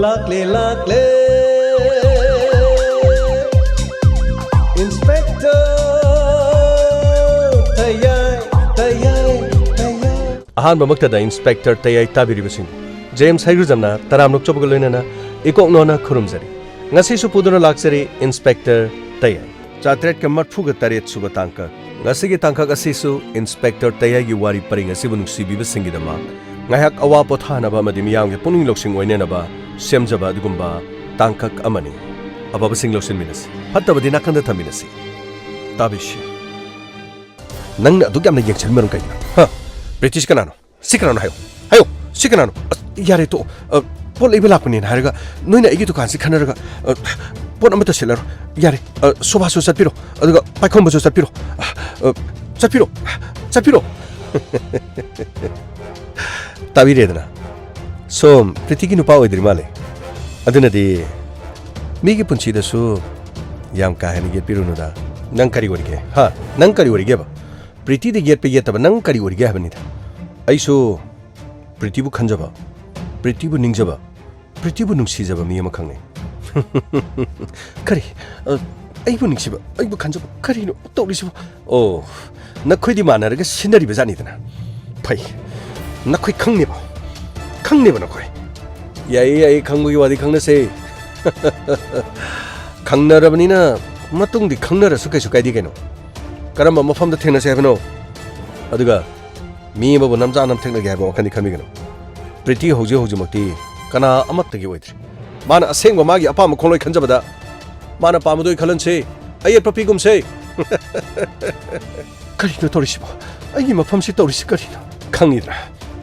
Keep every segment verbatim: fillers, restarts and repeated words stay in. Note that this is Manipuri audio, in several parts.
ꯂꯥꯛꯂꯦ, ꯂꯥꯛꯂꯦ, Inspector ꯇꯌꯥꯏ, ꯇꯌꯥꯏ, ꯇꯌꯥꯏ꯫ ꯑꯍꯥꯟꯕꯃꯛꯇꯗ Inspector ꯇꯌꯥꯏ ꯇꯥꯕꯤꯔꯤꯕꯁꯤꯡ, ꯖꯦꯝꯁ ꯍꯩꯒ꯭ꯔꯨꯖꯝꯅ ꯇꯔꯥꯝꯅ ꯑꯣꯛꯆꯕꯒ ꯂꯣꯏꯅꯅ ꯏꯀꯣꯛ ꯅꯣꯟꯅ ꯈꯨꯔꯨꯝꯖꯔꯤ꯫ ꯉꯁꯤꯁꯨ ꯄꯨꯗꯨꯅ ꯂꯥꯛꯆꯔꯤ Inspector ꯇꯌꯥꯏ꯫ ꯆꯥꯇ꯭ꯔꯦꯠꯀ ꯃꯔꯐꯨꯒ ꯇꯔꯦꯠ ꯁꯨꯕ ꯇꯥꯡꯀꯛ꯫ ꯉꯁꯤꯒꯤ ꯇꯥꯡꯀꯛ ꯑꯁꯤꯁꯨ Inspector ꯇꯌꯥꯏꯒꯤ ꯋꯥꯔꯤ ꯄꯔꯤꯡ ꯑꯁꯤꯕꯨ ꯅꯨꯡꯁꯤꯕꯤꯕꯁꯤꯡꯒꯤꯗꯃꯛ ꯉꯥꯏꯍꯥꯛ ꯑꯋꯥ ꯄꯣꯊꯥꯅꯕ ꯑꯃꯗꯤ ꯃꯤꯌꯥꯝꯒꯤ ꯄꯨꯛꯅꯤꯡ ꯂꯧꯁꯤꯡ ꯑꯣꯏꯅꯅꯕ ꯁꯦꯝꯖꯕ ꯑꯗꯨꯒꯨꯝꯕ ꯇꯥꯡꯀꯛ ꯑꯃꯅꯤ꯫ ꯑꯐꯕꯁꯤꯡ ꯂꯧꯁꯤꯟꯃꯤꯟꯅꯁꯤ, ꯐꯠꯇꯕꯗꯤ ꯅꯥꯀꯟꯗ ꯊꯝꯃꯤꯟꯅꯁꯤ꯫ ꯇꯥꯕꯤꯁꯤ꯫ ꯅꯪꯅ ꯑꯗꯨꯛ ꯌꯥꯝꯅ ꯌꯦꯡꯁꯤꯟꯕ ꯃꯔꯝ ꯀꯩꯒꯤꯅꯣ? ꯍꯥ? ꯄ꯭ꯔꯤꯇꯤꯁ ꯀꯅꯥꯅꯣ? ꯁꯤ ꯀꯅꯥꯅꯣ ꯍꯥꯏꯌꯣ꯫ ꯍꯥꯏꯌꯣ꯫ ꯁꯤ ꯀꯅꯥꯅꯣ? ꯑꯁ, ꯌꯥꯔꯦ, ꯇꯣꯛꯑꯣ꯫ ꯑ, ꯄꯣꯠ ꯂꯩꯕ ꯂꯥꯛꯄꯅꯦꯅ ꯍꯥꯏꯔꯒ ꯅꯣꯏꯅ ꯑꯩꯒꯤ ꯗꯨꯀꯥꯟꯁꯤ ꯈꯟꯅꯔꯒ, ꯑ, ꯄꯣꯠ ꯑꯃꯠꯇ ꯁꯤꯠꯂꯔꯣꯏ꯫ ꯌꯥꯔꯦ꯫ ꯑ, ꯁꯣꯐꯥꯁꯨ ꯆꯠꯄꯤꯔꯣ꯫ ꯑꯗꯨꯒ ꯄꯥꯏꯈꯣꯝꯕꯁꯨ ꯆꯠꯄꯤꯔꯣ꯫ ꯑ, ꯑ, ꯆꯠꯄꯤꯔꯣ꯫ ꯆꯠꯄꯤꯔꯣ꯫ ꯇꯥꯕꯤꯔꯦꯗꯅ? ꯁꯣꯝ ꯄ꯭ꯔꯤꯇꯤꯒꯤ ꯅꯨꯄꯥ ꯑꯣꯏꯗ꯭ꯔꯤ ꯃꯥꯜꯂꯦ꯫ ꯑꯗꯨꯅꯗꯤ ꯃꯤꯒꯤ ꯄꯨꯟꯁꯤꯗꯁꯨ ꯌꯥꯝ ꯀꯥ ꯍꯦꯟꯅ ꯌꯦꯠꯄꯤꯔꯨꯅꯨꯗ꯫ ꯅꯪ ꯀꯔꯤ ꯑꯣꯏꯔꯤꯒꯦ? ꯍꯥ? ꯅꯪ ꯀꯔꯤ ꯑꯣꯏꯔꯤꯒꯦꯕ? ꯄ꯭ꯔꯤꯇꯤꯗ ꯌꯦꯠꯄ ꯌꯦꯠꯇꯕ ꯅꯪ ꯀꯔꯤ ꯑꯣꯏꯔꯤꯒꯦ ꯍꯥꯏꯕꯅꯤꯗ꯫ ꯑꯩꯁꯨ ꯄ꯭ꯔꯤꯇꯤꯕꯨ ꯈꯟꯖꯕ, ꯄ꯭ꯔꯤꯇꯤꯕꯨ ꯅꯤꯡꯖꯕ, ꯄ꯭ꯔꯤꯇꯤꯕꯨ ꯅꯨꯡꯁꯤꯖꯕ ꯃꯤ ꯑꯃꯈꯛꯅꯤ꯫ ꯀꯔꯤ? ꯑ, ꯑꯩꯕꯨ ꯅꯤꯡꯁꯤꯕ, ꯑꯩꯕꯨ ꯈꯟꯖꯕ, ꯀꯔꯤꯅꯣ ꯇꯧꯔꯤꯁꯤꯕꯣ? ꯑꯣ, ꯅꯈꯣꯏꯗꯤ ꯃꯥꯟꯅꯔꯒ ꯁꯤꯟꯅꯔꯤꯕ ꯖꯥꯠꯅꯤꯗꯅ꯫ ꯐꯩ, ꯅꯈꯣꯏ ꯈꯪꯅꯦꯕ, ꯈꯪꯅꯦꯕ ꯅꯈꯣꯏ꯫ ꯌꯥꯏꯌꯦ, ꯌꯥꯏꯌꯦ, ꯈꯪꯕꯒꯤ ꯋꯥꯗꯤ ꯈꯪꯅꯁꯦ꯫ ꯈꯪꯅꯔꯕꯅꯤꯅ ꯃꯇꯨꯡꯗꯤ ꯈꯪꯅꯔꯁꯨ ꯀꯩꯁꯨ ꯀꯥꯏꯗꯦ ꯀꯩꯅꯣ꯫ ꯀꯔꯝꯕ ꯃꯐꯝꯗ ꯊꯦꯡꯅꯁꯦ ꯍꯥꯏꯕꯅꯣ? ꯑꯗꯨꯒ ꯃꯤ ꯑꯃꯕꯨ ꯅꯝꯖꯥ ꯅꯝꯊꯦꯛꯅꯒꯦ ꯍꯥꯏꯕ ꯋꯥꯈꯜꯗꯤ ꯈꯟꯕꯤꯒꯅꯨ꯫ ꯄ꯭ꯔꯤꯇꯤ ꯍꯧꯖꯤꯛ ꯍꯧꯖꯤꯛꯃꯛꯇꯤ ꯀꯅꯥ ꯑꯃꯠꯇꯒꯤ ꯑꯣꯏꯗ꯭ꯔꯤ꯫ ꯃꯥꯅ ꯑꯁꯦꯡꯕ ꯃꯥꯒꯤ ꯑꯄꯥꯝꯕ ꯈꯣꯡꯂꯣꯏ ꯈꯟꯖꯕꯗ ꯃꯥꯅ ꯄꯥꯝꯕꯗꯣ ꯑꯩ ꯈꯜꯍꯟꯁꯦ꯫ ꯑꯌꯦꯠꯄ ꯄꯤꯒꯨꯝꯁꯦ꯫ ꯀꯔꯤꯅꯣ ꯇꯧꯔꯤꯁꯤꯕꯣ? ꯑꯩꯒꯤ ꯃꯐꯝꯁꯤ ꯇꯧꯔꯤꯁꯤ ꯀꯔꯤꯅꯣ? ꯈꯪꯉꯤꯗ꯭ꯔꯥ?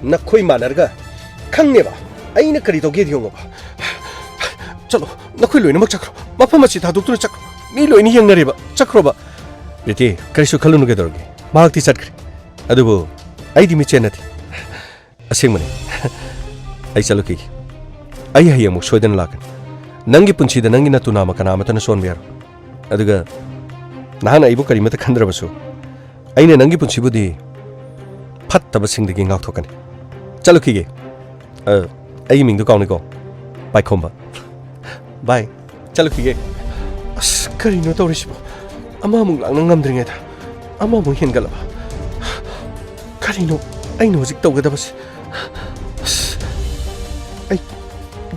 ꯅꯈꯣꯏ ꯃꯥꯟꯅꯔꯒ ꯈꯪꯅꯦꯕ꯫ ꯑꯩꯅ ꯀꯔꯤ ꯇꯧꯒꯦꯗꯤ ꯌꯦꯡꯉꯣꯕ꯫ ꯆꯠꯂꯣ, ꯅꯈꯣꯏ ꯂꯣꯏꯅꯃꯛ ꯆꯠꯈ꯭ꯔꯣ꯫ ꯃꯐꯝ ꯑꯁꯤ ꯊꯥꯗꯣꯛꯇꯨꯅ ꯆꯠꯈ꯭ꯔꯣ꯫ ꯃꯤ ꯂꯣꯏꯅ ꯌꯦꯡꯅꯔꯦꯕ꯫ ꯆꯠꯈ꯭ꯔꯣꯕ꯫ ꯄ꯭ꯔꯤꯇꯤ, ꯀꯔꯤꯁꯨ ꯈꯜꯂꯨꯅꯨ ꯀꯩꯗꯧꯔꯒꯦ꯫ ꯃꯍꯥꯛꯇꯤ ꯆꯠꯈ꯭ꯔꯦ꯫ ꯑꯗꯨꯕꯨ ꯑꯩꯗꯤ ꯃꯤꯠ ꯆꯦꯟꯅꯗꯦ꯫ ꯑꯁꯦꯡꯕꯅꯤ꯫ ꯑꯩ ꯆꯠꯂꯨꯈꯤꯒꯦ꯫ ꯑꯩ ꯍꯌꯦꯡꯃꯨꯛ ꯁꯣꯏꯗꯅ ꯂꯥꯛꯀꯅꯤ꯫ ꯅꯪꯒꯤ ꯄꯨꯟꯁꯤꯗ ꯅꯪꯒꯤ ꯅꯇꯨ ꯅꯥꯝꯃ ꯀꯅꯥ ꯑꯃꯠꯇꯅ ꯁꯣꯟꯕ ꯌꯥꯔꯣꯏ꯫ ꯑꯗꯨꯒ ꯅꯍꯥꯛꯅ ꯑꯩꯕꯨ ꯀꯔꯤꯃꯠꯇ ꯈꯟꯗ꯭ꯔꯕꯁꯨ, ꯑꯩꯅ ꯅꯪꯒꯤ ꯄꯨꯟꯁꯤꯕꯨꯗꯤ ꯐꯠꯇꯕꯁꯤꯡꯗꯒꯤ ꯉꯥꯛꯊꯣꯛꯀꯅꯤ꯫ ꯆꯠꯂꯨꯈꯤꯒꯦ꯫ ꯑ, ꯑꯩꯒꯤ ꯃꯤꯡꯗꯣ ꯀꯥꯎꯅꯤꯀꯣ꯫ ꯄꯥꯏꯈꯣꯝꯕ, ꯚꯥꯏ, ꯆꯠꯂꯨꯈꯤꯒꯦ꯫ ꯑꯁ, ꯀꯔꯤꯅꯣ ꯇꯧꯔꯤꯁꯤꯕꯣ? ꯑꯃꯃꯨꯛ ꯂꯥꯛꯅ ꯉꯝꯗ꯭ꯔꯤꯉꯩꯗ ꯑꯃꯃꯨꯛ ꯍꯦꯟꯒꯠꯂꯕ꯫ ꯀꯔꯤꯅꯣ ꯑꯩꯅ ꯍꯧꯖꯤꯛ ꯇꯧꯒꯗꯕꯁꯦ? ꯑꯁ, ꯑꯩ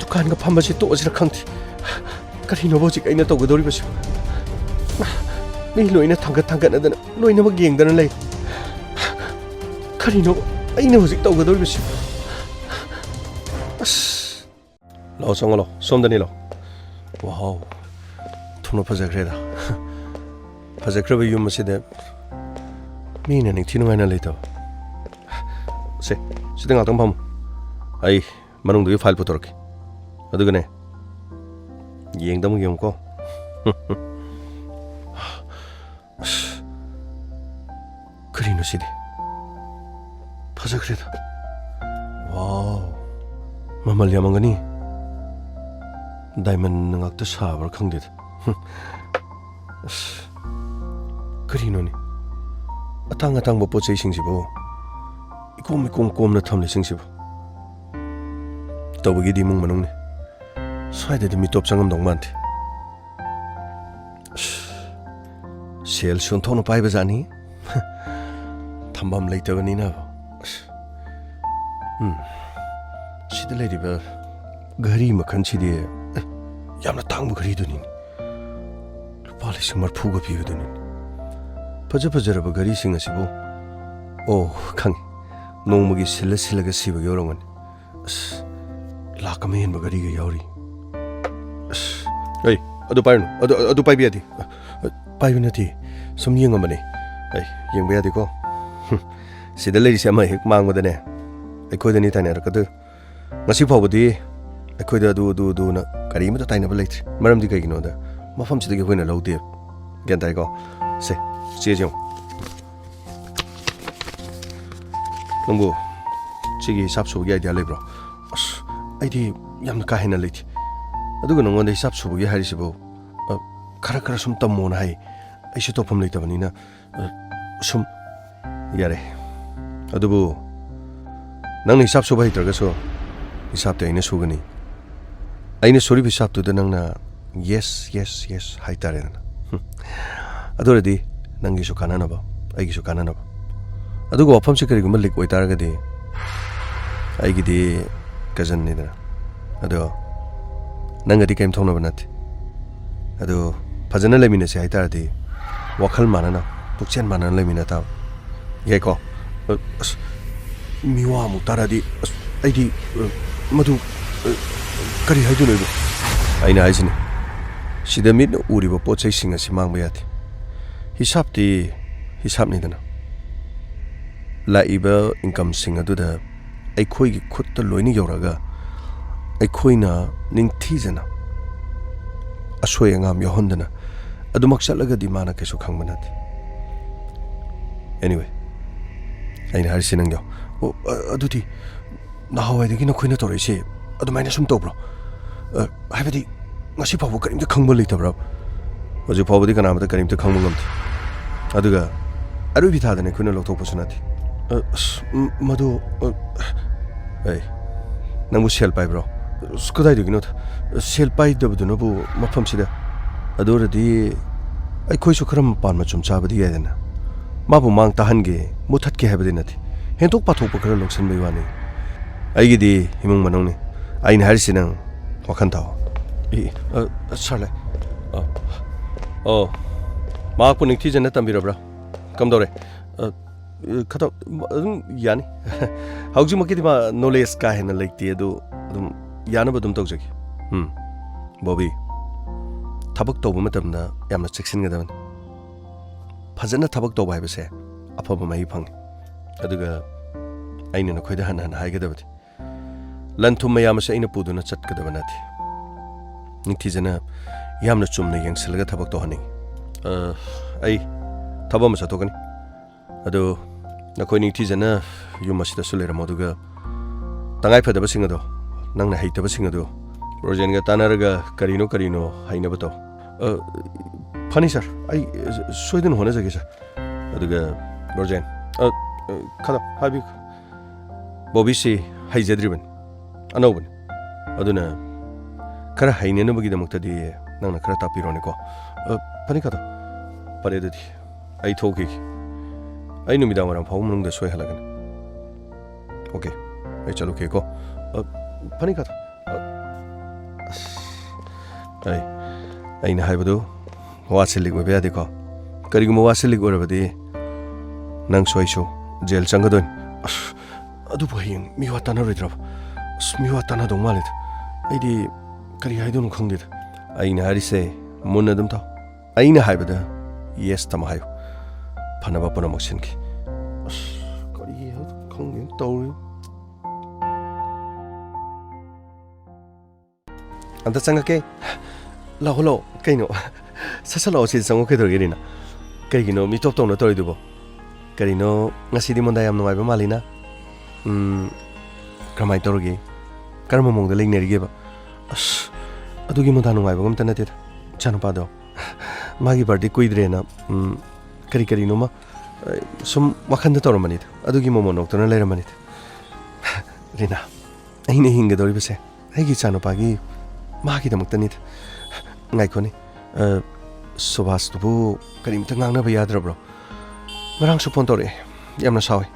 ꯗꯨꯀꯥꯟꯒ ꯐꯝꯕꯁꯦ ꯇꯣꯛꯑꯁꯤꯔ ꯈꯪꯗꯦ꯫ ꯀꯔꯤꯅꯣꯕ ꯍꯧꯖꯤꯛ ꯑꯩꯅ ꯇꯧꯒꯗꯧꯔꯤꯕꯁꯤꯕꯣ? ꯃꯤ ꯂꯣꯏꯅ ꯊꯥꯡꯒꯠ ꯊꯥꯡꯒꯠꯅꯗꯅ ꯂꯣꯏꯅꯃꯛ ꯌꯦꯡꯗꯅ ꯂꯩ꯫ ꯀꯔꯤꯅꯣ ꯑꯩꯅ ꯍꯧꯖꯤꯛ ꯇꯧꯒꯗꯧꯔꯤꯕꯁꯤꯕꯣ? ꯑꯁ꯫ ꯂꯥꯛꯑꯣ, ꯆꯪꯉꯣ, ꯂꯥꯛꯑꯣ꯫ ꯁꯣꯝꯗꯅꯤ, ꯂꯥꯛꯑꯣ꯫ ꯋꯥꯎ, ꯊꯨꯅ ꯐꯖꯈ꯭ꯔꯦꯗ꯫ ꯐꯖꯈ꯭ꯔꯕ ꯌꯨꯝ ꯑꯁꯤꯗ ꯃꯤꯅ ꯅꯤꯡꯊꯤ ꯅꯨꯡꯉꯥꯏꯅ ꯂꯩꯇꯕ꯫ ꯁꯦ, ꯁꯤꯗ ꯉꯥꯛꯇꯪ ꯐꯝꯃꯨ꯫ ꯑꯩ ꯃꯅꯨꯡꯗꯒꯤ ꯐꯥꯏꯜ ꯄꯨꯊꯣꯔꯛꯀꯦ꯫ ꯑꯗꯨꯒꯅꯦ, ꯌꯦꯡꯗ ꯑꯃꯨꯛ ꯌꯦꯡꯉꯨꯀꯣ꯫ ꯑꯁ, ꯀꯔꯤꯅꯣ ꯁꯤꯗꯤ? ꯐꯖꯈ꯭ꯔꯦꯗ꯫ ꯋꯥꯎ, ꯃꯃꯜ ꯌꯥꯝꯃꯝꯒꯅꯤ꯫ ꯗꯥꯏꯃꯟꯅ ꯉꯥꯛꯇ ꯁꯥꯕ꯭ꯔꯥ ꯈꯪꯗꯦꯗ꯫ ꯍꯨꯝ꯫ ꯑꯁ, ꯀꯔꯤꯅꯣꯅꯦ? ꯑꯇꯥꯡ ꯑꯇꯥꯡꯕ ꯄꯣꯠ ꯆꯩꯁꯤꯡꯁꯤꯕꯨ ꯏꯀꯣꯝ ꯏꯀꯣꯝ ꯀꯣꯝꯅ ꯊꯝꯂꯤꯁꯤꯡꯁꯤꯕꯨ꯫ ꯇꯧꯕꯒꯤꯗꯤ ꯏꯃꯨꯡ ꯃꯅꯨꯡꯅꯤ꯫ ꯁ꯭ꯋꯥꯏꯗꯗꯤ ꯃꯤꯇꯣꯞ ꯆꯪꯉꯝꯗꯧ ꯃꯥꯟꯗꯦ꯫ ꯑꯁ, ꯁꯦꯜꯁꯨ ꯑꯣꯟꯊꯣꯛꯅ ꯄꯥꯏꯕꯖꯥꯠꯅꯤ꯫ ꯊꯝꯐꯝ ꯂꯩꯇꯕꯅꯤꯅ꯫ ꯑꯁ, ꯎꯝ, ꯁꯤꯗ ꯂꯩꯔꯤꯕ ꯘꯔꯤ ꯃꯈꯜꯁꯤꯗꯤ, ꯑꯦ, ꯌꯥꯝꯅ ꯇꯥꯡꯕ ꯘꯔꯤꯗꯨꯅꯤꯅꯦ꯫ ꯂꯨꯄꯥ ꯂꯤꯁꯤꯡ ꯃꯔꯤꯐꯨꯒ ꯄꯤꯕꯗꯨꯅꯤꯅꯦ꯫ ꯐꯖ ꯐꯖꯔꯕ ꯘꯔꯤꯁꯤꯡ ꯑꯁꯤꯕꯨ, ꯑꯣ, ꯈꯪꯉꯦ, ꯅꯣꯡꯃꯒꯤ ꯁꯤꯜꯂ ꯁꯤꯜꯂꯒ ꯁꯤꯕꯒꯤ ꯑꯣꯏꯔꯝꯒꯅꯤ꯫ ꯑꯁ, ꯂꯥꯛ ꯑꯃ ꯍꯦꯟꯕ ꯘꯔꯤꯒ ꯌꯥꯎꯔꯤ꯫ ꯑꯁ, ꯑꯩ, ꯑꯗꯨ ꯄꯥꯏꯔꯨꯅꯨ, ꯑꯗꯨ, ꯑꯗꯨ ꯄꯥꯏꯕ ꯌꯥꯗꯦ꯫ ꯄꯥꯏꯕ ꯅꯠꯇꯦ, ꯁꯨꯝ ꯌꯦꯡꯉꯝꯕꯅꯦ꯫ ꯑꯩ, ꯌꯦꯡꯕ ꯌꯥꯗꯦꯀꯣ꯫ ꯍꯨꯝ, ꯁꯤꯗ ꯂꯩꯔꯤꯁꯦ ꯑꯃ ꯍꯦꯛ ꯃꯥꯡꯕꯗꯅꯦ, ꯑꯩꯈꯣꯏꯗꯅꯤ ꯇꯥꯏꯅꯔꯛꯀꯗꯣꯏ꯫ ꯉꯁꯤ ꯐꯥꯎꯕꯗꯤ ꯑꯩꯈꯣꯏꯗ ꯑꯗꯨ, ꯑꯗꯨ, ꯑꯗꯨꯅ ꯀꯔꯤꯃꯠꯇ ꯇꯥꯏꯅꯕ ꯂꯩꯇ꯭ꯔꯤ꯫ ꯃꯔꯝꯗꯤ ꯀꯩꯒꯤꯅꯣꯗ, ꯃꯐꯝꯁꯤꯗꯒꯤ ꯑꯩꯈꯣꯏꯅ ꯂꯧꯗꯦ꯫ ꯒ꯭ꯌꯥꯟ ꯇꯥꯏꯀꯣ? ꯁꯦ, ꯆꯦꯁꯦ ꯌꯦꯡꯉꯨ꯫ ꯅꯪꯕꯨ ꯁꯤꯒꯤ ꯍꯤꯁꯥꯞ ꯁꯨꯕꯒꯤ idea ꯂꯩꯕ꯭ꯔꯣ? ꯑꯁ, ꯑꯩꯗꯤ ꯌꯥꯝꯅ ꯀꯥ ꯍꯦꯟꯅ ꯂꯩꯇꯦ꯫ ꯑꯗꯨꯒ ꯅꯉꯣꯟꯗ ꯍꯤꯁꯥꯞ ꯁꯨꯕꯒꯤ ꯍꯥꯏꯔꯤꯁꯤꯕꯨ, ꯑ, ꯈꯔ ꯈꯔ ꯁꯨꯝ ꯇꯝꯃꯣꯅ ꯍꯥꯏ꯫ ꯑꯩꯁꯨ ꯇꯧꯐꯝ ꯂꯩꯇꯕꯅꯤꯅ, ꯑ, ꯁꯨꯝ, ꯌꯥꯔꯦ꯫ ꯑꯗꯨꯕꯨ ꯅꯪꯅ ꯍꯤꯁꯥꯞ ꯁꯨꯕ ꯍꯩꯇ꯭ꯔꯒꯁꯨ ꯍꯤꯁꯥꯞꯇꯤ ꯑꯩꯅ ꯁꯨꯒꯅꯤ꯫ ꯑꯩꯅ ꯁꯣꯔꯤꯕ ꯍꯤꯁꯥꯞꯇꯨꯗ ꯅꯪꯅ yes, yes, yes ꯍꯥꯏꯇꯥꯔꯦꯗꯅ꯫ ꯍꯨꯝ꯫ ꯑꯗꯨ ꯑꯣꯏꯔꯗꯤ ꯅꯪꯒꯤꯁꯨ ꯀꯥꯟꯅꯅꯕ, ꯑꯩꯒꯤꯁꯨ ꯀꯥꯟꯅꯅꯕ꯫ ꯑꯗꯨꯒ ꯋꯥꯐꯝꯁꯤ ꯀꯔꯤꯒꯨꯝꯕ ꯂꯤꯛ ꯑꯣꯏꯇꯥꯔꯒꯗꯤ, ꯑꯩꯒꯤꯗꯤ ꯀꯖꯟꯅꯤꯗꯅ꯫ ꯑꯗꯣ ꯅꯪꯒꯗꯤ ꯀꯔꯤꯝ ꯊꯣꯛꯅꯕ ꯅꯠꯇꯦ꯫ ꯑꯗꯣ ꯐꯖꯅ ꯂꯩꯃꯤꯟꯅꯁꯦ ꯍꯥꯏꯇꯥꯔꯗꯤ ꯋꯥꯈꯜ ꯃꯥꯟꯅꯅ, ꯄꯨꯛꯆꯦꯜ ꯃꯥꯟꯅꯅ ꯂꯩꯃꯤꯟꯅ ꯇꯥꯕ꯫ ꯌꯥꯏꯀꯣ? ꯑ, ꯑꯁ, ꯃꯤꯋꯥ ꯑꯃꯨꯛ ꯇꯥꯔꯗꯤ, ꯑꯁ, ꯑꯩꯗꯤ, ꯑ, ꯃꯗꯨ, ꯑ, ꯀꯔꯤ ꯍꯥꯏꯗꯣꯏꯅꯣ ꯑꯩꯕꯨ? ꯑꯩꯅ ꯍꯥꯏꯁꯤꯅꯤ, ꯁꯤꯗ ꯃꯤꯠꯅ ꯎꯔꯤꯕ ꯄꯣꯠ ꯆꯩꯁꯤꯡ ꯑꯁꯤ ꯃꯥꯡꯕ ꯌꯥꯗꯦ꯫ ꯍꯤꯁꯥꯞꯇꯤ ꯍꯤꯁꯥꯞꯅꯤꯗꯅ꯫ ꯂꯥꯛꯏꯕ incomeꯁꯤꯡ ꯑꯗꯨꯗ ꯑꯩꯈꯣꯏꯒꯤ ꯈꯨꯠꯇ ꯂꯣꯏꯅ ꯌꯧꯔꯒ ꯑꯩꯈꯣꯏꯅ ꯅꯤꯡꯊꯤꯖꯅ ꯑꯁꯣꯏ ꯑꯉꯥꯝ ꯌꯥꯎꯍꯟꯗꯅ ꯑꯗꯨꯃꯛ ꯆꯠꯂꯒꯗꯤ ꯃꯥꯅ ꯀꯩꯁꯨ ꯈꯪꯕ ꯅꯠꯇꯦ꯫ Anyway, ꯑꯩꯅ ꯍꯥꯏꯔꯤꯁꯤ ꯅꯪꯗꯣ, ꯑꯣ, ꯑ-, ꯑꯗꯨꯗꯤ ꯅꯍꯥꯟꯋꯥꯏꯗꯒꯤ ꯅꯈꯣꯏꯅ ꯇꯧꯔꯛꯏꯁꯦ ꯑꯗꯨꯃꯥꯏꯅ ꯁꯨꯝ ꯇꯧꯕ꯭ꯔꯣ? ꯑ, ꯍꯥꯏꯕꯗꯤ ꯉꯁꯤ ꯐꯥꯎꯕ ꯀꯔꯤꯝꯇ ꯈꯪꯕ ꯂꯩꯇꯕ꯭ꯔꯥ? ꯍꯧꯖꯤꯛ ꯐꯥꯎꯕꯗꯤ ꯀꯅꯥꯃꯠꯇ ꯀꯔꯤꯝꯇ ꯈꯪꯕ ꯉꯝꯗꯦ꯫ ꯑꯗꯨꯒ ꯑꯔꯣꯏꯕꯤ ꯊꯥꯗꯅ ꯑꯩꯈꯣꯏꯅ ꯂꯧꯊꯣꯛꯄꯁꯨ ꯅꯠꯇꯦ꯫ ꯑ, ꯑꯁ, ꯃ-, ꯃꯗꯨ, ꯑ, ꯑꯩ, ꯅꯪꯕꯨ ꯁꯦꯜ ꯄꯥꯏꯕ꯭ꯔꯣ? ꯑꯁ, ꯀꯗꯥꯏꯗꯒꯤꯅꯣꯗ? ꯁꯦꯜ ꯄꯥꯏꯗꯕꯗꯨꯅꯕꯨ ꯃꯐꯝꯁꯤꯗ꯫ ꯑꯗꯨ ꯑꯣꯏꯔꯗꯤ ꯑꯩꯈꯣꯏꯁꯨ ꯈꯔ ꯃꯄꯥꯟ ꯃꯆꯨꯝ ꯆꯥꯕꯗꯤ ꯌꯥꯏꯗꯅ꯫ ꯃꯥꯕꯨ ꯃꯥꯡ ꯇꯥꯍꯟꯒꯦ, ꯃꯨꯠꯊꯠꯀꯦ ꯍꯥꯏꯕꯗꯤ ꯅꯠꯇꯦ꯫ ꯍꯦꯟꯗꯣꯛ ꯄꯥꯊꯣꯛꯄ ꯈꯔ ꯂꯧꯁꯤꯟꯕꯒꯤ ꯋꯥꯅꯤ꯫ ꯑꯩꯒꯤꯗꯤ ꯏꯃꯨꯡ ꯃꯅꯨꯡꯅꯤ꯫ ꯑꯩꯅ ꯍꯥꯏꯔꯤꯁꯤ ꯅꯪ ꯋꯥꯈꯜ ꯊꯥꯎ꯫ ꯑꯦ, ꯑ, ꯁꯥꯔ ꯂꯩ꯫ ꯑ, ꯑꯣ, ꯃꯍꯥꯛꯄꯨ ꯅꯤꯡꯊꯤꯖꯅ ꯇꯝꯕꯤꯔꯕ꯭ꯔꯥ? ꯀꯝꯗꯧꯔꯦ? ꯑ, ꯑ, ꯈꯇꯪ, ꯑꯗꯨꯝ ꯌꯥꯅꯤ꯫ ꯍꯧꯖꯤꯛꯃꯛꯀꯤꯗꯤ ꯃꯥ knowledge ꯀꯥ ꯍꯦꯟꯅ ꯂꯩꯇꯦ, ꯑꯗꯨ ꯑꯗꯨꯝ ꯌꯥꯅꯕ ꯑꯗꯨꯝ ꯇꯧꯖꯒꯦ꯫ ꯎꯝ, ꯕꯣꯕꯤ, ꯊꯕꯛ ꯇꯧꯕ ꯃꯇꯝꯗ ꯌꯥꯝꯅ ꯆꯦꯛꯁꯤꯟꯒꯗꯕꯅꯤ꯫ ꯐꯖꯅ ꯊꯕꯛ ꯇꯧꯕ ꯍꯥꯏꯕꯁꯦ ꯑꯐꯕ ꯃꯍꯩ ꯐꯪꯉꯤ꯫ ꯑꯗꯨꯒ ꯑꯩꯅ ꯅꯈꯣꯏꯗ ꯍꯟꯅ ꯍꯟꯅ ꯍꯥꯏꯒꯗꯕꯗꯤ, ꯂꯟ ꯊꯨꯝ ꯃꯌꯥꯝ ꯑꯁꯤ ꯑꯩꯅ ꯄꯨꯗꯨꯅ ꯆꯠꯀꯗꯕ ꯅꯠꯇꯦ꯫ ꯅꯤꯡꯊꯤꯖꯅ ꯌꯥꯝꯅ ꯆꯨꯝꯅ ꯌꯦꯡꯁꯤꯜꯂꯒ ꯊꯕꯛ ꯇꯧꯍꯟꯅꯤꯡꯉꯤ꯫ ꯑ, ꯑꯩ ꯊꯕꯛ ꯑꯃ ꯆꯠꯊꯣꯛꯀꯅꯤ꯫ ꯑꯗꯨ ꯅꯈꯣꯏ ꯅꯤꯡꯊꯤꯖꯅ ꯌꯨꯝ ꯑꯁꯤꯗꯁꯨ ꯂꯩꯔꯝꯃꯣ, ꯑꯗꯨꯒ ꯇꯉꯥꯏ ꯐꯗꯕꯁꯤꯡ ꯑꯗꯣ, ꯅꯪꯅ ꯍꯩꯇꯕꯁꯤꯡ ꯑꯗꯣ ꯔꯣꯖꯦꯟꯒ ꯇꯥꯟꯅꯔꯒ ꯀꯔꯤꯅꯣ ꯀꯔꯤꯅꯣ ꯍꯩꯅꯕ ꯇꯧ꯫ ꯑ, ꯐꯅꯤ ꯁꯥꯔ, ꯑꯩ, ꯑ, ꯁꯣꯏꯗꯅ ꯍꯣꯠꯅꯖꯒꯦ ꯁꯥꯔ꯫ ꯑꯗꯨꯒ ꯔꯣꯖꯦꯟ, ꯑ, ꯑ, ꯈꯗ ꯍꯥꯏꯕꯤꯌꯨ꯫ ꯕꯣꯕꯤꯁꯤ ꯍꯩꯖꯗ꯭ꯔꯤꯕꯅꯤ, ꯑꯅꯧꯕꯅꯤ꯫ ꯑꯗꯨꯅ ꯈꯔ ꯍꯩꯅꯅꯕꯒꯤꯗꯃꯛꯇꯗꯤ ꯅꯪꯅ ꯈꯔ ꯇꯥꯛꯄꯤꯔꯣꯅꯦꯀꯣ꯫ ꯑ, ꯐꯅꯤ ꯀꯥꯗꯣ꯫ ꯐꯔꯦ ꯑꯗꯨꯗꯤ, ꯑꯩ ꯊꯣꯛꯈꯤꯒꯦ꯫ ꯑꯩ ꯅꯨꯃꯤꯗꯥꯡ ꯋꯥꯏꯔꯝ ꯐꯥꯎꯕ ꯃꯅꯨꯡꯗ ꯁꯣꯏ ꯍꯜꯂꯛꯀꯅꯤ꯫ ꯑꯣꯀꯦ, ꯑꯩ ꯆꯠꯂꯨꯈꯤꯒꯦꯀꯣ꯫ ꯑ, ꯐꯅꯤ ꯀꯥꯗꯣ꯫ ꯑ, ꯑꯁ, ꯑꯩ, ꯑꯩꯅ ꯍꯥꯏꯕꯗꯨ ꯋꯥꯁꯦ ꯂꯤꯛ ꯑꯣꯏꯕ ꯌꯥꯗꯦꯀꯣ꯫ ꯀꯔꯤꯒꯨꯝꯕ ꯋꯥꯁꯦ ꯂꯤꯛ ꯑꯣꯏꯔꯕꯗꯤ ꯅꯪꯁꯨ ꯑꯩꯁꯨ ꯖꯦꯜ ꯆꯪꯒꯗꯣꯏꯅꯤ꯫ ꯑꯁ, ꯑꯗꯨꯕꯨ ꯍꯌꯦꯡ ꯃꯤꯋꯥ ꯇꯥꯅꯔꯣꯏꯗ꯭ꯔꯕ? ꯑꯁ, ꯃꯤꯋꯥ ꯇꯥꯅꯗꯧ ꯃꯥꯜꯂꯦꯗ꯫ ꯑꯩꯗꯤ ꯀꯔꯤ ꯍꯥꯏꯗꯣꯏꯅꯣ ꯈꯪꯗꯦꯗ꯫ ꯑꯩꯅ ꯍꯥꯏꯔꯤꯁꯦ ꯃꯨꯟꯅ ꯑꯗꯨꯝ ꯇꯥꯎ꯫ ꯑꯩꯅ ꯍꯥꯏꯕꯗ ꯌꯦꯁ ꯇꯃꯛ ꯍꯥꯏꯌꯨ꯫ ꯐꯅꯕ ꯄꯨꯝꯅꯃꯛ ꯁꯤꯟꯈꯤ꯫ ꯑꯁ, ꯀꯔꯤ ꯍꯥꯏꯗꯣꯏꯅꯣ ꯈꯪꯗꯦ ꯇꯧꯔꯤ꯫ ꯑꯝꯇ ꯆꯪꯉꯛꯀꯦ꯫ ꯂꯥꯛꯑꯣ, ꯂꯥꯛꯑꯣ꯫ ꯀꯩꯅꯣ? ꯁꯠ ꯁꯠ ꯂꯥꯛꯑꯣ, ꯁꯤꯗ ꯆꯪꯉꯣ꯫ ꯀꯩꯗꯧꯔꯒꯦ, ꯔꯤꯅꯥ? ꯀꯩꯒꯤꯅꯣ ꯃꯤꯇꯣꯞ ꯇꯧꯅ ꯇꯧꯔꯤꯗꯨꯕꯣ? ꯀꯔꯤꯅꯣ, ꯉꯁꯤꯗꯤ ꯃꯣꯟꯗꯥ ꯌꯥꯝ ꯅꯨꯡꯉꯥꯏꯕ ꯃꯥꯜꯂꯤꯅ? ꯎꯝ, ꯀꯔꯝꯍꯥꯏꯅ ꯇꯧꯔꯒꯦ? ꯀꯔꯝꯕ ꯃꯑꯣꯡꯗ ꯂꯩꯅꯔꯤꯒꯦꯕ? ꯑꯁ, ꯑꯗꯨꯒꯤ ꯃꯣꯟꯗꯥ ꯅꯨꯡꯉꯥꯏꯕꯒ ꯑꯝꯇ ꯅꯠꯇꯦꯗ꯫ ꯏꯆꯥꯅꯨꯄꯥꯗꯣ, ꯃꯥꯒꯤ ꯕꯥꯔꯗꯦ ꯀꯨꯏꯗ꯭ꯔꯦꯅ, ꯎꯝ, ꯀꯔꯤ ꯀꯔꯤꯅꯣꯃ, ꯑ, ꯁꯨꯝ ꯋꯥꯈꯟꯗ ꯇꯧꯔꯝꯕꯅꯤꯗ꯫ ꯑꯗꯨꯒꯤ ꯃꯣꯃꯣꯟ ꯅꯣꯛꯇꯅ ꯂꯩꯔꯝꯕꯅꯤꯗ꯫ ꯔꯤꯅꯥ, ꯑꯩꯅ ꯍꯤꯡꯒꯗꯧꯔꯤꯕꯁꯦ ꯑꯩꯒꯤ ꯏꯆꯥꯅꯨꯄꯥꯒꯤ, ꯃꯥꯒꯤꯗꯃꯛꯇꯅꯤꯗ꯫ ꯉꯥꯏꯈꯣꯅꯦ, ꯑ, ꯁꯨꯕꯥꯁꯇꯨꯕꯨ ꯀꯔꯤꯝꯇ ꯉꯥꯡꯅꯕ ꯌꯥꯗ꯭ꯔꯕ꯭ꯔꯣ? ꯉꯔꯥꯡꯁꯨ ꯐꯣꯟ ꯇꯧꯔꯛꯑꯦ, ꯌꯥꯝꯅ ꯁꯥꯎꯋꯦ꯫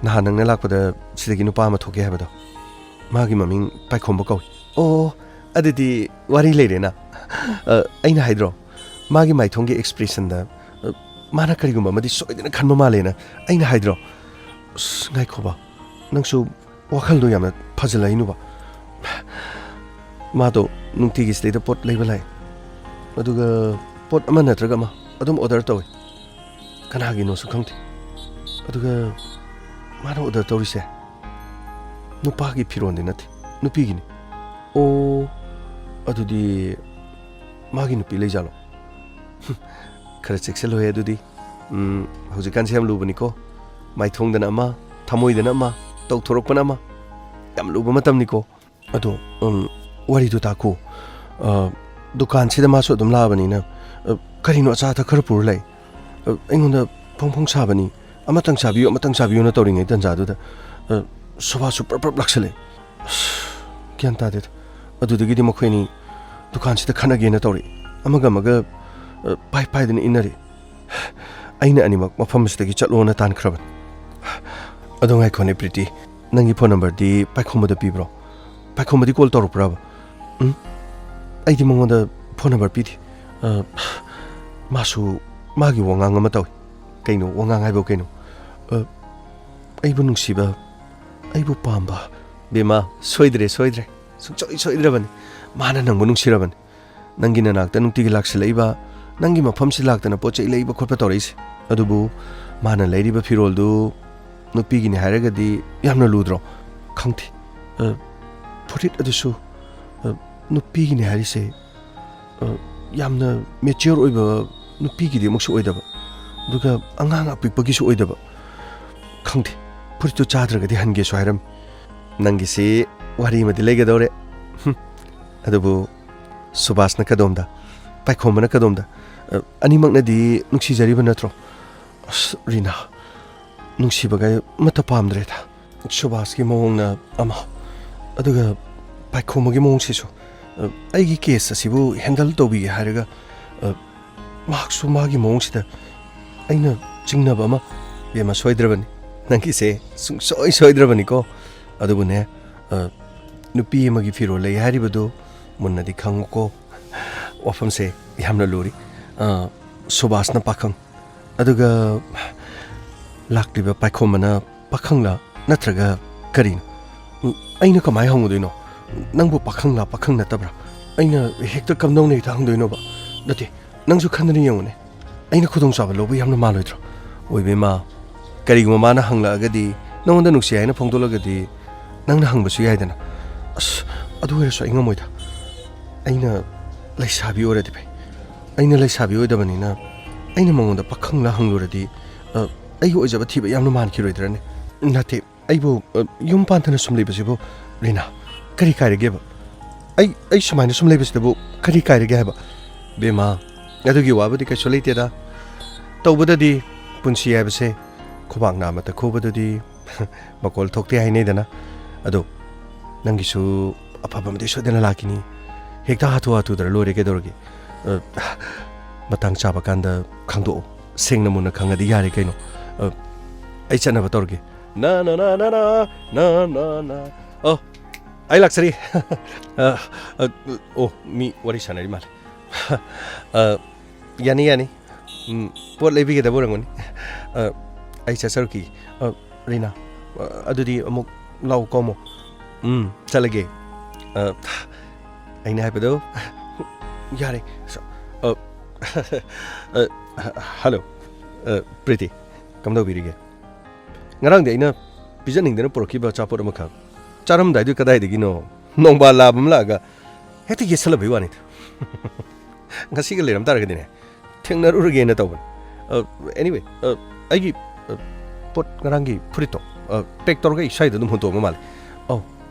ꯅꯍꯥꯟ ꯅꯪꯅ ꯂꯥꯛꯄꯗ ꯁꯤꯗꯒꯤ ꯅꯨꯄꯥ ꯑꯃ ꯊꯣꯛꯀꯦ ꯍꯥꯏꯕꯗꯣ, ꯃꯥꯒꯤ ꯃꯃꯤꯡ ꯄꯥꯏꯈꯣꯝꯕ ꯀꯧꯏ꯫ ꯑꯣ, ꯑꯗꯨꯗꯤ ꯋꯥꯔꯤ ꯂꯩꯔꯦꯅ꯫ ꯑ, ꯑꯩꯅ ꯍꯥꯏꯗ꯭ꯔꯣ, ꯃꯥꯒꯤ ꯃꯥꯏꯊꯣꯡꯒꯤ ꯑꯦꯛꯁꯄ꯭ꯔꯦꯁꯟꯗ, ꯑ, ꯃꯥꯅ ꯀꯔꯤꯒꯨꯝꯕ ꯑꯃꯗꯤ ꯁꯣꯏꯗꯅ ꯈꯟꯕ ꯃꯥꯜꯂꯦꯅ ꯑꯩꯅ ꯍꯥꯏꯗ꯭ꯔꯣ? ꯑꯁ, ꯉꯥꯏꯈꯣꯕ, ꯅꯪꯁꯨ ꯋꯥꯈꯜꯗꯣ ꯌꯥꯝꯅ ꯐꯖꯜꯂꯛꯏꯅꯨꯕ꯫ ꯃꯥꯗꯣ ꯅꯨꯡꯇꯤꯒꯤ ꯁꯤꯗꯩꯗ ꯄꯣꯠ ꯂꯩꯕ ꯂꯥꯛꯑꯦ, ꯑꯗꯨꯒ ꯄꯣꯠ ꯑꯃ ꯅꯠꯇ꯭ꯔꯒ ꯑꯃ ꯑꯗꯨꯝ ꯑꯣꯔꯗꯔ ꯇꯧꯋꯦ, ꯀꯅꯥꯒꯤꯅꯣꯁꯨ ꯈꯪꯗꯦ꯫ ꯑꯗꯨꯒ ꯃꯥꯅ ꯑꯣꯔꯗꯔ ꯇꯧꯔꯤꯁꯦ ꯅꯨꯄꯥꯒꯤ ꯐꯤꯔꯣꯟꯗꯤ ꯅꯠꯇꯦ, ꯅꯨꯄꯤꯒꯤꯅꯤ꯫ ꯑꯣ, ꯑꯗꯨꯗꯤ ꯃꯥꯒꯤ ꯅꯨꯄꯤ ꯂꯩꯖꯥꯠꯂꯣ? ꯈꯔ ꯆꯦꯛꯁꯤꯜꯂꯨꯍꯦ ꯑꯗꯨꯗꯤ꯫ ꯎꯝ, ꯍꯧꯖꯤꯛꯀꯥꯟꯁꯦ ꯌꯥꯝ ꯂꯨꯕꯅꯤꯀꯣ꯫ ꯃꯥꯏꯊꯣꯡꯗꯅ ꯑꯃ, ꯊꯃꯣꯏꯗꯅ ꯑꯃ, ꯇꯧꯊꯣꯔꯛꯄꯅ ꯑꯃ꯫ ꯌꯥꯝ ꯂꯨꯕ ꯃꯇꯝꯅꯤꯀꯣ꯫ ꯑꯗꯣ, ꯎꯝ, ꯋꯥꯔꯤꯗꯣ ꯇꯥꯈꯣ꯫ ꯑ, ꯗꯨꯀꯥꯟꯁꯤꯗ ꯃꯥꯁꯨ ꯑꯗꯨꯝ ꯂꯥꯛꯑꯕꯅꯤꯅ, ꯑ, ꯀꯔꯤꯅꯣ ꯑꯆꯥ ꯑꯊꯛ ꯈꯔ ꯄꯨꯔ ꯂꯥꯛꯏ꯫ ꯑ, ꯑꯩꯉꯣꯟꯗ ꯐꯣꯡ ꯐꯣꯡ ꯁꯥꯕꯅꯤ, "ꯑꯃꯇꯪ ꯆꯥꯕꯤꯌꯨ, ꯑꯃꯇꯪ ꯆꯥꯕꯤꯌꯨꯅ" ꯇꯧꯔꯤꯉꯩ ꯇꯟꯖꯥꯗꯨꯗ, ꯑ, ꯁꯣꯐꯥꯁꯨ ꯄ꯭ꯔꯞ ꯄ꯭ꯔꯞ ꯂꯥꯛꯁꯜꯂꯛꯑꯦ꯫ ꯑꯁ, ꯒ꯭ꯌꯥꯟ ꯇꯥꯗꯦꯗ꯫ ꯑꯗꯨꯗꯒꯤꯗꯤ ꯃꯈꯣꯏ ꯑꯅꯤ ꯗꯨꯀꯥꯟꯁꯤꯗ ꯈꯠꯅꯒꯦꯅ ꯇꯧꯔꯛꯏ꯫ ꯑꯃꯒ ꯑꯃꯒ, ꯑ, ꯄꯥꯏ ꯄꯥꯏꯗꯅ ꯏꯟꯅꯔꯤ꯫ ꯑꯩꯅ ꯑꯅꯤꯃꯛ ꯃꯐꯝ ꯑꯁꯤꯗꯒꯤ ꯆꯠꯂꯣꯅ ꯇꯥꯟꯈ꯭ꯔꯕꯅꯤ꯫ ꯑꯗꯣ ꯉꯥꯏꯈꯣꯅꯦ ꯄ꯭ꯔꯤꯇꯤ, ꯅꯪꯒꯤ ꯐꯣꯟ ꯅꯝꯕꯔꯗꯤ ꯄꯥꯏꯈꯣꯝꯕꯗ ꯄꯤꯕ꯭ꯔꯣ? ꯄꯥꯏꯈꯣꯝꯕꯗꯤ ꯀꯣꯜ ꯇꯧꯔꯛꯄ꯭ꯔꯕ? ꯎꯝ? ꯑꯩꯗꯤ ꯃꯉꯣꯟꯗ ꯐꯣꯟ ꯅꯝꯕꯔ ꯄꯤꯗꯦ꯫ ꯑ, ꯃꯥꯁꯨ ꯃꯥꯒꯤ ꯋꯥꯉꯥꯡ ꯑꯃ ꯇꯧꯏ꯫ ꯀꯩꯅꯣ ꯋꯥꯉꯥꯡ ꯍꯥꯏꯕꯨ ꯀꯩꯅꯣ? ꯑ, ꯑꯩꯕꯨ ꯅꯨꯡꯁꯤꯕ, ꯑꯩꯕꯨ ꯄꯥꯝꯕ꯫ ꯕꯦꯝꯃ, ꯁꯣꯏꯗ꯭ꯔꯦ, ꯁꯣꯏꯗ꯭ꯔꯦ꯫ ꯁꯨꯡꯁꯣꯏ ꯁꯣꯏꯗ꯭ꯔꯕꯅꯤ꯫ ꯃꯥꯅ ꯅꯪꯕꯨ ꯅꯨꯡꯁꯤꯔꯕꯅꯤ꯫ ꯅꯪꯒꯤ ꯅꯅꯥꯛꯇ ꯅꯨꯡꯇꯤꯒꯤ ꯂꯥꯛꯁꯤꯜꯂꯛꯏꯕ, ꯅꯪꯒꯤ ꯃꯐꯝꯁꯤ ꯂꯥꯛꯇꯅ ꯄꯣꯠ ꯆꯩ ꯂꯩꯕ ꯈꯣꯠꯄ ꯇꯧꯔꯛꯏꯁꯦ꯫ ꯑꯗꯨꯕꯨ ꯃꯥꯅ ꯂꯩꯔꯤꯕ ꯐꯤꯔꯣꯜꯗꯨ ꯅꯨꯄꯤꯒꯤꯅꯤ ꯍꯥꯏꯔꯒꯗꯤ ꯌꯥꯝꯅ ꯂꯨꯗ꯭ꯔꯣ? ꯈꯪꯗꯦ꯫ ꯑ, ꯐꯨꯔꯤꯠ ꯑꯗꯨꯁꯨ, ꯑ, ꯅꯨꯄꯤꯒꯤꯅꯤ ꯍꯥꯏꯔꯤꯁꯦ, ꯑ, ꯌꯥꯝꯅ mature ꯑꯣꯏꯕ ꯅꯨꯄꯤꯒꯤꯗꯤ ꯑꯃꯨꯛꯁꯨ ꯑꯣꯏꯗꯕ, ꯑꯗꯨꯒ ꯑꯉꯥꯡ ꯑꯄꯤꯛꯄꯒꯤꯁꯨ ꯑꯣꯏꯗꯕ꯫ ꯈꯪꯗꯦ, ꯐꯨꯔꯤꯠꯇꯨ ꯆꯥꯗ꯭ꯔꯒꯗꯤ ꯍꯟꯒꯦꯁꯨ ꯍꯥꯏꯔꯝꯃꯤ꯫ ꯅꯪꯒꯤꯁꯤ ꯋꯥꯔꯤ ꯑꯃꯗꯤ ꯂꯩꯒꯗꯧꯔꯦ꯫ ꯍꯨꯝ꯫ ꯑꯗꯨꯕꯨ ꯁꯨꯕꯥꯁꯅ ꯀꯗꯣꯝꯗ, ꯄꯥꯏꯈꯣꯝꯕꯅ ꯀꯗꯣꯝꯗ? ꯑ, ꯑꯅꯤꯃꯛꯅꯗꯤ ꯅꯨꯡꯁꯤꯖꯔꯤꯕ ꯅꯠꯇ꯭ꯔꯣ? ꯑꯁ, ꯔꯤꯅꯥ, ꯅꯨꯡꯁꯤꯕꯒ ꯑꯃꯠꯇ ꯄꯥꯝꯗ꯭ꯔꯦꯗ꯫ ꯁꯨꯕꯥꯁꯀꯤ ꯃꯑꯣꯡꯅ ꯑꯃ, ꯑꯗꯨꯒ ꯄꯥꯏꯈꯣꯝꯕꯒꯤ ꯃꯑꯣꯡꯁꯤꯁꯨ, ꯑ, ꯑꯩꯒꯤ case ꯑꯁꯤꯕꯨ handle ꯇꯧꯕꯤꯒꯦ ꯍꯥꯏꯔꯒ, ꯑ, ꯃꯍꯥꯛꯁꯨ ꯃꯥꯒꯤ ꯃꯑꯣꯡꯁꯤꯗ ꯑꯩꯅ ꯆꯤꯡꯅꯕ ꯑꯃ꯫ ꯕꯦꯝꯃ, ꯁꯣꯏꯗ꯭ꯔꯕꯅꯤ, ꯅꯪꯒꯤꯁꯦ ꯁꯨꯡꯁꯣꯏ ꯁꯣꯏꯗ꯭ꯔꯕꯅꯤꯀꯣ꯫ ꯑꯗꯨꯕꯨꯅꯦ, ꯑ, ꯅꯨꯄꯤ ꯑꯃꯒꯤ ꯐꯤꯔꯣꯜ ꯂꯩ ꯍꯥꯏꯔꯤꯕꯗꯨ ꯃꯨꯟꯅꯗꯤ ꯈꯪꯉꯨꯀꯣ꯫ ꯋꯥꯐꯝꯁꯦ ꯌꯥꯝꯅ ꯂꯨꯔꯤ꯫ ꯑ, ꯁꯨꯕꯥꯁꯅ ꯄꯥꯈꯪ, ꯑꯗꯨꯒ ꯂꯥꯛꯂꯤꯕ ꯄꯥꯏꯈꯣꯝꯕꯅ ꯄꯥꯈꯪꯂꯥ ꯅꯠꯇ꯭ꯔꯒ ꯀꯔꯤꯅꯣ? ꯎꯝ, ꯑꯩꯅ ꯀꯃꯥꯏ ꯍꯪꯉꯨꯗꯣꯏꯅꯣ? ꯅꯪꯕꯨ ꯄꯥꯈꯪꯂꯥ ꯄꯥꯈꯪ ꯅꯠꯇꯕ꯭ꯔꯥ? ꯑꯩꯅ ꯍꯦꯛꯇ ꯀꯝꯗꯧꯅ ꯍꯦꯛꯇ ꯍꯪꯗꯣꯏꯅꯣꯕ? ꯅꯠꯇꯦ, ꯅꯪꯁꯨ ꯈꯟꯗꯅ ꯌꯦꯡꯉꯨꯅꯦ꯫ ꯑꯩꯅ ꯈꯨꯗꯣꯡꯆꯥꯕ ꯂꯧꯕ ꯌꯥꯝꯅ ꯃꯥꯜꯂꯣꯏꯗ꯭ꯔꯣ? ꯑꯣꯏꯕ ꯏꯃꯥ, ꯀꯔꯤꯒꯨꯝꯕ ꯃꯥꯅ ꯍꯪꯂꯛꯑꯒꯗꯤ, ꯅꯉꯣꯟꯗ ꯅꯨꯡꯁꯤ ꯍꯥꯏꯅ ꯐꯣꯡꯗꯣꯛꯂꯒꯗꯤ, ꯅꯪꯅ ꯍꯪꯕꯁꯨ ꯌꯥꯏꯗꯅ꯫ ꯑꯁ, ꯑꯗꯨ ꯑꯣꯏꯔꯁꯨ ꯑꯩ ꯉꯝꯃꯣꯏꯗ꯫ ꯑꯩꯅ ꯂꯩꯁꯥꯕꯤ ꯑꯣꯏꯔꯗꯤ ꯐꯩ꯫ ꯑꯩꯅ ꯂꯩꯁꯥꯕꯤ ꯑꯣꯏꯗꯕꯅꯤꯅ ꯑꯩꯅ ꯃꯉꯣꯟꯗ ꯄꯥꯈꯪꯂ ꯍꯪꯂꯨꯔꯗꯤ, ꯑ, ꯑꯩꯒꯤ ꯑꯣꯏꯖꯕ ꯊꯤꯕ ꯌꯥꯝꯅ ꯃꯥꯟꯈꯤꯔꯣꯏꯗ꯭ꯔꯅꯦ? ꯅꯠꯇꯦ, ꯑꯩꯕꯨ, ꯑ, ꯌꯨꯝ ꯄꯥꯟꯗꯅ ꯁꯨꯝ ꯂꯩꯕꯁꯤꯕꯨ, ꯔꯤꯅꯥ, ꯀꯔꯤ ꯀꯥꯏꯔꯒꯦꯕ? ꯑꯩ, ꯑꯩ ꯁꯨꯃꯥꯏꯅ ꯁꯨꯝ ꯂꯩꯕꯁꯤꯗꯕꯨ ꯀꯔꯤ ꯀꯥꯏꯔꯒꯦ ꯍꯥꯏꯕ? ꯕꯦꯝꯃ, ꯑꯗꯨꯒꯤ ꯋꯥꯕꯨꯗꯤ ꯀꯩꯁꯨ ꯂꯩꯇꯦꯗ꯫ ꯇꯧꯕꯗꯗꯤ ꯄꯨꯟꯁꯤ ꯍꯥꯏꯕꯁꯦ ꯈꯨꯕꯥꯛ ꯅꯥꯝꯃꯇ ꯈꯨꯕꯗꯨꯗꯤ ꯃꯀꯣꯜ ꯊꯣꯛꯇꯦ ꯍꯥꯏꯅꯩꯗꯅ꯫ ꯑꯗꯣ ꯅꯪꯒꯤꯁꯨ ꯑꯐꯕ ꯑꯃꯗꯤ ꯁꯣꯏꯗꯅ ꯂꯥꯛꯈꯤꯅꯤ꯫ ꯍꯦꯛꯇ ꯍꯥꯊꯨ ꯍꯥꯊꯨꯗꯔ ꯂꯣꯏꯔꯦ ꯀꯩꯗꯧꯔꯒꯦ? ꯑ, ꯃꯇꯥꯡ ꯆꯥꯕ ꯀꯥꯟꯗ ꯈꯪꯗꯣꯛꯑꯣ꯫ ꯁꯦꯡꯅ ꯃꯨꯟꯅ ꯈꯪꯉꯗꯤ ꯌꯥꯔꯦ ꯀꯩꯅꯣ꯫ ꯑ, ꯑꯩ ꯆꯠꯅꯕ ꯇꯧꯔꯒꯦ꯫ ꯅ, ꯅ, ꯅ, ꯅ, ꯅ, ꯅ, ꯅ, ꯅ꯫ ꯑꯣ, ꯑꯩ ꯂꯥꯛꯆꯔꯤ꯫ ꯑ, ꯑ, ꯑꯣ, ꯃꯤ ꯋꯥꯔꯤ ꯁꯥꯟꯅꯔꯤ ꯃꯥꯜꯂꯦ꯫ ꯑ, ꯌꯥꯅꯤ, ꯌꯥꯅꯤ꯫ ꯎꯝ, ꯄꯣꯠ ꯂꯩꯕꯤꯒꯗꯕ ꯑꯣꯏꯔꯝꯒꯅꯤ꯫ ꯑ, ꯑꯩ ꯆꯠꯆꯔꯨꯈꯤꯒꯦ꯫ ꯑ, ꯔꯤꯅꯥ, ꯑ, ꯑꯗꯨꯗꯤ ꯑꯃꯨꯛ ꯂꯥꯛꯎꯀꯣ ꯑꯃꯨꯛ꯫ ꯎꯝ, ꯆꯠꯂꯒꯦ꯫ ꯑ, ꯑꯩꯅ ꯍꯥꯏꯕꯗꯣ ꯌꯥꯔꯦ꯫ ꯑ, ꯑ, ꯍꯜꯂꯣ꯫ ꯑ, ꯄ꯭ꯔꯤꯇꯤ, ꯀꯝꯗꯧꯕꯤꯔꯤꯒꯦ? ꯉꯔꯥꯡꯗꯤ ꯑꯩꯅ ꯄꯤꯖꯅꯤꯡꯗꯅ ꯄꯨꯔꯛꯈꯤꯕ ꯑꯆꯥꯄꯣꯠ ꯑꯃꯈꯛ ꯆꯥꯔꯝꯗꯥꯏꯗꯨ ꯀꯗꯥꯏꯗꯒꯤꯅꯣ ꯅꯣꯡꯕꯥꯜ ꯂꯥꯕ ꯑꯃ ꯂꯥꯛꯑꯒ ꯍꯦꯛꯇ ꯌꯦꯠꯁꯜꯂꯕꯩ ꯋꯥꯅꯤꯗ꯫ ꯉꯁꯤꯒ ꯂꯩꯔꯝ ꯇꯥꯔꯒꯗꯤꯅꯦ, ꯊꯦꯡꯅꯔꯨꯔꯒꯦꯅ ꯇꯧꯕꯅꯤ꯫ ꯑ, anyway, ꯑ, ꯑꯩꯒꯤ, ꯑ, ꯄꯣꯠ ꯉꯔꯥꯡꯒꯤ ꯐꯨꯔꯤꯠꯇꯣ, ꯑ, pack ꯇꯧꯔꯒ ꯑꯩ ꯁ꯭ꯋꯥꯏꯗ ꯑꯗꯨꯝ ꯍꯨꯟꯇꯣꯛꯑꯝꯕ ꯃꯥꯜꯂꯦ꯫ ꯑꯧ,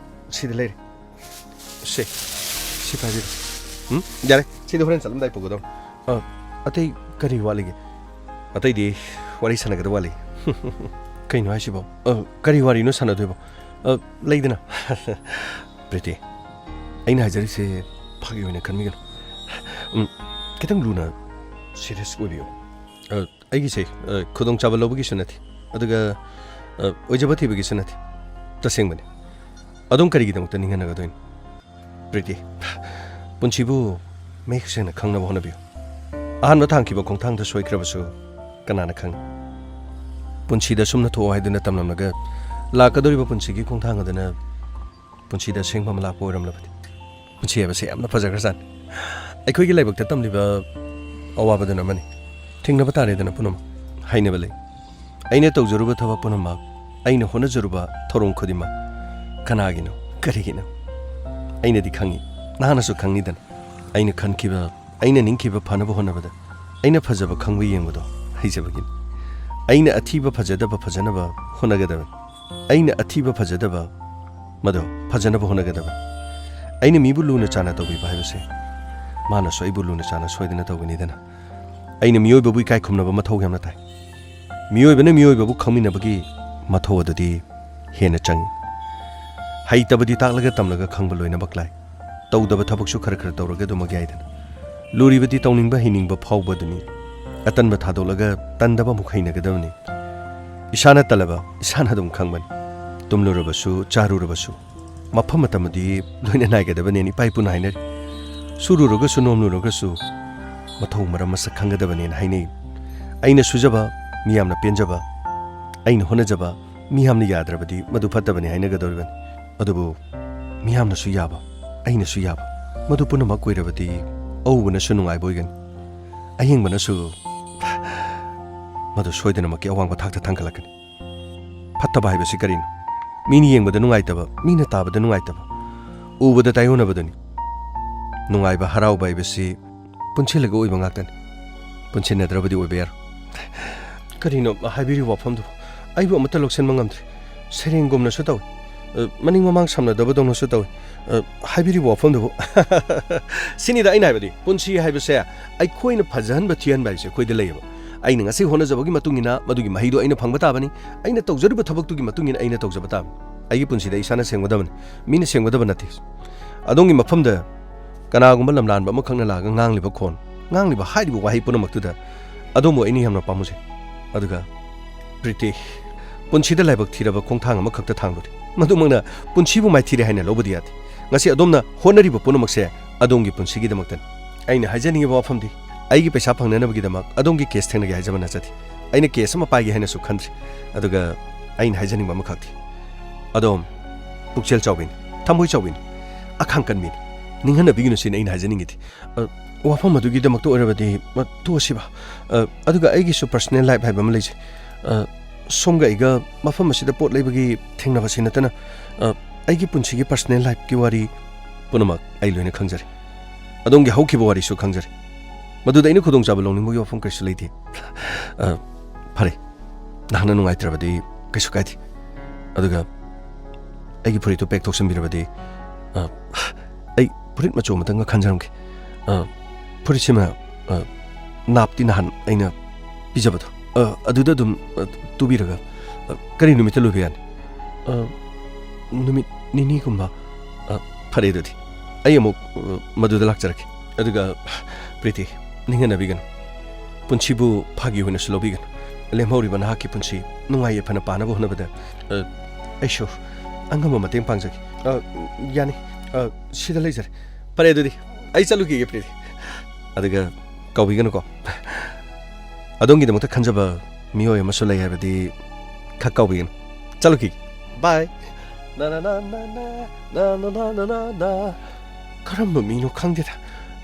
ꯁꯤꯗ ꯂꯩꯔꯦ꯫ ꯁꯦ, ꯁꯤ ꯄꯥꯏꯕꯤꯔꯣ꯫ ꯎꯝ? ꯌꯥꯔꯦ, ꯁꯤꯗꯤ ꯍꯣꯔꯦꯟ ꯆꯠꯂꯝꯗꯥꯏ ꯄꯨꯒꯗꯧꯅꯤ꯫ ꯑ, ꯑꯇꯩ ꯀꯔꯤ ꯋꯥꯠꯂꯤꯒꯦ? ꯑꯇꯩꯗꯤ ꯋꯥꯔꯤ ꯁꯥꯟꯅꯒꯗꯕ ꯋꯥꯠꯂꯤ꯫ ꯀꯩꯅꯣ ꯍꯥꯏꯁꯤꯕꯣ? ꯑ, ꯀꯔꯤ ꯋꯥꯔꯤꯅꯣ ꯁꯥꯟꯅꯗꯣꯏꯕꯣ? ꯑ, ꯂꯩꯗꯅ꯫ ꯄ꯭ꯔꯤꯇꯤ, ꯑꯩꯅ ꯍꯥꯏꯖꯔꯤꯁꯦ ꯐꯥꯒꯤ ꯑꯣꯏꯅ ꯈꯟꯕꯤꯒꯅꯨ꯫ ꯎꯝ, ꯈꯤꯇꯪ ꯂꯨꯅ serious ꯑꯣꯏꯕꯤꯌꯨ꯫ ꯑ, ꯑꯩꯒꯤꯁꯦ, ꯑ, ꯈꯨꯗꯣꯡꯆꯥꯕ ꯂꯧꯕꯒꯤꯁꯨ ꯅꯠꯇꯦ, ꯑꯗꯨꯒ, ꯑ, ꯑꯣꯏꯖꯕ ꯊꯤꯕꯒꯤꯁꯨ ꯅꯠꯇꯦ꯫ ꯇꯁꯦꯡꯕꯅꯤ꯫ ꯑꯗꯨꯝ ꯀꯔꯤꯒꯤꯗꯃꯛꯇ ꯅꯤꯡꯍꯟꯅꯒꯗꯣꯏꯅꯣ? ꯄ꯭ꯔꯤꯇꯤ, ꯄꯨꯟꯁꯤꯕꯨ ꯃꯌꯦꯛ ꯁꯦꯡꯅ ꯈꯪꯅꯕ ꯍꯣꯠꯅꯕꯤꯌꯨ꯫ ꯑꯍꯥꯟꯕ ꯊꯥꯡꯈꯤꯕ ꯈꯣꯡꯊꯥꯡꯗ ꯁꯣꯏꯈ꯭ꯔꯕꯁꯨ ꯀꯅꯥꯅ ꯈꯪꯏ? ꯄꯨꯟꯁꯤꯗ ꯁꯨꯝꯅ ꯊꯣꯛꯑꯣ ꯍꯥꯏꯗꯨꯅ ꯇꯝꯂꯝꯂꯒ ꯂꯥꯛꯀꯗꯧꯔꯤꯕ ꯄꯨꯟꯁꯤꯒꯤ ꯈꯣꯡꯊꯥꯡ ꯑꯗꯨꯅ ꯄꯨꯟꯁꯤꯗ ꯑꯁꯦꯡꯕ ꯑꯃ ꯂꯥꯛꯄ ꯑꯣꯏꯔꯝꯂꯕꯗꯤ꯫ ꯄꯨꯟꯁꯤ ꯍꯥꯏꯕꯁꯦ ꯌꯥꯝꯅ ꯐꯖꯈ꯭ꯔꯖꯥꯠꯅꯤ꯫ ꯑꯩꯈꯣꯏꯒꯤ ꯂꯥꯏꯕꯛꯇ ꯇꯝꯂꯤꯕ ꯑꯋꯥꯕꯗꯨꯅ ꯑꯃꯅꯤ꯫ ꯊꯦꯡꯅꯕ ꯇꯥꯔꯦꯗꯅ ꯄꯨꯝꯅꯃꯛ꯫ ꯍꯥꯏꯅꯕ ꯂꯩ, "ꯑꯩꯅ ꯇꯧꯖꯔꯨꯕ ꯊꯕꯛ ꯄꯨꯝꯅꯃꯛ, ꯑꯩꯅ ꯍꯣꯠꯅꯖꯔꯨꯕ ꯊꯧꯔꯝ ꯈꯨꯗꯤꯡꯃꯛ, ꯀꯅꯥꯒꯤꯅꯣ? ꯀꯔꯤꯒꯤꯅꯣ? ꯑꯩꯅꯗꯤ ꯈꯪꯏ, ꯅꯍꯥꯛꯅꯁꯨ ꯈꯪꯏꯗꯅ꯫ ꯑꯩꯅ ꯈꯟꯈꯤꯕ, ꯑꯩꯅ ꯅꯤꯡꯈꯤꯕ ꯐꯅꯕ ꯍꯣꯠꯅꯕꯗ ꯑꯩꯅ ꯐꯖꯕ ꯈꯪꯕ ꯌꯦꯡꯕꯗꯣ ꯍꯩꯖꯕꯒꯤꯅꯤ꯫ ꯑꯩꯅ ꯑꯊꯤꯕ ꯐꯖꯗꯕ ꯐꯖꯅꯕ ꯍꯣꯠꯅꯒꯗꯕꯅꯤ꯫ ꯑꯩꯅ ꯑꯊꯤꯕ ꯐꯖꯗꯕ ꯃꯗꯣ ꯐꯖꯅꯕ ꯍꯣꯠꯅꯒꯗꯕꯅꯤ꯫ ꯑꯩꯅ ꯃꯤꯕꯨ ꯂꯨꯅ ꯆꯥꯟꯅ ꯇꯧꯕꯤꯕ ꯍꯥꯏꯕꯁꯦ ꯃꯥꯅꯁꯨ ꯑꯩꯕꯨ ꯂꯨꯅ ꯆꯥꯟꯅ ꯁꯣꯏꯗꯅ ꯇꯧꯒꯅꯤꯗꯅ꯫ ꯑꯩꯅ ꯃꯤꯑꯣꯏꯕꯕꯨ ꯏꯀꯥꯏ ꯈꯨꯝꯅꯕ ꯃꯊꯧ ꯌꯥꯝꯅ ꯇꯥꯏ꯫ ꯃꯤꯑꯣꯏꯕꯅ ꯃꯤꯑꯣꯏꯕꯕꯨ ꯈꯪꯃꯤꯟꯅꯕꯒꯤ ꯃꯊꯧ ꯑꯗꯨꯗꯤ ꯍꯦꯟꯅ ꯆꯪꯏ꯫ ꯍꯩꯇꯕꯗꯤ ꯇꯥꯛꯂꯒ ꯇꯝꯂꯒ ꯈꯪꯕ ꯂꯣꯏꯅꯃꯛ ꯂꯥꯏ꯫ ꯇꯧꯗꯕ ꯊꯕꯛꯁꯨ ꯈꯔ ꯈꯔ ꯇꯧꯔꯒ ꯑꯗꯨꯃꯛ ꯌꯥꯏꯗꯅ꯫ ꯂꯨꯔꯤꯕꯗꯤ ꯇꯧꯅꯤꯡꯕ ꯍꯩꯅꯤꯡꯕ ꯐꯥꯎꯕꯗꯨꯅꯤ꯫ ꯑꯇꯟꯕ ꯊꯥꯗꯣꯛꯂꯒ ꯇꯟꯗꯕ ꯑꯃꯨꯛ ꯍꯩꯅꯒꯗꯕꯅꯤ꯫ ꯏꯁꯥꯅ ꯇꯜꯂꯕ ꯏꯁꯥꯅ ꯑꯗꯨꯝ ꯈꯪꯕꯅꯤ꯫ ꯇꯨꯝꯂꯨꯔꯕꯁꯨ, ꯆꯥꯔꯨꯔꯕꯁꯨ, ꯃꯐꯝ ꯃꯇꯝꯗꯤ ꯂꯣꯏꯅ ꯅꯥꯏꯒꯗꯕꯅꯦꯅ ꯏꯄꯥ ꯏꯄꯨꯅ ꯍꯥꯏꯅꯔꯤ꯫ ꯁꯨꯔꯨꯔꯒꯁꯨ, ꯅꯣꯝꯂꯨꯔꯒꯁꯨ, ꯃꯊꯧ ꯃꯔꯝ ꯃꯁꯛ ꯈꯪꯒꯗꯕꯅꯦꯅ ꯍꯥꯏꯅꯩ꯫ ꯑꯩꯅ ꯁꯨꯖꯕ, ꯃꯤꯌꯥꯝꯅ ꯄꯦꯟꯖꯕ, ꯑꯩꯅ ꯍꯣꯠꯅꯖꯕ, ꯃꯤꯌꯥꯝꯅ ꯌꯥꯗ꯭ꯔꯕꯗꯤ ꯃꯗꯨ ꯐꯠꯇꯕꯅꯤ ꯍꯥꯏꯅꯒꯗꯧꯔꯤꯕꯅꯤ꯫ ꯑꯗꯨꯕꯨ ꯃꯤꯌꯥꯝꯅꯁꯨ ꯌꯥꯕ, ꯑꯩꯅꯁꯨ ꯌꯥꯕ, ꯃꯗꯨ ꯄꯨꯝꯅꯃꯛ ꯑꯣꯏꯔꯕꯗꯤ ꯑꯎꯕꯅꯁꯨ ꯅꯨꯡꯉꯥꯏꯕ ꯑꯣꯏꯒꯅꯤ, ꯑꯌꯦꯡꯕꯅꯁꯨ꯫ ꯃꯗꯨ ꯁꯣꯏꯗꯅꯃꯛꯀꯤ ꯑꯋꯥꯡꯕ ꯊꯥꯛꯇ ꯊꯥꯡꯒꯠꯂꯛꯀꯅꯤ꯫ ꯐꯠꯇꯕ ꯍꯥꯏꯕꯁꯤ ꯀꯔꯤꯅꯣ? ꯃꯤꯅ ꯌꯦꯡꯕꯗ ꯅꯨꯡꯉꯥꯏꯇꯕ, ꯃꯤꯅ ꯇꯥꯕꯗ ꯅꯨꯡꯉꯥꯏꯇꯕ, ꯎꯕꯗ ꯇꯥꯏꯑꯣꯟꯅꯕꯗꯨꯅꯤ꯫ ꯅꯨꯡꯉꯥꯏꯕ, ꯍꯔꯥꯎꯕ ꯍꯥꯏꯕꯁꯤ ꯄꯨꯟꯁꯤꯜꯂꯒ ꯑꯣꯏꯕ ꯉꯥꯛꯇꯅꯤ꯫ ꯄꯨꯟꯁꯤꯟꯅꯗ꯭ꯔꯕꯗꯤ ꯑꯣꯏꯕ ꯌꯥꯔꯣꯏ꯫ ꯀꯔꯤꯅꯣ ꯍꯥꯏꯕꯤꯔꯤꯕ ꯋꯥꯐꯝꯗꯨꯕꯨ? ꯑꯩꯕꯨ ꯑꯃꯠꯇ ꯂꯧꯁꯤꯟꯕ ꯉꯝꯗ꯭ꯔꯦ꯫ ꯁꯩꯔꯦꯡꯒꯨꯝꯅꯁꯨ ꯇꯧꯏ꯫ ꯑ, ꯃꯅꯤꯡ ꯃꯃꯥꯡ ꯁꯝꯅꯗꯕꯗꯧꯅꯁꯨ ꯇꯧꯏ꯫ ꯑ, ꯍꯥꯏꯕꯤꯔꯤꯕ ꯋꯥꯐꯝꯗꯨꯕꯨ? ꯁꯤꯅꯤꯗ ꯑꯩꯅ ꯍꯥꯏꯕꯗꯤ, ꯄꯨꯟꯁꯤ ꯍꯥꯏꯕꯁꯦ ꯑꯩꯈꯣꯏꯅ ꯐꯖꯍꯟꯕ ꯊꯤꯍꯟꯕ ꯍꯥꯏꯕꯁꯦ ꯑꯩꯈꯣꯏꯗ ꯂꯩꯌꯦꯕ꯫ ꯑꯩꯅ ꯉꯁꯤ ꯍꯣꯠꯅꯖꯕꯒꯤ ꯃꯇꯨꯡ ꯏꯟꯅ ꯃꯗꯨꯒꯤ ꯃꯍꯩꯗꯣ ꯑꯩꯅ ꯐꯪꯕ ꯇꯥꯕꯅꯤ꯫ ꯑꯩꯅ ꯇꯧꯖꯔꯤꯕ ꯊꯕꯛꯇꯨꯒꯤ ꯃꯇꯨꯡ ꯏꯟꯅ ꯑꯩꯅ ꯇꯧꯖꯕ ꯇꯥꯕꯅꯤ꯫ ꯑꯩꯒꯤ ꯄꯨꯟꯁꯤꯗ ꯏꯁꯥꯅ ꯁꯦꯝꯒꯗꯕꯅꯤ, ꯃꯤꯅ ꯁꯦꯝꯒꯗꯕ ꯅꯠꯇꯦ꯫ ꯑꯗꯣꯝꯒꯤ ꯃꯐꯝꯗ ꯀꯅꯥꯒꯨꯝꯕ ꯂꯝꯂꯥꯟꯕ ꯑꯃꯈꯛꯅ ꯂꯥꯛꯑꯒ ꯉꯥꯡꯂꯤꯕ ꯈꯣꯟ, ꯉꯥꯡꯂꯤꯕ ꯍꯥꯏꯔꯤꯕ ꯋꯥꯍꯩ ꯄꯨꯝꯅꯃꯛꯇꯨꯗ ꯑꯗꯣꯝꯕꯨ ꯑꯩꯅ ꯌꯥꯝꯅ ꯄꯥꯝꯃꯨꯖꯩ꯫ ꯑꯗꯨꯒ ꯄ꯭ꯔꯤꯇꯤ, ꯄꯨꯟꯁꯤꯗ ꯂꯥꯏꯕꯛ ꯊꯤꯔꯕ ꯈꯣꯡꯊꯥꯡ ꯑꯃꯈꯛꯇ ꯊꯥꯡꯂꯨꯔꯦ꯫ ꯃꯗꯨꯃꯛꯅ ꯄꯨꯟꯁꯤꯕꯨ ꯃꯥꯏꯊꯤꯔꯦ ꯍꯥꯏꯅ ꯂꯧꯕꯗꯤ ꯌꯥꯗꯦ꯫ ꯉꯁꯤ ꯑꯗꯣꯝꯅ ꯍꯣꯠꯅꯔꯤꯕ ꯄꯨꯝꯅꯃꯛꯁꯦ ꯑꯗꯣꯝꯒꯤ ꯄꯨꯟꯁꯤꯒꯤꯗꯃꯛꯇꯅꯤ꯫ ꯑꯩꯅ ꯍꯥꯏꯖꯅꯤꯡꯉꯤꯕ ꯋꯥꯐꯝꯗꯤ, ꯑꯩꯒꯤ ꯄꯩꯁꯥ ꯐꯪꯅꯅꯕꯒꯤꯗꯃꯛ ꯑꯗꯣꯝꯒꯤ ꯀꯦꯁ ꯊꯦꯡꯅꯒꯦ ꯍꯥꯏꯖꯕ ꯅꯠꯆꯗꯦ꯫ ꯑꯩꯅ ꯀꯦꯁ ꯑꯃ ꯄꯥꯏꯒꯦ ꯍꯥꯏꯅꯁꯨ ꯈꯟꯗ꯭ꯔꯤ꯫ ꯑꯗꯨꯒ ꯑꯩꯅ ꯍꯥꯏꯖꯅꯤꯡꯕ ꯑꯃꯈꯛꯇꯤ, ꯑꯗꯣꯝ ꯄꯨꯛꯆꯦꯜ ꯆꯥꯎꯕꯤꯅꯤ, ꯊꯃꯣꯏ ꯆꯥꯎꯕꯤꯅꯤ, ꯑꯈꯥꯡ ꯀꯟꯕꯤꯅꯤ꯫ ꯅꯤꯡꯍꯟꯅꯕꯤꯒꯅꯨ ꯁꯤꯅꯤ ꯑꯩꯅ ꯍꯥꯏꯖꯅꯤꯡꯉꯤꯗꯤ꯫ ꯑ, ꯋꯥꯐꯝ ꯑꯗꯨꯒꯤꯗꯃꯛꯇ ꯑꯣꯏꯔꯕꯗꯤ, ꯑ, ꯇꯣꯛꯑꯁꯤꯕ꯫ ꯑ, ꯑꯗꯨꯒ ꯑꯩꯒꯤꯁꯨ ꯄꯔꯁꯅꯦꯜ ꯂꯥꯏꯐ ꯍꯥꯏꯕ ꯑꯃ ꯂꯩꯖꯩ꯫ ꯑ, ꯁꯣꯝꯒ ꯑꯩꯒ ꯃꯐꯝ ꯑꯁꯤꯗ ꯄꯣꯠ ꯂꯩꯕꯒꯤ ꯊꯦꯡꯅꯕꯁꯤ ꯅꯠꯇꯅ, ꯑ, ꯑꯩꯒꯤ ꯄꯨꯟꯁꯤꯒꯤ ꯄꯔꯁꯅꯦꯜ ꯂꯥꯏꯐꯀꯤ ꯋꯥꯔꯤ ꯄꯨꯝꯅꯃꯛ ꯑꯩ ꯂꯣꯏꯅ ꯈꯪꯖꯔꯦ꯫ ꯑꯗꯣꯝꯒꯤ ꯍꯧꯈꯤꯕ ꯋꯥꯔꯤꯁꯨ ꯈꯪꯖꯔꯦ꯫ ꯃꯗꯨꯗ ꯑꯩꯅ ꯈꯨꯗꯣꯡꯆꯥꯕ ꯂꯧꯅꯤꯡꯕꯒꯤ ꯋꯥꯐꯝ ꯀꯔꯤꯁꯨ ꯂꯩꯇꯦ꯫ ꯑ, ꯐꯔꯦ, ꯅꯍꯥꯛꯅ ꯅꯨꯡꯉꯥꯏꯇ꯭ꯔꯕꯗꯤ ꯀꯩꯁꯨ ꯀꯥꯏꯗꯦ꯫ ꯑꯗꯨꯒ ꯑꯩꯒꯤ ꯐꯨꯔꯤꯠꯇꯨ ꯄꯦꯛ ꯊꯣꯛꯆꯟꯕꯤꯔꯕꯗꯤ, ꯑ, ꯑꯩ ꯐꯨꯔꯤꯠ ꯃꯆꯨ ꯑꯃꯇꯪꯒ ꯈꯟꯖꯔꯝꯒꯦ꯫ ꯑ, ꯐꯨꯔꯤꯠꯁꯤꯃ, ꯑ, ꯅꯥꯞꯇꯤ ꯅꯍꯥꯟ ꯑꯩꯅ ꯄꯤꯖꯕꯗꯣ, ꯑ, ꯑꯗꯨꯗ ꯑꯗꯨꯝ, ꯑ, ꯇꯨꯕꯤꯔꯒ, ꯑ, ꯀꯔꯤ ꯅꯨꯃꯤꯠꯇ ꯂꯣꯏꯕ ꯌꯥꯅꯤ? ꯑ, ꯅꯨꯃꯤꯠ ꯅꯤꯅꯤꯒꯨꯝꯕ꯫ ꯑ, ꯐꯔꯦ ꯑꯗꯨꯗꯤ꯫ ꯑꯩ ꯑꯃꯨꯛ, ꯑ, ꯃꯗꯨꯗ ꯂꯥꯛꯆꯔꯛꯀꯦ꯫ ꯑꯗꯨꯒ, ꯄ꯭ꯔꯤꯇꯤ, ꯅꯤꯡꯍꯟꯅꯕꯤꯒꯅꯨ꯫ ꯄꯨꯟꯁꯤꯕꯨ ꯐꯥꯒꯤ ꯑꯣꯏꯅꯁꯨ ꯂꯧꯕꯤꯒꯅꯨ꯫ ꯂꯦꯝꯍꯧꯔꯤꯕ ꯅꯍꯥꯛꯀꯤ ꯄꯨꯟꯁꯤ ꯅꯨꯡꯉꯥꯏ ꯌꯥꯏꯐꯅ ꯄꯥꯟꯅꯕ ꯍꯣꯠꯅꯕꯗ, ꯑ, ꯑꯩꯁꯨ ꯑꯉꯝꯕ ꯃꯇꯦꯡ ꯄꯥꯡꯖꯒꯦ꯫ ꯑ, ꯌꯥꯅꯤ꯫ ꯑ, ꯁꯤꯗ ꯂꯩꯖꯔꯦ꯫ ꯐꯔꯦ ꯑꯗꯨꯗꯤ, ꯑꯩ ꯆꯠꯂꯨꯈꯤꯒꯦ, ꯄ꯭ꯔꯤꯇꯤ꯫ ꯑꯗꯨꯒ ꯀꯥꯎꯕꯤꯒꯅꯨꯀꯣ꯫ ꯑꯗꯣꯝꯒꯤꯗꯃꯛꯇ ꯈꯟꯖꯕ ꯃꯤꯑꯣꯏ ꯑꯃꯁꯨ ꯂꯩ ꯍꯥꯏꯕꯗꯤ ꯈꯛ ꯀꯥꯎꯕꯤꯒꯅꯨ꯫ ꯆꯠꯂꯨꯈꯤꯒꯦ꯫ ꯕꯥꯏ꯫ ꯅ, ꯅ, ꯅ, ꯅ, ꯅ, ꯅ, ꯅ, ꯅ, ꯅ, ꯅ꯫ ꯀꯔꯝꯕ ꯃꯤꯅꯣ ꯈꯪꯗꯦꯗ꯫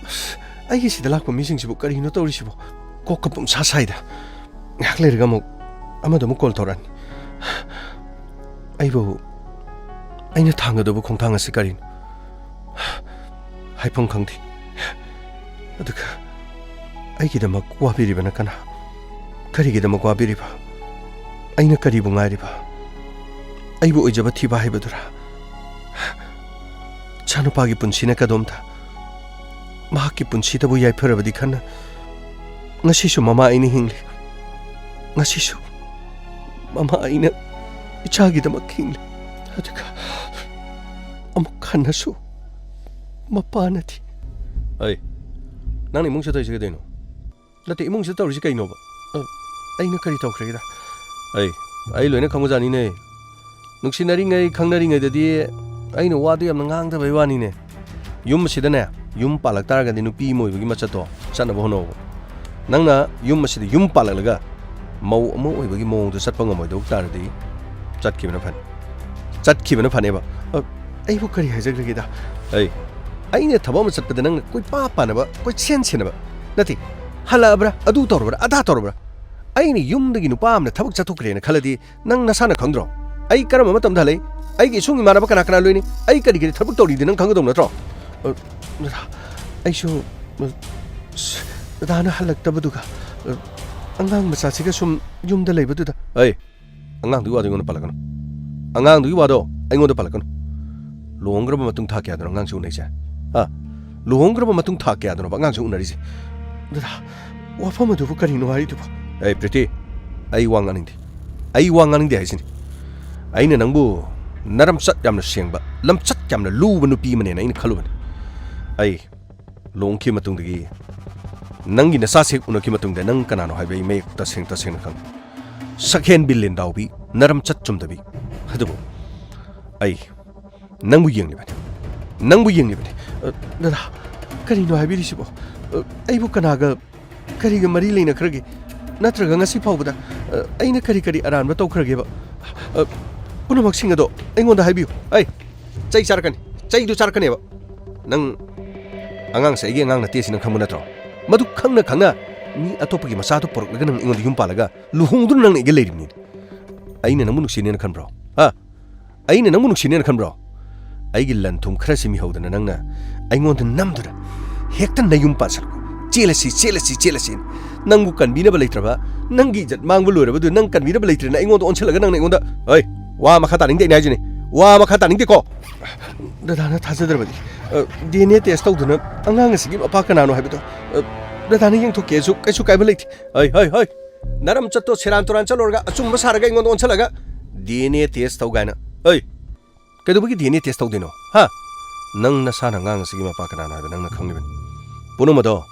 ꯑꯁ, ꯑꯩꯒꯤ ꯁꯤꯗ ꯂꯥꯛꯄ ꯃꯤꯁꯤꯡꯁꯤꯕꯨ ꯀꯔꯤꯅꯣ ꯇꯧꯔꯤꯁꯤꯕꯣ? ꯀꯣꯛꯀ ꯄꯨꯝꯁꯥ ꯁꯥꯏꯗ꯫ ꯉꯥꯏꯍꯥꯛ ꯂꯩꯔꯒ ꯑꯃꯨꯛ ꯑꯃꯗ ꯑꯃꯨꯛ ꯀꯣꯜ ꯇꯧꯔꯛꯑꯅꯤ꯫ ꯑꯩꯕꯨ, ꯑꯩꯅ ꯊꯥꯡꯒꯗꯧꯕ ꯈꯣꯡꯊꯥꯡ ꯑꯁꯤ ꯀꯔꯤꯅꯣ? ꯍꯥꯏꯐꯝ ꯈꯪꯗꯦ꯫ ꯑꯗꯨꯒ ꯑꯩꯒꯤꯗꯃꯛ ꯋꯥꯕꯤꯔꯤꯕꯅ ꯀꯅꯥ? ꯀꯔꯤꯒꯤꯗꯃꯛ ꯋꯥꯕꯤꯔꯤꯕ? ꯑꯩꯅ ꯀꯔꯤꯕꯨ ꯉꯥꯏꯔꯤꯕ? ꯑꯩꯕꯨ ꯑꯣꯏꯖꯕ ꯊꯤꯕ ꯍꯥꯏꯕꯗꯨꯔꯥ? ꯏꯆꯥꯅꯨꯄꯥꯒꯤ ꯄꯨꯟꯁꯤꯅ ꯀꯗꯣꯝꯗ? ꯃꯍꯥꯛꯀꯤ ꯄꯨꯟꯁꯤꯗꯕꯨ ꯌꯥꯏꯐꯔꯕꯗꯤ ꯈꯟꯅ ꯉꯁꯤꯁꯨ ꯃꯃꯥ ꯑꯩꯅ ꯍꯤꯡꯂꯤ꯫ ꯉꯁꯤꯁꯨ ꯃꯃꯥ ꯑꯩꯅ ꯏꯆꯥꯒꯤꯗꯃꯛ ꯍꯤꯡꯂꯤ꯫ ꯑꯗꯨꯒ ꯑꯃꯨꯛ ꯍꯟꯅꯁꯨ ꯃꯄꯥꯅꯗꯤ꯫ ꯑꯩ, ꯅꯪꯅ ꯏꯃꯨꯡꯁꯤꯗ ꯇꯧꯔꯤꯁꯤ ꯀꯩꯗꯧꯅꯣ? ꯅꯠꯇꯦ, ꯏꯃꯨꯡꯁꯤꯗ ꯇꯧꯔꯤꯁꯤ ꯀꯩꯅꯣꯕ? ꯑ, ꯑꯩꯅ ꯀꯔꯤ ꯇꯧꯈ꯭ꯔꯒꯦꯗ? ꯑꯩ, ꯑꯩ ꯂꯣꯏꯅ ꯈꯪꯕꯖꯥꯠꯅꯤꯅꯦ꯫ ꯅꯨꯡꯁꯤꯅꯔꯤꯉꯩ, ꯈꯪꯅꯔꯤꯉꯩꯗꯗꯤ ꯑꯩꯅ ꯋꯥꯗꯨ ꯌꯥꯝꯅ ꯉꯥꯡꯗꯕꯩ ꯋꯥꯅꯤꯅꯦ꯫ ꯌꯨꯝ ꯑꯁꯤꯗꯅꯦ, ꯌꯨꯝ ꯄꯥꯜꯂꯛ ꯇꯥꯔꯒꯗꯤ ꯅꯨꯄꯤ ꯑꯃ ꯑꯣꯏꯕꯒꯤ ꯃꯆꯠꯇꯣ ꯆꯠꯅꯕ ꯍꯣꯠꯅꯧꯕ꯫ ꯅꯪꯅ ꯌꯨꯝ ꯑꯁꯤꯗ ꯌꯨꯝ ꯄꯥꯜꯂꯛꯂꯒ ꯃꯧ ꯑꯃ ꯑꯣꯏꯕꯒꯤ ꯃꯑꯣꯡꯗ ꯆꯠꯄ ꯉꯝꯃꯣꯏꯗꯧ ꯇꯥꯔꯗꯤ ꯆꯠꯈꯤꯕꯅ ꯐꯅꯤ꯫ ꯆꯠꯈꯤꯕꯅ ꯐꯅꯦꯕ꯫ ꯑ, ꯑꯩꯕꯨ ꯀꯔꯤ ꯍꯥꯏꯖꯈ꯭ꯔꯒꯦꯗ? ꯑꯩ, ꯑꯩꯅ ꯊꯕꯛ ꯑꯃ ꯆꯠꯄꯗ ꯅꯪꯅ ꯀꯣꯏꯄꯥ ꯄꯥꯅꯕ, ꯀꯣꯏꯁꯦꯟ ꯁꯦꯟꯅꯕ ꯅꯠꯇꯦ꯫ ꯍꯜꯂꯛꯑꯕ꯭ꯔꯥ? ꯑꯗꯨ ꯇꯧꯔꯕ꯭ꯔꯥ? ꯑꯗꯥ ꯇꯧꯔꯕ꯭ꯔꯥ? ꯑꯩꯅ ꯌꯨꯝꯗꯒꯤ ꯅꯨꯄꯥ ꯑꯃꯅ ꯊꯕꯛ ꯆꯠꯊꯣꯛꯈ꯭ꯔꯦꯅ ꯈꯜꯂꯗꯤ ꯅꯪ ꯅꯁꯥꯅ ꯈꯪꯗ꯭ꯔꯣ? ꯑꯩ ꯀꯔꯝꯕ ꯃꯇꯝꯗ ꯍꯜꯂꯛꯏ? ꯑꯩꯒꯤ ꯏꯁꯨꯡ ꯏꯃꯥꯟꯅꯕ ꯀꯅꯥ ꯀꯅꯥ ꯂꯣꯏꯅꯤ? ꯑꯩ ꯀꯔꯤ ꯀꯔꯤ ꯊꯕꯛ ꯇꯧꯔꯤꯗꯤ ꯅꯪ ꯈꯪꯒꯗꯧ ꯅꯠꯇ꯭ꯔꯣ? ꯑ, ꯗꯗꯥ, ꯑꯩꯁꯨ, ꯑ, ꯁ-, ꯗꯗꯥꯅ ꯍꯜꯂꯛꯇꯕꯗꯨꯒ, ꯑ, ꯑꯉꯥꯡ ꯃꯆꯥꯁꯤꯒ ꯁꯨꯝ ꯌꯨꯝꯗ ꯂꯩꯕꯗꯨꯗ꯫ ꯑꯩ, ꯑꯉꯥꯡꯗꯨꯒꯤ ꯋꯥꯗꯣ ꯑꯩꯉꯣꯟꯗ ꯄꯜꯂꯛꯀꯅꯨ꯫ ꯑꯉꯥꯡꯗꯨꯒꯤ ꯋꯥꯗꯣ ꯑꯩꯉꯣꯟꯗ ꯄꯜꯂꯛꯀꯅꯨ꯫ ꯂꯨꯍꯣꯡꯈ꯭ꯔꯕ ꯃꯇꯨꯡ ꯊꯥ ꯀꯌꯥꯗꯅꯣ ꯑꯉꯥꯡꯁꯦ ꯎꯅꯩꯁꯦ? ꯍꯥ? ꯂꯨꯍꯣꯡꯈ꯭ꯔꯕ ꯃꯇꯨꯡ ꯊꯥ ꯀꯌꯥꯗꯅꯣꯕ ꯑꯉꯥꯡꯁꯦ ꯎꯅꯔꯤꯁꯦ? ꯗꯗꯥ, ꯋꯥꯐꯝ ꯑꯗꯨꯕꯨ ꯀꯔꯤꯅꯣ ꯍꯥꯏꯔꯤꯗꯨꯕꯨ? ꯑꯩ, ꯄ꯭ꯔꯤꯇꯤ, ꯑꯩ ꯋꯥ ꯉꯥꯡꯅꯤꯡꯗꯦ꯫ ꯑꯩ ꯋꯥ ꯉꯥꯡꯅꯤꯡꯗꯦ ꯍꯥꯏꯁꯤꯅꯤ꯫ ꯑꯩꯅ ꯅꯪꯕꯨ ꯅꯔꯝꯆꯠ ꯌꯥꯝꯅ ꯁꯦꯡꯕ, ꯂꯝꯆꯠ ꯌꯥꯝꯅ ꯂꯨꯕ ꯅꯨꯄꯤ ꯑꯃꯅꯦꯅ ꯑꯩꯅ ꯈꯜꯂꯨꯕꯅꯤ꯫ ꯑꯩ ꯂꯨꯍꯣꯡꯈꯤꯕ ꯃꯇꯨꯡꯗꯒꯤ ꯅꯪꯒꯤ ꯅꯆꯥꯁꯦ ꯍꯦꯛ ꯎꯅꯈꯤꯕ ꯃꯇꯨꯡꯗ ꯅꯪ ꯀꯅꯥꯅꯣ ꯍꯥꯏꯕ ꯑꯩ ꯃꯌꯦꯛ ꯇꯁꯦꯡ ꯇꯁꯦꯡꯅ ꯈꯪꯉꯤ꯫ ꯁꯛꯍꯦꯟꯕꯤ ꯂꯤꯟꯗꯥꯎꯕꯤ, ꯅꯔꯝꯆꯠ ꯆꯨꯝꯗꯕꯤ꯫ ꯑꯗꯨꯕꯨ ꯑꯩ ꯅꯪꯕꯨ ꯌꯦꯡꯂꯤꯕꯅꯤ, ꯅꯪꯕꯨ ꯌꯦꯡꯂꯤꯕꯅꯤ꯫ ꯑ, ꯗꯗꯥ, ꯀꯔꯤꯅꯣ ꯍꯥꯏꯕꯤꯔꯤꯁꯤꯕꯣ? ꯑ, ꯑꯩꯕꯨ ꯀꯅꯥꯒ ꯀꯔꯤꯒ ꯃꯔꯤ ꯂꯩꯅꯈ꯭ꯔꯒꯦ? ꯅꯠꯇ꯭ꯔꯒ ꯉꯁꯤ ꯐꯥꯎꯕꯗ, ꯑ, ꯑꯩꯅ ꯀꯔꯤ ꯀꯔꯤ ꯑꯔꯥꯟꯕ ꯇꯧꯈ꯭ꯔꯒꯦꯕ? ꯑ, ꯄꯨꯝꯅꯃꯛꯁꯤꯡ ꯑꯗꯣ ꯑꯩꯉꯣꯟꯗ ꯍꯥꯏꯕꯤꯌꯨ꯫ ꯑꯩ ꯆꯩ ꯆꯥꯔꯛꯀꯅꯤ, ꯆꯩꯗꯨ ꯆꯥꯔꯛꯀꯅꯦꯕ꯫ ꯅꯪ ꯑꯉꯥꯡꯁꯦ ꯑꯩꯒꯤ ꯑꯉꯥꯡ ꯅꯠꯇꯦ ꯁꯤ ꯅꯪ ꯈꯪꯕ ꯅꯠꯇ꯭ꯔꯣ? ꯃꯗꯨ ꯈꯪꯅ ꯈꯪꯅ ꯃꯤ ꯑꯇꯣꯞꯄꯒꯤ ꯃꯆꯥꯗꯨ ꯄꯨꯔꯛꯂꯒ ꯅꯪ ꯑꯩꯉꯣꯟꯗ ꯌꯨꯝ ꯄꯥꯜꯂꯒ ꯂꯨꯍꯣꯡꯗꯨꯅ ꯅꯪꯅ ꯑꯩꯒ ꯂꯩꯔꯤꯕꯅꯤꯅꯦ꯫ ꯑꯩꯅ ꯅꯪꯕꯨ ꯅꯨꯡꯁꯤꯅꯦꯅ ꯈꯟꯕ꯭ꯔꯣ? ꯍꯥ? ꯑꯩꯅ ꯅꯪꯕꯨ ꯅꯨꯡꯁꯤꯅꯦꯅ ꯈꯟꯕ꯭ꯔꯣ? ꯑꯩꯒꯤ ꯂꯟ ꯊꯨꯝ ꯈꯔ ꯁꯤ ꯃꯤꯍꯧꯗꯅ ꯅꯪꯅ ꯑꯩꯉꯣꯟꯗ ꯅꯝꯗꯨꯅ ꯍꯦꯛꯇ ꯅꯌꯨꯝ ꯄꯥꯟꯁꯜꯂꯛꯄ꯫ "ꯆꯦꯜꯂꯁꯤ, ꯆꯦꯜꯂꯁꯤ, ꯆꯦꯜꯂꯁꯤ"꯫ ꯅꯪꯕꯨ ꯀꯟꯕꯤꯅꯕ ꯂꯩꯇ꯭ꯔꯕ, ꯅꯪꯒꯤ ꯏꯖꯠ ꯃꯥꯡꯕ ꯂꯣꯏꯔꯕꯗꯨ ꯅꯪ ꯀꯟꯕꯤꯅꯕ ꯂꯩꯇ꯭ꯔꯦꯅ ꯑꯩꯉꯣꯟꯗ ꯑꯣꯟꯁꯤꯜꯂꯒ ꯅꯪꯅ ꯑꯩꯉꯣꯟꯗ, "ꯍꯩ, ꯋꯥ ꯃꯈꯥ ꯇꯥꯅꯤꯡꯗꯦ ꯑꯩꯅ ꯍꯥꯏꯁꯤꯅꯤ꯫ ꯋꯥ ꯃꯈꯥ ꯇꯥꯅꯤꯡꯗꯦꯀꯣ"꯫ ꯗꯗꯥꯅ ꯊꯥꯖꯗ꯭ꯔꯕꯗꯤ, ꯑ, ꯗꯤ ꯑꯦꯟ ꯑꯦ ꯇꯦꯁ ꯇꯧꯗꯨꯅ ꯑꯉꯥꯡ ꯑꯁꯤꯒꯤ ꯃꯄꯥ ꯀꯅꯥꯅꯣ ꯍꯥꯏꯕꯗꯣ, ꯑ, ꯗꯗꯥꯅ ꯌꯦꯡꯊꯣꯛꯀꯦꯁꯨ ꯀꯩꯁꯨ ꯀꯥꯏꯕ ꯂꯩꯇꯦ꯫ "ꯍꯩ, ꯍꯩ, ꯍꯩ! ꯅꯔꯝ ꯆꯠꯇꯣ ꯁꯦꯔꯥꯟ ꯇꯨꯔꯥꯟ ꯆꯠꯂꯨꯔꯒ ꯑꯆꯨꯝꯕ ꯁꯥꯔꯒ ꯑꯩꯉꯣꯟꯗ ꯑꯣꯟꯁꯤꯜꯂꯒ ꯗꯤ ꯑꯦꯟ ꯑꯦ ꯇꯦꯁ ꯇꯧ ꯀꯥꯏꯅ꯫ ꯍꯩ! ꯀꯩꯗꯧꯕꯒꯤ ꯗꯤ ꯑꯦꯟ ꯑꯦ ꯇꯦꯁ ꯇꯧꯗꯣꯏꯅꯣ? ꯍꯥ? ꯅꯪ ꯅꯁꯥꯅ ꯑꯉꯥꯡ ꯑꯁꯤꯒꯤ ꯃꯄꯥ ꯀꯅꯥꯅꯣ ꯍꯥꯏꯕ ꯅꯪꯅ ꯈꯪꯂꯤꯕꯅꯤ꯫ ꯄꯨꯝꯅꯃꯛ ꯑꯗꯣ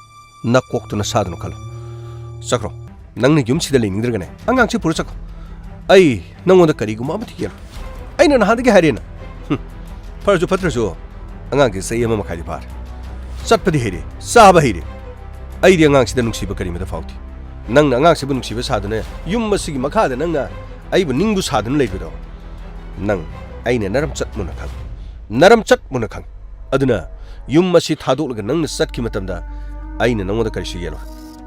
ꯅꯀꯣꯛꯇꯨꯅ ꯁꯥꯗꯨꯅ ꯈꯜꯂꯣ꯫ ꯆꯠꯈ꯭ꯔꯣ꯫ ꯅꯪꯅ ꯌꯨꯝꯁꯤꯗ ꯂꯩꯅꯤꯡꯗ꯭ꯔꯒꯅꯦ, ꯑꯉꯥꯡꯁꯤ ꯄꯨꯔ ꯆꯠꯈ꯭ꯔꯣ꯫ ꯑꯩ ꯅꯪꯉꯣꯟꯗ ꯀꯔꯤꯒꯨꯝꯕ ꯑꯃꯠꯇ ꯌꯦꯜꯂꯣꯏ꯫ ꯑꯩꯅ ꯅꯍꯥꯟꯗꯒꯤ ꯍꯥꯏꯔꯦꯅ꯫ ꯍꯨꯝ꯫ ꯐꯔꯁꯨ ꯐꯠꯇ꯭ꯔꯁꯨ, ꯑꯉꯥꯡꯁꯤ ꯆꯍꯤ ꯑꯃ ꯃꯈꯥꯏꯗꯤ ꯐꯥꯔꯦ꯫ ꯆꯠꯄꯗꯤ ꯍꯩꯔꯦ, ꯆꯥꯕ ꯍꯩꯔꯦ꯫ ꯑꯩꯗꯤ ꯑꯉꯥꯡꯁꯤꯗ ꯅꯨꯡꯁꯤꯕ ꯀꯔꯤꯃꯠꯇ ꯐꯥꯎꯗꯦ꯫ ꯅꯪꯅ ꯑꯉꯥꯡꯁꯤꯕꯨ ꯅꯨꯡꯁꯤꯕ ꯁꯥꯗꯨꯅ ꯌꯨꯝ ꯑꯁꯤꯒꯤ ꯃꯈꯥꯗ ꯅꯪꯅ ꯑꯩꯕꯨ ꯅꯤꯡꯕꯨ ꯁꯥꯗꯨꯅ ꯂꯩꯕꯗꯣ, ꯅꯪ ꯑꯩꯅ ꯅꯔꯝꯆꯠ ꯃꯨꯟꯅ ꯈꯪꯉꯤ꯫ ꯅꯔꯝꯆꯠ ꯃꯨꯟꯅ ꯈꯪꯉꯤ꯫ ꯑꯗꯨꯅ ꯌꯨꯝ ꯑꯁꯤ ꯊꯥꯗꯣꯛꯂꯒ ꯅꯪꯅ ꯆꯠꯈꯤ ꯃꯇꯝꯗ ꯑꯩꯅ ꯅꯪꯉꯣꯟꯗ ꯀꯔꯤꯁꯨ ꯌꯦꯜꯂꯣꯏ꯫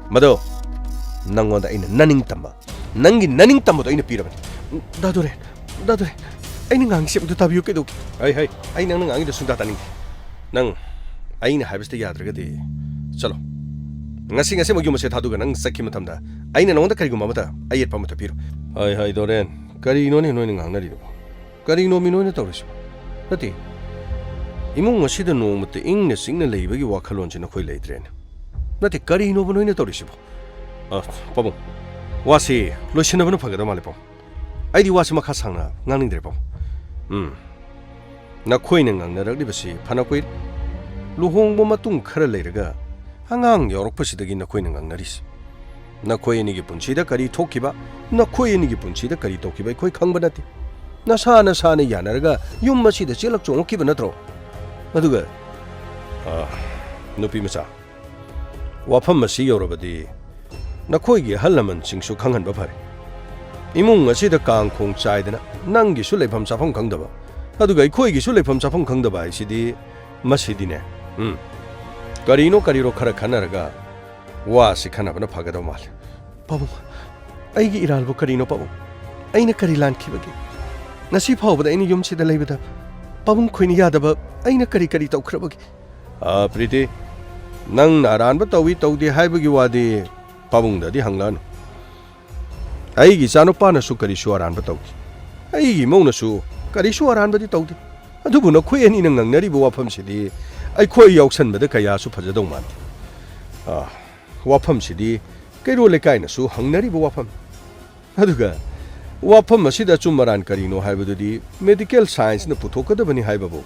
ꯃꯗꯣ ꯅꯪꯉꯣꯟꯗ ꯑꯩꯅ ꯅꯅꯤꯡ ꯇꯝꯕ, ꯅꯪꯒꯤ ꯅꯅꯤꯡ ꯇꯝꯕꯗꯣ ꯑꯩꯅ ꯄꯤꯔꯕꯅꯤ꯫ ꯗꯥ ꯗꯣꯔꯦꯟ, ꯗꯥ ꯗꯣꯔꯦꯟ, ꯑꯩꯅ ꯉꯥꯡꯉꯤꯁꯦ ꯑꯝꯇ ꯇꯥꯕꯤꯌꯨ ꯀꯩꯗꯧ-, ꯍꯩ, ꯍꯩ, ꯑꯩ ꯅꯪꯅ ꯉꯥꯡꯉꯤꯗꯣ ꯁꯨꯡꯇꯥ ꯇꯥꯅꯤꯡꯗꯦ꯫ ꯅꯪ ꯑꯩꯅ ꯍꯥꯏꯕꯁꯤꯗ ꯌꯥꯗ꯭ꯔꯒꯗꯤ ꯆꯠꯂꯣ꯫ ꯉꯁꯤ, ꯉꯁꯤꯃꯛ ꯌꯨꯝ ꯑꯁꯦ ꯊꯥꯗꯣꯛꯑꯒ ꯅꯪ ꯆꯠꯈꯤ ꯃꯇꯝꯗ ꯑꯩꯅ ꯅꯉꯣꯟꯗ ꯀꯔꯤꯒꯨꯝꯕ ꯑꯃꯇ ꯑꯌꯦꯠꯄ ꯑꯃꯇ ꯄꯤꯔꯣꯏ꯫ ꯍꯩ, ꯍꯩ, ꯗꯣꯔꯦꯟ, ꯀꯔꯤꯅꯣꯅꯦ ꯅꯣꯏꯅ ꯉꯥꯡꯅꯔꯤꯗꯨꯕꯣ? ꯀꯔꯤꯅꯣꯃꯤ ꯅꯣꯏꯅ ꯇꯧꯔꯤꯁꯤꯕꯣ? ꯅꯠꯇꯦ, ꯏꯃꯨꯡ ꯑꯁꯤꯗ ꯅꯣꯡꯃꯇ ꯏꯪꯅ ꯆꯤꯛꯅ ꯂꯩꯕꯒꯤ ꯋꯥꯈꯜꯂꯣꯟꯁꯤ ꯅꯈꯣꯏ ꯂꯩꯇ꯭ꯔꯦꯅꯦ꯫ ꯅꯠꯇꯦ, ꯀꯔꯤꯅꯣꯕ ꯅꯣꯏꯅ ꯇꯧꯔꯤꯁꯤꯕꯣ? ꯑ, ꯄꯥꯕꯨꯡ, ꯋꯥꯁꯤ ꯂꯣꯏꯁꯤꯟꯅꯕꯅ ꯐꯒꯗꯕ ꯃꯥꯜꯂꯦ, ꯄꯥꯕꯨꯡ꯫ ꯑꯩꯗꯤ ꯋꯥꯁꯤ ꯃꯈꯥ ꯁꯥꯡꯅ ꯉꯥꯡꯅꯤꯡꯗ꯭ꯔꯦ, ꯄꯥꯕꯨꯡ꯫ ꯎꯝ, ꯅꯈꯣꯏꯅ ꯉꯥꯡꯅꯔꯛꯂꯤꯕꯁꯤ ꯐꯅ ꯀꯨꯏꯔꯦ꯫ ꯂꯨꯍꯣꯡꯕ ꯃꯇꯨꯡ ꯈꯔ ꯂꯩꯔꯒ ꯑꯉꯥꯡ ꯌꯥꯎꯔꯛꯄꯁꯤꯗꯒꯤ ꯅꯈꯣꯏꯅ ꯉꯥꯡꯅꯔꯤꯁꯤ꯫ ꯅꯈꯣꯏ ꯑꯅꯤꯒꯤ ꯄꯨꯟꯁꯤꯗ ꯀꯔꯤ ꯊꯣꯛꯈꯤꯕ, ꯅꯈꯣꯏ ꯑꯅꯤꯒꯤ ꯄꯨꯟꯁꯤꯗ ꯀꯔꯤ ꯇꯧꯈꯤꯕ ꯑꯩꯈꯣꯏ ꯈꯪꯕ ꯅꯠꯇꯦ꯫ ꯅꯁꯥ ꯅꯁꯥꯅ ꯌꯥꯅꯔꯒ ꯌꯨꯝ ꯑꯁꯤꯗ ꯆꯦꯜꯂꯛ ꯆꯣꯡꯉꯛꯈꯤꯕ ꯅꯠꯇ꯭ꯔꯣ? ꯑꯗꯨꯒ, ꯑ, ꯅꯨꯄꯤ ꯃꯆꯥ, ꯋꯥꯐꯝ ꯑꯁꯤ ꯌꯧꯔꯕꯗꯤ ꯅꯈꯣꯏꯒꯤ ꯑꯍꯜ ꯂꯃꯟꯁꯤꯡꯁꯨ ꯈꯪꯍꯟꯕ ꯐꯔꯦ꯫ ꯏꯃꯨꯡ ꯑꯁꯤꯗ ꯀꯥꯡ ꯈꯣꯡ ꯆꯥꯏꯗꯅ ꯅꯪꯒꯤꯁꯨ ꯂꯩꯐꯝ ꯆꯥꯐꯝ ꯈꯪꯗꯕ, ꯑꯗꯨꯒ ꯑꯩꯈꯣꯏꯒꯤꯁꯨ ꯂꯩꯐꯝ ꯆꯥꯐꯝ ꯈꯪꯗꯕ ꯍꯥꯏꯁꯤꯗꯤ, ꯃꯁꯤꯗꯤꯅꯦ, ꯎꯝ, ꯀꯔꯤꯅꯣ ꯀꯔꯤꯔꯣ ꯈꯔ ꯈꯟꯅꯔꯒ ꯋꯥꯁꯤ ꯈꯟꯅꯕꯅ ꯐꯒꯗꯧ ꯃꯥꯜꯂꯦ꯫ ꯄꯥꯕꯨꯡ, ꯑꯩꯒꯤ ꯏꯔꯥꯜꯕꯨ ꯀꯔꯤꯅꯣ ꯄꯥꯕꯨꯡ? ꯑꯩꯅ ꯀꯔꯤ ꯂꯥꯟꯈꯤꯕꯒꯦ? ꯉꯁꯤ ꯐꯥꯎꯕꯗ ꯑꯩꯅ ꯌꯨꯝꯁꯤꯗ ꯂꯩꯕꯗ ꯄꯥꯕꯨꯡ ꯈꯣꯏꯅ ꯌꯥꯗꯕ ꯑꯩꯅ ꯀꯔꯤ ꯀꯔꯤ ꯇꯧꯈ꯭ꯔꯕꯒꯦ? ꯑ, ꯄ꯭ꯔꯤꯇꯤ, ꯅꯪꯅ ꯑꯔꯥꯟꯕ ꯇꯧꯏ ꯇꯧꯗꯦ ꯍꯥꯏꯕꯒꯤ ꯋꯥꯗꯤ ꯄꯥꯕꯨꯡꯗꯗꯤ ꯍꯪꯂꯛꯑꯅꯨ꯫ ꯑꯩꯒꯤ ꯏꯆꯥꯅꯨꯄꯥꯅꯁꯨ ꯀꯔꯤꯁꯨ ꯑꯔꯥꯟꯕ ꯇꯧꯗꯦ꯫ ꯑꯩꯒꯤ ꯏꯃꯧꯅꯁꯨ ꯀꯔꯤꯁꯨ ꯑꯔꯥꯟꯕꯗꯤ ꯇꯧꯗꯦ꯫ ꯑꯗꯨꯕꯨ ꯅꯈꯣꯏ ꯑꯅꯤꯅ ꯉꯥꯡꯅꯔꯤꯕ ꯋꯥꯐꯝꯁꯤꯗꯤ ꯑꯩꯈꯣꯏ ꯌꯥꯎꯁꯟꯕꯗ ꯀꯌꯥꯁꯨ ꯐꯖꯗꯧ ꯃꯥꯟꯗꯦ꯫ ꯑ, ꯋꯥꯐꯝꯁꯤꯗꯤ ꯀꯩꯔꯣꯜ ꯂꯩꯀꯥꯏꯅꯁꯨ ꯍꯪꯅꯔꯤꯕ ꯋꯥꯐꯝ꯫ ꯑꯗꯨꯒ ꯋꯥꯐꯝ ꯑꯁꯤꯗ ꯑꯆꯨꯝ ꯑꯔꯥꯟ ꯀꯔꯤꯅꯣ ꯍꯥꯏꯕꯗꯨꯗꯤ medical scienceꯅ ꯄꯨꯊꯣꯛꯀꯗꯕꯅꯤ ꯍꯥꯏꯕꯕꯨ꯫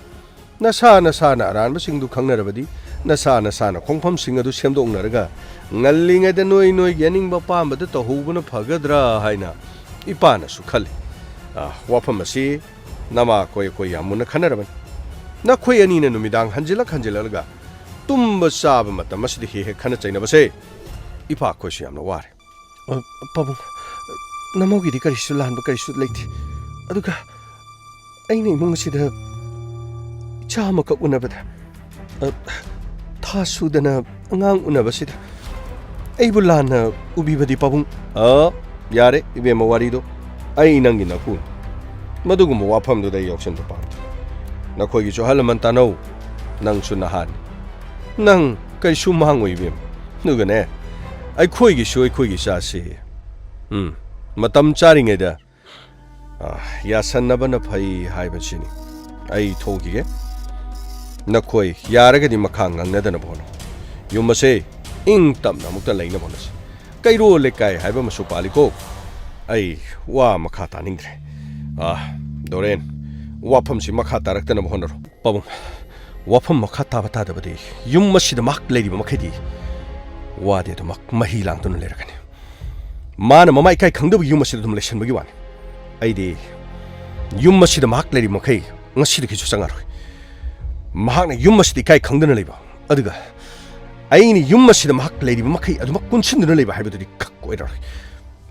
ꯅꯁꯥ ꯅꯁꯥꯅ ꯑꯔꯥꯟꯕꯁꯤꯡꯗꯨ ꯈꯪꯅꯔꯕꯗꯤ, ꯅꯁꯥ ꯅꯁꯥꯅ ꯈꯣꯡꯐꯝꯁꯤꯡ ꯑꯗꯨ ꯁꯦꯝꯗꯣꯛꯅꯔꯒ ꯉꯜꯂꯤꯉꯩꯗ ꯅꯣꯏ ꯅꯣꯏꯒꯤ ꯑꯅꯤꯡꯕ ꯑꯄꯥꯝꯕꯗ ꯇꯧꯍꯧꯕꯅ ꯐꯒꯗ꯭ꯔꯥ ꯍꯥꯏꯅ ꯏꯄꯥꯅꯁꯨ ꯈꯜꯂꯤ꯫ ꯑ, ꯋꯥꯐꯝ ꯑꯁꯤ ꯅꯃꯥ ꯑꯩꯈꯣꯏ ꯑꯩꯈꯣꯏ ꯌꯥꯝ ꯃꯨꯟꯅ ꯈꯟꯅꯔꯕꯅꯤ꯫ ꯅꯈꯣꯏ ꯑꯅꯤꯅ ꯅꯨꯃꯤꯗꯥꯡ ꯍꯟꯖꯤꯜꯂꯛ ꯍꯟꯖꯤꯜꯂꯛꯂꯒ ꯇꯨꯝꯕ ꯆꯥꯕ ꯃꯇꯝ ꯑꯁꯤꯗ ꯍꯦꯛ ꯍꯦꯛ ꯈꯟꯅ ꯆꯩꯅꯕꯁꯦ ꯏꯄꯥ ꯑꯩꯈꯣꯏꯁꯨ ꯌꯥꯝꯅ ꯋꯥꯔꯦ꯫ ꯑ, ꯄꯥꯕꯨꯡ, ꯅꯃꯧꯒꯤꯗꯤ ꯀꯔꯤꯁꯨ ꯂꯥꯟꯕ ꯀꯔꯤꯁꯨ ꯂꯩꯇꯦ꯫ ꯑꯗꯨꯒ ꯑꯩꯅ ꯏꯃꯨꯡ ꯑꯁꯤꯗ ꯏꯆꯥ ꯑꯃꯈꯛ ꯎꯅꯕꯗ, ꯑ, ꯊꯥ ꯁꯨꯗꯅ ꯑꯉꯥꯡ ꯎꯅꯕꯁꯤꯗ ꯑꯩꯕꯨ ꯂꯥꯟꯅ ꯎꯕꯤꯕꯗꯤ ꯄꯥꯕꯨꯡ? ꯑ, ꯌꯥꯔꯦ ꯏꯕꯦꯝꯃ ꯋꯥꯔꯤꯗꯣ꯫ ꯑꯩ ꯅꯪꯒꯤ ꯅꯄꯨꯅꯤ꯫ ꯃꯗꯨꯒꯨꯝꯕ ꯋꯥꯐꯝꯗꯨꯗ ꯑꯩ ꯌꯥꯎꯁꯟꯕ ꯄꯥꯝꯗꯦ꯫ ꯅꯈꯣꯏꯒꯤꯁꯨ ꯑꯍꯜ ꯂꯃꯟ ꯇꯥꯟꯅꯧ꯫ ꯅꯪꯁꯨ ꯅꯍꯥꯅꯤ꯫ ꯅꯪ ꯀꯩꯁꯨ ꯃꯥꯡꯉꯣꯏ ꯏꯕꯦꯝꯃ꯫ ꯑꯗꯨꯒꯅꯦ, ꯑꯩꯈꯣꯏꯒꯤꯁꯨ ꯑꯩꯈꯣꯏꯒꯤ ꯏꯆꯥꯁꯤ, ꯎꯝ, ꯃꯇꯝ ꯆꯥꯔꯤꯉꯩꯗ, ꯑ, ꯌꯥꯁꯟꯅꯕꯅ ꯐꯩ ꯍꯥꯏꯕꯁꯤꯅꯤ꯫ ꯑꯩ ꯊꯣꯛꯈꯤꯒꯦ꯫ ꯅꯈꯣꯏ ꯌꯥꯔꯒꯗꯤ ꯃꯈꯥ ꯉꯥꯡꯅꯗꯅꯕ ꯍꯣꯠꯅꯧ꯫ ꯌꯨꯝ ꯑꯁꯦ ꯏꯪ ꯇꯞꯅ ꯑꯃꯨꯛꯇ ꯂꯩꯅꯕ ꯍꯣꯠꯅꯁꯤ꯫ ꯀꯩꯔꯣꯜ ꯂꯩꯀꯥꯏ ꯍꯥꯏꯕ ꯑꯃꯁꯨ ꯄꯥꯜꯂꯤꯀꯣ꯫ ꯑꯩ ꯋꯥ ꯃꯈꯥ ꯇꯥꯅꯤꯡꯗ꯭ꯔꯦ꯫ ꯑ, ꯗꯣꯔꯦꯟ, ꯋꯥꯐꯝꯁꯤ ꯃꯈꯥ ꯇꯥꯔꯛꯇꯅꯕ ꯍꯣꯠꯅꯔꯣ꯫ ꯄꯥꯕꯨꯡ, ꯋꯥꯐꯝ ꯃꯈꯥ ꯇꯥꯕ ꯇꯥꯗꯕꯗꯤ ꯌꯨꯝ ꯑꯁꯤꯗ ꯃꯍꯥꯛ ꯂꯩꯔꯤꯕ ꯃꯈꯩꯗꯤ ꯋꯥꯗꯤ ꯑꯗꯨꯃꯛ ꯃꯍꯤ ꯂꯥꯡꯗꯨꯅ ꯂꯩꯔꯒꯅꯤ꯫ ꯃꯥꯅ ꯃꯃꯥ ꯏꯀꯥꯏ ꯈꯪꯗꯕ ꯌꯨꯝ ꯑꯁꯤꯗ ꯑꯗꯨꯝ ꯂꯩꯁꯟꯕꯒꯤ ꯋꯥꯅꯤ꯫ ꯑꯩꯗꯤ ꯌꯨꯝ ꯑꯁꯤꯗ ꯃꯍꯥꯛ ꯂꯩꯔꯤꯕ ꯃꯈꯩ ꯉꯁꯤꯗꯒꯤꯁꯨ ꯆꯪꯉꯔꯣꯏ꯫ ꯃꯍꯥꯛꯅ ꯌꯨꯝ ꯑꯁꯤꯗ ꯏꯀꯥꯏ ꯈꯪꯗꯅ ꯂꯩꯕ, ꯑꯗꯨꯒ ꯑꯩꯅ ꯌꯨꯝ ꯑꯁꯤꯗ ꯃꯍꯥꯛ ꯂꯩꯔꯤꯕ ꯃꯈꯩ ꯑꯗꯨꯃꯛ ꯀꯨꯟꯁꯤꯟꯗꯨꯅ ꯂꯩꯕ ꯍꯥꯏꯕꯗꯨꯗꯤ ꯈꯛ ꯑꯣꯏꯔꯔꯣꯏ꯫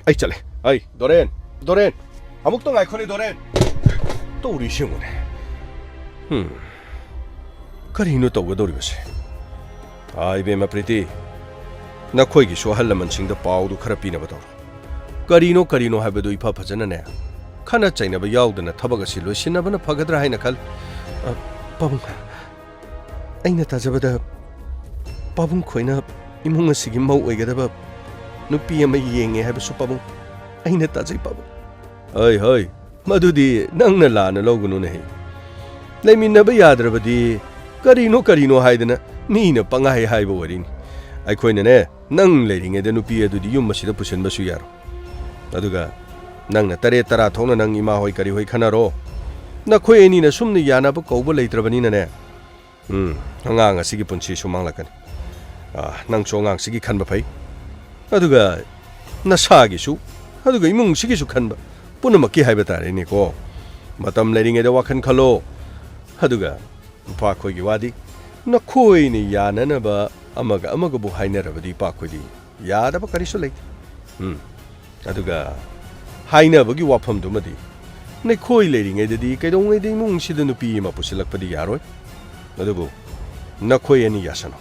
ꯑꯩ ꯆꯠꯂꯦ꯫ ꯑꯩ, ꯗꯣꯔꯦꯟ! ꯗꯣꯔꯦꯟ! ꯑꯃꯨꯛꯇ ꯉꯥꯏꯈꯣꯅꯦ, ꯗꯣꯔꯦꯟ! ꯇꯧꯔꯤꯁꯤ ꯌꯦꯡꯉꯨꯅꯦ꯫ ꯍꯝ꯫ ꯀꯔꯤꯅꯣ ꯇꯧꯒꯗꯧꯔꯤꯕꯁꯦ? ꯑꯥ, ꯏꯕꯦꯝꯃ ꯄ꯭ꯔꯤꯇꯤ, ꯅꯈꯣꯏꯒꯤꯁꯨ ꯑꯍꯜ ꯂꯃꯟꯁꯤꯡꯗ ꯄꯥꯎꯗꯨ ꯈꯔ ꯄꯤꯅꯕ ꯇꯧꯔꯣ꯫ ꯀꯔꯤꯅꯣ ꯀꯔꯤꯅꯣ ꯍꯥꯏꯕꯗꯨ ꯏꯐ ꯐꯖꯅꯅꯦ, ꯈꯠꯅ ꯆꯩꯅꯕ ꯌꯥꯎꯗꯅ ꯊꯕꯛ ꯑꯁꯤ ꯂꯣꯏꯁꯤꯟꯅꯕꯅ ꯐꯒꯗ꯭ꯔꯥ ꯍꯥꯏꯅ ꯈꯜꯂꯤ꯫ ꯑ, ꯄꯥꯕꯨꯡ, ꯑꯩꯅ ꯇꯥꯖꯕꯗ ꯄꯥꯕꯨꯡ ꯈꯣꯏꯅ ꯏꯃꯨꯡ ꯑꯁꯤꯒꯤ ꯃꯧ ꯑꯣꯏꯒꯗꯕ ꯅꯨꯄꯤ ꯑꯃ ꯌꯦꯡꯉꯦ ꯍꯥꯏꯕꯁꯨ ꯄꯥꯕꯨꯡ, ꯑꯩꯅ ꯇꯥꯖꯩ ꯄꯥꯕꯨꯡ꯫ ꯍꯣꯏ, ꯍꯣꯏ, ꯃꯗꯨꯗꯤ ꯅꯪꯅ ꯂꯥꯟꯅ ꯂꯧꯒꯅꯨꯅꯦꯍꯦ꯫ ꯂꯩꯃꯤꯟꯅꯕ ꯌꯥꯗ꯭ꯔꯕꯗꯤ ꯀꯔꯤꯅꯣ ꯀꯔꯤꯅꯣ ꯍꯥꯏꯗꯅ ꯃꯤꯅ ꯄꯪꯍꯥꯏ ꯍꯥꯏꯕ ꯑꯣꯏꯔꯤꯅꯤ꯫ ꯑꯩꯈꯣꯏꯅꯅꯦ, ꯅꯪ ꯂꯩꯔꯤꯉꯩꯗ ꯅꯨꯄꯤ ꯑꯗꯨꯗꯤ ꯌꯨꯝ ꯑꯁꯤꯗ ꯄꯨꯁꯤꯟꯕꯁꯨ ꯌꯥꯔꯣꯏ꯫ ꯑꯗꯨꯒ ꯅꯪꯅ ꯇꯔꯦꯠ ꯇꯔꯥ ꯊꯣꯛꯅ ꯅꯪ ꯏꯃꯥ ꯍꯣꯏ ꯀꯔꯤ ꯍꯣꯏ ꯈꯟꯅꯔꯣ꯫ ꯅꯈꯣꯏ ꯑꯅꯤꯅ ꯁꯨꯝꯅ ꯌꯥꯅꯕ ꯀꯧꯕ ꯂꯩꯇ꯭ꯔꯕꯅꯤꯅꯅꯦ, ꯎꯝ, ꯑꯉꯥꯡ ꯑꯁꯤꯒꯤ ꯄꯨꯟꯁꯤꯁꯨ ꯃꯥꯡꯂꯛꯀꯅꯤ꯫ ꯑꯥ, ꯅꯪꯁꯨ ꯑꯉꯥꯡꯁꯤꯒꯤ ꯈꯟꯕ ꯐꯩ꯫ ꯑꯗꯨꯒ ꯅꯁꯥꯒꯤꯁꯨ, ꯑꯗꯨꯒ ꯏꯃꯨꯡꯁꯤꯒꯤꯁꯨ ꯈꯟꯕ, ꯄꯨꯝꯅꯃꯛꯀꯤ ꯍꯥꯏꯕ ꯇꯥꯔꯦꯅꯦꯀꯣ꯫ ꯃꯇꯝ ꯂꯩꯔꯤꯉꯩꯗ ꯋꯥꯈꯜ ꯈꯜꯂꯣ꯫ ꯑꯗꯨꯒ ꯏꯄꯥꯈꯣꯏꯒꯤ ꯋꯥꯗꯤ, ꯅꯈꯣꯏꯅ ꯌꯥꯅꯅꯕ ꯑꯃꯒ ꯑꯃꯒꯕꯨ ꯍꯥꯏꯅꯔꯕꯗꯤ ꯏꯄꯥꯈꯣꯏꯗꯤ ꯌꯥꯗꯕ ꯀꯔꯤꯁꯨ ꯂꯩꯇꯦ꯫ ꯎꯝ꯫ ꯑꯗꯨꯒ ꯍꯥꯏꯅꯕꯒꯤ ꯋꯥꯐꯝꯗꯨꯃꯗꯤ, ꯅꯈꯣꯏ ꯂꯩꯔꯤꯉꯩꯗꯗꯤ ꯀꯩꯗꯧꯉꯩꯗ ꯏꯃꯨꯡꯁꯤꯗ ꯅꯨꯄꯤ ꯑꯃ ꯄꯨꯁꯤꯜꯂꯛꯄꯗꯤ ꯌꯥꯔꯣꯏ꯫ ꯑꯗꯨꯕꯨ ꯅꯈꯣꯏ ꯑꯅꯤ ꯌꯥꯁꯅꯨ꯫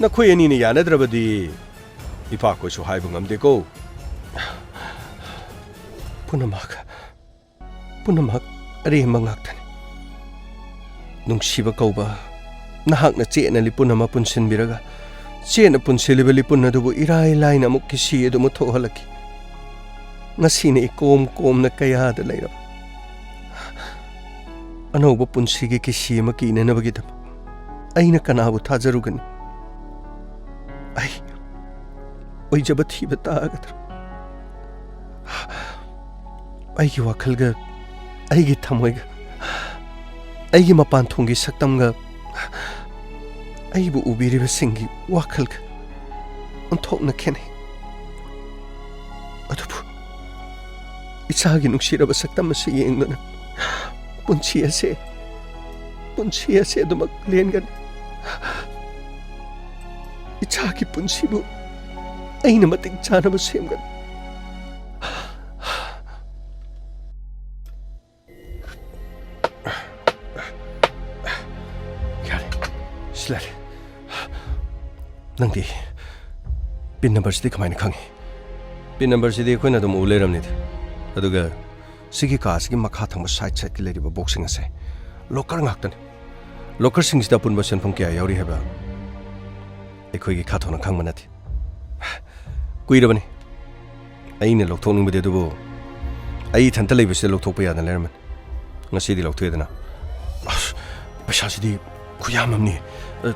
ꯅꯈꯣꯏ ꯑꯅꯤꯅ ꯌꯥꯅꯗ꯭ꯔꯕꯗꯤ ꯏꯄꯥꯈꯣꯏꯁꯨ ꯍꯥꯏꯕ ꯉꯝꯗꯦꯀꯣ꯫ ꯄꯨꯝꯅꯃꯛ, ꯄꯨꯝꯅꯃꯛ ꯑꯔꯦꯝꯕ ꯉꯥꯛꯇꯅꯤ꯫ ꯅꯨꯡꯁꯤꯕ ꯀꯧꯕ ꯅꯍꯥꯛꯅ ꯆꯦꯠꯅ ꯂꯤꯄꯨꯟ ꯑꯃ ꯄꯨꯟꯁꯤꯟꯕꯤꯔꯒ, ꯆꯦꯠꯅ ꯄꯨꯟꯁꯤꯜꯂꯤꯕ ꯂꯤꯄꯨꯟ ꯑꯗꯨꯕꯨ ꯏꯔꯥꯏ ꯂꯥꯏꯅ ꯑꯃꯨꯛ ꯀꯤꯁꯤ ꯑꯗꯨꯃꯛ ꯊꯣꯛꯍꯜꯂꯛꯈꯤ꯫ ꯉꯁꯤꯅ ꯏꯀꯣꯝ ꯀꯣꯝꯅ ꯀꯌꯥꯗ ꯂꯩꯔꯕ ꯑꯅꯧꯕ ꯄꯨꯟꯁꯤꯒꯤ ꯀꯤꯁꯤ ꯑꯃ ꯀꯤꯅꯅꯕꯒꯤꯗꯃꯛ ꯑꯩꯅ ꯀꯅꯥꯕꯨ ꯊꯥꯖꯔꯨꯒꯅꯤ? ꯑꯩ ꯑꯣꯏꯖꯕ ꯊꯤꯕ ꯇꯥꯒꯗ꯭ꯔꯥ? ꯑꯩꯒꯤ ꯋꯥꯈꯜꯒ ꯑꯩꯒꯤ ꯊꯃꯣꯏꯒ ꯑꯩꯒꯤ ꯃꯄꯥꯟ ꯊꯣꯡꯒꯤ ꯁꯛꯇꯝꯒ ꯑꯩꯕꯨ ꯎꯕꯤꯔꯤꯕꯁꯤꯡꯒꯤ ꯋꯥꯈꯜꯒ ꯑꯣꯟꯊꯣꯛꯅ ꯈꯦꯠꯅꯩ꯫ ꯑꯗꯨꯕꯨ ꯏꯆꯥꯒꯤ ꯅꯨꯡꯁꯤꯔꯕ ꯁꯛꯇꯝ ꯑꯁꯤ ꯌꯦꯡꯗꯨꯅ ꯄꯨꯟꯁꯤ ꯑꯁꯦ, ꯄꯨꯟꯁꯤ ꯑꯁꯦ ꯑꯗꯨꯃꯛ ꯂꯦꯟꯒꯅꯤ꯫ ꯏꯆꯥꯒꯤ ꯄꯨꯟꯁꯤꯕꯨ ꯑꯩꯅ ꯃꯇꯤꯛ ꯆꯥꯅꯕ ꯁꯦꯝꯒꯅꯤ꯫ ꯌꯥꯔꯦ, ꯁꯤ ꯂꯩꯔꯦ꯫ ꯅꯪꯗꯤ ꯄꯤꯟ ꯅꯝꯕꯔꯁꯤꯗꯤ ꯀꯃꯥꯏꯅ ꯈꯪꯉꯤ? ꯄꯤꯟ ꯅꯝꯕꯔꯁꯤꯗꯤ ꯑꯩꯈꯣꯏꯅ ꯑꯗꯨꯝ ꯎ ꯂꯩꯔꯝꯅꯤꯗ꯫ ꯑꯗꯨꯒ ꯁꯤꯒꯤ ꯀꯥ ꯑꯁꯤꯒꯤ ꯃꯈꯥ ꯊꯪꯕ ꯁꯥꯏꯠ ꯁꯥꯏꯠꯀꯤ ꯂꯩꯔꯤꯕ ꯕꯣꯛꯁꯁꯤꯡ ꯑꯁꯦ ꯂꯣꯀꯔ ꯉꯥꯛꯇꯅꯤ꯫ ꯂꯣꯀꯔꯁꯤꯡꯁꯤꯗ ꯑꯄꯨꯟꯕ ꯁꯦꯟꯐꯝ ꯀꯌꯥ ꯌꯥꯎꯔꯤ ꯍꯥꯏꯕ ꯑꯩꯈꯣꯏꯒꯤ ꯈꯥꯊꯣꯅ ꯈꯪꯕ ꯅꯠꯇꯦ꯫ ꯀꯨꯏꯔꯕꯅꯤ ꯑꯩꯅ ꯂꯧꯊꯣꯛꯅꯤꯡꯕꯗꯤ, ꯑꯗꯨꯕꯨ ꯑꯩ ꯏꯊꯟꯇ ꯂꯩꯕꯁꯤꯗ ꯂꯧꯊꯣꯛꯄ ꯌꯥꯗꯅ ꯂꯩꯔꯝꯕꯅꯤ꯫ ꯉꯁꯤꯗꯤ ꯂꯧꯊꯣꯛꯑꯦꯗꯅ꯫ ꯑꯁ, ꯄꯩꯁꯥꯁꯤꯗꯤ ꯈꯨꯌꯥꯝ ꯑꯃꯅꯤ꯫ ꯑ,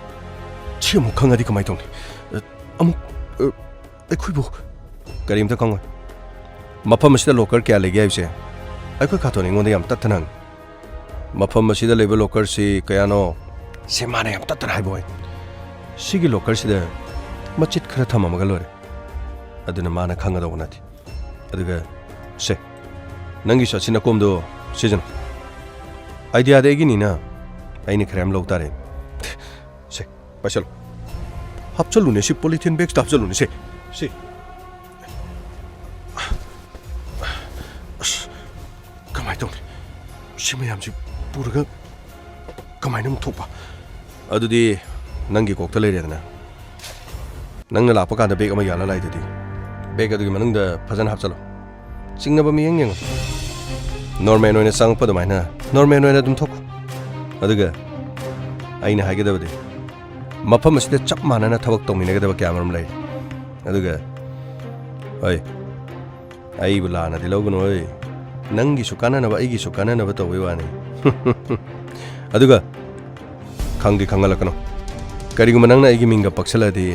ꯁꯤ ꯑꯃꯨꯛ ꯈꯪꯉꯗꯤ ꯀꯃꯥꯏ ꯇꯧꯅꯤ? ꯑ, ꯑꯃꯨꯛ, ꯑ, ꯑꯩꯈꯣꯏꯕꯨ ꯀꯔꯤꯝꯇ ꯈꯪꯉꯣꯏ꯫ ꯃꯐꯝ ꯑꯁꯤꯗ ꯂꯣꯀꯔ ꯀꯌꯥ ꯂꯩꯒꯦ ꯍꯥꯏꯕꯁꯦ ꯑꯩꯈꯣꯏ ꯈꯥꯊꯣꯅ ꯑꯩꯉꯣꯟꯗ ꯌꯥꯝ ꯇꯠꯇꯅ ꯍꯪꯉꯤ꯫ ꯃꯐꯝ ꯑꯁꯤꯗ ꯂꯩꯕ ꯂꯣꯀꯔꯁꯤ ꯀꯌꯥꯅꯣ? ꯁꯤ ꯃꯥꯅ ꯌꯥꯝ ꯇꯠꯇꯅ ꯍꯥꯏꯕ ꯑꯣꯏ꯫ ꯁꯤꯒꯤ ꯂꯣꯀꯔꯁꯤꯗ ꯃꯆꯤꯠ ꯈꯔ ꯊꯝꯃꯝꯃꯒ ꯂꯣꯏꯔꯦ꯫ ꯑꯗꯨꯅ ꯃꯥꯅ ꯈꯪꯒꯗꯧꯕ ꯅꯠꯇꯦ꯫ ꯑꯗꯨꯒ ꯁꯦ, ꯅꯪꯒꯤ ꯁꯠꯁꯤ ꯅꯀꯣꯝꯗꯣ ꯁꯤꯖꯤꯟꯅꯧ꯫ ꯑꯥꯏꯗꯤꯌꯥꯗꯤ ꯑꯩꯒꯤꯅꯤꯅ ꯑꯩꯅ ꯈꯔ ꯌꯥꯝ ꯂꯧ ꯇꯥꯔꯦ꯫ ꯁꯦ, ꯄꯥꯏꯁꯜꯂꯨ꯫ ꯍꯥꯞꯆꯜꯂꯨꯅꯦ, ꯁꯤ ꯄꯣꯂꯤꯊꯤꯟ ꯕꯦꯒꯁꯇ ꯍꯥꯞꯆꯜꯂꯨꯅꯦ, ꯁꯦ, ꯁꯦ꯫ ꯑꯁ, ꯀꯃꯥꯏ ꯇꯧꯅꯤ? ꯁꯤ ꯃꯌꯥꯝꯁꯤ ꯄꯨꯔꯒ ꯀꯃꯥꯏꯅ ꯑꯃꯨꯛ ꯊꯣꯛꯄ? ꯑꯗꯨꯗꯤ ꯅꯪꯒꯤ ꯀꯣꯛꯇ ꯂꯩꯔꯦꯗꯅ꯫ ꯅꯪꯅ ꯂꯥꯛꯄ ꯀꯥꯟꯗ ꯕꯦꯒ ꯑꯃ ꯌꯥꯜꯂ ꯂꯥꯛꯏꯗꯨꯗꯤ꯫ ꯕꯦꯒ ꯑꯗꯨꯒꯤ ꯃꯅꯨꯡꯗ ꯐꯖꯅ ꯍꯥꯞꯆꯜꯂꯣ꯫ ꯆꯤꯡꯅꯕ ꯃꯤꯠꯌꯦꯡ ꯌꯦꯡꯉꯨ꯫ ꯅꯣꯔꯃꯦꯜ ꯑꯣꯏꯅ ꯆꯪꯉꯛꯄ ꯑꯗꯨꯃꯥꯏꯅ ꯅꯣꯔꯃꯦꯜ ꯑꯣꯏꯅ ꯑꯗꯨꯝ ꯊꯣꯛꯈꯣ꯫ ꯑꯗꯨꯒ ꯑꯩꯅ ꯍꯥꯏꯒꯗꯕꯗꯤ, ꯃꯐꯝ ꯑꯁꯤꯗ ꯆꯞ ꯃꯥꯟꯅꯅ ꯊꯕꯛ ꯇꯧꯃꯤꯟꯅꯒꯗꯕ ꯀꯌꯥ ꯑꯃꯔꯣꯝ ꯂꯩ꯫ ꯑꯗꯨꯒ, ꯍꯣꯏ, ꯑꯩꯕꯨ ꯂꯥꯟꯅꯗꯤ ꯂꯧꯒꯅꯨ, ꯍꯣꯏ꯫ ꯅꯪꯒꯤꯁꯨ ꯀꯥꯟꯅꯅꯕ, ꯑꯩꯒꯤꯁꯨ ꯀꯥꯟꯅꯅꯕ ꯇꯧꯕꯩ ꯋꯥꯅꯤ꯫ ꯑꯗꯨꯒ ꯈꯪꯗꯤ ꯈꯪꯍꯜꯂꯛꯀꯅꯨ꯫ ꯀꯔꯤꯒꯨꯝꯕ ꯅꯪꯅ ꯑꯩꯒꯤ ꯃꯤꯡꯒ ꯄꯛꯁꯜꯂꯛꯑꯗꯤ,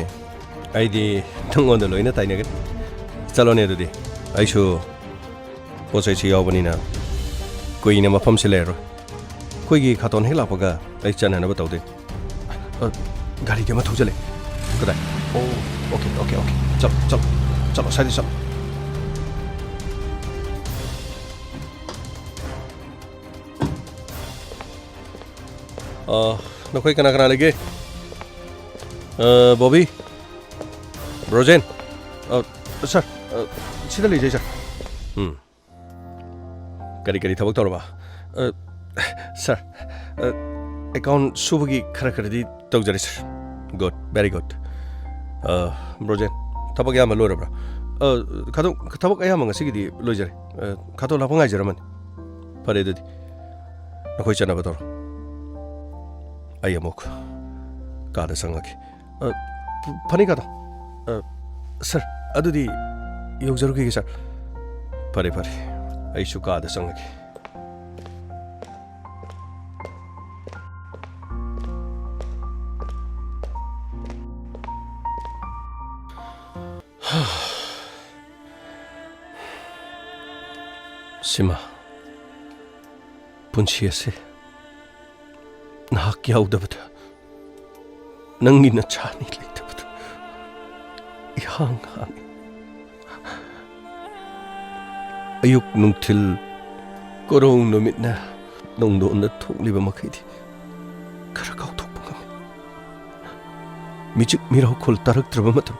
ꯑꯩꯗꯤ ꯅꯪꯉꯣꯟꯗ ꯂꯣꯏꯅ ꯇꯥꯏꯅꯒꯅꯤ꯫ ꯆꯠꯂꯣꯅꯦ ꯑꯗꯨꯗꯤ, ꯑꯩꯁꯨ ꯄꯣꯠ ꯆꯩꯁꯨ ꯌꯥꯎꯕꯅꯤꯅ ꯀꯨꯏꯅ ꯃꯐꯝꯁꯤ ꯂꯩꯔꯔꯣꯏ꯫ ꯑꯩꯈꯣꯏꯒꯤ ꯈꯥꯇꯣꯟ ꯍꯦꯛ ꯂꯥꯛꯄꯒ ꯑꯩ ꯆꯠꯅꯅꯕ ꯇꯧꯗꯣꯏꯅꯤ꯫ ꯑ, ꯒꯥꯔꯤꯗꯤ ꯑꯃ ꯊꯧꯖꯜꯂꯦ꯫ ꯀꯗꯥꯏ? ꯑꯣ, ꯑꯣꯀꯦ, ꯑꯣꯀꯦ, ꯑꯣꯀꯦ꯫ ꯆꯠꯂꯣ, ꯆꯠꯂꯣ, ꯆꯠꯂꯣ, ꯁ꯭ꯋꯥꯏꯗ ꯆꯠꯂꯣ꯫ ꯑ, ꯅꯈꯣꯏ ꯀꯅꯥ ꯀꯅꯥ ꯂꯩꯒꯦ? ꯑ, ꯕꯣꯕꯤ? ꯕ꯭ꯔꯣꯖꯦꯟ? ꯑ, ꯁꯥꯔ, ꯑ, ꯁꯤꯗ ꯂꯩꯖꯩ, ꯁꯥꯔ꯫ ꯎꯝ꯫ ꯀꯔꯤ ꯀꯔꯤ ꯊꯕꯛ ꯇꯧꯔꯕ? ꯑ, ꯁꯥꯔ, ꯑ, ꯑꯦꯀꯥꯎꯟ ꯁꯨꯕꯒꯤ ꯈꯔ ꯈꯔꯗꯤ ꯇꯧꯖꯔꯦ, ꯁꯥꯔ꯫ Good, very good꯫ ꯑ, ꯕ꯭ꯔꯣꯖꯦꯟ, ꯊꯕꯛ ꯑꯌꯥꯝꯕ ꯂꯣꯏꯔꯕ꯭ꯔꯥ? ꯑ, ꯈꯗꯣ-, ꯊꯕꯛ ꯑꯌꯥꯝꯕ ꯉꯁꯤꯒꯤꯗꯤ ꯂꯣꯏꯖꯔꯦ꯫ ꯑ, ꯈꯥꯇꯣꯟ ꯂꯥꯛꯄ ꯉꯥꯏꯖꯔꯝꯃꯅꯤ꯫ ꯐꯔꯦ ꯑꯗꯨꯗꯤ꯫ ꯅꯈꯣꯏ ꯆꯠꯅꯕ ꯇꯧꯔꯣ꯫ ꯑꯩ ꯑꯃꯨꯛ ꯀꯥꯗ ꯆꯪꯉꯒꯦ꯫ ꯑ, ꯐ-, ꯐꯅꯤ ꯀꯥꯗꯣ꯫ ꯑ, ꯁꯥꯔ, ꯑꯗꯨꯗꯤ ꯌꯧꯖꯔꯨꯈꯤꯒꯦ, ꯁꯥꯔ꯫ ꯐꯔꯦ, ꯐꯔꯦ꯫ ꯑꯩꯁꯨ ꯀꯥꯗ ꯆꯪꯉꯒꯦ꯫ ꯁꯤꯃꯥ, ꯄꯨꯟꯁꯤ ꯑꯁꯤ ꯅꯍꯥꯛ ꯌꯥꯎꯗꯕꯗ ꯅꯪꯒꯤ ꯅꯆꯥꯅꯤ ꯂꯩꯇꯕꯗꯨ ꯏꯍꯥꯡ ꯍꯥꯡꯉꯤ꯫ ꯑꯌꯨꯛ ꯅꯨꯡꯊꯤꯜ ꯀꯣꯔꯧ ꯅꯨꯃꯤꯠꯅ ꯅꯣꯡꯗꯣꯟꯗ ꯊꯣꯛꯂꯤꯕ ꯃꯈꯩꯗꯤ ꯈꯔ ꯀꯥꯎꯊꯣꯛꯄ ꯉꯝꯃꯤ꯫ ꯃꯤꯆꯤꯛ ꯃꯤꯔꯥꯎꯈꯣꯜ ꯇꯥꯔꯛꯇ꯭ꯔꯕ ꯃꯇꯝ,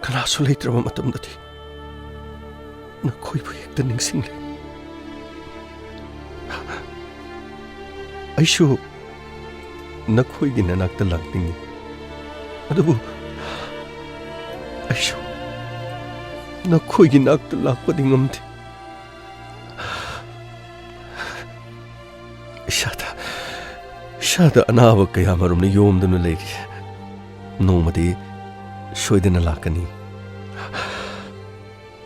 ꯀꯅꯥꯁꯨ ꯂꯩꯇ꯭ꯔꯕ ꯃꯇꯝꯗꯗꯤ ꯅꯈꯣꯏꯕꯨ ꯍꯦꯛꯇ ꯅꯤꯡꯁꯤꯡꯂꯦ꯫ ꯑꯩꯁꯨ ꯅꯈꯣꯏꯒꯤ ꯅꯅꯥꯛꯇ ꯂꯥꯛꯅꯤꯡꯏ, ꯑꯗꯨꯕꯨ ꯑꯩꯁꯨ ꯅꯈꯣꯏꯒꯤ ꯅꯥꯛꯇ ꯂꯥꯛꯄꯗꯤ ꯉꯝꯗꯦ꯫ ꯏꯁꯥꯗ, ꯏꯁꯥꯗ ꯑꯅꯥꯕ ꯀꯌꯥ ꯃꯔꯨꯝꯅ ꯌꯣꯝꯗꯨꯅ ꯂꯩꯔꯤ꯫ ꯅꯣꯡꯃꯗꯤ ꯁꯣꯏꯗꯅ ꯂꯥꯛꯀꯅꯤ꯫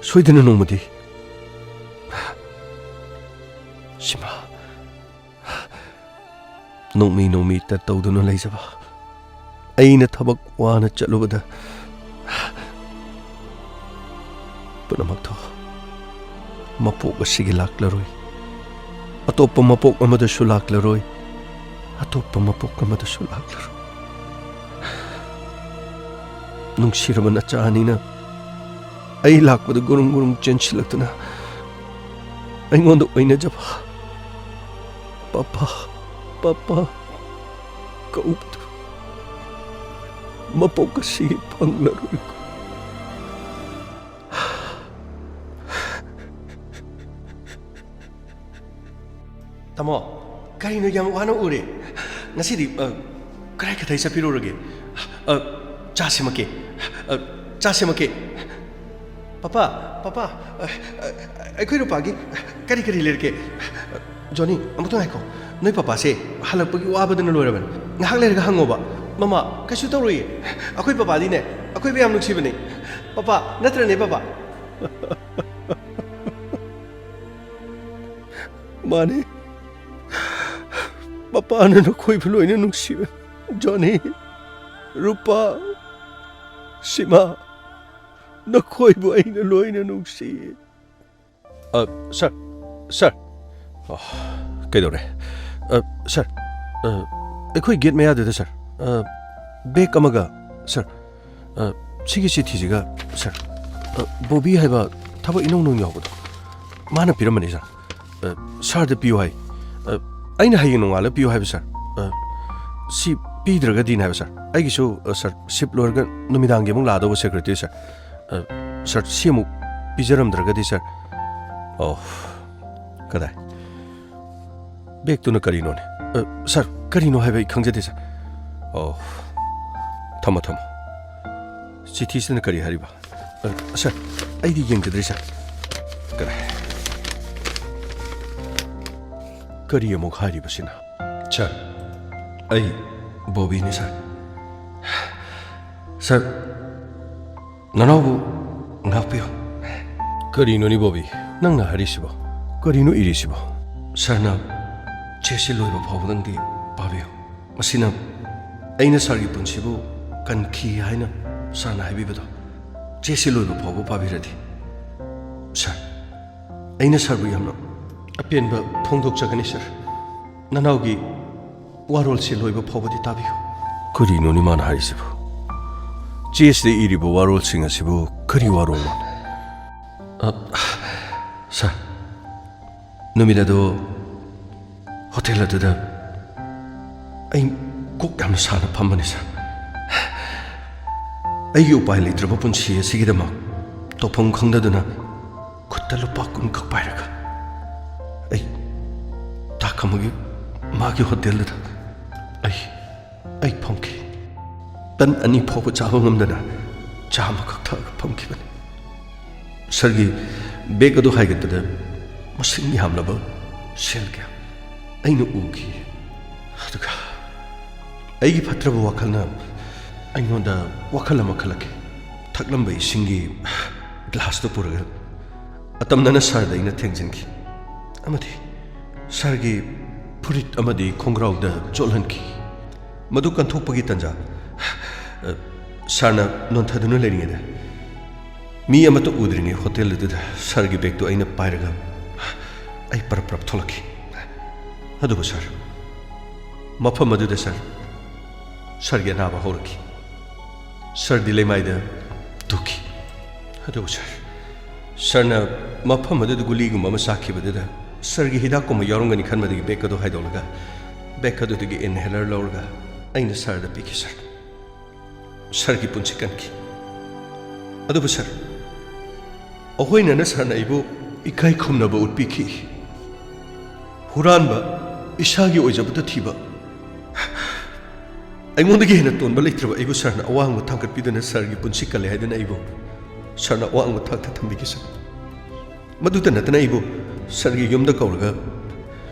ꯁꯣꯏꯗꯅ ꯅꯣꯡꯃꯗꯤ꯫ ꯁꯤꯃꯥ, ꯅꯣꯡꯃꯤ ꯅꯣꯡꯃꯤ ꯇꯠ ꯇꯧꯗꯨꯅ ꯂꯩꯖꯕ ꯑꯩꯅ ꯊꯕꯛ ꯋꯥꯅ ꯆꯠꯂꯨꯕꯗ ꯄꯨꯝꯅꯃꯛꯇꯣ ꯃꯄꯣꯛ ꯑꯁꯤꯒꯤ ꯂꯥꯛꯂꯔꯣꯏ꯫ ꯑꯇꯣꯞꯄ ꯃꯄꯣꯛ ꯑꯃꯗꯁꯨ ꯂꯥꯛꯂꯔꯣꯏ, ꯑꯇꯣꯞꯄ ꯃꯄꯣꯛ ꯑꯃꯗꯁꯨ ꯂꯥꯛꯂꯔꯣꯏ꯫ ꯅꯨꯡꯁꯤꯔꯕ ꯅꯆꯥ ꯑꯅꯤꯅ ꯑꯩ ꯂꯥꯛꯄꯗ ꯒꯨꯔꯨꯡ ꯒꯨꯔꯨꯡ ꯆꯦꯟꯁꯤꯜꯂꯛꯇꯨꯅ ꯑꯩꯉꯣꯟꯗ ꯑꯣꯏꯅꯖꯕ "ꯄꯥꯄꯥ, ꯄꯥꯄꯥ" ꯀꯧꯕꯗꯨ ꯃꯄꯣꯛ ꯑꯁꯤꯒꯤ ꯐꯪꯂꯔꯣꯏ꯫ ꯇꯥꯃꯣ, ꯀꯔꯤꯅꯣ ꯌꯥꯝ ꯋꯥꯅ ꯎꯔꯦ? ꯉꯁꯤꯗꯤ, ꯑ, ꯀꯔꯥꯏ ꯀꯗꯥꯏ ꯆꯠꯄꯤꯔꯨꯔꯒꯦ? ꯑ, ꯆꯥ ꯁꯦꯝꯃꯛꯀꯦ꯫ ꯑ, ꯆꯥ ꯁꯦꯝꯃꯛꯀꯦ꯫ "ꯄꯥꯄꯥ, ꯄꯥꯄꯥ, ꯑ, ꯑ, ꯑꯩꯈꯣꯏ ꯅꯨꯄꯥꯒꯤ ꯀꯔꯤ ꯀꯔꯤ ꯂꯩꯔꯛꯀꯦ?" "ꯖꯣꯅꯤ, ꯑꯃꯨꯛꯇ ꯉꯥꯏꯈꯣ꯫ ꯅꯣꯏ ꯄꯥꯄꯥꯁꯦ ꯍꯜꯂꯛꯄꯒꯤ ꯋꯥꯕꯗꯅ ꯂꯣꯏꯔꯕꯅꯤ꯫ ꯉꯥꯏꯍꯥꯛ ꯂꯩꯔꯒ ꯍꯪꯉꯣꯕ꯫" "ꯃꯃꯥ, ꯀꯩꯁꯨ ꯇꯧꯔꯣꯏꯌꯦ꯫ ꯑꯩꯈꯣꯏ ꯄꯥꯄꯥꯗꯤꯅꯦ, ꯑꯩꯈꯣꯏꯕꯨ ꯌꯥꯝ ꯅꯨꯡꯁꯤꯕꯅꯦ꯫ ꯄꯥꯄꯥ, ꯅꯠꯇ꯭ꯔꯅꯦ, ꯄꯥꯄꯥ?" "ꯃꯥꯅꯤ꯫ ꯄꯥꯄꯥꯅ ꯅꯈꯣꯏꯕꯨ ꯂꯣꯏꯅ ꯅꯨꯡꯁꯤꯕꯅꯤ꯫ ꯖꯣꯅꯤ, ꯔꯨꯄꯥ, ꯁꯤꯃꯥ, ꯅꯈꯣꯏꯕꯨ ꯑꯩꯅ ꯂꯣꯏꯅ ꯅꯨꯡꯁꯤ꯫" "ꯑ, ꯁꯥꯔ, ꯁꯥꯔ꯫" "ꯑ, ꯀꯩꯗꯧꯔꯦ?" "ꯑ, ꯁꯥꯔ, ꯑ, ꯑꯩꯈꯣꯏ ꯒꯦꯠ ꯃꯌꯥꯗꯨꯗ, ꯁꯥꯔ, ꯑ, ꯕꯦꯒ ꯑꯃꯒ, ꯁꯥꯔ, ꯑ, ꯁꯤꯒꯤ ꯆꯤꯊꯤꯁꯤꯒ, ꯁꯥꯔ, ꯑ, ꯕꯣꯕꯤ ꯍꯥꯏꯕ ꯊꯕꯛ ꯏꯅꯧ ꯅꯧꯅ ꯌꯥꯎꯕꯗꯣ, ꯃꯥꯅ ꯄꯤꯔꯝꯕꯅꯤ, ꯁꯥꯔ꯫ ꯑ, ꯁꯥꯔꯗ ꯄꯤꯌꯨ ꯍꯥꯏ꯫ ꯑ, ꯑꯩꯅ ꯍꯌꯦꯡ ꯅꯣꯡꯉꯥꯜꯂꯒ ꯄꯤꯌꯨ ꯍꯥꯏꯕ, ꯁꯥꯔ꯫ ꯑ, ꯁꯤ ꯄꯤꯗ꯭ꯔꯒꯗꯤꯅꯦ ꯍꯥꯏꯕ, ꯁꯥꯔ꯫ ꯑꯩꯒꯤꯁꯨ, ꯑ, ꯁꯥꯔ, ꯁꯤꯐ ꯂꯣꯏꯔꯒ ꯅꯨꯃꯤꯗꯥꯡꯒꯤ ꯑꯃꯨꯛ ꯂꯥꯛꯑꯗꯧꯕ ꯁꯦꯀ꯭ꯔꯦꯇꯔꯤ, ꯁꯥꯔ꯫ ꯑ, ꯁꯥꯔ, ꯁꯤ ꯑꯃꯨꯛ ꯄꯤꯖꯔꯝꯗ꯭ꯔꯒꯗꯤ, ꯁꯥꯔ꯫" "ꯑꯣ, ꯀꯗꯥꯏ? ꯕꯦꯒꯇꯨꯅ ꯀꯔꯤꯅꯣꯅꯦ?" "ꯑ, ꯁꯥꯔ, ꯀꯔꯤꯅꯣ ꯍꯥꯏꯕ ꯑꯩ ꯈꯪꯖꯗꯦ, ꯁꯥꯔ꯫" "ꯑꯣ, ꯊꯝꯃꯣ, ꯊꯝꯃꯣ꯫ ꯆꯤꯊꯤꯁꯤꯅ ꯀꯔꯤ ꯍꯥꯏꯔꯤꯕ?" "ꯑ, ꯁꯥꯔ, ꯑꯩꯗꯤ ꯌꯦꯡꯖꯗ꯭ꯔꯤ, ꯁꯥꯔ꯫" "ꯀꯔꯤ, ꯀꯔꯤ ꯑꯃꯨꯛ ꯍꯥꯏꯔꯤꯕꯁꯤꯅ?" "ꯁꯥꯔ, ꯑꯩ ꯕꯣꯕꯤꯅꯤ, ꯁꯥꯔ꯫" "ꯁꯥꯔ, ꯅꯅꯥꯎꯕꯨ ꯉꯥꯛꯄꯤꯌꯨ꯫" "ꯀꯔꯤꯅꯣꯅꯦ ꯕꯣꯕꯤ, ꯅꯪꯅ ꯍꯥꯏꯔꯤꯁꯤꯕꯣ? ꯀꯔꯤꯅꯣ ꯏꯔꯤꯁꯤꯕꯣ?" "ꯁꯥꯔꯅ ꯆꯦꯁꯤ ꯂꯣꯏꯕ ꯐꯥꯎꯕꯗꯪꯗꯤ ꯄꯥꯕꯤꯌꯨ꯫ ꯃꯁꯤꯅ ꯑꯩꯅ ꯁꯥꯔꯒꯤ ꯄꯨꯟꯁꯤꯕꯨ ꯀꯟꯈꯤ ꯍꯥꯏꯅ ꯁꯥꯔꯅ ꯍꯥꯏꯕꯤꯕꯗꯣ, ꯆꯦꯁꯤ ꯂꯣꯏꯕ ꯐꯥꯎꯕ ꯄꯥꯕꯤꯔꯗꯤ꯫ ꯁꯥꯔ, ꯑꯩꯅ ꯁꯥꯔꯕꯨ ꯌꯥꯝꯅ ꯑꯄꯦꯟꯕ ꯐꯣꯡꯗꯣꯛꯆꯒꯅꯤ, ꯁꯥꯔ꯫ ꯅꯅꯥꯎꯒꯤ ꯋꯥꯔꯣꯜꯁꯤ ꯂꯣꯏꯕ ꯐꯥꯎꯕꯗꯤ ꯇꯥꯕꯤꯌꯨ꯫ ꯀꯔꯤꯅꯣꯅꯦ ꯃꯥꯅ ꯍꯥꯏꯔꯤꯁꯤꯕꯨ? ꯆꯦꯁꯤꯗ ꯏꯔꯤꯕ ꯋꯥꯔꯣꯜꯁꯤꯡ ꯑꯁꯤꯕꯨ ꯀꯔꯤ ꯋꯥꯔꯣꯜꯅꯣ? ꯑ, ꯁꯥꯔ, ꯅꯨꯃꯤꯠ ꯑꯗꯨ ꯍꯣꯇꯦꯜ ꯑꯗꯨꯗ ꯑꯩ ꯀꯣꯛ ꯌꯥꯝꯅ ꯁꯥꯅ ꯐꯝꯕꯅꯤ, ꯁꯥꯔ꯫ ꯑꯩꯒꯤ ꯎꯄꯥꯏ ꯂꯩꯇ꯭ꯔꯕ ꯄꯨꯟꯁꯤ ꯑꯁꯤꯒꯤꯗꯃꯛ ꯇꯧꯐꯝ ꯈꯪꯗꯗꯨꯅ ꯈꯨꯠꯇ ꯂꯨꯄꯥ ꯀꯨꯟ ꯈꯛ ꯄꯥꯏꯔꯒ ꯑꯩ ꯇꯥꯛ ꯑꯃꯒꯤ ꯃꯥꯒꯤ ꯍꯣꯇꯦꯜꯗꯨꯗ ꯑꯩ, ꯑꯩ ꯐꯝꯈꯤ꯫ ꯇꯟ ꯑꯅꯤ ꯐꯥꯎꯕ ꯆꯥꯕ ꯉꯝꯗꯅ ꯆꯥ ꯑꯃꯈꯛ ꯊꯛꯑꯒ ꯐꯝꯈꯤꯕꯅꯤ꯫ ꯁꯥꯔꯒꯤ ꯕꯦꯒ ꯑꯗꯨ ꯍꯥꯏꯒꯠꯄꯗ ꯃꯁꯤꯡ ꯌꯥꯝꯂꯕ ꯁꯦꯜ ꯀꯌꯥ ꯑꯩꯅ ꯎꯈꯤ꯫ ꯑꯗꯨꯒ ꯑꯩꯒꯤ ꯐꯠꯇ꯭ꯔꯕ ꯋꯥꯈꯜꯅ ꯑꯩꯉꯣꯟꯗ ꯋꯥꯈꯜ ꯑꯃ ꯈꯜꯂꯛꯈꯤ꯫ ꯊꯛꯂꯝꯕ ꯏꯁꯤꯡꯒꯤ ꯒ꯭ꯂꯥꯁꯇꯨ ꯄꯨꯔꯒ ꯑꯇꯝꯅꯅ ꯁꯥꯔꯗ ꯑꯩꯅ ꯊꯦꯡꯖꯤꯟꯈꯤ ꯑꯃꯗꯤ ꯁꯥꯔꯒꯤ ꯐꯨꯔꯤꯠ ꯑꯃꯗꯤ ꯈꯣꯡꯒ꯭ꯔꯥꯎꯗ ꯆꯣꯠꯍꯟꯈꯤ꯫ ꯃꯗꯨ ꯀꯟꯊꯣꯛꯄꯒꯤ ꯇꯟꯖꯥ, ꯁꯥꯔꯅ ꯅꯣꯟꯊꯗꯨꯅ ꯂꯩꯔꯤꯉꯩꯗ ꯃꯤ ꯑꯃꯠꯇ ꯎꯗ꯭ꯔꯤꯉꯩ ꯍꯣꯇꯦꯜ ꯑꯗꯨꯗ ꯁꯥꯔꯒꯤ ꯕꯦꯒꯇꯨ ꯑꯩꯅ ꯄꯥꯏꯔꯒ ꯑꯩ ꯄꯔꯞ ꯄꯔꯞ ꯊꯣꯛꯂꯛꯈꯤ꯫ ꯑꯗꯨꯕꯨ ꯁꯥꯔ, ꯃꯐꯝ ꯑꯗꯨꯗ ꯁꯥꯔ, ꯁꯥꯔꯒꯤ ꯑꯅꯥꯕ ꯍꯧꯔꯛꯈꯤ꯫ ꯁꯥꯔꯗꯤ ꯂꯩꯃꯥꯏꯗ ꯇꯨꯈꯤ꯫ ꯑꯗꯨꯕꯨ ꯁꯥꯔ, ꯁꯥꯔꯅ ꯃꯐꯝ ꯑꯗꯨꯗ ꯒꯨꯂꯤꯒꯨꯝꯕ ꯑꯃ ꯆꯥꯈꯤꯕꯗꯨꯗ ꯁꯥꯔꯒꯤ ꯍꯤꯗꯥꯛꯀꯨꯝꯕ ꯌꯥꯎꯔꯝꯒꯅꯤ ꯈꯟꯕꯗꯒꯤ ꯕꯦꯒ ꯑꯗꯨ ꯍꯥꯏꯗꯣꯛꯂꯒ ꯕꯦꯒ ꯑꯗꯨꯗꯒꯤ inhaler ꯂꯧꯔꯒ ꯑꯩꯅ ꯁꯥꯔꯗ ꯄꯤꯈꯤ ꯁꯥꯔ꯫ ꯁꯥꯔꯒꯤ ꯄꯨꯟꯁꯤ ꯀꯟꯈꯤ꯫ ꯑꯗꯨꯕꯨ ꯁꯥꯔ, ꯑꯩꯈꯣꯏꯅꯅ ꯁꯥꯔꯅ ꯑꯩꯕꯨ ꯏꯀꯥꯏ ꯈꯨꯝꯅꯕ ꯎꯠꯄꯤꯈꯤ꯫ ꯍꯨꯔꯥꯟꯕ, ꯏꯁꯥꯒꯤ ꯑꯣꯏꯖꯕꯗ ꯊꯤꯕ, ꯑꯩꯉꯣꯟꯗꯒꯤ ꯍꯦꯟꯅ ꯇꯣꯟꯕ ꯂꯩꯇ꯭ꯔꯕ ꯑꯩꯕꯨ ꯁꯥꯔꯅ ꯑꯋꯥꯡꯕ ꯊꯥꯡꯒꯠꯄꯤꯗꯨꯅ ꯁꯥꯔꯒꯤ ꯄꯨꯟꯁꯤ ꯀꯜꯂꯦ ꯍꯥꯏꯗꯨꯅ ꯑꯩꯕꯨ ꯁꯥꯔꯅ ꯑꯋꯥꯡꯕ ꯊꯥꯛꯇ ꯊꯝꯕꯤꯈꯤ ꯁꯥꯔ꯫ ꯃꯗꯨꯇ ꯅꯠꯇꯅ ꯑꯩꯕꯨ ꯁꯥꯔꯒꯤ ꯌꯨꯝꯗ ꯀꯧꯔꯒ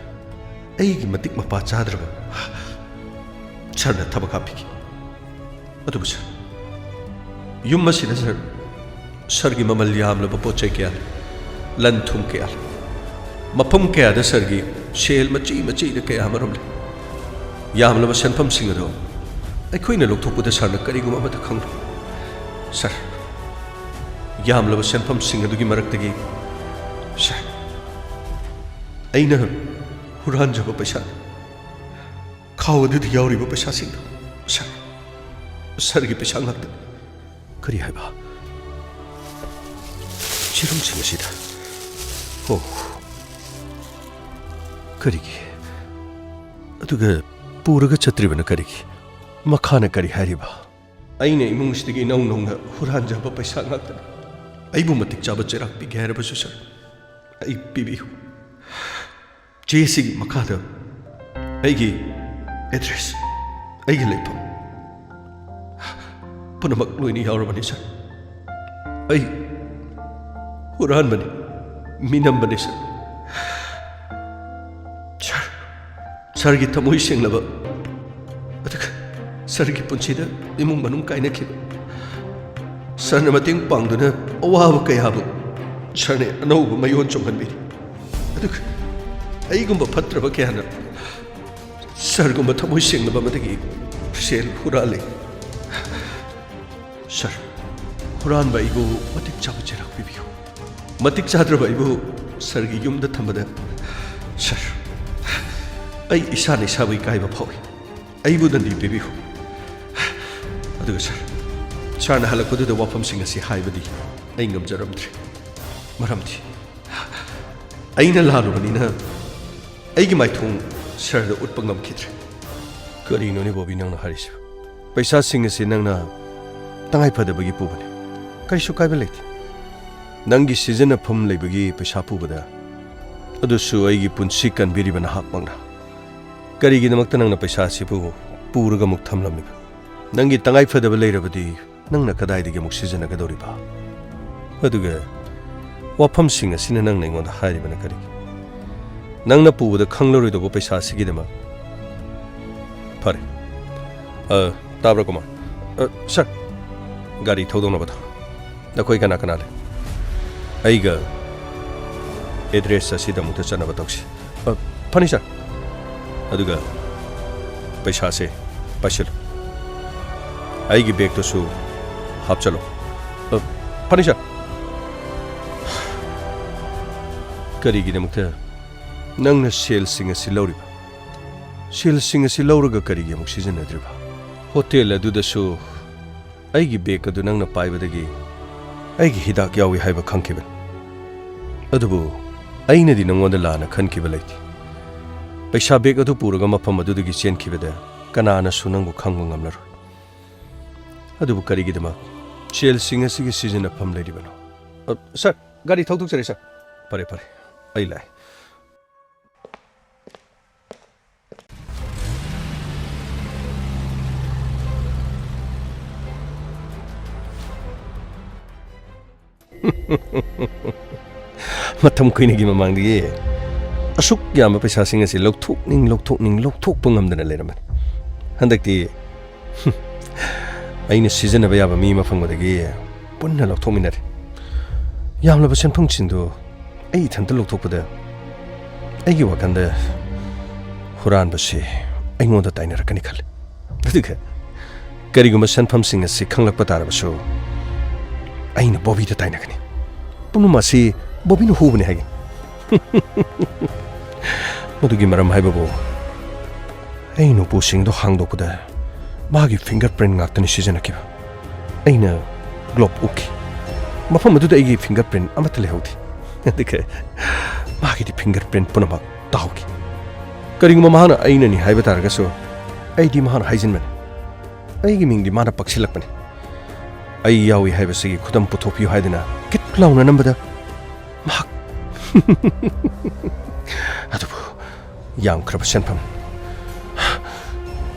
ꯑꯩꯒꯤ ꯃꯇꯤꯛ ꯃꯄꯥ ꯆꯥꯗ꯭ꯔꯕ ꯁꯥꯔꯅ ꯊꯕꯛ ꯍꯥꯞꯄꯤꯈꯤ꯫ ꯑꯗꯨꯕꯨ ꯁꯥꯔ, ꯌꯨꯝ ꯑꯁꯤꯗ ꯁꯥꯔ, ꯁꯥꯔꯒꯤ ꯃꯃꯜ ꯌꯥꯝꯂꯕ ꯄꯣꯠ ꯆꯩ ꯀꯌꯥ ꯂꯩ, ꯂꯟ ꯊꯨꯝ ꯀꯌꯥ ꯂꯩ, ꯃꯐꯝ ꯀꯌꯥꯗ ꯁꯥꯔꯒꯤ ꯁꯦꯜ ꯃꯆꯤ ꯃꯆꯤꯗ ꯀꯌꯥ ꯑꯃꯔꯣꯝ ꯂꯩ꯫ ꯌꯥꯝꯂꯕ ꯁꯦꯟꯐꯝꯁꯤꯡ ꯑꯗꯣ ꯑꯩꯈꯣꯏꯅ ꯂꯧꯊꯣꯛꯄꯗ ꯁꯥꯔꯅ ꯀꯔꯤꯒꯨꯝꯕ ꯑꯃꯠꯇ ꯈꯪꯂꯣꯏ꯫ ꯁꯥꯔ, ꯌꯥꯝꯂꯕ ꯁꯦꯟꯐꯝꯁꯤꯡ ꯑꯗꯨꯒꯤ ꯃꯔꯛꯇꯒꯤ ꯁꯥꯔ, ꯑꯩꯅ ꯍꯨꯔꯥꯟꯖꯕ ꯄꯩꯁꯥꯅꯤ꯫ ꯈꯥꯎ ꯑꯗꯨꯗ ꯌꯥꯎꯔꯤꯕ ꯄꯩꯁꯥꯁꯤꯡꯗꯣ, ꯁꯥꯔ, ꯁꯥꯔꯒꯤ ꯄꯩꯁꯥ ꯉꯥꯛꯇꯅꯤ꯫ ꯀꯔꯤ ꯍꯥꯏꯕ? ꯆꯦꯔꯪꯁꯤꯡ ꯑꯁꯤꯗ? ꯑꯣ, ꯀꯔꯤꯒꯤ? ꯑꯗꯨꯒ ꯄꯨꯔꯒ ꯆꯠꯇ꯭ꯔꯤꯕꯅ ꯀꯔꯤꯒꯤ? ꯃꯈꯥꯅ ꯀꯔꯤ ꯍꯥꯏꯔꯤꯕ? ꯑꯩꯅ ꯏꯃꯨꯡꯁꯤꯗꯒꯤ ꯏꯅꯧ ꯅꯧꯅ ꯍꯨꯔꯥꯟꯖꯕ ꯄꯩꯁꯥ ꯉꯥꯛꯇꯅꯤ꯫ ꯑꯩꯕꯨ ꯃꯇꯤꯛ ꯆꯥꯕ ꯆꯩꯔꯥꯛ ꯄꯤꯒꯦ ꯍꯥꯏꯔꯕꯁꯨ, ꯁꯥꯔ, ꯑꯩ ꯄꯤꯕꯤꯌꯨ꯫ ꯆꯦꯁꯤꯒꯤ ꯃꯈꯥꯗ ꯑꯩꯒꯤ ꯑꯦꯗ꯭ꯔꯦꯁ, ꯑꯩꯒꯤ ꯂꯩꯐꯝ ꯄꯨꯝꯅꯃꯛ ꯂꯣꯏꯅ ꯌꯥꯎꯔꯕꯅꯤ, ꯁꯥꯔ꯫ ꯑꯩ ꯍꯨꯔꯥꯟꯕꯅꯤ, ꯃꯤꯅꯝꯕꯅꯤ, ꯁꯥꯔ꯫ ꯁꯥꯔ, ꯁꯥꯔꯒꯤ ꯊꯃꯣꯏ ꯁꯦꯡꯂꯕ, ꯑꯗꯨꯒ ꯁꯥꯔꯒꯤ ꯄꯨꯟꯁꯤꯗ ꯏꯃꯨꯡ ꯃꯅꯨꯡ ꯀꯥꯏꯅꯈꯤꯕ, ꯁꯥꯔꯅ ꯃꯇꯦꯡ ꯄꯥꯡꯗꯨꯅ ꯑꯋꯥꯕ ꯀꯌꯥꯕꯨ ꯁꯥꯔꯅ ꯑꯅꯧꯕ ꯃꯌꯣꯟ ꯆꯣꯡꯍꯟꯕꯤꯔꯤ꯫ ꯑꯗꯨꯒ ꯑꯩꯒꯨꯝꯕ ꯐꯠꯇ꯭ꯔꯕ ꯀꯌꯥꯅ ꯁꯥꯔꯒꯨꯝꯕ ꯊꯃꯣꯏ ꯁꯦꯡꯂꯕ ꯑꯃꯗꯒꯤ ꯁꯦꯜ ꯍꯨꯔꯥꯜꯂꯤ꯫ ꯁꯥꯔ, ꯍꯨꯔꯥꯟꯕ ꯑꯩꯕꯨ ꯃꯇꯤꯛ ꯆꯥꯕ ꯆꯩꯔꯥꯛ ꯄꯤꯕꯤꯌꯨ꯫ ꯃꯇꯤꯛ ꯆꯥꯗ꯭ꯔꯕ ꯑꯩꯕꯨ ꯁꯥꯔꯒꯤ ꯌꯨꯝꯗ ꯊꯝꯕꯗ, ꯁꯥꯔ, ꯑꯩ ꯏꯁꯥꯅ ꯏꯁꯥꯕꯨ ꯏꯀꯥꯏꯕ ꯐꯥꯎꯏ꯫ ꯑꯩꯕꯨ ꯗꯟꯗꯤ ꯄꯤꯕꯤꯌꯨ꯫ ꯑꯗꯨꯒ ꯁꯥꯔ, ꯁꯥꯔꯅ ꯍꯜꯂꯛꯄꯗꯨꯗ ꯋꯥꯐꯝꯁꯤꯡ ꯑꯁꯤ ꯍꯥꯏꯕꯗꯤ ꯑꯩ ꯉꯝꯖꯔꯝꯗ꯭ꯔꯦ꯫ ꯃꯔꯝꯗꯤ ꯑꯩꯅ ꯂꯥꯜꯂꯨꯕꯅꯤꯅ ꯑꯩꯒꯤ ꯃꯥꯏꯊꯣꯡ ꯁꯥꯔꯗ ꯎꯠꯄ ꯉꯝꯈꯤꯗ꯭ꯔꯦ꯫ ꯀꯔꯤꯅꯣꯅꯦ ꯕꯣꯕꯤ, ꯅꯪꯅ ꯍꯥꯏꯔꯤꯁꯤꯕꯨ? ꯄꯩꯁꯥꯁꯤꯡ ꯑꯁꯤ ꯅꯪꯅ ꯇꯉꯥꯏ ꯐꯗꯕꯒꯤ ꯄꯨꯕꯅꯤ꯫ ꯀꯔꯤꯁꯨ ꯀꯥꯏꯕ ꯂꯩꯇꯦ꯫ ꯅꯪꯒꯤ ꯁꯤꯖꯤꯟꯅꯐꯝ ꯂꯩꯕꯒꯤ ꯄꯩꯁꯥ ꯄꯨꯕꯗ, ꯑꯗꯨꯁꯨ ꯑꯩꯒꯤ ꯄꯨꯟꯁꯤ ꯀꯟꯕꯤꯔꯤꯕ ꯅꯍꯥꯛꯃꯛꯅ꯫ ꯀꯔꯤꯒꯤꯗꯃꯛꯇ ꯅꯪꯅ ꯄꯩꯁꯥ ꯑꯁꯤꯕꯨ ꯄꯨꯔꯒ ꯑꯃꯨꯛ ꯊꯝꯂꯝꯂꯤꯕ? ꯅꯪꯒꯤ ꯇꯉꯥꯏ ꯐꯗꯕ ꯂꯩꯔꯕꯗꯤ ꯅꯪꯅ ꯀꯗꯥꯏꯗꯒꯤ ꯑꯃꯨꯛ ꯁꯤꯖꯤꯟꯅꯒꯗꯧꯔꯤꯕ? ꯑꯗꯨꯒ ꯋꯥꯐꯝꯁꯤꯡ ꯑꯁꯤꯅ ꯅꯪꯅ ꯑꯩꯉꯣꯟꯗ ꯍꯥꯏꯔꯤꯕꯅ ꯀꯔꯤꯒꯤ? ꯅꯪꯅ ꯄꯨꯕꯗ ꯈꯪꯂꯔꯣꯏꯗꯧꯕ ꯄꯩꯁꯥ ꯑꯁꯤꯒꯤꯗꯃꯛ? ꯐꯔꯦ꯫ ꯑ, ꯇꯥꯕ꯭ꯔꯥ, ꯀꯨꯃꯥꯔ? ꯑ, ꯁꯥꯔ, ꯒꯥꯔꯤ ꯊꯧꯗꯣꯛꯅꯕꯗꯣ꯫ ꯅꯈꯣꯏ ꯀꯅꯥ ꯀꯅꯥ ꯂꯩ? ꯑꯩꯒ ꯑꯦꯗ꯭ꯔꯦꯁ ꯑꯁꯤꯗ ꯑꯃꯨꯛꯇ ꯆꯠꯅꯕ ꯇꯧꯁꯤ꯫ ꯑ, ꯐꯅꯤ, ꯁꯥꯔ꯫ ꯑꯗꯨꯒ ꯄꯩꯁꯥꯁꯦ ꯄꯥꯏꯁꯤꯜꯂꯨ꯫ ꯑꯩꯒꯤ ꯕꯦꯒꯇꯨꯁꯨ ꯍꯥꯞꯆꯜꯂꯨ꯫ ꯑ, ꯐꯅꯤ, ꯁꯥꯔ꯫ ꯀꯔꯤꯒꯤꯗꯃꯛꯇ ꯅꯪꯅ ꯁꯦꯜꯁꯤꯡ ꯑꯁꯤ ꯂꯧꯔꯤꯕ? ꯁꯦꯜꯁꯤꯡ ꯑꯁꯤ ꯂꯧꯔꯒ ꯀꯔꯤꯒꯤ ꯑꯃꯨꯛ ꯁꯤꯖꯤꯟꯅꯗ꯭ꯔꯤꯕ? ꯍꯣꯇꯦꯜ ꯑꯗꯨꯗꯁꯨ ꯑꯩꯒꯤ ꯕꯦꯒ ꯑꯗꯨ ꯅꯪꯅ ꯄꯥꯏꯕꯗꯒꯤ ꯑꯩꯒꯤ ꯍꯤꯗꯥꯛ ꯌꯥꯎꯏ ꯍꯥꯏꯕ ꯈꯪꯈꯤꯕꯅꯤ꯫ ꯑꯗꯨꯕꯨ ꯑꯩꯅꯗꯤ ꯅꯪꯉꯣꯟꯗ ꯂꯥꯟꯅ ꯈꯟꯈꯤꯕ ꯂꯩꯇꯦ꯫ ꯄꯩꯁꯥ ꯕꯦꯒ ꯑꯗꯨ ꯄꯨꯔꯒ ꯃꯐꯝ ꯑꯗꯨꯗꯒꯤ ꯆꯦꯟꯈꯤꯕꯗ ꯀꯅꯥꯅꯁꯨ ꯅꯪꯕꯨ ꯈꯪꯕ ꯉꯝꯂꯔꯣꯏ꯫ ꯑꯗꯨꯕꯨ ꯀꯔꯤꯒꯤꯗꯃꯛ ꯁꯦꯜꯁꯤꯡ ꯑꯁꯤꯒꯤ ꯁꯤꯖꯤꯟꯅꯐꯝ ꯂꯩꯔꯤꯕꯅꯣ? ꯑ, ꯁꯥꯔ, ꯒꯥꯔꯤ ꯊꯧꯗꯣꯛꯆꯔꯦ, ꯁꯥꯔ꯫ ꯐꯔꯦ, ꯐꯔꯦ, ꯑꯩ ꯂꯥꯛꯑꯦ꯫ ꯃꯇꯝ ꯀꯨꯏꯅꯒꯤ ꯃꯃꯥꯡꯗꯒꯤ ꯑꯁꯨꯛ ꯌꯥꯝꯕ ꯄꯩꯁꯥꯁꯤꯡ ꯑꯁꯤ ꯂꯧꯊꯣꯛꯅꯤꯡ, ꯂꯧꯊꯣꯛꯅꯤꯡ, ꯂꯧꯊꯣꯛꯄ ꯉꯝꯗꯅ ꯂꯩꯔꯝꯕꯅꯤ꯫ ꯍꯟꯗꯛꯇꯤ ꯑꯩꯅ ꯁꯤꯖꯤꯟꯅꯕ ꯌꯥꯕ ꯃꯤ ꯑꯃ ꯐꯪꯕꯗꯒꯤ ꯄꯨꯟꯅ ꯂꯧꯊꯣꯛꯃꯤꯟꯅꯔꯦ꯫ ꯌꯥꯝꯂꯕ ꯁꯦꯟꯐꯝꯁꯤꯡꯗꯨ ꯑꯩ ꯏꯊꯟꯇ ꯂꯧꯊꯣꯛꯄꯗ ꯑꯩꯒꯤ ꯋꯥꯈꯜꯗ ꯍꯨꯔꯥꯟꯕꯁꯤ ꯑꯩꯉꯣꯟꯗ ꯇꯥꯏꯅꯔꯛꯀꯅꯤ ꯈꯜꯂꯤ꯫ ꯑꯗꯨꯒ ꯀꯔꯤꯒꯨꯝꯕ ꯁꯦꯟꯐꯝꯁꯤꯡ ꯑꯁꯤ ꯈꯪꯂꯛꯄ ꯇꯥꯔꯕꯁꯨ, ꯑꯩꯅ ꯕꯣꯕꯤꯗ ꯇꯥꯏꯅꯒꯅꯤ꯫ ꯄꯨꯝꯅꯃꯛ ꯑꯁꯤ ꯕꯣꯕꯤꯅ ꯍꯨꯕꯅꯤ ꯍꯥꯏꯒꯅꯤ꯫ ꯃꯗꯨꯒꯤ ꯃꯔꯝ ꯍꯥꯏꯕꯕꯨ, ꯑꯩꯅ ꯎꯄꯨꯁꯤꯡꯗꯨ ꯍꯥꯡꯗꯣꯛꯄꯗ ꯃꯥꯒꯤ ꯐꯤꯡꯒꯔ ꯄ꯭ꯔꯤꯟ ꯉꯥꯛꯇꯅꯤ ꯁꯤꯖꯤꯟꯅꯈꯤꯕ꯫ ꯑꯩꯅ ꯒ꯭ꯂꯣꯕ ꯎꯈꯤ꯫ ꯃꯐꯝ ꯑꯗꯨꯗ ꯑꯩꯒꯤ ꯐꯤꯡꯒꯔ ꯄ꯭ꯔꯤꯟ ꯑꯃꯠꯇ ꯂꯩꯍꯧꯗꯦ꯫ ꯑꯗꯨꯒ ꯃꯥꯒꯤꯗꯤ ꯐꯤꯡꯒꯔ ꯄ꯭ꯔꯤꯟ ꯄꯨꯝꯅꯃꯛ ꯇꯥꯍꯧꯈꯤ꯫ ꯀꯔꯤꯒꯨꯝꯕ ꯃꯍꯥꯛꯅ ꯑꯩꯅꯅꯤ ꯍꯥꯏꯕ ꯇꯥꯔꯒꯁꯨ, ꯑꯩꯗꯤ ꯃꯍꯥꯛꯅ ꯍꯥꯏꯖꯤꯟꯕꯅꯤ꯫ ꯑꯩꯒꯤ ꯃꯤꯡꯗꯤ ꯃꯥꯅ ꯄꯛꯁꯤꯜꯂꯛꯄꯅꯤ꯫ ꯑꯩ ꯌꯥꯎꯏ ꯍꯥꯏꯕꯁꯤꯒꯤ ꯈꯨꯗꯝ ꯄꯨꯊꯣꯛꯄꯤꯌꯨ ꯍꯥꯏꯗꯅ ꯀꯤꯠ ꯂꯥꯎꯅ ꯅꯝꯕꯗ ꯃꯍꯥꯛ ꯑꯗꯨꯕꯨ ꯌꯥꯝꯈ꯭ꯔꯕ ꯁꯦꯟꯐꯝ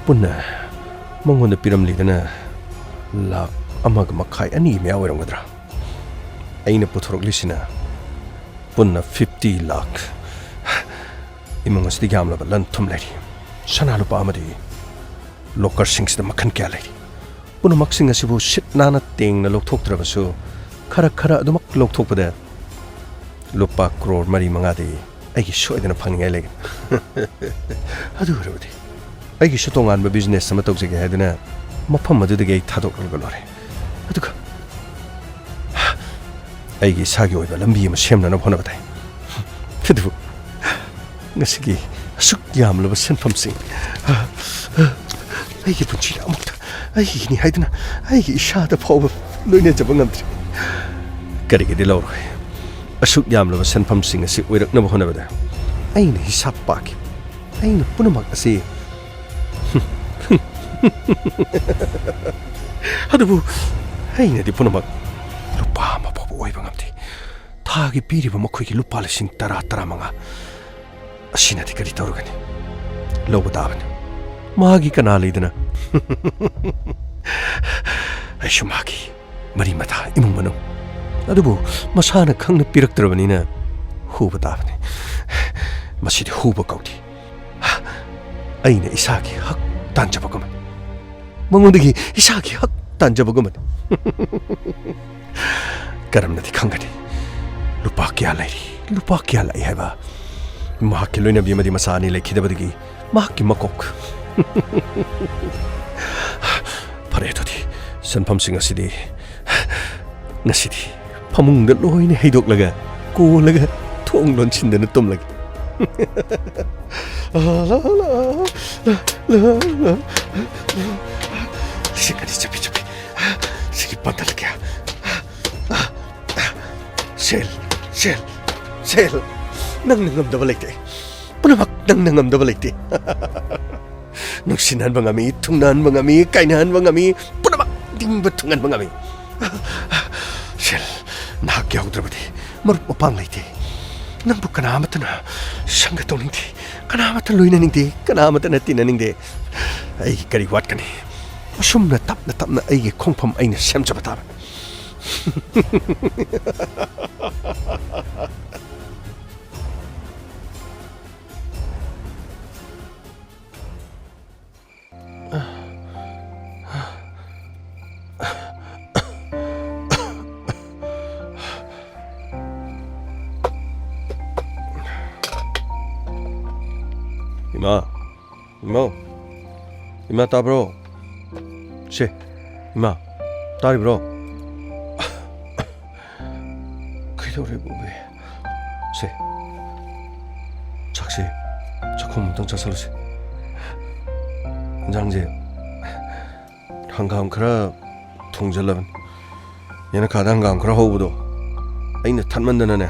ꯄꯨꯟꯅ ꯃꯉꯣꯟꯗ ꯄꯤꯔꯝꯂꯤꯗꯅ ꯂꯥꯈ ꯑꯃꯒ ꯃꯈꯥꯏ, ꯑꯅꯤꯒꯤ ꯃꯌꯥ ꯑꯣꯏꯔꯝꯒꯗ꯭ꯔꯥ? ꯑꯩꯅ ꯄꯨꯊꯣꯔꯛꯂꯤꯁꯤꯅ ꯄꯨꯟꯅ ꯐꯤꯐꯇꯤ ꯂꯥꯈ꯫ ꯏꯃꯨꯡ ꯑꯁꯤꯗ ꯌꯥꯝꯂꯕ ꯂꯟ ꯊꯨꯝ ꯂꯩꯔꯤ꯫ ꯁꯅꯥ ꯂꯨꯄꯥ ꯑꯃꯗꯤ ꯂꯣꯀꯔꯁꯤꯡꯁꯤꯗ ꯃꯈꯜ ꯀꯌꯥ ꯂꯩꯔꯤ꯫ ꯄꯨꯝꯅꯃꯛꯁꯤꯡ ꯑꯁꯤꯕꯨ ꯁꯤꯠ ꯅꯥꯟꯅ ꯇꯦꯡꯅ ꯂꯧꯊꯣꯛꯇ꯭ꯔꯕꯁꯨ, ꯈꯔ ꯈꯔ ꯑꯗꯨꯃꯛ ꯂꯧꯊꯣꯛꯄꯗ ꯂꯨꯄꯥ ꯀ꯭ꯔꯣꯔ ꯃꯔꯤ ꯃꯉꯥꯗꯤ ꯑꯩꯒꯤ ꯁꯣꯏꯗꯅ ꯐꯪꯅꯤꯡꯉꯥꯏ ꯂꯩꯒꯅꯤ꯫ ꯑꯗꯨ ꯑꯣꯏꯔꯕꯗꯤ ꯑꯩꯒꯤꯁꯨ ꯇꯣꯉꯥꯟꯕ ꯕꯤꯖꯤꯅꯦꯁ ꯑꯃ ꯇꯧꯖꯒꯦ ꯍꯥꯏꯗꯨꯅ ꯃꯐꯝ ꯑꯗꯨꯗꯒꯤ ꯑꯩ ꯊꯥꯗꯣꯛꯂꯒ ꯂꯣꯏꯔꯦ꯫ ꯑꯗꯨꯒ ꯑꯩꯒꯤ ꯏꯁꯥꯒꯤ ꯑꯣꯏꯕ ꯂꯝꯕꯤ ꯑꯃ ꯁꯦꯝꯅꯅꯕ ꯍꯣꯠꯅꯕ ꯇꯥꯏ꯫ ꯑꯗꯨꯕꯨ ꯉꯁꯤꯒꯤ ꯑꯁꯨꯛ ꯌꯥꯝꯂꯕ ꯁꯦꯟꯐꯝꯁꯤꯡ, ꯑꯩꯒꯤ ꯄꯨꯟꯁꯤꯗ ꯑꯃꯨꯛꯇ ꯑꯩꯒꯤꯅꯤ ꯍꯥꯏꯗꯨꯅ ꯑꯩꯒꯤ ꯏꯁꯥꯗ ꯐꯥꯎꯕ ꯂꯣꯏꯅꯖꯕ ꯉꯝꯗ꯭ꯔꯤ꯫ ꯀꯔꯤꯒꯤꯗꯤ ꯂꯧꯔꯣꯏ? ꯑꯁꯨꯛ ꯌꯥꯝꯂꯕ ꯁꯦꯟꯐꯝꯁꯤꯡ ꯑꯁꯤ ꯑꯣꯏꯔꯛꯅꯕ ꯍꯣꯠꯅꯕꯗ ꯑꯩꯅ ꯍꯤꯁꯥꯞ ꯄꯥꯈꯤ꯫ ꯑꯩꯅ ꯄꯨꯝꯅꯃꯛ ꯑꯁꯤ ꯑꯗꯨꯕꯨ ꯑꯩꯅꯗꯤ ꯄꯨꯝꯅꯃꯛ ꯂꯨꯄꯥ ꯑꯃ ꯐꯥꯎꯕ ꯑꯣꯏꯕ ꯉꯝꯗꯦ꯫ ꯊꯥꯒꯤ ꯄꯤꯔꯤꯕ ꯃꯈꯣꯏꯒꯤ ꯂꯨꯄꯥ ꯂꯤꯁꯤꯡ ꯇꯔꯥ, ꯇꯔꯥꯃꯉꯥ ꯑꯁꯤꯅꯗꯤ ꯀꯔꯤ ꯇꯧꯔꯨꯒꯅꯤ? ꯂꯧꯕ ꯇꯥꯕꯅꯤ꯫ ꯃꯥꯒꯤ ꯀꯅꯥ ꯂꯩꯗꯅ? ꯑꯩꯁꯨ ꯃꯥꯒꯤ ꯃꯔꯤ ꯃꯇꯥ, ꯏꯃꯨꯡ ꯃꯅꯨꯡ, ꯑꯗꯨꯕꯨ ꯃꯁꯥꯅ ꯈꯪꯅ ꯄꯤꯔꯛꯇ꯭ꯔꯕꯅꯤꯅ ꯍꯨꯕ ꯇꯥꯕꯅꯤ꯫ ꯃꯁꯤꯗꯤ ꯍꯨꯕ ꯀꯧꯗꯦ꯫ ꯑꯩꯅ ꯏꯁꯥꯒꯤ ꯍꯛ ꯇꯥꯟꯖꯕꯒꯨꯝꯕꯅꯤ꯫ ꯃꯉꯣꯟꯗꯒꯤ ꯏꯁꯥꯒꯤ ꯍꯛ ꯇꯥꯟꯖꯕꯒꯨꯝꯕꯅꯤ꯫ ꯀꯔꯝꯅꯗꯤ ꯈꯪꯒꯅꯤ ꯂꯨꯄꯥ ꯀꯌꯥ ꯂꯩꯔꯤ, ꯂꯨꯄꯥ ꯀꯌꯥ ꯂꯥꯛꯏ ꯍꯥꯏꯕ? ꯃꯍꯥꯛꯀꯤ ꯂꯣꯏꯅꯕꯤ ꯑꯃꯗꯤ ꯃꯆꯥ ꯑꯅꯤ ꯂꯩꯈꯤꯗꯕꯗꯒꯤ ꯃꯍꯥꯛꯀꯤ ꯃꯀꯣꯛ꯫ ꯐꯔꯦ, ꯑꯗꯨꯗꯤ ꯁꯦꯟꯐꯝꯁꯤꯡ ꯑꯁꯤꯗꯤ ꯉꯁꯤꯗꯤ ꯐꯃꯨꯡꯗ ꯂꯣꯏꯅ ꯍꯩꯗꯣꯛꯂꯒ, ꯀꯣꯜꯂꯒ, ꯊꯣꯡ ꯂꯣꯟꯁꯤꯟꯗꯅ ꯇꯨꯝꯂꯒꯦ꯫ ꯂꯤꯁꯤꯡ ꯑꯅꯤ ꯆꯞꯄꯤ ꯆꯞꯄꯤ꯫ ꯁꯤꯒꯤ ꯄꯥꯟꯗꯜ ꯀꯌꯥ? ꯁꯦꯜ, ꯁꯦꯜ, ꯁꯦꯜ꯫ ꯅꯪꯅ ꯉꯝꯗꯕ ꯂꯩꯇꯦ꯫ ꯄꯨꯝꯅꯃꯛ ꯅꯪꯅ ꯉꯝꯗꯕ ꯂꯩꯇꯦ꯫ ꯅꯨꯡꯁꯤꯅꯍꯟꯕ ꯉꯝꯃꯤ, ꯊꯨꯡꯅꯍꯟꯕ ꯉꯝꯃꯤ, ꯀꯥꯏꯅꯍꯟꯕ ꯉꯝꯃꯤ, ꯄꯨꯝꯅꯃꯛ ꯅꯤꯡꯕ ꯊꯨꯡꯍꯟꯕ ꯉꯝꯃꯤ꯫ ꯁꯦꯜ, ꯅꯍꯥꯛ ꯌꯥꯎꯗ꯭ꯔꯕꯗꯤ ꯃꯔꯨꯞ ꯃꯄꯥꯡ ꯂꯩꯇꯦ꯫ ꯅꯪꯕꯨ ꯀꯅꯥ ꯑꯃꯠꯇꯅ ꯁꯪꯒ ꯇꯧꯅꯤꯡꯗꯦ, ꯀꯅꯥ ꯑꯃꯠꯇ ꯂꯣꯏꯅꯅꯤꯡꯗꯦ, ꯀꯅꯥ ꯑꯃꯠꯇꯅ ꯇꯤꯟꯅꯅꯤꯡꯗꯦ꯫ ꯑꯩꯒꯤ ꯀꯔꯤ ꯋꯥꯠꯀꯅꯤ? ꯑꯁꯨꯝꯅ ꯇꯞꯅ ꯇꯞꯅ ꯑꯩꯒꯤ ꯈꯣꯡꯐꯝ ꯑꯩꯅ ꯁꯦꯝꯖꯕ ꯇꯥꯕꯅꯤ꯫ ꯏꯃꯥ, ꯏꯃꯥ, ꯏꯃꯥ ꯇꯥꯕ꯭ꯔꯣ? ꯁꯦ, ꯏꯃꯥ, ꯇꯥꯔꯤꯕ꯭ꯔꯣ? ꯀꯩꯗꯧꯔꯦ, ꯕꯣꯕꯤ? ꯁꯦ, ꯆꯥꯛꯁꯦ ꯆꯥꯛꯈꯨꯝ ꯑꯝꯇꯪ ꯆꯥꯁꯜꯂꯨꯁꯦ꯫ ꯏꯟꯖꯥꯡꯁꯦ ꯍꯪꯒꯥꯝ ꯈꯔ ꯊꯣꯡꯖꯜꯂꯕꯅꯤ꯫ ꯌꯦꯅꯈꯥꯗ ꯍꯪꯒꯥꯝ ꯈꯔ ꯍꯧꯕꯗꯣ ꯑꯩꯅ ꯊꯠꯃꯟꯗꯅꯅꯦ,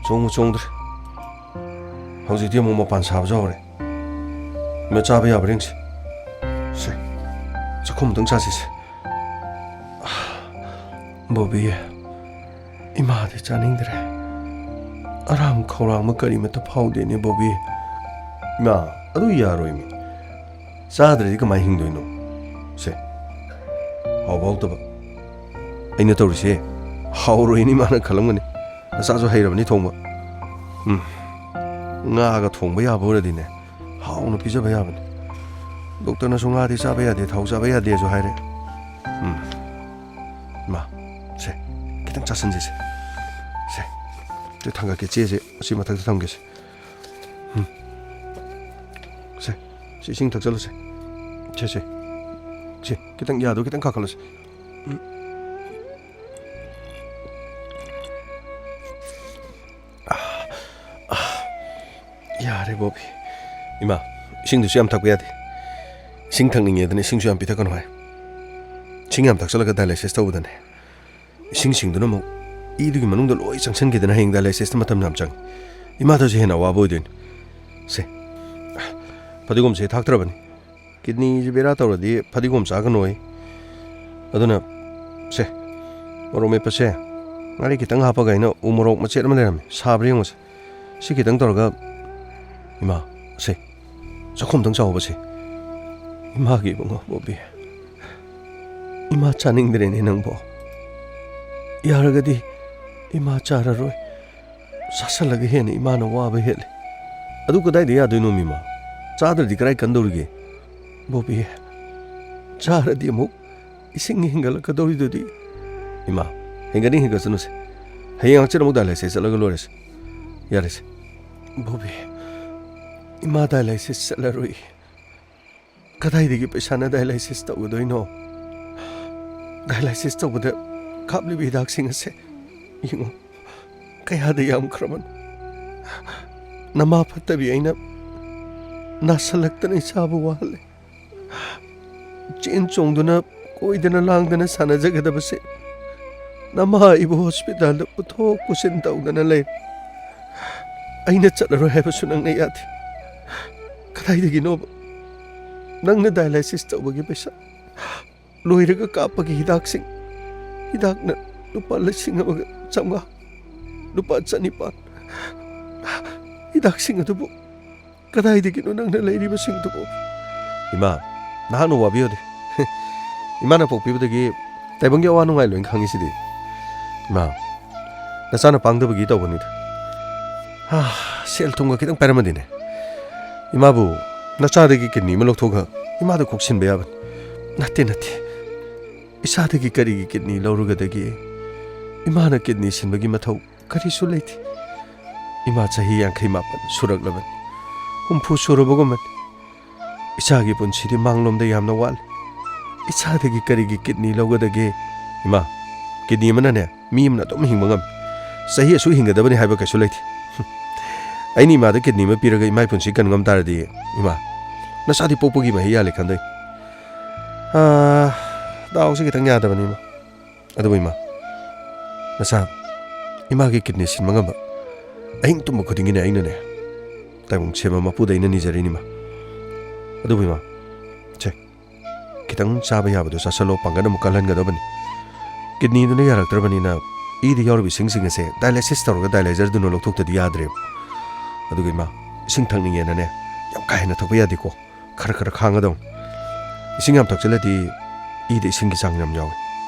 ꯆꯣꯡꯕꯨ ꯆꯣꯡꯗ꯭ꯔꯦ꯫ ꯍꯧꯖꯤꯛꯇꯤ ꯑꯃꯨꯛ ꯃꯄꯥꯟ ꯁꯥꯕꯁꯨ ꯍꯧꯔꯦ꯫ ꯏꯃꯥ, ꯆꯥꯕ ꯌꯥꯕ꯭ꯔꯥ ꯌꯦꯡꯁꯤ꯫ ꯁꯦ, ꯆꯥꯛꯈꯨꯝ ꯑꯝꯇꯪ ꯆꯥꯁꯤꯁꯦ꯫ ꯕꯣꯕꯤ, ꯏꯃꯥꯗꯤ ꯆꯥꯅꯤꯡꯗ꯭ꯔꯦ꯫ ꯑꯔꯥꯝ ꯈꯧꯔꯥꯡꯕ ꯀꯔꯤꯃꯠꯇ ꯐꯥꯎꯗꯦꯅꯦ ꯕꯣꯕꯤ꯫ ꯏꯃꯥ, ꯑꯗꯨ ꯌꯥꯔꯣꯏꯃꯤ꯫ ꯆꯥꯗ꯭ꯔꯗꯤ ꯀꯃꯥꯏ ꯍꯤꯡꯗꯣꯏꯅꯣ? ꯁꯦ, ꯍꯥꯎꯕ ꯍꯥꯎꯇꯕ ꯑꯩꯅ ꯇꯧꯔꯤꯁꯦ ꯍꯥꯎꯔꯣꯏꯅ ꯏꯃꯥꯅ ꯈꯜꯂꯝꯒꯅꯤ꯫ ꯅꯆꯥꯁꯨ ꯍꯩꯔꯕꯅꯤ ꯊꯣꯡꯕ꯫ ꯎꯝ, ꯉꯥꯒ ꯊꯣꯡꯕ ꯌꯥꯕ ꯑꯣꯏꯔꯗꯤꯅꯦ, ꯍꯥꯎꯅ ꯄꯤꯖꯕ ꯌꯥꯕꯅꯤ꯫ ꯗꯣꯛꯇꯔꯅꯁꯨ ꯉꯥꯗꯤ ꯆꯥꯕ ꯌꯥꯗꯦ, ꯊꯥꯎ ꯆꯥꯕ ꯌꯥꯗꯦꯁꯨ ꯍꯥꯏꯔꯦ꯫ ꯎꯝ, ꯏꯃꯥ, ꯁꯦ, ꯈꯤꯇꯪ ꯆꯥꯁꯤꯟꯁꯤꯁꯦ꯫ ꯁꯦ, ꯁꯤ ꯊꯥꯡꯒꯠꯀꯦ, ꯆꯦꯁꯦ ꯑꯁꯤ ꯃꯊꯛꯇ ꯊꯝꯒꯦꯁꯦ꯫ ꯎꯝ, ꯁꯦ, ꯁꯤ ꯏꯁꯤꯡ ꯊꯛꯆꯜꯂꯨꯁꯦ꯫ ꯁꯦ, ꯁꯦ, ꯁꯦ, ꯈꯤꯇꯪ ꯌꯥꯗꯣ ꯈꯤꯇꯪ ꯀꯥꯈꯠꯂꯨꯁꯦ꯫ ꯎꯝ꯫ ꯑꯥ, ꯑꯥ, ꯌꯥꯔꯦ, ꯕꯣꯕꯤ꯫ ꯏꯃꯥ, ꯏꯁꯤꯡꯗꯨꯁꯨ ꯌꯥꯝ ꯊꯛꯄ ꯌꯥꯗꯦ꯫ ꯏꯁꯤꯡ ꯊꯛꯅꯤꯡꯉꯦꯗꯅ ꯏꯁꯤꯡꯁꯨ ꯌꯥꯝ ꯄꯤꯊꯛꯀꯅꯨ ꯍꯥꯏ꯫ ꯏꯁꯤꯡ ꯌꯥꯝ ꯊꯛꯆꯜꯂꯒ dialysis ꯇꯧꯕꯗꯅꯦ, ꯏꯁꯤꯡꯁꯤꯡꯗꯨꯅ ꯑꯃꯨꯛ ꯏꯗꯨꯒꯤ ꯃꯅꯨꯡꯗ ꯂꯣꯏ ꯆꯪꯁꯤꯟꯈꯤꯗꯅ ꯍꯌꯦꯡ dialysisꯇ ꯃꯇꯝ ꯌꯥꯝ ꯆꯪꯉꯤ꯫ ꯏꯃꯥꯗꯁꯨ ꯍꯦꯟꯅ ꯑꯋꯥꯕ ꯑꯣꯏꯗꯣꯏꯅꯤ꯫ ꯁꯦ, ꯐꯗꯤꯒꯣꯝꯁꯦ ꯊꯥꯛꯇ꯭ꯔꯕꯅꯤ꯫ Kidneyꯁꯦ ꯕꯦꯔꯥ ꯇꯧꯔꯗꯤ ꯐꯗꯤꯒꯣꯝ ꯆꯥꯒꯅꯣꯏ꯫ ꯑꯗꯨꯅ, ꯁꯦ, ꯃꯣꯔꯣꯛ ꯃꯦꯠꯄꯁꯦ, ꯉꯥꯔꯤ ꯈꯤꯇꯪ ꯍꯥꯞꯄꯒ ꯑꯩꯅ ꯎ ꯃꯣꯔꯣꯛ ꯃꯆꯦꯠ ꯑꯃ ꯂꯩꯔꯝꯃꯦ, ꯁꯥꯕ꯭ꯔꯥ ꯌꯦꯡꯉꯨꯁꯦ꯫ ꯁꯤ ꯈꯤꯇꯪ ꯇꯧꯔꯒ, ꯏꯃꯥ, ꯁꯦ, ꯆꯥꯛꯈꯨꯝꯗꯪ ꯆꯥꯎꯕꯁꯦ꯫ ꯏꯃꯥꯒꯤ ꯏꯕꯨꯡꯉꯣ ꯕꯣꯕꯤ, ꯏꯃꯥ ꯆꯥꯅꯤꯡꯗ꯭ꯔꯦꯅꯦ ꯅꯪꯕꯣ꯫ ꯌꯥꯔꯒꯗꯤ ꯏꯃꯥ ꯆꯥꯔꯔꯣꯏ꯫ ꯆꯥꯁꯜꯂꯒ ꯍꯦꯟꯅ ꯏꯃꯥꯅ ꯋꯥꯕ ꯍꯦꯜꯂꯤ꯫ ꯑꯗꯨ ꯀꯗꯥꯏꯗ ꯌꯥꯗꯣꯏꯅꯣ, ꯏꯃꯥ? ꯆꯥꯗ꯭ꯔꯗꯤ ꯀꯗꯥꯏ ꯀꯟꯗꯧꯔꯤꯒꯦ? ꯕꯣꯕꯤ, ꯆꯥꯔꯗꯤ ꯑꯃꯨꯛ ꯏꯁꯤꯡ ꯍꯦꯟꯒꯠꯂꯛꯀꯗꯧꯔꯤꯗꯨꯗꯤ꯫ ꯏꯃꯥ, ꯍꯦꯟꯒꯠꯅꯤꯡ ꯍꯦꯟꯒꯠꯁꯅꯨꯁꯦ꯫ ꯍꯌꯦꯡ ꯍꯪꯆꯤꯠ ꯑꯃꯨꯛ dialysis ꯆꯠꯂꯒ ꯂꯣꯏꯔꯦꯁꯦ꯫ ꯌꯥꯔꯦꯁꯦ꯫ ꯕꯣꯕꯤ, ꯏꯃꯥ dialysis ꯆꯠꯂꯔꯣꯏ꯫ ꯀꯗꯥꯏꯗꯒꯤ ꯄꯩꯁꯥꯅ dialysis ꯇꯧꯒꯗꯣꯏꯅꯣ? Dialysis ꯇꯧꯕꯗ ꯀꯥꯞꯂꯤꯕ ꯍꯤꯗꯥꯛꯁꯤꯡ ꯑꯁꯦ ꯌꯦꯡꯉꯨ, ꯀꯌꯥꯗ ꯌꯥꯝꯈ꯭ꯔꯕꯅꯣ? ꯅꯃꯥ ꯐꯠꯇꯕꯤ ꯑꯩꯅ ꯅꯥꯁꯜꯂꯛꯇꯅ ꯏꯆꯥꯕꯨ ꯋꯥꯍꯜꯂꯦ꯫ ꯆꯦꯟ ꯆꯣꯡꯗꯨꯅ, ꯀꯣꯏꯗꯅ ꯂꯥꯡꯗꯅ ꯁꯥꯟꯅꯖꯒꯗꯕꯁꯦ ꯅꯃꯥ ꯑꯩꯕꯨ ꯍꯣꯁꯄꯤꯇꯥꯜꯗ ꯄꯨꯊꯣꯛ ꯄꯨꯁꯤꯟ ꯇꯧꯗꯅ ꯂꯩ꯫ ꯑꯩꯅ ꯆꯠꯂꯔꯣꯏ ꯍꯥꯏꯕꯁꯨ ꯅꯪꯅ ꯌꯥꯗꯦ꯫ ꯀꯗꯥꯏꯗꯒꯤꯅꯣꯕ ꯅꯪꯅ ꯗꯥꯏꯂꯥꯏꯁꯤꯁ ꯇꯧꯕꯒꯤ ꯄꯩꯁꯥ? ꯂꯣꯏꯔꯒ ꯀꯥꯞꯄꯒꯤ ꯍꯤꯗꯥꯛꯁꯤꯡ, ꯍꯤꯗꯥꯛꯅ ꯂꯨꯄꯥ ꯂꯤꯁꯤꯡ ꯑꯃꯒ ꯆꯥꯝꯃꯉꯥ, ꯂꯨꯄꯥ ꯆꯅꯤꯄꯥꯟ꯫ ꯍꯤꯗꯥꯛꯁꯤꯡ ꯑꯗꯨꯕꯨ ꯀꯗꯥꯏꯗꯒꯤꯅꯣ ꯅꯪꯅ ꯂꯩꯔꯤꯕꯁꯤꯡꯗꯨꯕꯨ? ꯏꯃꯥ, ꯅꯍꯥꯛꯅ ꯋꯥꯕꯤꯌꯨꯗꯦ꯫ ꯏꯃꯥꯅ ꯄꯣꯛꯄꯤꯕꯗꯒꯤ ꯇꯥꯏꯕꯪꯒꯤ ꯑꯋꯥ ꯅꯨꯡꯉꯥꯏ ꯂꯣꯏꯅ ꯈꯪꯉꯤꯁꯤꯗꯤ꯫ ꯏꯃꯥ, ꯅꯆꯥꯅ ꯄꯥꯡꯗꯕꯒꯤ ꯇꯧꯕꯅꯤꯗ꯫ ꯍꯥ, ꯁꯦꯜ ꯊꯨꯝꯒ ꯈꯤꯇꯪ ꯄꯥꯏꯔꯝꯃꯗꯤꯅꯦ, ꯏꯃꯥꯕꯨ ꯅꯆꯥꯗꯒꯤ ꯀꯤꯗꯅꯤ ꯑꯃ ꯂꯧꯊꯣꯛꯑꯒ ꯏꯃꯥꯗ ꯀꯣꯛ ꯁꯤꯟꯕ ꯌꯥꯕꯅꯤ꯫ ꯅꯠꯇꯦ, ꯅꯠꯇꯦ꯫ ꯏꯆꯥꯗꯒꯤ ꯀꯔꯤꯒꯤ ꯀꯤꯗꯅꯤ ꯂꯧꯔꯨꯒꯗꯒꯦ? ꯏꯃꯥꯅ ꯀꯤꯗꯅꯤ ꯁꯤꯟꯕꯒꯤ ꯃꯊꯧ ꯀꯔꯤꯁꯨ ꯂꯩꯇꯦ꯫ ꯏꯃꯥ ꯆꯍꯤ ꯌꯥꯡꯈꯩ ꯃꯥꯄꯟ ꯁꯨꯔꯛꯂꯕꯅꯤ꯫ ꯍꯨꯝꯐꯨ ꯁꯨꯔꯕꯒꯨꯝꯕꯅꯤ꯫ ꯏꯆꯥꯒꯤ ꯄꯨꯟꯁꯤꯗꯤ ꯃꯥꯡꯂꯣꯝꯗ ꯌꯥꯝꯅ ꯋꯥꯠꯂꯤ꯫ ꯏꯆꯥꯗꯒꯤ ꯀꯔꯤꯒꯤ ꯀꯤꯗꯅꯤ ꯂꯧꯒꯗꯒꯦ? ꯏꯃꯥ, ꯀꯤꯗꯅꯤ ꯑꯃꯅꯅꯦ, ꯃꯤ ꯑꯃꯅ ꯑꯗꯨꯝ ꯍꯤꯡꯕ ꯉꯝꯃꯤ꯫ ꯆꯍꯤ ꯑꯁꯨꯛ ꯍꯤꯡꯒꯗꯕꯅꯤ ꯍꯥꯏꯕ ꯀꯩꯁꯨ ꯂꯩꯇꯦ꯫ ꯑꯩꯅ ꯏꯃꯥꯗ ꯀꯤꯗꯅꯤ ꯑꯃ ꯄꯤꯔꯒ ꯏꯃꯥꯒꯤ ꯄꯨꯟꯁꯤ ꯀꯟ ꯉꯝ ꯇꯥꯔꯗꯤ, ꯏꯃꯥ, ꯅꯆꯥꯗꯤ ꯄꯣꯛꯄꯒꯤ ꯃꯍꯩ ꯌꯥꯜꯂꯦ ꯈꯟꯗꯣꯏ꯫ ꯑꯥ, ꯗꯥꯎꯁꯦ ꯈꯤꯇꯪ ꯌꯥꯗꯕꯅꯤ, ꯏꯃꯥ꯫ ꯑꯗꯨꯕꯨ ꯏꯃꯥ, ꯅꯆꯥ ꯏꯃꯥꯒꯤ ꯀꯤꯗꯅꯤ ꯁꯤꯟꯕ ꯉꯝꯕ ꯑꯍꯤꯡ ꯇꯨꯝꯕ ꯈꯨꯗꯤꯡꯒꯤꯅꯦ ꯑꯩꯅꯅꯦ ꯇꯥꯏꯕꯪ ꯁꯦꯝꯕ ꯃꯄꯨꯗ ꯑꯩꯅ ꯅꯤꯖꯔꯤꯅꯤ, ꯏꯃꯥ꯫ ꯑꯗꯨꯕꯨ ꯏꯃꯥ, ꯁꯦ, ꯈꯤꯇꯪ ꯆꯥꯕ ꯌꯥꯕꯗꯣ ꯆꯥꯁꯜꯂꯣ, ꯄꯥꯡꯒꯜ ꯑꯃꯨꯛ ꯀꯜꯍꯟꯒꯗꯕꯅꯤ꯫ ꯀꯤꯗꯅꯤꯗꯨꯅ ꯌꯥꯔꯛꯇ꯭ꯔꯕꯅꯤꯅ ꯏꯗ ꯌꯥꯎꯔꯤꯕ ꯏꯁꯤꯡꯁꯤꯡ ꯑꯁꯦ ꯗꯥꯏꯂꯥꯏꯁꯤꯁ ꯇꯧꯔꯒ ꯗꯥꯏꯂꯥꯏꯖꯔꯗꯨꯅ ꯂꯧꯊꯣꯛꯇꯗꯤ ꯌꯥꯗ꯭ꯔꯦꯕ꯫ ꯑꯗꯨꯒ ꯏꯃꯥ, ꯏꯁꯤꯡ ꯊꯛꯅꯤꯡꯉꯦꯅꯅꯦ ꯌꯥꯝ ꯀꯥ ꯍꯦꯟꯅ ꯊꯛꯄ ꯌꯥꯗꯦꯀꯣ꯫ ꯈꯔ ꯈꯔ ꯈꯥꯡꯒꯗꯧꯅꯤ꯫ ꯏꯁꯤꯡ ꯌꯥꯝ ꯊꯛꯆꯜꯂꯗꯤ ꯏꯗ ꯏꯁꯤꯡꯒꯤ ꯆꯥꯡ ꯌꯥꯝ ꯌꯥꯎꯏ꯫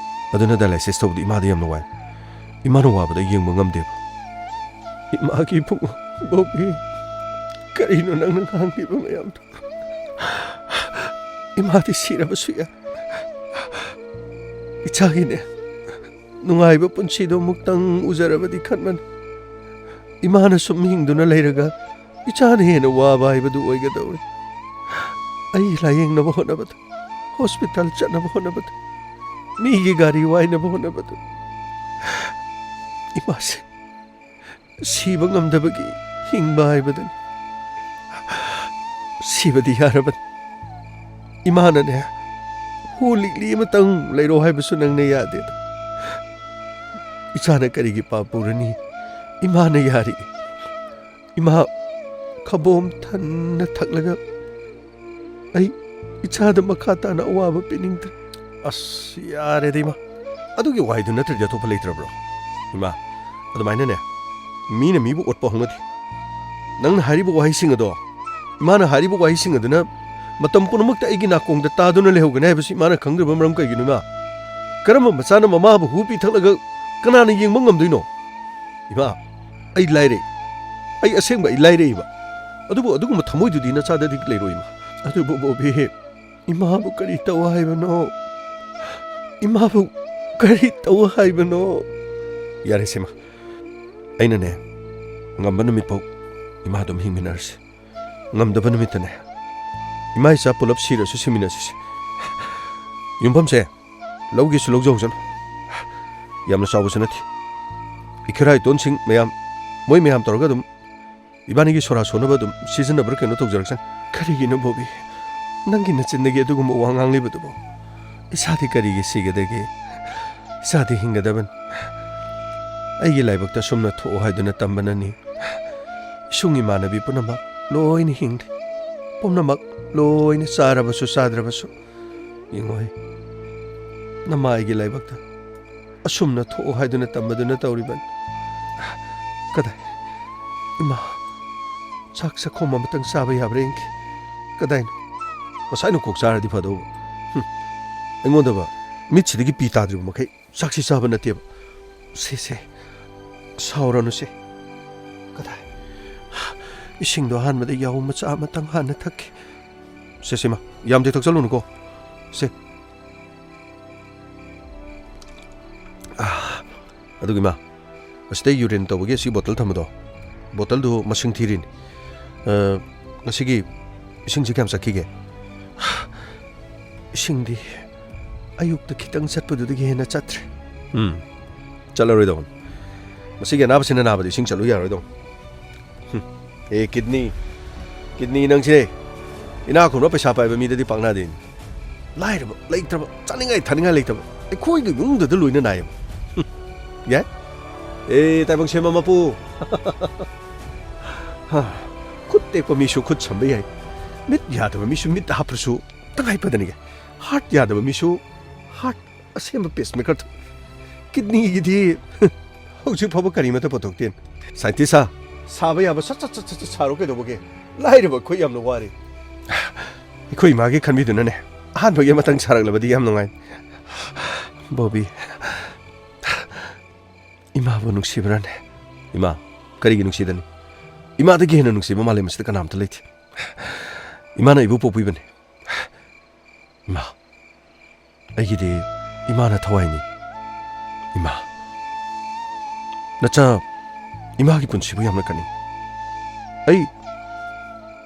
ꯑꯗꯨꯅ ꯗꯥꯏꯂꯥꯏꯁꯤꯁ ꯇꯧꯕꯗ ꯏꯃꯥꯗ ꯌꯥꯝꯅ ꯋꯥꯏ꯫ ꯏꯃꯥꯅ ꯋꯥꯕꯗ ꯑꯩ ꯌꯦꯡꯕ ꯉꯝꯗꯦꯕ꯫ ꯏꯃꯥꯒꯤ ꯏꯕꯨꯡꯉꯣ ꯕꯣꯕꯤ, ꯀꯔꯤꯅꯣ ꯅꯪꯅ ꯉꯥꯡꯂꯤꯕ ꯃꯌꯥꯝꯗꯣ? ꯏꯃꯥꯗꯤ ꯁꯤꯔꯕꯁꯨ ꯌꯥꯏ꯫ ꯏꯆꯥꯒꯤꯅꯦ ꯅꯨꯡꯉꯥꯏꯕ ꯄꯨꯟꯁꯤꯗꯣ ꯑꯃꯨꯛꯇꯪ ꯎꯖꯔꯕꯗꯤ ꯈꯟꯕꯅꯤ꯫ ꯏꯃꯥꯅ ꯁꯨꯝ ꯍꯤꯡꯗꯨꯅ ꯂꯩꯔꯒ ꯏꯆꯥꯅ ꯍꯦꯟꯅ ꯋꯥꯕ ꯍꯥꯏꯕꯗꯨ ꯑꯣꯏꯒꯗꯧꯔꯦ꯫ ꯑꯩ ꯂꯥꯌꯦꯡꯅꯕ ꯍꯣꯠꯅꯕꯗ, ꯍꯣꯁꯄꯤꯇꯥꯜ ꯆꯠꯅꯕ ꯍꯣꯠꯅꯕꯗ, ꯃꯤꯒꯤ ꯒꯥꯔꯤ ꯋꯥꯏꯅꯕ ꯍꯣꯠꯅꯕꯗ ꯏꯃꯥꯁꯦ ꯁꯤꯕ ꯉꯝꯗꯕꯒꯤ ꯍꯤꯡꯕ ꯍꯥꯏꯕꯗꯨꯅꯤ꯫ ꯁꯤꯕꯗꯤ ꯌꯥꯔꯕꯅꯤ꯫ ꯏꯃꯥꯅꯅꯦ, "ꯍꯨ ꯂꯤꯛꯂꯤ ꯑꯃꯇꯪ ꯂꯩꯔꯣ" ꯍꯥꯏꯕꯁꯨ ꯅꯪꯅ ꯌꯥꯗꯦ꯫ ꯏꯆꯥꯅ ꯀꯔꯤꯒꯤ ꯄꯥꯞ ꯄꯨꯔꯅꯤ? ꯏꯃꯥꯅ ꯌꯥꯔꯤ꯫ ꯏꯃꯥ ꯈꯕꯣꯝ ꯊꯟꯅ ꯊꯛꯂꯒ ꯑꯩ ꯏꯆꯥꯗ ꯃꯈꯥ ꯇꯥꯅ ꯑꯋꯥꯕ ꯄꯤꯅꯤꯡꯗ꯭ꯔꯦ꯫ ꯑꯁ, ꯌꯥꯔꯦꯗ ꯏꯃꯥ꯫ ꯑꯗꯨꯒꯤ ꯋꯥꯍꯩꯗꯨ ꯅꯠꯇ꯭ꯔꯗꯤ ꯑꯇꯣꯞꯄ ꯂꯩꯇ꯭ꯔꯕ꯭ꯔꯣ? ꯏꯃꯥ, ꯑꯗꯨꯃꯥꯏꯅꯅꯦ, ꯃꯤꯅ ꯃꯤꯕꯨ ꯑꯣꯠꯄ ꯍꯧꯅꯗꯦ꯫ ꯅꯪꯅ ꯍꯥꯏꯔꯤꯕ ꯋꯥꯍꯩꯁꯤꯡ ꯑꯗꯣ, ꯏꯃꯥꯅ ꯍꯥꯏꯔꯤꯕ ꯋꯥꯍꯩꯁꯤꯡ ꯑꯗꯨꯅ ꯃꯇꯝ ꯄꯨꯝꯅꯃꯛꯇ ꯑꯩꯒꯤ ꯅꯥꯀꯣꯡꯗ ꯇꯥꯗꯨꯅ ꯂꯩꯍꯧꯒꯅꯤ ꯍꯥꯏꯕꯁꯤ ꯏꯃꯥꯅ ꯈꯪꯗ꯭ꯔꯕ ꯃꯔꯝ ꯀꯩꯒꯤꯅꯣ, ꯏꯃꯥ? ꯀꯔꯝꯕ ꯃꯆꯥꯅ ꯃꯃꯥꯕꯨ ꯍꯨ ꯄꯤꯊꯛꯂꯒ ꯀꯅꯥꯅ ꯌꯦꯡꯕ ꯉꯝꯗꯣꯏꯅꯣ? ꯏꯃꯥ, ꯑꯩ ꯂꯥꯏꯔꯩ꯫ ꯑꯩ ꯑꯁꯦꯡꯕ ꯑꯩ ꯂꯥꯏꯔꯩꯕ꯫ ꯑꯗꯨꯕꯨ ꯑꯗꯨꯒꯨꯝꯕ ꯊꯃꯣꯏꯗꯨꯗꯤ ꯅꯆꯥꯗꯗꯤ ꯂꯩꯔꯣꯏ, ꯏꯃꯥ꯫ ꯑꯗꯨꯕꯨ ꯕꯣꯕꯤ, ꯏꯃꯥꯕꯨ ꯀꯔꯤ ꯇꯧ ꯍꯥꯏꯕꯅꯣ? ꯏꯃꯥꯕꯨ ꯀꯔꯤ ꯇꯧ ꯍꯥꯏꯕꯅꯣ? ꯌꯥꯔꯦꯁꯦ, ꯏꯃꯥ꯫ ꯑꯩꯅꯅꯦ, ꯉꯝꯕ ꯅꯨꯃꯤꯠꯐꯥꯎ ꯏꯃꯥ ꯑꯗꯨꯝ ꯍꯤꯡꯃꯤꯟꯅꯔꯁꯤ꯫ ꯉꯝꯗꯕ ꯅꯨꯃꯤꯠꯇꯅꯦ, ꯏꯃꯥ ꯏꯆꯥ ꯄꯨꯂꯞ ꯁꯤꯔꯁꯨ ꯁꯤꯃꯤꯟꯅꯁꯤꯁꯦ꯫ ꯌꯨꯝꯐꯝꯁꯦ ꯂꯧꯒꯦꯁꯨ ꯂꯧꯖꯍꯧꯁꯅꯨ꯫ ꯌꯥꯝꯅ ꯆꯥꯎꯕꯁꯨ ꯅꯠꯇꯦ꯫ ꯏꯈꯦꯔꯥ ꯏꯇꯣꯟꯁꯤꯡ ꯃꯌꯥꯝ, ꯃꯣꯏ ꯃꯌꯥꯝ ꯇꯧꯔꯒ ꯑꯗꯨꯝ ꯏꯕꯥꯅꯤꯒꯤ ꯁꯣꯔꯥ ꯁꯣꯟꯅꯕ ꯑꯗꯨꯝ ꯁꯤꯖꯤꯟꯅꯕ꯭ꯔꯥ ꯀꯩꯅꯣ ꯇꯧꯖꯔꯛꯁꯅꯤ꯫ ꯀꯔꯤꯒꯤꯅꯣ ꯕꯣꯕꯤ? ꯅꯪꯒꯤ ꯅꯆꯤꯟꯗꯒꯤ ꯑꯗꯨꯒꯨꯝꯕ ꯋꯥ ꯉꯥꯡꯂꯤꯕꯗꯨꯕꯣ? ꯏꯁꯥꯗꯤ ꯀꯔꯤꯒꯤ ꯁꯤꯒꯗꯒꯦ? ꯏꯁꯥꯗꯤ ꯍꯤꯡꯒꯗꯕꯅꯤ꯫ ꯑꯩꯒꯤ ꯂꯥꯏꯕꯛꯇ ꯑꯁꯨꯝꯅ ꯊꯣꯛꯑꯣ ꯍꯥꯏꯗꯨꯅ ꯇꯝꯕꯅꯅꯤ꯫ ꯏꯁꯨꯡ ꯏꯃꯥꯟꯅꯕꯤ ꯄꯨꯝꯅꯃꯛ ꯂꯣꯏꯅ ꯍꯤꯡꯂꯤ꯫ ꯄꯨꯝꯅꯃꯛ ꯂꯣꯏꯅ ꯆꯥꯔꯕꯁꯨ ꯆꯥꯗ꯭ꯔꯕꯁꯨ꯫ ꯌꯦꯡꯉꯣꯍꯦ, ꯅꯃꯥ ꯑꯩꯒꯤ ꯂꯥꯏꯕꯛꯇ ꯑꯁꯨꯝꯅ ꯊꯣꯛꯑꯣ ꯍꯥꯏꯗꯨꯅ ꯇꯝꯕꯗꯨꯅ ꯇꯧꯔꯤꯕꯅꯤ꯫ ꯀꯗꯥꯏ? ꯏꯃꯥ, ꯆꯥꯛ ꯆꯥꯛꯈꯣꯝ ꯑꯃꯇꯪ ꯆꯥꯕ ꯌꯥꯕ꯭ꯔꯥ ꯌꯦꯡꯒꯦ꯫ ꯀꯗꯥꯏꯅꯣ? ꯉꯁꯥꯏꯅ ꯀꯣꯛ ꯆꯥꯔꯗꯤ ꯐꯗꯧꯕ꯫ ꯍꯨꯝ꯫ ꯑꯩꯉꯣꯟꯗꯕ ꯃꯤꯠꯁꯤꯗꯒꯤ ꯄꯤ ꯇꯥꯗ꯭ꯔꯤꯕ ꯃꯈꯩ ꯆꯥꯛꯁꯤ ꯆꯥꯕ ꯅꯠꯇꯦꯕ꯫ ꯁꯦ, ꯁꯦ꯫ ꯁꯥꯎꯔꯅꯨꯁꯦ꯫ ꯀꯗꯥꯏ? ꯏꯁꯤꯡꯗꯣ ꯑꯍꯥꯟꯕꯗ ꯌꯥꯍꯧ ꯃꯆꯥ ꯑꯃꯇꯪ ꯍꯥꯟꯅ ꯊꯛꯀꯦ꯫ ꯁꯦ, ꯁꯦ, ꯏꯃꯥ꯫ ꯌꯥꯝꯗꯤ ꯊꯛꯆꯜꯂꯨꯅꯨꯀꯣ꯫ ꯁꯦ꯫ ꯑꯥ, ꯑꯗꯨꯒ ꯏꯃꯥ, ꯑꯁꯤꯗ ꯌꯨꯔꯤꯟ ꯇꯧꯕꯒꯤ ꯑꯁꯤ ꯕꯣꯇꯜ ꯊꯝꯕꯗꯣ, ꯕꯣꯇꯜꯗꯨ ꯃꯁꯤꯡ ꯊꯤꯔꯤꯅꯤ꯫ ꯑ, ꯉꯁꯤꯒꯤ ꯏꯁꯤꯡꯁꯤ ꯀꯌꯥꯝ ꯆꯠꯈꯤꯒꯦ? ꯏꯁꯤꯡꯗꯤ ꯑꯌꯨꯛꯇ ꯈꯤꯇꯪ ꯆꯠꯄꯗꯨꯗꯒꯤ ꯍꯦꯟꯅ ꯆꯠꯇ꯭ꯔꯦ꯫ ꯎꯝ, ꯆꯠꯂꯔꯣꯏꯗꯧꯕꯅꯤ꯫ ꯃꯁꯤꯒꯤ ꯑꯅꯥꯕꯁꯤꯅ ꯅꯥꯕꯗ ꯏꯁꯤꯡ ꯆꯠꯂꯨ ꯌꯥꯔꯣꯏꯗꯧꯕꯅꯤ꯫ ꯍꯨꯝ, ꯑꯦ ꯀꯤꯗꯅꯤ, ꯀꯤꯗꯅꯤ ꯅꯪꯁꯦ ꯏꯅꯥꯛ ꯈꯨꯟꯕ ꯄꯩꯁꯥ ꯄꯥꯏꯕ ꯃꯤꯗꯗꯤ ꯄꯥꯛꯅꯗꯦꯅꯦ꯫ ꯂꯥꯏꯔꯕ, ꯂꯩꯇ꯭ꯔꯕ, ꯆꯥꯅꯤꯡꯉꯥꯏ ꯊꯛꯅꯤꯡꯉꯥꯏ ꯂꯩꯇꯕ ꯑꯩꯈꯣꯏꯒꯤ ꯏꯃꯨꯡꯗꯗ ꯂꯣꯏꯅ ꯅꯥꯏꯌꯦꯕ꯫ ꯍꯨꯝ, ꯌꯥꯏ꯫ ꯑꯦ ꯇꯥꯏꯕꯪ ꯁꯦꯝꯕ ꯃꯄꯨ꯫ ꯍꯥ, ꯈꯨꯠ ꯇꯦꯛꯄ ꯃꯤꯁꯨ ꯈꯨꯠ ꯁꯝꯕ ꯌꯥꯏ꯫ ꯃꯤꯠ ꯌꯥꯗꯕ ꯃꯤꯁꯨ ꯃꯤꯠ ꯍꯥꯞꯄ꯭ꯔꯁꯨ ꯇꯉꯥꯏ ꯐꯗꯅ ꯌꯥꯏ꯫ ꯍꯥꯔꯠ ꯌꯥꯗꯕ ꯃꯤꯁꯨ ꯍꯥꯔꯠ ꯑꯁꯦꯝꯕ ꯄꯦꯁꯃꯦꯀꯔ ꯊꯝ-, ꯀꯤꯗꯅꯤꯒꯤꯗꯤ ꯍꯧꯖꯤꯛ ꯐꯥꯎꯕ ꯀꯔꯤꯃꯠꯇ ꯄꯨꯊꯣꯛꯇꯦ꯫ ꯁꯥꯏꯟꯇꯤꯁ ꯁꯥ-, ꯁꯥꯕ ꯌꯥꯕ ꯁꯠ ꯁꯠ ꯁꯠ ꯁꯠ ꯁꯠ ꯁꯥꯔꯣ ꯀꯩꯗꯧꯕꯒꯦ? ꯂꯥꯏꯔꯕ ꯑꯩꯈꯣꯏ ꯌꯥꯝꯅ ꯋꯥꯔꯦ꯫ ꯑꯩꯈꯣꯏ ꯏꯃꯥꯒꯤ ꯈꯟꯕꯤꯗꯨꯅꯅꯦ ꯑꯍꯥꯟꯕꯒꯤ ꯑꯃꯇꯪ ꯁꯥꯔꯛꯂꯕꯗꯤ ꯌꯥꯝ ꯅꯨꯡꯉꯥꯏ꯫ ꯕꯣꯕꯤ, ꯏꯃꯥꯕꯨ ꯅꯨꯡꯁꯤꯕ꯭ꯔꯥꯅꯦ? ꯏꯃꯥ, ꯀꯔꯤꯒꯤ ꯅꯨꯡꯁꯤꯗꯅꯤ? ꯏꯃꯥꯗꯒꯤ ꯍꯦꯟꯅ ꯅꯨꯡꯁꯤꯕ ꯃꯥꯂꯦꯝ ꯑꯁꯤꯗ ꯀꯅꯥꯝꯇ ꯂꯩꯇꯦ꯫ ꯏꯃꯥꯅ ꯑꯩꯕꯨ ꯄꯣꯛꯄꯤꯕꯅꯤ꯫ ꯏꯃꯥ, ꯑꯩꯒꯤꯗꯤ ꯏꯃꯥꯅ ꯊꯋꯥꯏꯅꯤ꯫ ꯏꯃꯥ, ꯅꯆꯥ ꯏꯃꯥꯒꯤ ꯄꯨꯟꯁꯤꯕꯨ ꯌꯥꯝꯅ ꯀꯟꯅꯤ꯫ ꯑꯩ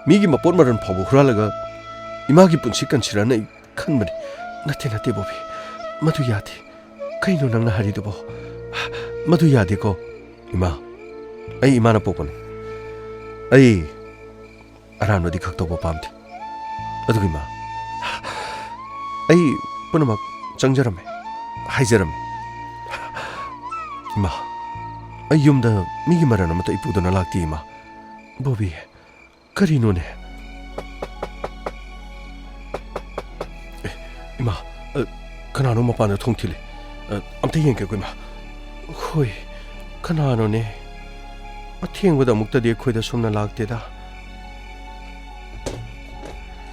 ꯃꯤꯒꯤ ꯃꯄꯣꯠ ꯃꯔꯜ ꯐꯥꯎꯕ ꯍꯨꯔꯥꯜꯂꯒ ꯏꯃꯥꯒꯤ ꯄꯨꯟꯁꯤ ꯀꯟꯁꯤꯔꯅ ꯑꯩ ꯈꯟꯕꯅꯤ꯫ ꯅꯠꯇꯦ, ꯅꯠꯇꯦ ꯕꯣꯕꯤ, ꯃꯗꯨ ꯌꯥꯗꯦ꯫ ꯀꯩꯅꯣ ꯅꯪꯅ ꯍꯥꯏꯔꯤꯗꯨꯕꯣ? ꯃꯗꯨ ꯌꯥꯗꯦꯀꯣ꯫ ꯏꯃꯥ, ꯑꯩ ꯏꯃꯥꯅ ꯄꯣꯛꯄꯅꯤ꯫ ꯑꯩ ꯑꯔꯥꯟꯕꯗꯤ ꯈꯛ ꯇꯧꯕ ꯄꯥꯝꯗꯦ꯫ ꯑꯗꯨꯒ ꯏꯃꯥ, ꯑꯩ ꯄꯨꯝꯅꯃꯛ ꯆꯪꯖꯔꯝꯃꯦ, ꯍꯥꯏꯖꯔꯝꯃꯦ꯫ ꯏꯃꯥ, ꯑꯩ ꯌꯨꯝꯗ ꯃꯤꯒꯤ ꯃꯔꯜ ꯑꯃꯠꯇ ꯑꯩ ꯄꯨꯗꯨꯅ ꯂꯥꯛꯇꯦ, ꯏꯃꯥ꯫ ꯕꯣꯕꯤ, ꯀꯔꯤꯅꯣꯅꯦ? ꯑꯦ, ꯏꯃꯥ, ꯑ, ꯀꯅꯥꯅꯣ ꯃꯄꯥꯟꯗ ꯊꯣꯡ ꯊꯤꯜꯂꯤ? ꯑ, ꯑꯝꯇ ꯌꯦꯡꯒꯦꯀꯣ, ꯏꯃꯥ꯫ ꯍꯣꯏ, ꯀꯅꯥꯅꯣꯅꯦ? ꯑꯊꯦꯡꯕꯗ ꯑꯃꯨꯛꯇꯗꯤ ꯑꯩꯈꯣꯏꯗ ꯁꯨꯝꯅ ꯂꯥꯛꯇꯦꯗ꯫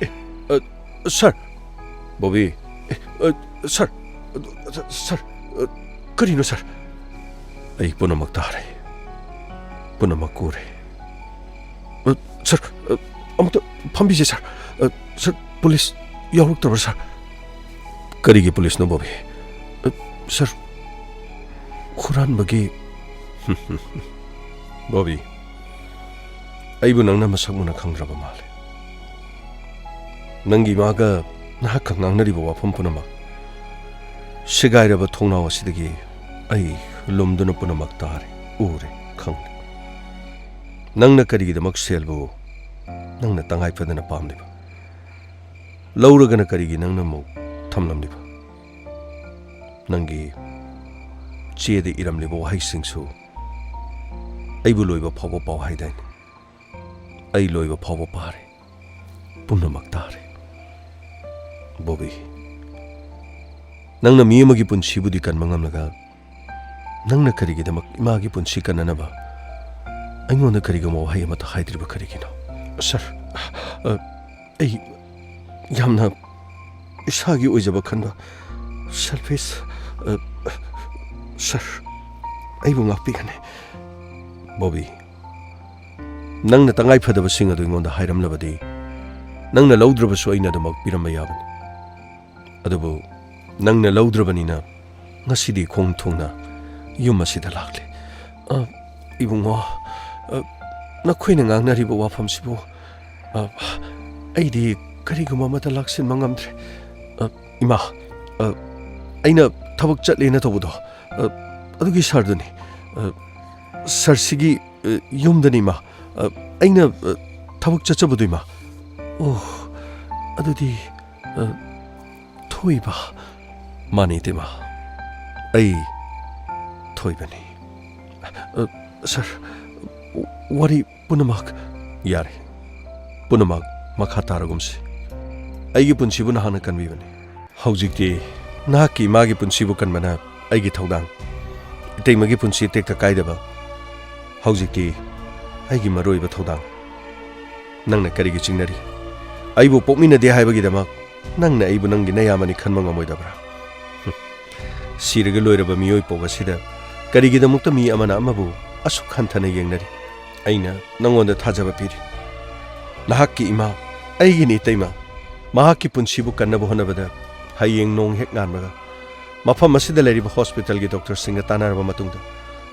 ꯑꯦ, ꯑ, ꯁꯥꯔ꯫ ꯕꯣꯕꯤ꯫ ꯑꯦ, ꯑ, ꯁꯥꯔ꯫ ꯑ, ꯁꯥꯔ, ꯑ, ꯀꯔꯤꯅꯣ, ꯁꯥꯔ? ꯑꯩ ꯄꯨꯝꯅꯃꯛ ꯇꯥꯔꯦ꯫ ꯄꯨꯝꯅꯃꯛ ꯎꯔꯦ꯫ ꯑ, ꯁꯥꯔ, ꯑ, ꯑꯃꯨꯛꯇ ꯐꯝꯕꯤꯁꯦ, ꯁꯥꯔ꯫ ꯑ, ꯁꯥꯔ, ꯄꯨꯂꯤꯁ ꯌꯥꯎꯔꯛꯇꯕ꯭ꯔꯥ, ꯁꯥꯔ? ꯀꯔꯤꯒꯤ ꯄꯨꯂꯤꯁꯅꯣ, ꯕꯣꯕꯤ? ꯑ, ꯁꯥꯔ, ꯍꯨꯔꯥꯟꯕꯒꯤ꯫ ꯕꯣꯕꯤ, ꯑꯩꯕꯨ ꯅꯪꯅ ꯃꯁꯛ ꯃꯨꯟꯅ ꯈꯪꯗ꯭ꯔꯕ ꯃꯥꯜꯂꯦ꯫ ꯅꯪꯒꯤ ꯏꯃꯥꯒ ꯅꯍꯥꯛꯀ ꯉꯥꯡꯅꯔꯤꯕ ꯋꯥꯐꯝ ꯄꯨꯝꯅꯃꯛ ꯁꯦꯒꯥꯏꯔꯕ ꯊꯣꯡꯅꯥꯎ ꯑꯁꯤꯗꯒꯤ ꯑꯩ ꯂꯨꯝꯗꯨꯅ ꯄꯨꯝꯅꯃꯛ ꯇꯥꯔꯦ, ꯎꯔꯦ, ꯈꯪꯂꯦ꯫ ꯅꯪꯅ ꯀꯔꯤꯒꯤꯗꯃꯛ ꯁꯦꯜꯕꯨ ꯅꯪꯅ ꯇꯉꯥꯏ ꯐꯗꯅ ꯄꯥꯝꯂꯤꯕ? ꯂꯧꯔꯒꯅ ꯀꯔꯤꯒꯤ ꯅꯪꯅ ꯑꯃꯨꯛ ꯊꯝꯂꯝꯂꯤꯕ? ꯅꯪꯒꯤ ꯆꯦꯗ ꯏꯔꯝꯂꯤꯕ ꯋꯥꯍꯩꯁꯤꯡꯁꯨ ꯑꯩꯕꯨ ꯂꯣꯏꯕ ꯐꯥꯎꯕ ꯄꯥꯎ ꯍꯥꯏꯗꯥꯏꯅꯦ? ꯑꯩ ꯂꯣꯏꯕ ꯐꯥꯎꯕ ꯄꯥꯔꯦ꯫ ꯄꯨꯝꯅꯃꯛ ꯇꯥꯔꯦ꯫ ꯕꯣꯕꯤ, ꯅꯪꯅ ꯃꯤ ꯑꯃꯒꯤ ꯄꯨꯟꯁꯤꯕꯨꯗꯤ ꯀꯟꯕ ꯉꯝꯂꯒ, ꯅꯪꯅ ꯀꯔꯤꯒꯤꯗꯃꯛ ꯏꯃꯥꯒꯤ ꯄꯨꯟꯁꯤ ꯀꯟꯅꯅꯕ ꯑꯩꯉꯣꯟꯗ ꯀꯔꯤꯒꯨꯝꯕ ꯋꯥꯍꯩ ꯑꯃꯠꯇ ꯍꯥꯏꯗ꯭ꯔꯤꯕ ꯀꯔꯤꯒꯤꯅꯣ? ꯁꯔ, ꯑ, ꯑꯩ ꯌꯥꯝꯅ ꯏꯁꯥꯒꯤ ꯑꯣꯏꯖꯕ ꯈꯟꯕ, selfish, ꯑ, ꯁꯔ, ꯑꯩꯕꯨ ꯉꯥꯛꯄꯤꯒꯅꯤ꯫ ꯕꯣꯕꯤ, ꯅꯪꯅ ꯇꯉꯥꯏ ꯐꯗꯕꯁꯤꯡ ꯑꯗꯨ ꯑꯩꯉꯣꯟꯗ ꯍꯥꯏꯔꯝꯂꯕꯗꯤ, ꯅꯪꯅ ꯂꯧꯗ꯭ꯔꯕꯁꯨ ꯑꯩꯅ ꯑꯗꯨꯃꯛ ꯄꯤꯔꯝꯕ ꯌꯥꯕꯅꯤ꯫ ꯑꯗꯨꯕꯨ ꯅꯪꯅ ꯂꯧꯗ꯭ꯔꯕꯅꯤꯅ ꯉꯁꯤꯗꯤ ꯈꯣꯡ ꯊꯨꯡꯅ ꯌꯨꯝ ꯑꯁꯤꯗ ꯂꯥꯛꯂꯦ꯫ ꯑ, ꯏꯕꯨꯡꯉꯣ, ꯑ, ꯅꯈꯣꯏꯅ ꯉꯥꯡꯅꯔꯤꯕ ꯋꯥꯐꯝꯁꯤꯕꯨ, ꯑ, ꯑꯩꯗꯤ ꯀꯔꯤꯒꯨꯝꯕ ꯑꯃꯠꯇ ꯂꯥꯛꯁꯤꯟꯕ ꯉꯝꯗ꯭ꯔꯦ꯫ ꯑ, ꯏꯃꯥ, ꯑ, ꯑꯩꯅ ꯊꯕꯛ ꯆꯠꯂꯦꯅ ꯇꯧꯕꯗꯣ, ꯑ, ꯑꯗꯨꯒꯤ ꯁꯥꯔꯗꯨꯅꯤ꯫ ꯑ, ꯁꯥꯔꯁꯤꯒꯤ, ꯑ, ꯌꯨꯝꯗꯅꯤ, ꯏꯃꯥ꯫ ꯑ, ꯑꯩꯅ, ꯑ, ꯊꯕꯛ ꯆꯠꯆꯕꯗꯣ, ꯏꯃꯥ꯫ ꯑꯣ, ꯑꯗꯨꯗꯤ, ꯑ, ꯊꯣꯏꯕ꯫ ꯃꯥꯅꯤ, ꯏꯇꯩꯃ꯫ ꯑꯩ ꯊꯣꯏꯕꯅꯤ꯫ ꯑ, ꯁꯥꯔ, ꯋꯥꯔꯤ ꯄꯨꯝꯅꯃꯛ ꯌꯥꯔꯦ꯫ ꯄꯨꯝꯅꯃꯛ ꯃꯈꯥ ꯇꯥꯔꯒꯨꯝꯁꯤ꯫ ꯑꯩꯒꯤ ꯄꯨꯟꯁꯤꯕꯨ ꯅꯍꯥꯛꯅ ꯀꯟꯕꯤꯕꯅꯤ꯫ ꯍꯧꯖꯤꯛꯇꯤ ꯅꯍꯥꯛꯀꯤ ꯏꯃꯥꯒꯤ ꯄꯨꯟꯁꯤꯕꯨ ꯀꯟꯕꯅ ꯑꯩꯒꯤ ꯊꯧꯗꯥꯡ꯫ ꯏꯇꯩꯃꯒꯤ ꯄꯨꯟꯁꯤ ꯇꯦꯛꯇ ꯀꯥꯏꯗꯕ ꯍꯧꯖꯤꯛꯇꯤ ꯑꯩꯒꯤ ꯃꯔꯨꯑꯣꯏꯕ ꯊꯧꯗꯥꯡ꯫ ꯅꯪꯅ ꯀꯔꯤꯒꯤ ꯆꯤꯡꯅꯔꯤ? ꯑꯩꯕꯨ ꯄꯣꯛꯃꯤꯟꯅꯗꯦ ꯍꯥꯏꯕꯒꯤꯗꯃꯛ ꯅꯪꯅ ꯑꯩꯕꯨ ꯅꯪꯒꯤ ꯅꯌꯥꯝꯕꯅꯤ ꯈꯟꯕ ꯉꯝꯃꯣꯏꯗꯕ꯭ꯔꯥ? ꯍꯨꯝ꯫ ꯁꯤꯔꯒ ꯂꯣꯏꯔꯕ ꯃꯤꯑꯣꯏ ꯄꯣꯛ ꯑꯁꯤꯗ ꯀꯔꯤꯒꯤꯗꯃꯛꯇ ꯃꯤ ꯑꯃꯅ ꯑꯃꯕꯨ ꯑꯁꯨꯛ ꯍꯟꯊꯅ ꯌꯦꯡꯅꯔꯤ? ꯑꯩꯅ ꯅꯪꯉꯣꯟꯗ ꯊꯥꯖꯕ ꯄꯤꯔꯤ꯫ ꯅꯍꯥꯛꯀꯤ ꯏꯃꯥ, ꯑꯩꯒꯤꯅꯤ ꯏꯇꯩꯃ, ꯃꯍꯥꯛꯀꯤ ꯄꯨꯟꯁꯤꯕꯨ ꯀꯟꯅꯕ ꯍꯣꯠꯅꯕꯗ ꯍꯌꯦꯡ ꯅꯣꯡ ꯍꯦꯛ ꯉꯥꯟꯕꯒ ꯃꯐꯝ ꯑꯁꯤꯗ ꯂꯩꯔꯤꯕ ꯍꯣꯁꯄꯤꯇꯥꯜꯒꯤ ꯗꯣꯛꯇꯔꯁꯤꯡꯒ ꯇꯥꯟꯅꯔꯕ ꯃꯇꯨꯡꯗ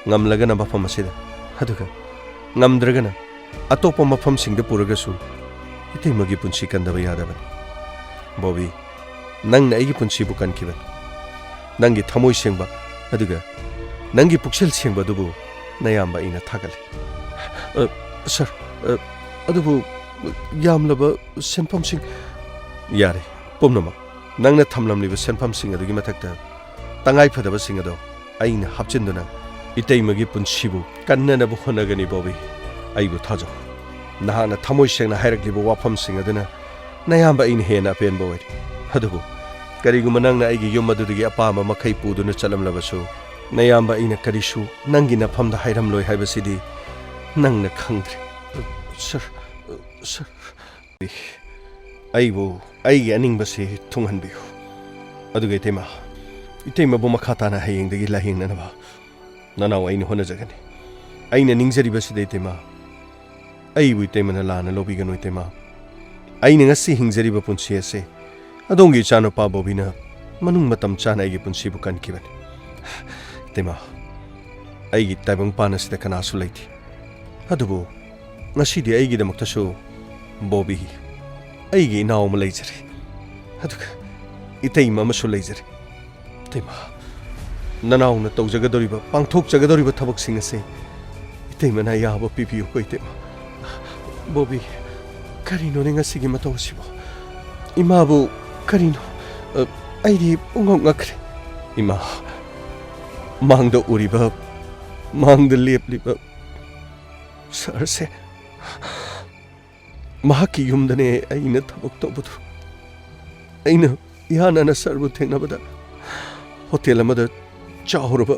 ꯉꯝꯂꯒꯅ ꯃꯐꯝ ꯑꯁꯤꯗ, ꯑꯗꯨꯒ ꯉꯝꯗ꯭ꯔꯒꯅ ꯑꯇꯣꯞꯄ ꯃꯐꯝꯁꯤꯡꯗ ꯄꯨꯔꯒꯁꯨ ꯏꯇꯩꯃꯒꯤ ꯄꯨꯟꯁꯤ ꯀꯟꯗꯕ ꯌꯥꯗꯕꯅꯤ꯫ ꯕꯣꯕꯤ, ꯅꯪꯅ ꯑꯩꯒꯤ ꯄꯨꯟꯁꯤꯕꯨ ꯀꯟꯈꯤꯕꯅꯤ꯫ ꯅꯪꯒꯤ ꯊꯃꯣꯏ ꯁꯦꯡꯕ ꯑꯗꯨꯒ ꯅꯪꯒꯤ ꯄꯨꯛꯆꯦꯜ ꯁꯦꯡꯕ ꯑꯗꯨꯕꯨ ꯅꯌꯥꯝꯕ ꯑꯩꯅ ꯊꯥꯒꯠꯂꯤ꯫ ꯑ, ꯁꯔ, ꯑ, ꯑꯗꯨꯕꯨ ꯌꯥꯝꯂꯕ ꯁꯦꯟꯐꯝꯁꯤꯡ꯫ ꯌꯥꯔꯦ, ꯄꯨꯝꯅꯃꯛ꯫ ꯅꯪꯅ ꯊꯝꯂꯝꯂꯤꯕ ꯁꯦꯟꯐꯝꯁꯤꯡ ꯑꯗꯨꯒꯤ ꯃꯊꯛꯇ ꯇꯉꯥꯏꯐꯗꯕꯁꯤꯡ ꯑꯗꯣ ꯑꯩꯅ ꯍꯥꯞꯆꯤꯟꯗꯨꯅ ꯏꯇꯩꯃꯒꯤ ꯄꯨꯟꯁꯤꯕꯨ ꯀꯟꯅꯅꯕ ꯍꯣꯠꯅꯒꯅꯤ, ꯕꯣꯕꯤ꯫ ꯑꯩꯕꯨ ꯊꯥꯖꯧ꯫ ꯅꯍꯥꯛꯅ ꯊꯃꯣꯏ ꯁꯦꯡꯅ ꯍꯥꯏꯔꯛꯂꯤꯕ ꯋꯥꯐꯝꯁꯤꯡ ꯑꯗꯨꯅ ꯅꯌꯥꯝꯕ ꯑꯩꯅ ꯍꯦꯟꯅ ꯑꯄꯦꯟꯕ ꯑꯣꯏꯔꯦ꯫ ꯑꯗꯨꯕꯨ ꯀꯔꯤꯒꯨꯝꯕ ꯅꯪꯅ ꯑꯩꯒꯤ ꯌꯨꯝ ꯑꯗꯨꯗꯒꯤ ꯑꯄꯥꯝꯕ ꯃꯈꯩ ꯄꯨꯗꯨꯅ ꯆꯠꯂꯝꯂꯕꯁꯨ, ꯅꯌꯥꯝꯕ ꯑꯩꯅ ꯀꯔꯤꯁꯨ ꯅꯪꯒꯤ ꯅꯐꯝꯗ ꯍꯥꯏꯔꯝꯂꯣꯏ ꯍꯥꯏꯕꯁꯤꯗꯤ ꯅꯪꯅ ꯈꯪꯗ꯭ꯔꯦ꯫ ꯁꯔ, ꯁꯔ, ꯑꯩꯕꯨ ꯑꯩꯒꯤ ꯑꯅꯤꯡꯕꯁꯤ ꯊꯨꯡꯍꯟꯕꯤꯌꯨ꯫ ꯑꯗꯨꯒ ꯏꯇꯩꯃ, ꯏꯇꯩꯃꯕꯨ ꯃꯈꯥ ꯇꯥꯅ ꯍꯌꯦꯡꯗꯒꯤ ꯂꯥꯌꯦꯡꯅꯅꯕ ꯅꯅꯥꯎ ꯑꯩꯅ ꯍꯣꯠꯅꯖꯒꯅꯤ꯫ ꯑꯩꯅ ꯅꯤꯡꯖꯔꯤꯕꯁꯤꯗ ꯏꯇꯩꯃ, ꯑꯩꯕꯨ ꯏꯇꯩꯃꯅ ꯂꯥꯟꯅ ꯂꯧꯕꯤꯒꯅꯨ ꯏꯇꯩꯃ꯫ ꯑꯩꯅ ꯉꯁꯤ ꯍꯤꯡꯖꯔꯤꯕ ꯄꯨꯟꯁꯤ ꯑꯁꯤ ꯑꯗꯣꯝꯒꯤ ꯏꯆꯥꯅꯨꯄꯥ ꯕꯣꯕꯤꯅ ꯃꯅꯨꯡ ꯃꯇꯝ ꯆꯥꯅ ꯑꯩꯒꯤ ꯄꯨꯟꯁꯤꯕꯨ ꯀꯟꯈꯤꯕꯅꯤ꯫ ꯏꯇꯩꯃ, ꯑꯩꯒꯤ ꯇꯥꯏꯕꯪꯄꯥꯟ ꯑꯁꯤꯗ ꯀꯅꯥꯁꯨ ꯂꯩꯇꯦ꯫ ꯑꯗꯨꯕꯨ ꯉꯁꯤꯗꯤ ꯑꯩꯒꯤꯗꯃꯛꯇꯁꯨ ꯕꯣꯕꯤ, ꯑꯩꯒꯤ ꯏꯅꯥꯎ ꯑꯃ ꯂꯩꯖꯔꯦ꯫ ꯑꯗꯨꯒ ꯏꯇꯩꯃ ꯑꯃꯁꯨ ꯂꯩꯖꯔꯦ꯫ ꯏꯇꯩꯃ, ꯅꯅꯥꯎꯅ ꯇꯧꯖꯒꯗꯧꯔꯤꯕ, ꯄꯥꯡꯊꯣꯛꯆꯒꯗꯧꯔꯤꯕ ꯊꯕꯛꯁꯤꯡ ꯑꯁꯦ ꯏꯇꯩꯃꯅ ꯑꯌꯥꯕ ꯄꯤꯕꯤꯌꯨꯀꯣ, ꯏꯇꯩꯃ꯫ ꯕꯣꯕꯤ, ꯀꯔꯤꯅꯣꯅꯦ ꯉꯁꯤꯒꯤ ꯃꯇꯧ ꯑꯁꯤꯕꯨ? ꯏꯃꯥꯕꯨ ꯀꯔꯤꯅꯣ? ꯑ, ꯑꯩꯗꯤ ꯄꯨꯡꯉꯛ ꯉꯛꯈ꯭ꯔꯦ꯫ ꯏꯃꯥ, ꯃꯥꯡꯗ ꯎꯔꯤꯕ, ꯃꯥꯡꯗ ꯂꯦꯞꯂꯤꯕ ꯁꯥꯔꯁꯦ, ꯃꯍꯥꯛꯀꯤ ꯌꯨꯝꯗꯅꯦ ꯑꯩꯅ ꯊꯕꯛ ꯇꯧꯕꯗꯨ꯫ ꯑꯩꯅ ꯏꯍꯥꯟ ꯍꯥꯟꯅ ꯁꯥꯔꯕꯨ ꯊꯦꯡꯅꯕꯗ ꯍꯣꯇꯦꯜ ꯑꯃꯗ ꯆꯥꯎꯔꯕ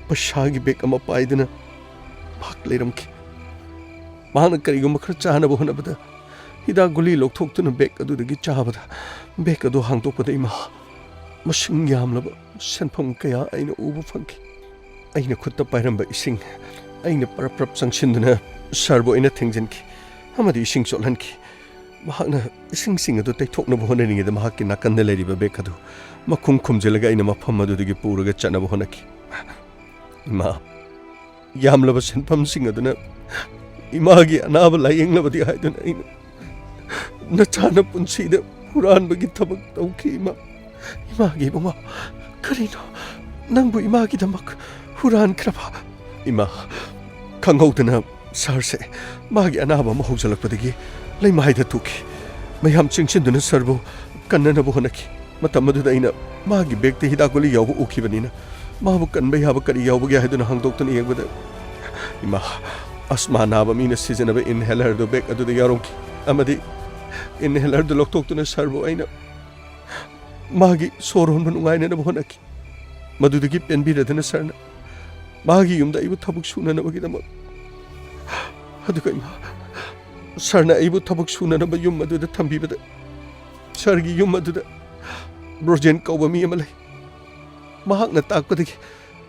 ꯄꯩꯁꯥꯒꯤ ꯕꯦꯒ ꯑꯃ ꯄꯥꯏꯗꯨꯅ ꯃꯍꯥꯛ ꯂꯩꯔꯝꯈꯤ꯫ ꯃꯍꯥꯛꯅ ꯀꯔꯤꯒꯨꯝꯕ ꯈꯔ ꯆꯥꯅꯕ ꯍꯣꯠꯅꯕꯗ ꯍꯤꯗꯥꯛ ꯒꯨꯂꯤ ꯂꯧꯊꯣꯛꯇꯨꯅ ꯕꯦꯒ ꯑꯗꯨꯗꯒꯤ ꯆꯥꯕꯗ, ꯕꯦꯒ ꯑꯗꯨ ꯍꯥꯡꯗꯣꯛꯄꯗ ꯏꯃꯥ, ꯃꯁꯤꯡ ꯌꯥꯝꯂꯕ ꯁꯦꯟꯐꯝ ꯀꯌꯥ ꯑꯩꯅ ꯎꯕ ꯐꯪꯈꯤ꯫ ꯑꯩꯅ ꯈꯨꯠꯇ ꯄꯥꯏꯔꯝꯕ ꯏꯁꯤꯡ ꯑꯩꯅ ꯄꯔꯞ ꯄꯔꯞ ꯆꯪꯁꯤꯟꯗꯨꯅ ꯁꯥꯔꯕꯨ ꯑꯩꯅ ꯊꯦꯡꯖꯤꯟꯈꯤ ꯑꯃꯗꯤ ꯏꯁꯤꯡ ꯆꯣꯠꯍꯟꯈꯤ꯫ ꯃꯍꯥꯛꯅ ꯏꯁꯤꯡꯁꯤꯡ ꯑꯗꯨ ꯇꯩꯊꯣꯛꯅꯕ ꯍꯣꯠꯅꯔꯤꯉꯩꯗ ꯃꯍꯥꯛꯀꯤ ꯅꯥꯀꯟꯗ ꯂꯩꯔꯤꯕ ꯕꯦꯒ ꯑꯗꯨ ꯃꯈꯨꯝ ꯈꯨꯝꯖꯤꯜꯂꯒ ꯑꯩꯅ ꯃꯐꯝ ꯑꯗꯨꯗꯒꯤ ꯄꯨꯔꯒ ꯆꯠꯅꯕ ꯍꯣꯠꯅꯈꯤ꯫ ꯏꯃꯥ, ꯌꯥꯝꯂꯕ ꯁꯦꯟꯐꯝꯁꯤꯡ ꯑꯗꯨꯅ ꯏꯃꯥꯒꯤ ꯑꯅꯥꯕ ꯂꯥꯌꯦꯡꯅꯕꯗꯤ ꯍꯥꯏꯗꯨꯅ ꯑꯩꯅ ꯅꯆꯥꯅ ꯄꯨꯟꯁꯤꯗ ꯍꯨꯔꯥꯟꯕꯒꯤ ꯊꯕꯛ ꯇꯧꯈꯤ, ꯏꯃꯥ꯫ ꯏꯃꯥꯒꯤ ꯏꯕꯨꯡꯉꯣ, ꯀꯔꯤꯅꯣ? ꯅꯪꯕꯨ ꯏꯃꯥꯒꯤꯗꯃꯛ ꯍꯨꯔꯥꯟꯈ꯭ꯔꯕ? ꯏꯃꯥ, ꯈꯪꯍꯧꯗꯅ ꯁꯥꯔꯁꯦ ꯃꯥꯒꯤ ꯑꯅꯥꯕ ꯑꯃ ꯍꯧꯖꯤꯜꯂꯛꯄꯗꯒꯤ ꯂꯩꯃꯥꯏꯗ ꯇꯨꯈꯤ꯫ ꯃꯌꯥꯝ ꯆꯪꯁꯤꯟꯗꯨꯅ ꯁꯥꯔꯕꯨ ꯀꯟꯅꯅꯕ ꯍꯣꯠꯅꯈꯤ꯫ ꯃꯇꯝ ꯑꯗꯨꯗ ꯑꯩꯅ ꯃꯥꯒꯤ ꯕꯦꯒꯇ ꯍꯤꯗꯥꯛ ꯒꯨꯂꯤ ꯌꯥꯎꯕ ꯎꯈꯤꯕꯅꯤꯅ, ꯃꯥꯕꯨ ꯀꯟꯕ ꯌꯥꯕ ꯀꯔꯤ ꯌꯥꯎꯕꯒꯦ ꯍꯥꯏꯗꯨꯅ ꯍꯥꯡꯗꯣꯛꯇꯨꯅ ꯌꯦꯡꯕꯗ, ꯏꯃꯥ, ꯑꯁꯃꯥ ꯅꯥꯕ ꯃꯤꯅ ꯁꯤꯖꯤꯟꯅꯕ inhaler ꯗꯨ ꯕꯦꯒ ꯑꯗꯨꯗ ꯌꯥꯎꯔꯝꯈꯤ꯫ ꯑꯃꯗꯤ inhaler ꯗꯨ ꯂꯧꯊꯣꯛꯇꯨꯅ ꯁꯥꯔꯕꯨ ꯑꯩꯅ ꯃꯥꯒꯤ ꯁꯣꯔ ꯍꯣꯟꯕ ꯅꯨꯡꯉꯥꯏꯅꯅꯕ ꯍꯣꯠꯅꯈꯤ꯫ ꯃꯗꯨꯗꯒꯤ ꯄꯦꯟꯕꯤꯔꯗꯨꯅ ꯁꯥꯔꯅ ꯃꯥꯒꯤ ꯌꯨꯝꯗ ꯑꯩꯕꯨ ꯊꯕꯛ ꯁꯨꯅꯅꯕꯒꯤꯗꯃꯛ, ꯑꯗꯨꯒ ꯏꯃꯥ, ꯁꯥꯔꯅ ꯑꯩꯕꯨ ꯊꯕꯛ ꯁꯨꯅꯅꯕ ꯌꯨꯝ ꯑꯗꯨꯗ ꯊꯝꯕꯤꯕꯗ, ꯁꯥꯔꯒꯤ ꯌꯨꯝ ꯑꯗꯨꯗ ꯕ꯭ꯔꯣꯖꯦꯟ ꯀꯧꯕ ꯃꯤ ꯑꯃ ꯂꯩ꯫ ꯃꯍꯥꯛꯅ ꯇꯥꯛꯄꯗꯒꯤ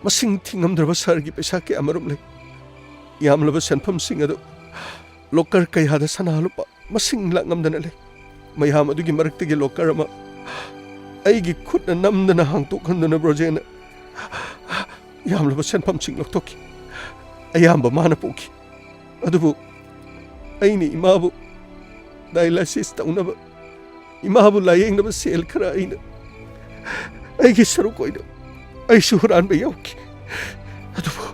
ꯃꯁꯤꯡ ꯊꯤꯉꯝꯗ꯭ꯔꯕ ꯁꯥꯔꯒꯤ ꯄꯩꯁꯥ ꯀꯌꯥꯃꯔꯨꯝ ꯂꯩ꯫ ꯌꯥꯝꯂꯕ ꯁꯦꯟꯐꯝꯁꯤꯡ ꯑꯗꯨ ꯂꯣꯀꯔ ꯀꯌꯥꯗ ꯁꯅꯥ ꯂꯨꯄꯥ ꯃꯁꯤꯡ ꯂꯥꯛꯉꯝꯗꯅ ꯂꯩ꯫ ꯃꯌꯥꯝ ꯑꯗꯨꯒꯤ ꯃꯔꯛꯇꯒꯤ ꯂꯣꯀꯔ ꯑꯃ ꯑꯩꯒꯤ ꯈꯨꯠꯅ ꯅꯝꯗꯅ ꯍꯥꯡꯇꯣꯛꯍꯟꯗꯨꯅ ꯕ꯭ꯔꯣꯖꯦꯟꯅ ꯌꯥꯝꯂꯕ ꯁꯦꯟꯐꯝꯁꯤꯡ ꯂꯧꯊꯣꯛꯈꯤ꯫ ꯑꯌꯥꯝꯕ ꯃꯥꯅ ꯄꯨꯈꯤ꯫ ꯑꯗꯨꯕꯨ ꯑꯩꯅ ꯏꯃꯥꯕꯨ dialysis ꯇꯧꯅꯕ, ꯏꯃꯥꯕꯨ ꯂꯥꯌꯦꯡꯅꯕ ꯁꯦꯜ ꯈꯔ ꯑꯩꯅ, ꯑꯩꯒꯤ ꯁꯔꯨꯛ ꯑꯣꯏꯅ ꯑꯩꯁꯨ ꯍꯨꯔꯥꯟꯕ ꯌꯥꯎꯈꯤ꯫ ꯑꯗꯨꯕꯨ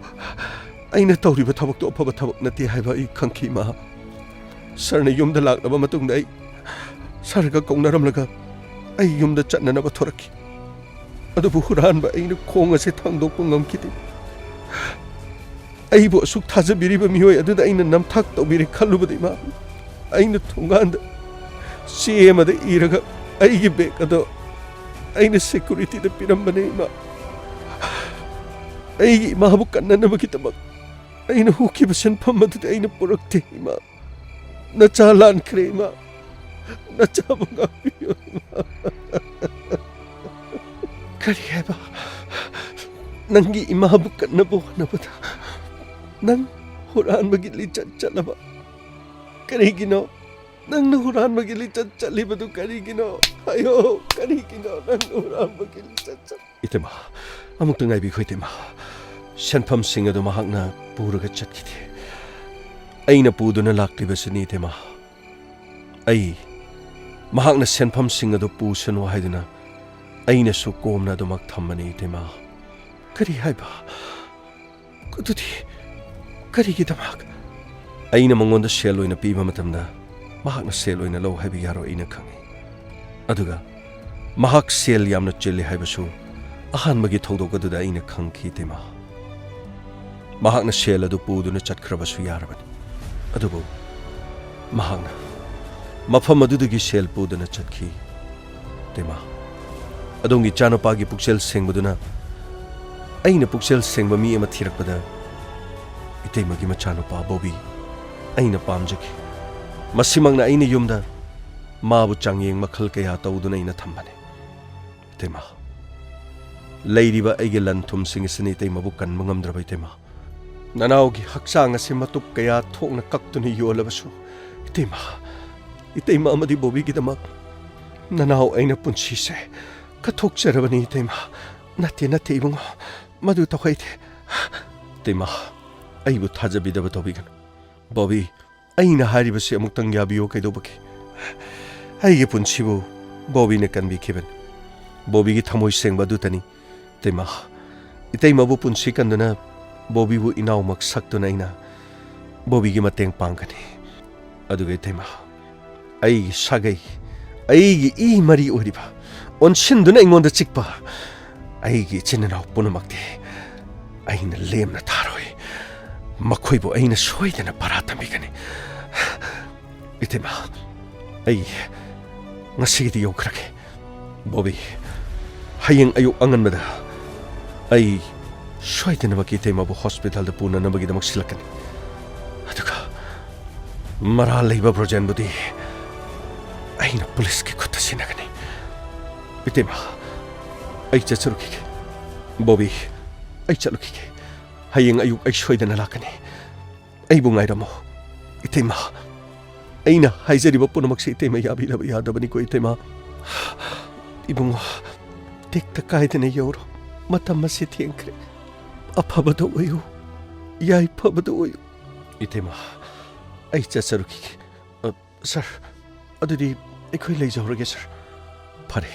ꯑꯩꯅ ꯇꯧꯔꯤꯕ ꯊꯕꯛꯇꯨ ꯑꯐꯕ ꯊꯕꯛ ꯅꯠꯇꯦ ꯍꯥꯏꯕ ꯑꯩ ꯈꯪꯈꯤ, ꯏꯃꯥ꯫ ꯁꯥꯔꯅ ꯌꯨꯝꯗ ꯂꯥꯛꯂꯕ ꯃꯇꯨꯡꯗ ꯑꯩ ꯁꯥꯔꯒ ꯀꯧꯅꯔꯝꯂꯒ ꯑꯩ ꯌꯨꯝꯗ ꯆꯠꯅꯅꯕ ꯊꯣꯔꯛꯈꯤ꯫ ꯑꯗꯨꯕꯨ ꯍꯨꯔꯥꯟꯕ ꯑꯩꯅ ꯈꯣꯡ ꯑꯁꯦ ꯊꯥꯡꯗꯣꯛꯄ ꯉꯝꯈꯤꯗꯦ꯫ ꯑꯩꯕꯨ ꯑꯁꯨꯛ ꯊꯥꯖꯕꯤꯔꯤꯕ ꯃꯤꯑꯣꯏ ꯑꯗꯨꯗ ꯑꯩꯅ ꯅꯝꯊꯥꯛ ꯇꯧꯕꯤꯔꯦ ꯈꯜꯂꯨꯕꯗ, ꯏꯃꯥ, ꯑꯩꯅ ꯊꯣꯡꯒꯥꯟꯗ ꯆꯦ ꯑꯃꯗ ꯏꯔꯒ ꯑꯩꯒꯤ ꯕꯦꯒ ꯑꯗꯣ ꯑꯩꯅ ꯁꯦꯀ꯭ꯌꯨꯔꯤꯇꯤꯗ ꯄꯤꯔꯝꯕꯅꯦ, ꯏꯃꯥ꯫ ꯑꯩꯒꯤ ꯏꯃꯥꯕꯨ ꯀꯟꯅꯅꯕꯒꯤꯗꯃꯛ ꯑꯩꯅ ꯍꯨꯈꯤꯕ ꯁꯦꯟꯐꯝ ꯑꯗꯨꯗꯤ ꯑꯩꯅ ꯄꯨꯔꯛꯇꯦ, ꯏꯃꯥ꯫ ꯅꯆꯥ ꯂꯥꯟꯈ꯭ꯔꯦ, ꯏꯃꯥ꯫ ꯅꯆꯥꯕꯨ ꯉꯥꯛꯄꯤꯌꯨ, ꯏꯃꯥ꯫ ꯀꯔꯤ ꯍꯥꯏꯕ? ꯅꯪꯒꯤ ꯏꯃꯥꯕꯨ ꯀꯟꯅꯕ ꯍꯣꯠꯅꯕꯗ ꯅꯪ ꯍꯨꯔꯥꯟꯕꯒꯤ ꯂꯤꯆꯠ ꯆꯠꯂꯕ? ꯀꯔꯤꯒꯤꯅꯣ? ꯅꯪꯅ ꯍꯨꯔꯥꯟꯕꯒꯤ ꯂꯤꯆꯠ ꯆꯠꯂꯤꯕꯗꯨ ꯀꯔꯤꯒꯤꯅꯣ? ꯍꯥꯏꯌꯣ, ꯀꯔꯤꯒꯤꯅꯣ ꯅꯪꯅ ꯍꯨꯔꯥꯟꯕꯒꯤ ꯂꯤꯆꯠ ꯆꯠ- ꯏꯇꯩꯃ, ꯑꯃꯨꯛꯇ ꯉꯥꯏꯕꯤꯈꯣ, ꯏꯇꯩꯃ꯫ ꯁꯦꯟꯐꯝꯁꯤꯡ ꯑꯗꯨ ꯃꯍꯥꯛꯅ ꯄꯨꯔꯒ ꯆꯠꯈꯤꯗꯦ꯫ ꯑꯩꯅ ꯄꯨꯗꯨꯅ ꯂꯥꯛꯂꯤꯕꯁꯤꯅꯤ, ꯏꯇꯩꯃ꯫ ꯑꯩ ꯃꯍꯥꯛꯅ ꯁꯦꯟꯐꯝꯁꯤꯡ ꯑꯗꯨ ꯄꯨꯁꯅꯨ ꯍꯥꯏꯗꯨꯅ ꯑꯩꯅꯁꯨ ꯀꯣꯝꯅ ꯑꯗꯨꯃꯛ ꯊꯝꯕꯅꯤ, ꯏꯇꯩꯃ꯫ ꯀꯔꯤ ꯍꯥꯏꯕ? ꯑꯗꯨꯗꯤ ꯀꯔꯤꯒꯤꯗꯃꯛ? ꯑꯩꯅ ꯃꯉꯣꯟꯗ ꯁꯦꯜ ꯑꯣꯏꯅ ꯄꯤꯕ ꯃꯇꯝꯗ ꯃꯍꯥꯛꯅ ꯁꯦꯜ ꯑꯣꯏꯅ ꯂꯧ ꯍꯥꯏꯕ ꯌꯥꯔꯣꯏ, ꯑꯩꯅ ꯈꯪꯏ꯫ ꯑꯗꯨꯒ ꯃꯍꯥꯛ ꯁꯦꯜ ꯌꯥꯝꯅ ꯆꯤꯜꯂꯤ ꯍꯥꯏꯕꯁꯨ ꯑꯍꯥꯟꯕꯒꯤ ꯊꯧꯗꯣꯛ ꯑꯗꯨꯗ ꯑꯩꯅ ꯈꯪꯈꯤ, ꯏꯇꯩꯃ꯫ ꯃꯍꯥꯛꯅ ꯁꯦꯜ ꯑꯗꯨ ꯄꯨꯗꯨꯅ ꯆꯠꯈ꯭ꯔꯕꯁꯨ ꯌꯥꯔꯕꯅꯤ꯫ ꯑꯗꯨꯕꯨ ꯃꯍꯥꯛꯅ ꯃꯐꯝ ꯑꯗꯨꯗꯒꯤ ꯁꯦꯜ ꯄꯨꯗꯨꯅ ꯆꯠꯈꯤ꯫ ꯏꯇꯩꯃ, ꯑꯗꯣꯝꯒꯤ ꯏꯆꯥꯅꯨꯄꯥꯒꯤ ꯄꯨꯛꯆꯦꯜ ꯁꯦꯡꯕꯗꯨꯅ ꯑꯩꯅ ꯄꯨꯛꯆꯦꯜ ꯁꯦꯡꯕ ꯃꯤ ꯑꯃ ꯊꯤꯔꯛꯄꯗ ꯏꯇꯩꯃꯒꯤ ꯃꯆꯥꯅꯨꯄꯥ ꯕꯣꯕꯤ ꯑꯩꯅ ꯄꯥꯝꯖꯈꯤ꯫ ꯃꯁꯤꯃꯛꯅ ꯑꯩꯅ ꯌꯨꯝꯗ ꯃꯥꯕꯨ ꯆꯥꯡꯌꯦꯡ ꯃꯈꯜ ꯀꯌꯥ ꯇꯧꯗꯨꯅ ꯑꯩꯅ ꯊꯝꯕꯅꯤ꯫ ꯏꯇꯩꯃ, ꯂꯩꯔꯤꯕ ꯑꯩꯒꯤ ꯂꯟ ꯊꯨꯝꯁꯤꯡ ꯑꯁꯤꯅ ꯏꯇꯩꯃꯕꯨ ꯀꯟꯕ ꯉꯝꯗ꯭ꯔꯕ, ꯏꯇꯩꯃ꯫ ꯅꯅꯥꯎꯒꯤ ꯍꯛꯆꯥꯡ ꯑꯁꯤ ꯃꯇꯨꯞ ꯀꯌꯥ ꯊꯣꯛꯅ ꯀꯛꯇꯨꯅ ꯌꯣꯜꯂꯕꯁꯨ, ꯏꯇꯩꯃ, ꯏꯇꯩꯃ ꯑꯃꯗꯤ ꯕꯣꯕꯤꯒꯤꯗꯃꯛ ꯅꯅꯥꯎ ꯑꯩꯅ ꯄꯨꯟꯁꯤꯁꯦ ꯀꯠꯊꯣꯛꯆꯔꯕꯅꯤ, ꯏꯇꯩꯃ꯫ ꯅꯠꯇꯦ, ꯅꯠꯇꯦ, ꯏꯕꯨꯡꯉꯣ, ꯃꯗꯨ ꯇꯧꯍꯩꯗꯦ꯫ ꯏꯇꯩꯃ, ꯑꯩꯕꯨ ꯊꯥꯖꯕꯤꯗꯕ ꯇꯧꯕꯤꯒꯅꯨ꯫ ꯕꯣꯕꯤ, ꯑꯩꯅ ꯍꯥꯏꯔꯤꯕꯁꯤ ꯑꯃꯨꯛꯇꯪ ꯌꯥꯕꯤꯌꯨ, ꯀꯩꯗꯧꯕꯒꯦ? ꯑꯩꯒꯤ ꯄꯨꯟꯁꯤꯕꯨ ꯕꯣꯕꯤꯅ ꯀꯟꯕꯤꯈꯤꯕꯅꯤ꯫ ꯕꯣꯕꯤꯒꯤ ꯊꯃꯣꯏ ꯁꯦꯡꯕ ꯑꯗꯨꯇꯅꯤ, ꯏꯇꯩꯃ꯫ ꯏꯇꯩꯃꯕꯨ ꯄꯨꯟꯁꯤ ꯀꯟꯗꯨꯅ ꯕꯣꯕꯤꯕꯨ ꯏꯅꯥꯎꯃꯛ ꯁꯛꯇꯨꯅ ꯑꯩꯅ ꯕꯣꯕꯤꯒꯤ ꯃꯇꯦꯡ ꯄꯥꯡꯒꯅꯤ꯫ ꯑꯗꯨꯒ ꯏꯇꯩꯃ, ꯑꯩꯒꯤ ꯁꯥꯒꯩ, ꯑꯩꯒꯤ ꯏ ꯃꯔꯤ ꯑꯣꯏꯔꯤꯕ, ꯑꯣꯟꯁꯤꯟꯗꯨꯅ ꯑꯩꯉꯣꯟꯗ ꯆꯤꯛꯄ ꯑꯩꯒꯤ ꯏꯆꯤꯟ ꯏꯅꯥꯎ ꯄꯨꯝꯅꯃꯛꯇꯤ ꯑꯩꯅ ꯂꯦꯝꯅ ꯊꯥꯔꯣꯏ꯫ ꯃꯈꯣꯏꯕꯨ ꯑꯩꯅ ꯁꯣꯏꯗꯅ ꯄꯔꯥ ꯇꯝꯕꯤꯒꯅꯤ꯫ ꯏꯇꯩꯃ, ꯑꯩ ꯉꯁꯤꯒꯤꯗꯤ ꯌꯧꯈ꯭ꯔꯒꯦ꯫ ꯕꯣꯕꯤ, ꯍꯌꯦꯡ ꯑꯌꯨꯛ ꯑꯉꯟꯕꯗ ꯑꯩ ꯁꯣꯏꯗꯅꯃꯛꯀꯤ ꯏꯇꯩꯃꯕꯨ ꯍꯣꯁꯄꯤꯇꯥꯜꯗ ꯄꯨꯅꯅꯕꯒꯤꯗꯃꯛ ꯁꯤꯜꯂꯛꯀꯅꯤ꯫ ꯑꯗꯨꯒ ꯃꯔꯥꯜ ꯂꯩꯕ ꯕ꯭ꯔꯣꯖꯦꯟꯕꯨꯗꯤ ꯑꯩꯅ ꯄꯨꯂꯤꯁꯀꯤ ꯈꯨꯠꯇ ꯁꯤꯟꯅꯒꯅꯤ꯫ ꯏꯇꯩꯃ, ꯑꯩ ꯆꯠꯆꯔꯨꯈꯤꯒꯦ꯫ ꯕꯣꯕꯤ, ꯑꯩ ꯆꯠꯂꯨꯈꯤꯒꯦ꯫ ꯍꯌꯦꯡ ꯑꯌꯨꯛ ꯑꯩ ꯁꯣꯏꯗꯅ ꯂꯥꯛꯀꯅꯤ꯫ ꯑꯩꯕꯨ ꯉꯥꯏꯔꯝꯃꯣ꯫ ꯏꯇꯩꯃ, ꯑꯩꯅ ꯍꯥꯏꯖꯔꯤꯕ ꯄꯨꯝꯅꯃꯛꯁꯤ ꯏꯇꯩꯃ ꯌꯥꯕꯤꯗꯕ ꯌꯥꯗꯕꯅꯤꯀꯣ, ꯏꯇꯩꯃ꯫ ꯏꯕꯨꯡꯉꯣ, ꯇꯦꯛꯇ ꯀꯥꯏꯗꯅ ꯌꯧꯔꯣ꯫ ꯃꯇꯝ ꯑꯁꯤ ꯊꯦꯡꯈ꯭ꯔꯦ꯫ ꯑꯐꯕꯗ ꯑꯣꯏꯌꯨ, ꯌꯥꯏꯐꯕꯗ ꯑꯣꯏꯌꯨ꯫ ꯏꯇꯩꯃ, ꯑꯩ ꯆꯠꯆꯔꯨꯈꯤꯒꯦ꯫ ꯑ, ꯁꯥꯔ, ꯑꯗꯨꯗꯤ ꯑꯩꯈꯣꯏ ꯂꯩꯖꯍꯧꯔꯒꯦ, ꯁꯥꯔ꯫ ꯐꯔꯦ꯫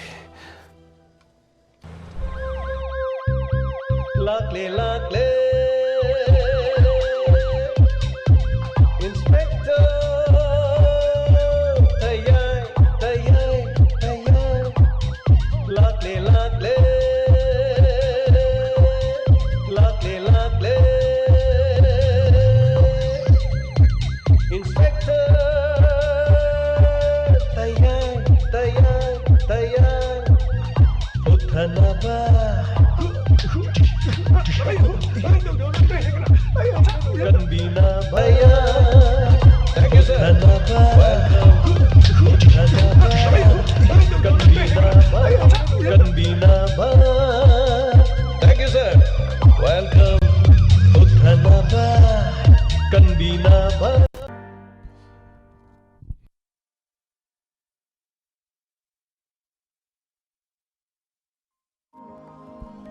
ꯂꯥꯛꯂꯦ, ꯂꯥꯛꯂꯦ꯫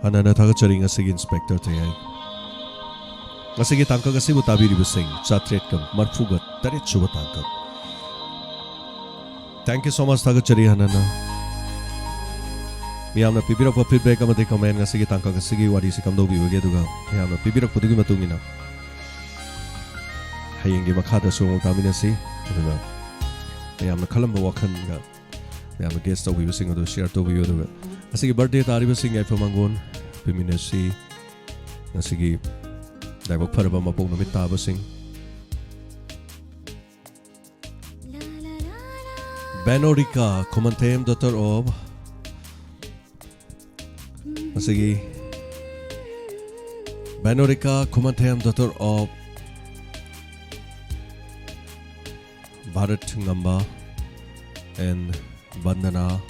ꯍꯥꯟꯅꯅ ꯊꯥꯒꯠꯆꯔꯤ ꯉꯁꯤꯒꯤ ꯏꯟꯁꯄꯦꯛꯇꯔ ꯊꯌꯥꯏ꯫ ꯉꯁꯤꯒꯤ ꯇꯥꯡꯀꯛ ꯑꯁꯤꯕꯨ ꯇꯥꯕꯤꯔꯤꯕꯁꯤꯡ ꯆꯥꯇ꯭ꯔꯦꯠꯀ ꯃꯔꯐꯨꯒ ꯇꯔꯦꯠ ꯁꯨꯕ ꯇꯥꯡꯀꯛ꯫ Thank you so much, ꯊꯥꯒꯠꯆꯔꯤ ꯍꯥꯟꯅꯅ꯫ ꯃꯤꯌꯥꯝꯅ ꯄꯤꯕꯤꯔꯛꯄ feedback ꯑꯃꯗꯤ comment, ꯉꯁꯤꯒꯤ ꯇꯥꯡꯀꯛ ꯑꯁꯤꯒꯤ ꯋꯥꯔꯤꯁꯤ ꯀꯝꯗꯧꯕꯤꯕꯒꯦ, ꯑꯗꯨꯒ ꯃꯌꯥꯝꯅ ꯄꯤꯕꯤꯔꯛꯄꯗꯨꯒꯤ ꯃꯇꯨꯡ ꯏꯟꯅ ꯍꯌꯦꯡꯒꯤ ꯃꯈꯥꯗꯁꯨ ꯑꯃꯨꯛ ꯇꯥꯃꯤꯟꯅꯁꯤ꯫ ꯑꯗꯨꯒ ꯃꯌꯥꯝꯅ ꯈꯜꯂꯝꯕ ꯋꯥꯈꯜꯒ ꯃꯌꯥꯝꯅ guess ꯇꯧꯕꯤꯕꯁꯤꯡ ꯑꯗꯨ share ꯇꯧꯕꯤꯌꯨ꯫ ꯑꯗꯨꯒ ꯉꯁꯤꯒꯤ birthday ꯇꯥꯔꯤꯕꯁꯤꯡ ꯌꯥꯏꯐ ꯃꯪꯒꯣꯜ ꯄꯤꯃꯤꯟꯅꯁꯤ꯫ ꯉꯁꯤꯒꯤ ꯂꯥꯏꯕꯛ ꯐꯔꯕ ꯃꯄꯣꯛ ꯅꯨꯃꯤꯠ ꯇꯥꯕꯁꯤꯡ, Benorica Khumanthayam, daughter of, ꯉꯁꯤꯒꯤ Benorica Khumanthayam, daughter of Bharat Ngamba and Vandana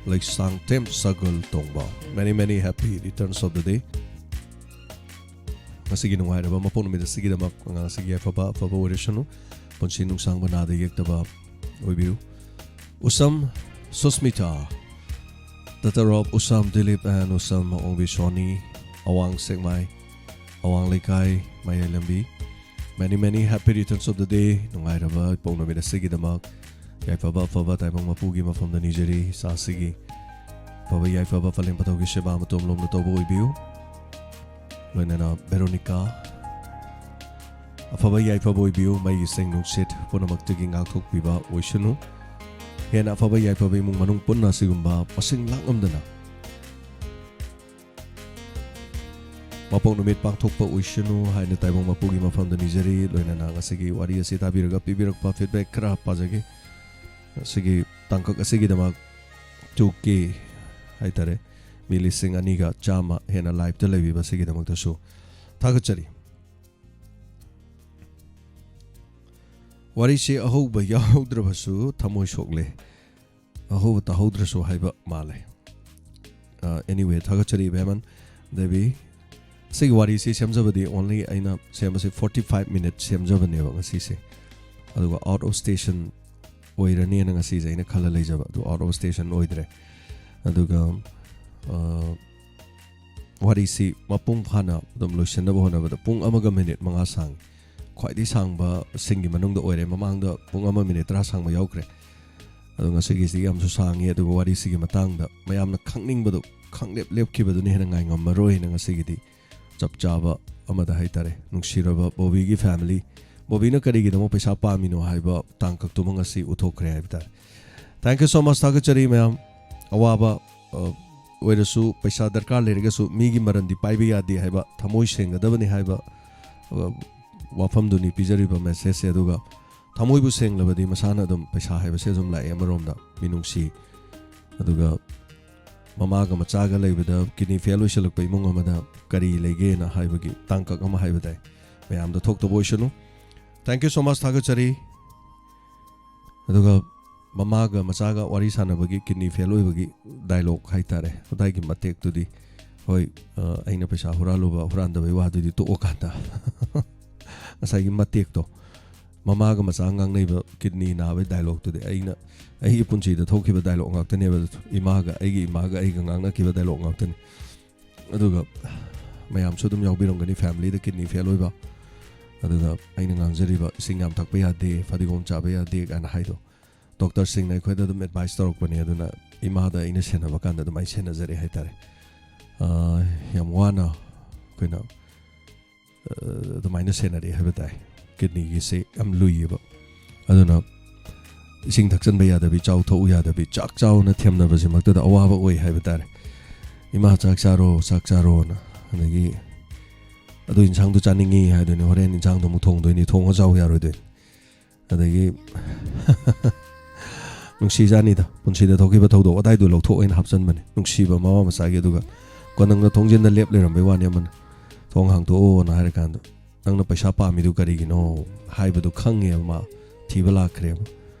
Leisangthem Sagal Tongba. Many, many happy returns of the day. ꯉꯁꯤꯒꯤ ꯅꯨꯡꯉꯥꯏꯔꯕ ꯃꯄꯣꯛ ꯅꯨꯃꯤꯠ ꯑꯁꯤꯒꯤꯗꯃꯛ ꯑꯉꯥꯡꯁꯤꯒꯤ ꯌꯥꯏꯐꯕ ꯑꯐꯕ ꯑꯣꯏꯔꯁꯅꯨ꯫ ꯄꯨꯟꯁꯤ ꯅꯨꯡꯁꯥꯡꯕ, ꯅꯥꯗ ꯌꯦꯛꯇꯕ ꯑꯣꯏꯕꯤꯌꯨ꯫ Usam Susmita, daughter of Usam Dilip and Usam Ongbi Shoni, Awang Sekmai, Awang Leikai, Mayai Lambi. Many, many happy returns of the day. ꯅꯨꯡꯉꯥꯏꯔꯕ ꯏꯄꯣꯛ ꯅꯨꯃꯤꯠ ꯑꯁꯤꯒꯤꯗꯃꯛ ꯌꯥꯏꯐꯕ ꯑꯐꯕ ꯇꯥꯏꯕꯪ ꯃꯄꯨꯒꯤ ꯃꯐꯝꯗ ꯅꯤꯖꯔꯤ꯫ ꯏꯆꯥꯁꯤꯒꯤ ꯑꯐꯕ ꯌꯥꯏꯐꯕ ꯄꯂꯦꯝ ꯄꯊꯧꯒꯤ ꯁꯦꯕꯥ ꯃꯇꯣꯝ ꯂꯣꯝꯅ ꯇꯧꯕ ꯑꯣꯏꯕꯤꯌꯨ꯫ ꯂꯣꯏꯅꯅ ꯚꯦꯔꯣꯅꯤꯀꯥ, ꯑꯐꯕ ꯌꯥꯏꯐꯕ ꯑꯣꯏꯕꯤꯌꯨ꯫ ꯃꯩꯒꯤ ꯏꯁꯤꯡ ꯅꯨꯡꯁꯤꯠ ꯄꯨꯝꯅꯃꯛꯇꯒꯤ ꯉꯥꯛꯊꯣꯛꯄꯤꯕ ꯑꯣꯏꯁꯅꯨ꯫ ꯍꯦꯟꯅ ꯑꯐꯕ ꯌꯥꯏꯐꯕ ꯏꯃꯨꯡ ꯃꯅꯨꯡ ꯄꯨꯟꯅ ꯑꯁꯤꯒꯨꯝꯕ ꯃꯁꯤꯡ ꯂꯥꯛꯉꯝꯗꯅ ꯃꯄꯣꯛ ꯅꯨꯃꯤꯠ ꯄꯥꯡꯊꯣꯛꯄ ꯑꯣꯏꯁꯅꯨ ꯍꯥꯏꯅ ꯇꯥꯏꯕꯪ ꯃꯄꯨꯒꯤ ꯃꯐꯝꯗ ꯅꯤꯖꯔꯤ꯫ ꯂꯣꯏꯅꯅ ꯉꯁꯤꯒꯤ ꯋꯥꯔꯤ ꯑꯁꯤ ꯇꯥꯕꯤꯔꯒ ꯄꯤꯕꯤꯔꯛꯄ feedback ꯈꯔ ꯄꯥꯖꯒꯦ꯫ ꯉꯁꯤꯒꯤ ꯇꯥꯡꯀꯛ ꯑꯁꯤꯒꯤꯗꯃꯛ two K ꯍꯥꯏꯇꯥꯔꯦ, ꯃꯤ ꯂꯤꯁꯤꯡ ꯑꯅꯤꯒ ꯆꯥꯝꯃ ꯍꯦꯟꯅ live ꯇ ꯂꯩꯕꯤꯕ ꯑꯁꯤꯒꯤꯗꯃꯛꯇꯁꯨ ꯊꯥꯒꯠꯆꯔꯤ꯫ ꯋꯥꯔꯤꯁꯤ ꯑꯍꯧꯕ ꯌꯥꯎꯍꯧꯗ꯭ꯔꯕꯁꯨ ꯊꯃꯣꯏ ꯁꯣꯛꯂꯦ, ꯑꯍꯧꯕ ꯇꯥꯍꯧꯗ꯭ꯔꯁꯨ ꯍꯥꯏꯕ ꯃꯥꯜꯂꯦ꯫ ꯑ, anyway, ꯊꯥꯒꯠꯆꯔꯤ ꯏꯕꯦꯝꯃꯟ ꯗꯦꯕꯤ꯫ ꯁꯤꯒꯤ ꯋꯥꯔꯤꯁꯤ ꯁꯦꯝꯖꯕꯗꯤ only ꯑꯩꯅ ꯁꯦꯝꯕꯁꯤ forty five minute ꯁꯦꯝꯖꯕꯅꯦꯕ ꯉꯁꯤꯁꯦ꯫ ꯑꯗꯨꯒ out of station ꯑꯣꯏꯔꯅꯤꯅ ꯉꯁꯤꯁꯦ ꯑꯩꯅ ꯈꯜꯂ ꯂꯩꯖꯕ, ꯑꯗꯨ out of station ꯑꯣꯏꯗ꯭ꯔꯦ꯫ ꯑꯗꯨꯒ, ꯑ, ꯋꯥꯔꯤꯁꯤ ꯃꯄꯨꯡ ꯐꯥꯅ ꯑꯗꯨꯝ ꯂꯣꯏꯁꯤꯟꯅꯕ ꯍꯣꯠꯅꯕꯗ ꯄꯨꯡ ꯑꯃꯒ ꯃꯤꯅꯤꯠ ꯃꯉꯥ ꯁꯥꯡꯉꯤ꯫ ꯈ꯭ꯋꯥꯏꯗꯒꯤ ꯁꯥꯡꯕꯁꯤꯡꯒꯤ ꯃꯅꯨꯡꯗ ꯑꯣꯏꯔꯦ꯫ ꯃꯃꯥꯡꯗ ꯄꯨꯡ ꯑꯃ ꯃꯤꯅꯤꯠ ꯇꯔꯥ ꯁꯥꯡꯕ ꯌꯥꯎꯈ꯭ꯔꯦ꯫ ꯑꯗꯣ ꯉꯁꯤꯒꯤꯁꯤ ꯌꯥꯝꯁꯨ ꯁꯥꯡꯉꯤ, ꯑꯗꯨꯒ ꯋꯥꯔꯤꯁꯤꯒꯤ ꯃꯇꯥꯡꯗ ꯃꯌꯥꯝꯅ ꯈꯪꯅꯤꯡꯕꯗꯣ ꯈꯪꯂꯦꯞ ꯂꯦꯞꯈꯤꯕꯗꯨꯅ ꯍꯦꯟꯅ ꯉꯥꯏꯉꯝꯃꯔꯣꯏꯅ ꯉꯁꯤꯒꯤꯗꯤ ꯆꯞ ꯆꯥꯕ ꯑꯃꯗ ꯍꯥꯏꯇꯥꯔꯦ꯫ ꯅꯨꯡꯁꯤꯔꯕ ꯕꯣꯕꯤꯒꯤ family, ꯕꯣꯕꯤꯅ ꯀꯔꯤꯒꯤꯗꯃꯛ ꯄꯩꯁꯥ ꯄꯥꯝꯃꯤꯅꯣ ꯍꯥꯏꯕ ꯇꯥꯡꯀꯛꯇꯨꯃ ꯉꯁꯤ ꯎꯠꯊꯣꯛꯈ꯭ꯔꯦ ꯍꯥꯏꯕ ꯇꯥꯔꯦ꯫ Thank you so much, ꯊꯥꯒꯠꯆꯔꯤ ꯃꯌꯥꯝ꯫ ꯑꯋꯥꯕ ꯑ, ꯑꯣꯏꯔꯁꯨ, ꯄꯩꯁꯥ ꯗꯔꯀꯥꯔ ꯂꯩꯔꯒꯁꯨ ꯃꯤꯒꯤ ꯃꯔꯟꯗꯤ ꯄꯥꯏꯕ ꯌꯥꯗꯦ ꯍꯥꯏꯕ, ꯊꯃꯣꯏ ꯁꯦꯡꯒꯗꯕꯅꯤ ꯍꯥꯏꯕ, ꯑ, ꯋꯥꯐꯝꯗꯨꯅꯤ ꯄꯤꯖꯔꯤꯕ messageꯁꯦ꯫ ꯑꯗꯨꯒ ꯊꯃꯣꯏꯕꯨ ꯁꯦꯡꯂꯕꯗꯤ ꯃꯁꯥꯅ ꯑꯗꯨꯝ ꯄꯩꯁꯥ ꯍꯥꯏꯕꯁꯦ ꯑꯗꯨꯝ ꯂꯥꯛꯑꯦ ꯑꯃꯔꯣꯝꯗ, ꯃꯤꯅꯨꯡꯁꯤ꯫ ꯑꯗꯨꯒ ꯃꯃꯥꯒ ꯃꯆꯥꯒ ꯂꯩꯕꯗ kidney fail ꯑꯣꯏꯁꯜꯂꯛꯄ ꯏꯃꯨꯡ ꯑꯃꯗ ꯀꯔꯤ ꯂꯩꯒꯦꯅ ꯍꯥꯏꯕꯒꯤ ꯇꯥꯡꯀꯛ ꯑꯃ ꯍꯥꯏꯕ ꯇꯥꯏ꯫ ꯃꯌꯥꯝꯗ ꯊꯣꯛꯇꯕ ꯑꯣꯏꯁꯅꯨ꯫ Thank you so much, ꯊꯥꯒꯠꯆꯔꯤ꯫ ꯑꯗꯨꯒ ꯃꯃꯥꯒ ꯃꯆꯥꯒ ꯋꯥꯔꯤ ꯁꯥꯟꯅꯕꯒꯤ kidney fail ꯑꯣꯏꯕꯒꯤ dialogue ꯍꯥꯏꯇꯥꯔꯦ, ꯑꯗꯥꯏꯒꯤ ꯃꯇꯦꯛꯇꯨꯗꯤ, ꯍꯣꯏ, ꯑ, ꯑꯩꯅ ꯄꯩꯁꯥ ꯍꯨꯔꯥꯜꯂꯨꯕ ꯍꯨꯔꯥꯟꯗꯕꯩ ꯋꯥꯗꯨꯗꯤ ꯇꯣꯛꯑꯀꯥꯟꯗ, ꯉꯁꯥꯏꯒꯤ ꯃꯇꯦꯛꯇꯣ, ꯃꯃꯥꯒ ꯃꯆꯥ ꯉꯥꯡꯅꯩꯕ kidney ꯅꯥꯕꯒꯤ dialogueꯇꯨꯗꯤ ꯑꯩꯅ ꯑꯩꯒꯤ ꯄꯨꯟꯁꯤꯗ ꯊꯣꯛꯈꯤꯕ dialogue ꯉꯥꯛꯇꯅꯦꯕ꯫ ꯏꯃꯥꯒ, ꯑꯩꯒꯤ ꯏꯃꯥꯒ ꯑꯩꯒ ꯉꯥꯡꯅꯈꯤꯕ dialogue ꯉꯥꯛꯇꯅꯤ꯫ ꯑꯗꯨꯒ ꯃꯌꯥꯝꯁꯨ ꯑꯗꯨꯝ ꯌꯥꯎꯕꯤꯔꯝꯒꯅꯤ, familyꯗ kidney fail ꯑꯣꯏꯕ꯫ ꯑꯗꯨꯒ ꯑꯩꯅ ꯉꯥꯡꯖꯔꯤꯕ, "ꯏꯁꯤꯡ ꯌꯥꯝ ꯊꯛꯄ ꯌꯥꯗꯦ, ꯐꯗꯤꯒꯣꯝ ꯆꯥꯕ ꯌꯥꯗꯦ" ꯀꯥꯏꯅ ꯍꯥꯏꯗꯣ, doctorꯁꯤꯡꯅ ꯑꯩꯈꯣꯏꯗ ꯑꯗꯨꯝ advice ꯇꯧꯔꯛꯄꯅꯦ꯫ ꯑꯗꯨꯅ ꯏꯃꯥꯗ ꯑꯩꯅ ꯁꯦꯟꯅꯕ ꯀꯥꯟꯗ ꯑꯗꯨꯃꯥꯏꯅ ꯁꯦꯟꯅꯖꯔꯦ ꯍꯥꯏꯇꯥꯔꯦ꯫ ꯑ, ꯌꯥꯝ ꯋꯥꯅ ꯑꯩꯈꯣꯏꯅ, ꯑ, ꯑꯗꯨꯃꯥꯏꯅ ꯁꯦꯟꯅꯔꯛꯑꯦ ꯍꯥꯏꯕ ꯇꯥꯏ꯫ Kidneyꯒꯤꯁꯦ ꯌꯥꯝ ꯂꯨꯏꯌꯦꯕ꯫ ꯑꯗꯨꯅ ꯏꯁꯤꯡ ꯊꯛꯆꯟꯕ ꯌꯥꯗꯕꯤ, ꯆꯥꯎ ꯊꯛꯎ ꯌꯥꯗꯕꯤ, ꯆꯥꯛ ꯆꯥꯎꯅ ꯊꯦꯝꯅꯕꯁꯤꯃꯛꯇꯗ ꯑꯋꯥꯕ ꯑꯣꯏ ꯍꯥꯏꯕ ꯇꯥꯔꯦ꯫ "ꯏꯃꯥ, ꯆꯥꯛ ꯆꯥꯔꯣ, ꯆꯥꯛ ꯆꯥꯔꯣꯅ"꯫ ꯑꯗꯒꯤ, "ꯑꯗꯨ ꯏꯟꯁꯥꯡꯗꯣ ꯆꯥꯅꯤꯡꯉꯤ" ꯍꯥꯏꯗꯣꯏꯅꯦ, "ꯍꯣꯔꯦꯟ ꯏꯟꯁꯥꯡꯗꯣ ꯑꯃꯨꯛ ꯊꯣꯡꯗꯣꯏꯅꯤ, ꯊꯣꯡꯉ ꯆꯥꯎ ꯌꯥꯔꯣꯏꯗꯣꯏꯅꯤ"꯫ ꯑꯗꯒꯤ ꯅꯨꯡꯁꯤꯖꯥꯅꯤꯗ, ꯄꯨꯟꯁꯤꯗ ꯊꯣꯛꯈꯤꯕ ꯊꯧꯗꯣꯛ ꯋꯥꯊꯥꯏꯗꯨ ꯂꯧꯊꯣꯛ ꯑꯣꯏꯅ ꯍꯥꯞꯆꯟꯕꯅꯦ, ꯅꯨꯡꯁꯤꯕ ꯃꯃꯥ ꯃꯆꯥꯒꯤ꯫ ꯑꯗꯨꯒ ꯀꯣꯟꯅꯪꯅ ꯊꯣꯡꯖꯤꯟꯗ ꯂꯦꯞ ꯂꯩꯔꯝꯕꯩ ꯋꯥꯅꯤ꯫ ꯑꯃꯅ "ꯊꯣꯡ ꯍꯥꯡꯇꯣꯛꯑꯣꯅ" ꯍꯥꯏꯔꯀꯥꯟꯗ, "ꯅꯪꯅ ꯄꯩꯁꯥ ꯄꯥꯝꯃꯤꯗꯨ ꯀꯔꯤꯒꯤꯅꯣ?" ꯍꯥꯏꯕꯗꯨ ꯈꯪꯉꯦꯕ꯫ ꯃꯥ ꯊꯤꯕ ꯂꯥꯛꯈ꯭ꯔꯦꯕ꯫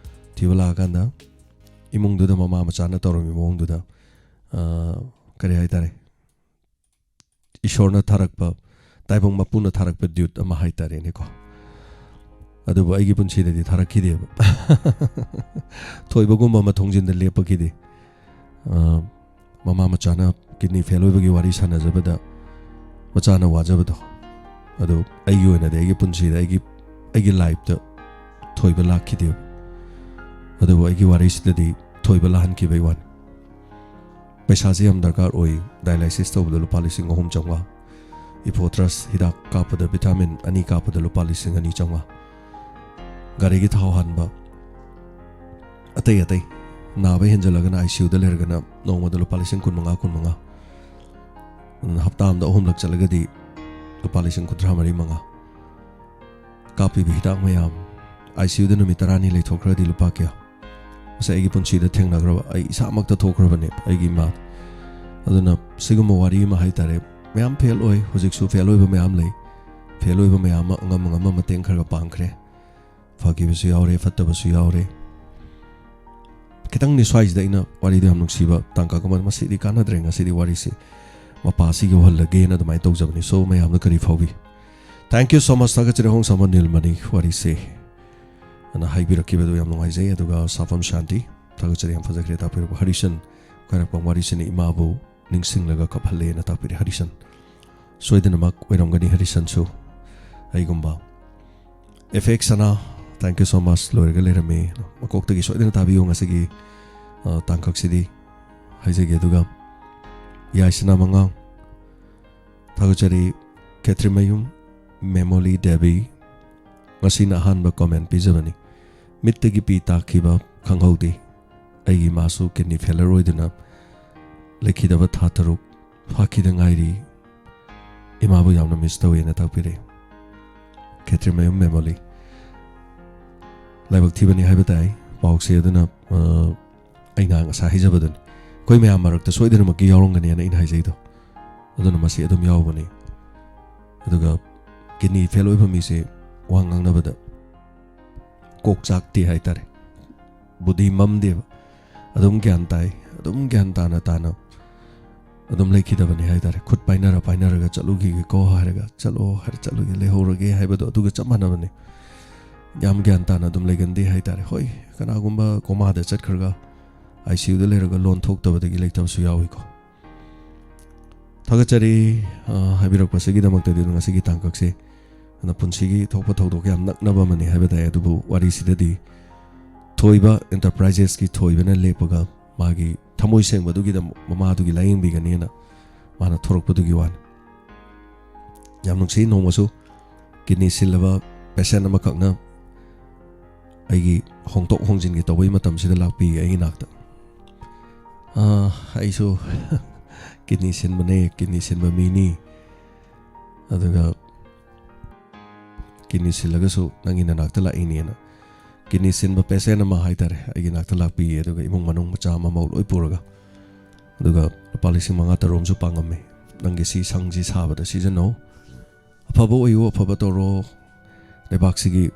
ꯊꯤꯕ ꯂꯥꯛꯑꯀꯥꯟꯗ ꯏꯃꯨꯡꯗꯨꯗ ꯃꯃꯥ ꯃꯆꯥꯅ ꯇꯧꯔꯝꯃꯤ ꯃꯑꯣꯡꯗꯨꯗ, ꯑ, ꯀꯔꯤ ꯍꯥꯏꯇꯥꯔꯦ, ꯏꯁꯣꯔꯅ ꯊꯥꯔꯛꯄ, ꯇꯥꯏꯕꯪ ꯃꯄꯨꯅ ꯊꯥꯔꯛꯄ duty ꯑꯃ ꯍꯥꯏꯇꯥꯔꯦꯅꯦꯀꯣ꯫ ꯑꯗꯨꯕꯨ ꯑꯩꯒꯤ ꯄꯨꯟꯁꯤꯗꯗꯤ ꯊꯥꯔꯛꯈꯤꯗꯦꯕ꯫ ꯊꯣꯏꯕꯒꯨꯝꯕ ꯑꯃ ꯊꯣꯡꯖꯤꯟꯗ ꯂꯦꯞꯄꯈꯤꯗꯦ꯫ ꯑ, ꯃꯃꯥ ꯃꯆꯥꯅ ꯀꯤꯗꯅꯤ ꯐꯦꯜ ꯑꯣꯏꯕꯒꯤ ꯋꯥꯔꯤ ꯁꯥꯟꯅꯖꯕꯗ ꯃꯆꯥꯅ ꯋꯥꯖꯕꯗꯣ, ꯑꯗꯨ ꯑꯩꯒꯤ ꯑꯣꯏꯅꯗꯤ ꯑꯩꯒꯤ ꯄꯨꯟꯁꯤꯗ ꯑꯩꯒꯤ ꯑꯩꯒꯤ ꯂꯥꯏꯐꯇ ꯊꯣꯏꯕ ꯂꯥꯛꯈꯤꯗꯦꯕ꯫ ꯑꯗꯨꯕꯨ ꯑꯩꯒꯤ ꯋꯥꯔꯤꯁꯤꯗꯗꯤ ꯊꯣꯏꯕ ꯂꯥꯛꯍꯟꯈꯤꯕꯩ ꯋꯥꯅꯤ꯫ ꯄꯩꯁꯥꯁꯦ ꯌꯥꯝ ꯗꯔꯀꯥꯔ ꯑꯣꯏ꯫ ꯗꯥꯏꯂꯥꯏꯁꯤꯁ ꯇꯧꯕꯗ ꯂꯨꯄꯥ ꯂꯤꯁꯤꯡ ꯑꯍꯨꯝ ꯆꯥꯝꯃꯉꯥ, ꯏꯐꯣꯇ꯭ꯔꯁ ꯍꯤꯗꯥꯛ ꯀꯥꯞꯄꯗ ꯚꯤꯇꯥꯃꯤꯟ ꯑꯅꯤ ꯀꯥꯞꯄꯗ ꯂꯨꯄꯥ ꯂꯤꯁꯤꯡ ꯑꯅꯤ ꯆꯥꯝꯃꯉꯥ, ꯒꯥꯔꯤꯒꯤ ꯊꯥꯎ ꯍꯥꯟꯕ, ꯑꯇꯩ ꯑꯇꯩ, ꯅꯥꯕ ꯍꯦꯟꯖꯜꯂꯒꯅ ꯑꯥꯏ ꯁꯤ ꯌꯨꯗ ꯂꯩꯔꯒꯅ ꯅꯣꯡꯃꯗ ꯂꯨꯄꯥ ꯂꯤꯁꯤꯡ ꯀꯨꯟꯃꯉꯥ, ꯀꯨꯟꯃꯉꯥ, ꯑꯗꯨꯅ ꯍꯞꯇꯥ ꯑꯃꯗ ꯑꯍꯨꯝꯂꯛ ꯆꯠꯂꯒꯗꯤ ꯂꯨꯄꯥ ꯂꯤꯁꯤꯡ ꯀꯨꯟꯊ꯭ꯔꯥ ꯃꯔꯤ, ꯃꯉꯥ꯫ ꯀꯥꯞꯄꯤꯕ ꯍꯤꯗꯥꯛ ꯃꯌꯥꯝ, ꯑꯥꯏ ꯁꯤ ꯌꯨꯗ ꯅꯨꯃꯤꯠ ꯇꯔꯥꯅꯤ ꯂꯩꯊꯣꯛꯈ꯭ꯔꯗꯤ ꯂꯨꯄꯥ ꯀꯌꯥ? ꯃꯁꯤ ꯑꯩꯒꯤ ꯄꯨꯟꯁꯤꯗ ꯊꯦꯡꯅꯈ꯭ꯔꯕ, ꯑꯩ ꯏꯁꯥꯃꯛꯇ ꯊꯣꯛꯈ꯭ꯔꯕꯅꯦ, ꯑꯩꯒꯤ ꯏꯃꯥ꯫ ꯑꯗꯨꯅ ꯁꯤꯒꯨꯝꯕ ꯋꯥꯔꯤ ꯑꯃ ꯍꯥꯏꯇꯥꯔꯦ, ꯃꯌꯥꯝ ꯐꯦꯜ ꯑꯣꯏ, ꯍꯧꯖꯤꯛꯁꯨ ꯐꯦꯜ ꯑꯣꯏꯕ ꯃꯌꯥꯝ ꯂꯩ꯫ ꯐꯦꯜ ꯑꯣꯏꯕ ꯃꯌꯥꯝ ꯑꯃ ꯑꯉꯝ ꯑꯉꯝꯕ ꯃꯇꯦꯡ ꯈꯔ ꯈꯔ ꯄꯥꯡꯈ꯭ꯔꯦ꯫ ꯐꯈꯤꯕꯁꯨ ꯌꯥꯎꯔꯦ, ꯐꯠꯇꯕꯁꯨ ꯌꯥꯎꯔꯦ꯫ ꯈꯤꯇꯪꯗꯤ ꯁ꯭ꯋꯥꯏꯁꯤꯗ ꯑꯩꯅ ꯋꯥꯔꯤꯗꯣ ꯌꯥꯝ ꯅꯨꯡꯁꯤꯕ ꯇꯥꯡꯀꯛ ꯑꯃ, ꯃꯁꯤꯗꯤ ꯀꯥꯟꯅꯗ꯭ꯔꯦ ꯉꯁꯤꯗꯤ ꯋꯥꯔꯤꯁꯤ, ꯃꯄꯥꯁꯤ ꯌꯧꯍꯜꯂꯒꯦꯅ ꯑꯗꯨꯃꯥꯏꯅ ꯇꯧꯖꯕꯅꯤ꯫ So, ꯃꯌꯥꯝꯗ ꯀꯔꯤ ꯐꯥꯎꯕꯤ? Thank you so much, ꯊꯥꯒꯠꯆꯔꯤ, ꯑꯍꯣꯡꯁꯥꯃ ꯅꯤꯜꯃꯅꯤ ꯋꯥꯔꯤꯁꯦ ꯑꯅ ꯍꯥꯏꯕꯤꯔꯛꯈꯤꯕꯗꯨ ꯌꯥꯝ ꯅꯨꯡꯉꯥꯏꯖꯩ꯫ ꯑꯗꯨꯒ ꯁꯥꯐꯝ ꯁꯥꯟꯇꯤ, ꯊꯥꯒꯠꯆꯔꯤ, ꯌꯥꯝ ꯐꯖꯈ꯭ꯔꯦ ꯇꯥꯛꯄꯤꯔꯛꯄ꯫ ꯍꯔꯤꯁꯟ, ꯈ꯭ꯋꯥꯏꯔꯥꯛꯄꯝ ꯋꯥꯔꯤꯁꯤꯅ ꯏꯃꯥꯕꯨ ꯅꯤꯡꯁꯤꯡꯂꯒ ꯀꯞꯍꯜꯂꯦꯅ ꯇꯥꯛꯄꯤꯔꯦ꯫ ꯍꯔꯤꯁꯟ ꯁꯣꯏꯗꯅꯃꯛ ꯑꯣꯏꯔꯝꯒꯅꯤ, ꯍꯔꯤꯁꯟꯁꯨ ꯑꯩꯒꯨꯝꯕ꯫ ꯑꯦꯐ ꯑꯦꯛꯁ ꯁꯅꯥ, thank you so much, ꯂꯣꯏꯔꯒ ꯂꯩꯔꯝꯃꯤ꯫ ꯃꯀꯣꯛꯇꯒꯤ ꯁꯣꯏꯗꯅ ꯇꯥꯕꯤꯌꯨ ꯉꯁꯤꯒꯤ, ꯑ, ꯇꯥꯡꯀꯛꯁꯤꯗꯤ ꯍꯥꯏꯖꯒꯦ꯫ ꯑꯗꯨꯒ ꯌꯥꯏꯁꯅꯥ ꯃꯉꯥꯡ, ꯊꯥꯒꯠꯆꯔꯤ꯫ ꯈꯦꯇ꯭ꯔꯤꯃꯌꯨꯝ ꯃꯦꯃꯣꯂꯤ ꯗꯦꯕꯤ, ꯉꯁꯤꯅ ꯑꯍꯥꯟꯕ ꯀꯣꯃꯦꯟ ꯄꯤꯖꯕꯅꯤ꯫ ꯃꯤꯠꯇꯒꯤ ꯄꯤ ꯇꯥꯈꯤꯕ ꯈꯪꯍꯧꯗꯦ꯫ ꯑꯩꯒꯤ ꯏꯃꯥꯁꯨ ꯀꯤꯗꯅꯤ ꯐꯦꯂꯔ ꯑꯣꯏꯗꯨꯅ ꯂꯩꯈꯤꯗꯕ ꯊꯥ ꯇꯔꯨꯛ ꯐꯥꯈꯤꯗ ꯉꯥꯏꯔꯤ꯫ ꯏꯃꯥꯕꯨ ꯌꯥꯝꯅ ꯃꯤꯁ ꯇꯧꯋꯦꯅ ꯇꯥꯛꯄꯤꯔꯛꯏ꯫ ꯈꯦꯇ꯭ꯔꯤꯃꯌꯨꯝ ꯃꯦꯃꯣꯂꯤ꯫ ꯂꯥꯏꯕꯛ ꯊꯤꯕꯅꯤ ꯍꯥꯏꯕ ꯇꯥꯏ ꯄꯥꯎꯁꯦ꯫ ꯑꯗꯨꯅ, ꯑ, ꯑꯩꯅ ꯉꯁꯥꯏ ꯍꯥꯏꯖꯕꯗꯨꯅꯤ, ꯑꯩꯈꯣꯏ ꯃꯌꯥꯝ ꯃꯔꯛꯇ ꯁꯣꯏꯗꯅꯃꯛꯀꯤ ꯌꯥꯎꯔꯝꯒꯅꯤꯅ ꯑꯩꯅ ꯍꯥꯏꯖꯩꯗꯣ꯫ ꯑꯗꯨꯅ ꯃꯁꯤ ꯑꯗꯨꯝ ꯌꯥꯎꯕꯅꯤ꯫ ꯑꯗꯨꯒ ꯀꯤꯗꯅꯤ ꯐꯦꯜ ꯑꯣꯏꯕ ꯃꯤꯁꯦ ꯋꯥ ꯉꯥꯡꯅꯕꯗ ꯀꯣꯛ ꯆꯥꯛꯇꯦ ꯍꯥꯏꯇꯥꯔꯦ, ꯕꯨꯙꯤ ꯃꯝꯗꯦꯕ꯫ ꯑꯗꯨꯝ ꯒ꯭ꯌꯥꯟ ꯇꯥꯏ, ꯑꯗꯨꯝ ꯒ꯭ꯌꯥꯟ ꯇꯥꯅ ꯇꯥꯅ ꯑꯗꯨꯝ ꯂꯩꯈꯤꯗꯕꯅꯤ ꯍꯥꯏꯇꯥꯔꯦ꯫ ꯈꯨꯠ ꯄꯥꯏꯅꯔ ꯄꯥꯏꯅꯔꯒ ꯆꯠꯂꯨꯈꯤꯒꯦꯀꯣ ꯍꯥꯏꯔꯒ, "ꯆꯠꯂꯣ" ꯍꯥꯏꯔ ꯆꯠꯂꯨꯒꯦ, "ꯂꯩꯍꯧꯔꯒꯦ" ꯍꯥꯏꯕꯗꯣ ꯑꯗꯨꯒ ꯆꯞ ꯃꯥꯟꯅꯕꯅꯤ꯫ ꯌꯥꯝ ꯒ꯭ꯌꯥꯟ ꯇꯥꯅ ꯑꯗꯨꯝ ꯂꯩꯒꯟꯗꯦ ꯍꯥꯏꯇꯥꯔꯦ꯫ ꯍꯣꯏ, ꯀꯅꯥꯒꯨꯝꯕ ꯀꯣꯃꯥꯗ ꯆꯠꯈ꯭ꯔꯒ ꯑꯥꯏ ꯁꯤ ꯌꯨꯗ ꯂꯩꯔꯒ ꯂꯣꯟ ꯊꯣꯛꯇꯕꯗꯒꯤ ꯂꯩꯇꯕꯁꯨ ꯌꯥꯎꯏꯀꯣ꯫ ꯊꯥꯒꯠꯆꯔꯤ, ꯑ, ꯍꯥꯏꯕꯤꯔꯛꯄꯁꯤꯒꯤꯗꯃꯛꯇꯗꯤ꯫ ꯑꯗꯨ ꯉꯁꯤꯒꯤ ꯇꯥꯡꯀꯛꯁꯦ ꯑꯗꯨꯅ ꯄꯨꯟꯁꯤꯒꯤ ꯊꯣꯛꯄ ꯊꯧꯗꯣꯛ ꯌꯥꯝ ꯅꯛꯅꯕ ꯑꯃꯅꯤ ꯍꯥꯏꯕ ꯇꯥꯏ꯫ ꯑꯗꯨꯕꯨ ꯋꯥꯔꯤꯁꯤꯗꯗꯤ ꯊꯣꯏꯕ ꯏꯟꯇꯔꯄ꯭ꯔꯥꯏꯖꯦꯁꯀꯤ ꯊꯣꯏꯕꯅ ꯂꯦꯞꯄꯒ ꯃꯥꯒꯤ ꯊꯃꯣꯏ ꯁꯦꯡꯕꯗꯨꯒꯤꯗꯃꯛ ꯃꯃꯥꯗꯨꯒꯤ ꯂꯥꯏꯌꯦꯡꯕꯤꯒꯅꯤꯅ ꯃꯥꯅ ꯊꯣꯔꯛꯄꯗꯨꯒꯤ ꯋꯥꯅꯤ꯫ ꯌꯥꯝ ꯅꯨꯡꯁꯤ, ꯅꯣꯡꯃꯁꯨ ꯀꯤꯗꯅꯤ ꯁꯤꯜꯂꯕ ꯄꯦꯁꯦꯟ ꯑꯃꯈꯛꯅ ꯑꯩꯒꯤ ꯍꯣꯡꯗꯣꯛ ꯍꯣꯡꯖꯤꯟꯒꯤ ꯇꯧꯕꯒꯤ ꯃꯇꯝꯁꯤꯗ ꯂꯥꯛꯄꯤ ꯑꯩꯒꯤ ꯅꯥꯛꯇ꯫ "ꯑꯥ, ꯑꯩꯁꯨ ꯀꯤꯗꯅꯤ ꯁꯤꯟꯕꯅꯦ, ꯀꯤꯗꯅꯤ ꯁꯤꯟꯕ ꯃꯤꯅꯤ꯫ ꯑꯗꯨꯒ ꯀꯤꯗꯅꯤ ꯁꯤꯜꯂꯒꯁꯨ ꯅꯪꯒꯤ ꯅꯅꯥꯛꯇ ꯂꯥꯛꯏꯅꯦꯅ" ꯀꯤꯗꯅꯤ ꯁꯤꯟꯕ ꯄꯦꯁꯦꯟ ꯑꯃ ꯍꯥꯏꯇꯥꯔꯦ, ꯑꯩꯒꯤ ꯅꯥꯛꯇ ꯂꯥꯛꯄꯤꯌꯦ꯫ ꯑꯗꯨꯒ ꯏꯃꯨꯡ ꯃꯅꯨꯡ ꯃꯆꯥ ꯃꯃꯧ ꯂꯣꯏ ꯄꯨꯔꯒ, ꯑꯗꯨꯒ ꯂꯨꯄꯥ ꯂꯤꯁꯤꯡ ꯃꯉꯥ ꯇꯔꯨꯛ ꯑꯃꯁꯨ ꯄꯥꯡꯉꯝꯃꯤ꯫ "ꯅꯪꯒꯤ ꯁꯤ ꯁꯪꯁꯤ ꯁꯥꯕꯗ ꯁꯤꯖꯤꯟꯅꯧ, ꯑꯐꯕ ꯑꯣꯏꯌꯨ, ꯑꯐꯕ ꯇꯧꯔꯣ, ꯂꯩꯕꯥꯛꯁꯤꯒꯤ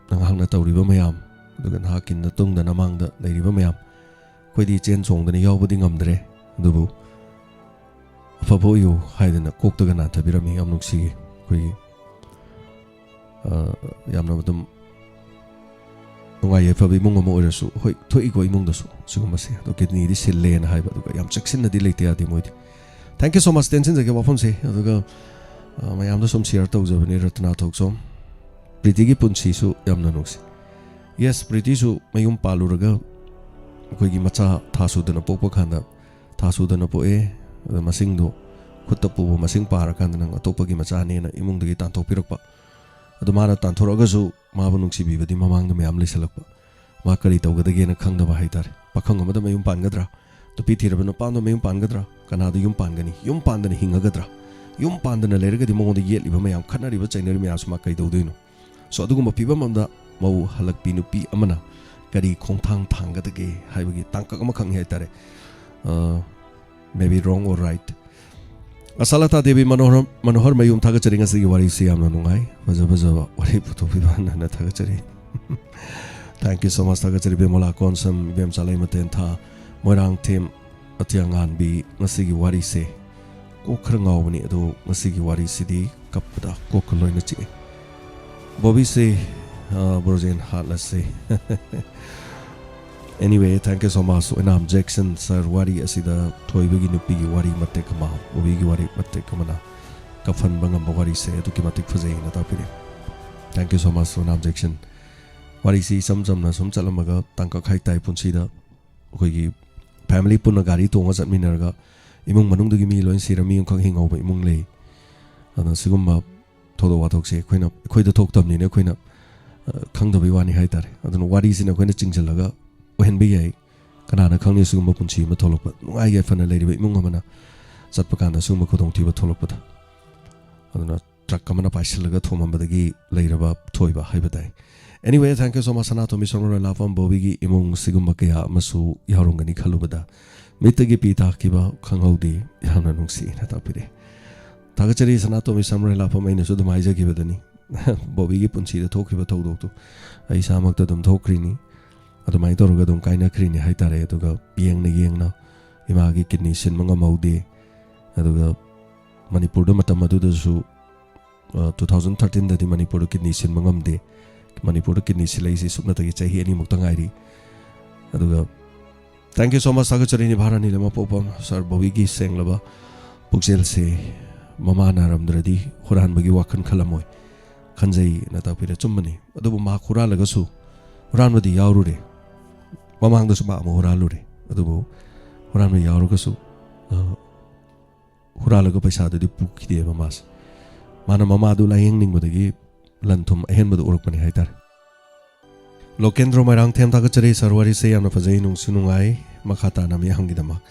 ꯅꯍꯥꯛꯅ ꯇꯧꯔꯤꯕ ꯃꯌꯥꯝ, ꯑꯗꯨꯒ ꯅꯍꯥꯛꯀꯤ ꯅꯇꯨꯡꯗ ꯅꯃꯥꯡꯗ ꯂꯩꯔꯤꯕ ꯃꯌꯥꯝ, ꯑꯩꯈꯣꯏꯗꯤ ꯆꯦꯟ ꯆꯣꯡꯗꯅ ꯌꯥꯎꯕꯗꯤ ꯉꯝꯗ꯭ꯔꯦ, ꯑꯗꯨꯕꯨ ꯑꯐꯕ ꯑꯣꯏꯌꯨ" ꯍꯥꯏꯗꯅ ꯀꯣꯛꯇꯒ ꯅꯥꯟꯊꯕꯤꯔꯝꯃꯤ꯫ ꯌꯥꯝ ꯅꯨꯡꯁꯤꯌꯦ꯫ ꯑꯩꯈꯣꯏꯒꯤ, ꯑ, ꯌꯥꯝꯅ ꯑꯗꯨꯝ ꯅꯨꯡꯉꯥꯏ ꯌꯥꯏꯐꯕ ꯏꯃꯨꯡ ꯑꯃ ꯑꯣꯏꯔꯁꯨ, ꯍꯣꯏ, ꯊꯣꯛꯏꯀꯣ ꯏꯃꯨꯡꯗꯁꯨ ꯁꯤꯒꯨꯝꯕꯁꯦ꯫ ꯑꯗꯣ ꯀꯤꯗꯅꯤꯗꯤ ꯁꯤꯜꯂꯦꯅ ꯍꯥꯏꯕ, ꯑꯗꯨꯒ ꯌꯥꯝ ꯆꯦꯛꯁꯤꯟꯅꯗꯤ ꯂꯩꯇ ꯌꯥꯗꯦ ꯃꯣꯏꯗꯤ꯫ Thank you so much, ꯇꯦꯟꯁꯤꯟꯖꯒꯦ ꯋꯥꯐꯝꯁꯦ꯫ ꯑꯗꯨꯒ, ꯑ, ꯃꯌꯥꯝꯗ ꯁꯨꯝ share ꯇꯧꯖꯕꯅꯤ, ꯔꯇꯅꯥ ꯊꯣꯛꯆꯣꯝ꯫ ꯄ꯭ꯔꯤꯇꯤꯒꯤ ꯄꯨꯟꯁꯤꯁꯨ ꯌꯥꯝꯅ ꯅꯨꯡꯁꯤ꯫ Yes, ꯄ꯭ꯔꯤꯇꯤꯁꯨ ꯃꯌꯨꯝ ꯄꯥꯜꯂꯨꯔꯒ ꯑꯩꯈꯣꯏꯒꯤ ꯃꯆꯥ ꯊꯥ ꯁꯨꯗꯅ ꯄꯣꯛꯄ ꯀꯥꯟꯗ, ꯊꯥ ꯁꯨꯗꯅ ꯄꯣꯛꯑꯦ꯫ ꯑꯗ ꯃꯁꯤꯡꯗꯣ ꯈꯨꯠꯇ ꯄꯨꯕ ꯃꯁꯤꯡ ꯄꯥꯔꯀꯥꯟꯗ ꯅꯪ ꯑꯇꯣꯞꯄꯒꯤ ꯃꯆꯥꯅꯦꯅ ꯏꯃꯨꯡꯗꯒꯤ ꯇꯥꯟꯊꯣꯛꯄꯤꯔꯛꯄ꯫ ꯑꯗꯨ ꯃꯥꯅ ꯇꯥꯟꯊꯣꯔꯛꯑꯒꯁꯨ ꯃꯥꯕꯨ ꯅꯨꯡꯁꯤꯕꯤꯕꯗꯤ ꯃꯃꯥꯡꯗ ꯃꯌꯥꯝ ꯂꯩꯁꯜꯂꯛꯄ꯫ ꯃꯥ ꯀꯔꯤ ꯇꯧꯒꯗꯒꯦꯅ ꯈꯪꯗꯕ ꯍꯥꯏꯇꯥꯔꯦ꯫ ꯄꯥꯈꯪ ꯑꯃꯗ ꯃꯌꯨꯝ ꯄꯥꯟꯒꯗ꯭ꯔꯥ? ꯅꯨꯄꯤ ꯊꯤꯔꯕ ꯅꯨꯄꯥ ꯑꯃꯗ ꯃꯌꯨꯝ ꯄꯥꯟꯒꯗ꯭ꯔꯥ? ꯀꯅꯥꯗ ꯌꯨꯝ ꯄꯥꯟꯒꯅꯤ? ꯌꯨꯝ ꯄꯥꯟꯗꯅ ꯍꯤꯡꯉꯒꯗ꯭ꯔꯥ? ꯌꯨꯝ ꯄꯥꯟꯗꯅ ꯂꯩꯔꯒꯗꯤ ꯃꯉꯣꯟꯗ ꯌꯦꯠꯂꯤꯕ ꯃꯌꯥꯝ, ꯈꯠꯅꯔꯤꯕ ꯆꯩꯅꯔꯤꯕ ꯃꯌꯥꯝꯁꯨ ꯃꯥ ꯀꯩꯗꯧꯗꯣꯏꯅꯣ? So, ꯑꯗꯨꯒꯨꯝꯕ ꯐꯤꯕꯝ ꯑꯃꯗ ꯃꯧ ꯍꯜꯂꯛꯄꯤ ꯅꯨꯄꯤ ꯑꯃꯅ ꯀꯔꯤ ꯈꯣꯡꯊꯥꯡ ꯊꯥꯡꯒꯗꯒꯦ ꯍꯥꯏꯕꯒꯤ ꯇꯥꯡꯀꯛ ꯑꯃꯈꯛꯅꯤ ꯍꯥꯏꯇꯥꯔꯦ꯫ ꯑ, maybe wrong or right꯫ ꯑꯁꯥꯂꯇꯥ Devi ꯃꯅꯣꯍꯔ, ꯃꯅꯣꯍꯔ ꯃꯌꯨꯝ, ꯊꯥꯒꯠꯆꯔꯤ꯫ ꯉꯁꯤꯒꯤ ꯋꯥꯔꯤꯁꯤ ꯌꯥꯝꯅ ꯅꯨꯡꯉꯥꯏ꯫ ꯐꯖ ꯐꯖꯕ ꯋꯥꯔꯤ ꯄꯨꯊꯣꯛꯄꯤꯕ ꯍꯟꯅ ꯍꯟꯅ ꯊꯥꯒꯠꯆꯔꯤ꯫ Thank you so much꯫ ꯊꯥꯒꯠꯆꯔꯤ꯫ ꯕꯦꯃꯣꯂꯥ ꯀꯣꯟꯁꯝ, ꯏꯕꯦꯝꯆꯥ ꯂꯩꯃꯊꯦꯟ ꯊꯥ, ꯃꯣꯏꯔꯥꯡꯊꯦꯝ, ꯑꯇꯤꯌꯥꯉꯥꯟꯕꯤ, ꯉꯁꯤꯒꯤ ꯋꯥꯔꯤꯁꯦ ꯀꯣꯛ ꯈꯔ ꯉꯥꯎꯕꯅꯤ, ꯑꯗꯣ ꯉꯁꯤꯒꯤ ꯋꯥꯔꯤꯁꯤꯗꯤ ꯀꯞꯄꯗ ꯀꯣꯛꯀ ꯂꯣꯏꯅ ꯆꯤꯛꯑꯦ꯫ ꯕꯣꯕꯤꯁꯦ, ꯑ, ꯕ꯭ꯔꯣꯖꯦꯟ ꯍꯥꯠꯂꯁꯦ꯫ Anyway, thank you so much, ꯑꯣꯏꯅꯥꯝ ꯖꯦꯛꯁꯟ꯫ ꯁꯥꯔ, ꯋꯥꯔꯤ ꯑꯁꯤꯗ ꯊꯣꯏꯕꯒꯤ ꯅꯨꯄꯤꯒꯤ ꯋꯥꯔꯤ ꯃꯇꯦꯛ ꯑꯃ, ꯕꯣꯕꯤꯒꯤ ꯋꯥꯔꯤ ꯃꯇꯦꯛ ꯑꯃꯅ ꯀꯥꯞꯍꯟꯕ ꯉꯝꯕ ꯋꯥꯔꯤꯁꯦ ꯑꯗꯨꯛꯀꯤ ꯃꯇꯤꯛ ꯐꯖꯩꯅ ꯇꯥꯛꯄꯤꯔꯦ꯫ Thank you so much, ꯑꯣꯏꯅꯥꯝ ꯖꯦꯛꯁꯟ꯫ ꯋꯥꯔꯤꯁꯤ ꯏꯆꯝ ꯆꯝꯅ ꯁꯨꯝ ꯆꯠꯂꯝꯃꯒ ꯇꯥꯡꯀꯛ ꯍꯥꯏꯇꯥꯏ ꯄꯨꯟꯁꯤꯗ꯫ ꯑꯩꯈꯣꯏꯒꯤ family ꯄꯨꯟꯅ ꯒꯥꯔꯤ ꯇꯣꯡꯉ ꯆꯠꯃꯤꯟꯅꯔꯒ ꯏꯃꯨꯡ ꯃꯅꯨꯡꯗꯒꯤ ꯃꯤ ꯂꯣꯏ ꯁꯤꯔ ꯃꯤ ꯑꯃꯈꯛ ꯍꯤꯡꯍꯧꯕ ꯏꯃꯨꯡ ꯂꯩ꯫ ꯑꯗꯨꯅ ꯁꯤꯒꯨꯝꯕ ꯊꯧꯗꯣꯛ ꯋꯥꯊꯣꯛꯁꯦ ꯑꯩꯈꯣꯏꯅ, ꯑꯩꯈꯣꯏꯗ ꯊꯣꯛꯇꯕꯅꯤꯅ ꯑꯩꯈꯣꯏꯅ, ꯑ, ꯈꯪꯗꯕꯩ ꯋꯥꯅꯤ ꯍꯥꯏꯇꯥꯔꯦ꯫ ꯑꯗꯨꯅ ꯋꯥꯔꯤꯁꯤꯅ ꯑꯩꯈꯣꯏꯅ ꯆꯤꯡꯁꯤꯜꯂꯒ ꯑꯣꯏꯍꯟꯕ ꯌꯥꯏ꯫ ꯀꯅꯥꯅ ꯈꯪꯅꯤ ꯁꯤꯒꯨꯝꯕ ꯄꯨꯟꯁꯤ ꯑꯃ ꯊꯣꯛꯂꯛꯄ, ꯅꯨꯡꯉꯥꯏ ꯌꯥꯏꯐꯅ ꯂꯩꯔꯤꯕ ꯏꯃꯨꯡ ꯑꯃꯅ ꯆꯠꯄ ꯀꯥꯟꯗ ꯁꯤꯒꯨꯝꯕ ꯈꯨꯗꯣꯡꯊꯤꯕ ꯊꯣꯛꯂꯛꯄꯗ꯫ ꯑꯗꯨꯅ ꯇ꯭ꯔꯛ ꯑꯃꯅ ꯄꯥꯏꯁꯤꯜꯂꯒ ꯊꯣꯝꯃꯝꯕꯗꯒꯤ ꯂꯩꯔꯕ ꯊꯣꯏꯕ ꯍꯥꯏꯕ ꯇꯥꯏ꯫ Anyway, thank you so much, ꯁꯅꯥꯇꯣꯝꯕꯤ ꯁꯣꯃꯣꯔ ꯂꯥꯐꯝ꯫ ꯕꯣꯕꯤꯒꯤ ꯏꯃꯨꯡ ꯁꯤꯒꯨꯝꯕ ꯀꯌꯥ ꯑꯃꯁꯨ ꯌꯥꯎꯔꯝꯒꯅꯤ ꯈꯜꯂꯨꯕꯗ ꯃꯤꯠꯇꯒꯤ ꯄꯤ ꯇꯥꯈꯤꯕ ꯈꯪꯍꯧꯗꯦ꯫ ꯌꯥꯝꯅ ꯅꯨꯡꯁꯤꯅ ꯇꯥꯛꯄꯤꯔꯦ꯫ ꯊꯥꯒꯠꯆꯔꯤ ꯁꯅꯥꯇꯣꯝꯕꯤ ꯁꯝꯔꯣꯏ ꯂꯥꯐꯝ꯫ ꯑꯩꯅꯁꯨ ꯑꯗꯨꯝ ꯍꯥꯏꯖꯈꯤꯕꯗꯨꯅꯤ꯫ ꯕꯣꯕꯤꯒꯤ ꯄꯨꯟꯁꯤꯗ ꯊꯣꯛꯈꯤꯕ ꯊꯧꯗꯣꯛꯇꯨ ꯑꯩ ꯏꯁꯥꯃꯛꯇ ꯑꯗꯨꯝ ꯊꯣꯛꯈ꯭ꯔꯤꯅꯤ꯫ ꯑꯗꯨꯃꯥꯏꯅ ꯇꯧꯔꯒ ꯑꯗꯨꯝ ꯀꯥꯏꯅꯈ꯭ꯔꯤꯅꯤ ꯍꯥꯏꯇꯥꯔꯦ꯫ ꯑꯗꯨꯒ ꯌꯦꯡꯅ ꯌꯦꯡꯅ ꯏꯃꯥꯒꯤ ꯀꯤꯗꯅꯤ ꯁꯤꯟꯕ ꯉꯝꯍꯧꯗꯦ꯫ ꯑꯗꯨꯒ ꯃꯅꯤꯄꯨꯔꯗ ꯃꯇꯝ ꯑꯗꯨꯗꯁꯨ, ꯑ, two thousand thirteen ꯗꯗꯤ ꯃꯅꯤꯄꯨꯔꯗ ꯀꯤꯗꯅꯤ ꯁꯤꯟꯕ ꯉꯝꯗꯦ꯫ ꯃꯅꯤꯄꯨꯔꯗ ꯀꯤꯗꯅꯤ ꯁꯤꯜꯂꯛꯏꯁꯤ ꯁꯨꯞꯅꯇꯒꯤ ꯆꯍꯤ ꯑꯅꯤꯃꯨꯛꯇ ꯉꯥꯏꯔꯤ꯫ ꯑꯗꯨꯒ thank you so much, ꯊꯥꯒꯠꯆꯔꯤ ꯅꯤꯚꯥꯔꯥꯅꯤ ꯂꯩꯃꯄꯣꯛꯄꯝ꯫ ꯁꯥꯔ ꯕꯣꯕꯤꯒꯤ ꯁꯦꯡꯂꯕ ꯄꯨꯛꯆꯦꯜꯁꯦ ꯃꯃꯥ ꯅꯥꯔꯝꯗ꯭ꯔꯗꯤ ꯍꯨꯔꯥꯟꯕꯒꯤ ꯋꯥꯈꯜ ꯈꯜꯂꯝꯃꯣꯏ ꯈꯟꯖꯩꯅ ꯇꯥꯛꯄꯤꯔꯦ꯫ ꯑꯆꯨꯝꯕꯅꯤ꯫ ꯑꯗꯨꯕꯨ ꯃꯍꯥꯛ ꯍꯨꯔꯥꯜꯂꯒꯁꯨ, ꯍꯨꯔꯥꯟꯕꯗꯤ ꯌꯥꯎꯔꯨꯔꯦ, ꯃꯃꯥꯡꯗꯁꯨ ꯃꯥ ꯑꯃꯨꯛ ꯍꯨꯔꯥꯜꯂꯨꯔꯦ꯫ ꯑꯗꯨꯕꯨ ꯍꯨꯔꯥꯟꯕ ꯌꯥꯎꯔꯒꯁꯨ, ꯑ, ꯍꯨꯔꯥꯜꯂꯒ ꯄꯩꯁꯥꯗꯨꯗꯤ ꯄꯨꯈꯤꯗꯦꯕ ꯃꯥꯁꯦ꯫ ꯃꯥꯅ ꯃꯃꯥꯗꯨ ꯂꯥꯏꯌꯦꯡꯅꯤꯡꯕꯗꯒꯤ ꯂꯟ ꯊꯨꯝ ꯑꯍꯦꯟꯕꯗꯨ ꯎꯔꯛꯄꯅꯤ ꯍꯥꯏꯇꯥꯔꯦ꯫ ꯂꯣꯀꯦꯟꯗ꯭ꯔꯣ ꯃꯣꯏꯔꯥꯡꯊꯦꯝ, ꯊꯥꯒꯠꯆꯔꯤ꯫ ꯁꯥꯔ, ꯋꯥꯔꯤꯁꯦ ꯌꯥꯝꯅ ꯐꯖꯩ, ꯅꯨꯡꯁꯨ ꯅꯨꯡꯉꯥꯏ꯫ ꯃꯈꯥ ꯇꯥꯅ ꯃꯤꯌꯥꯝꯒꯤꯗꯃꯛ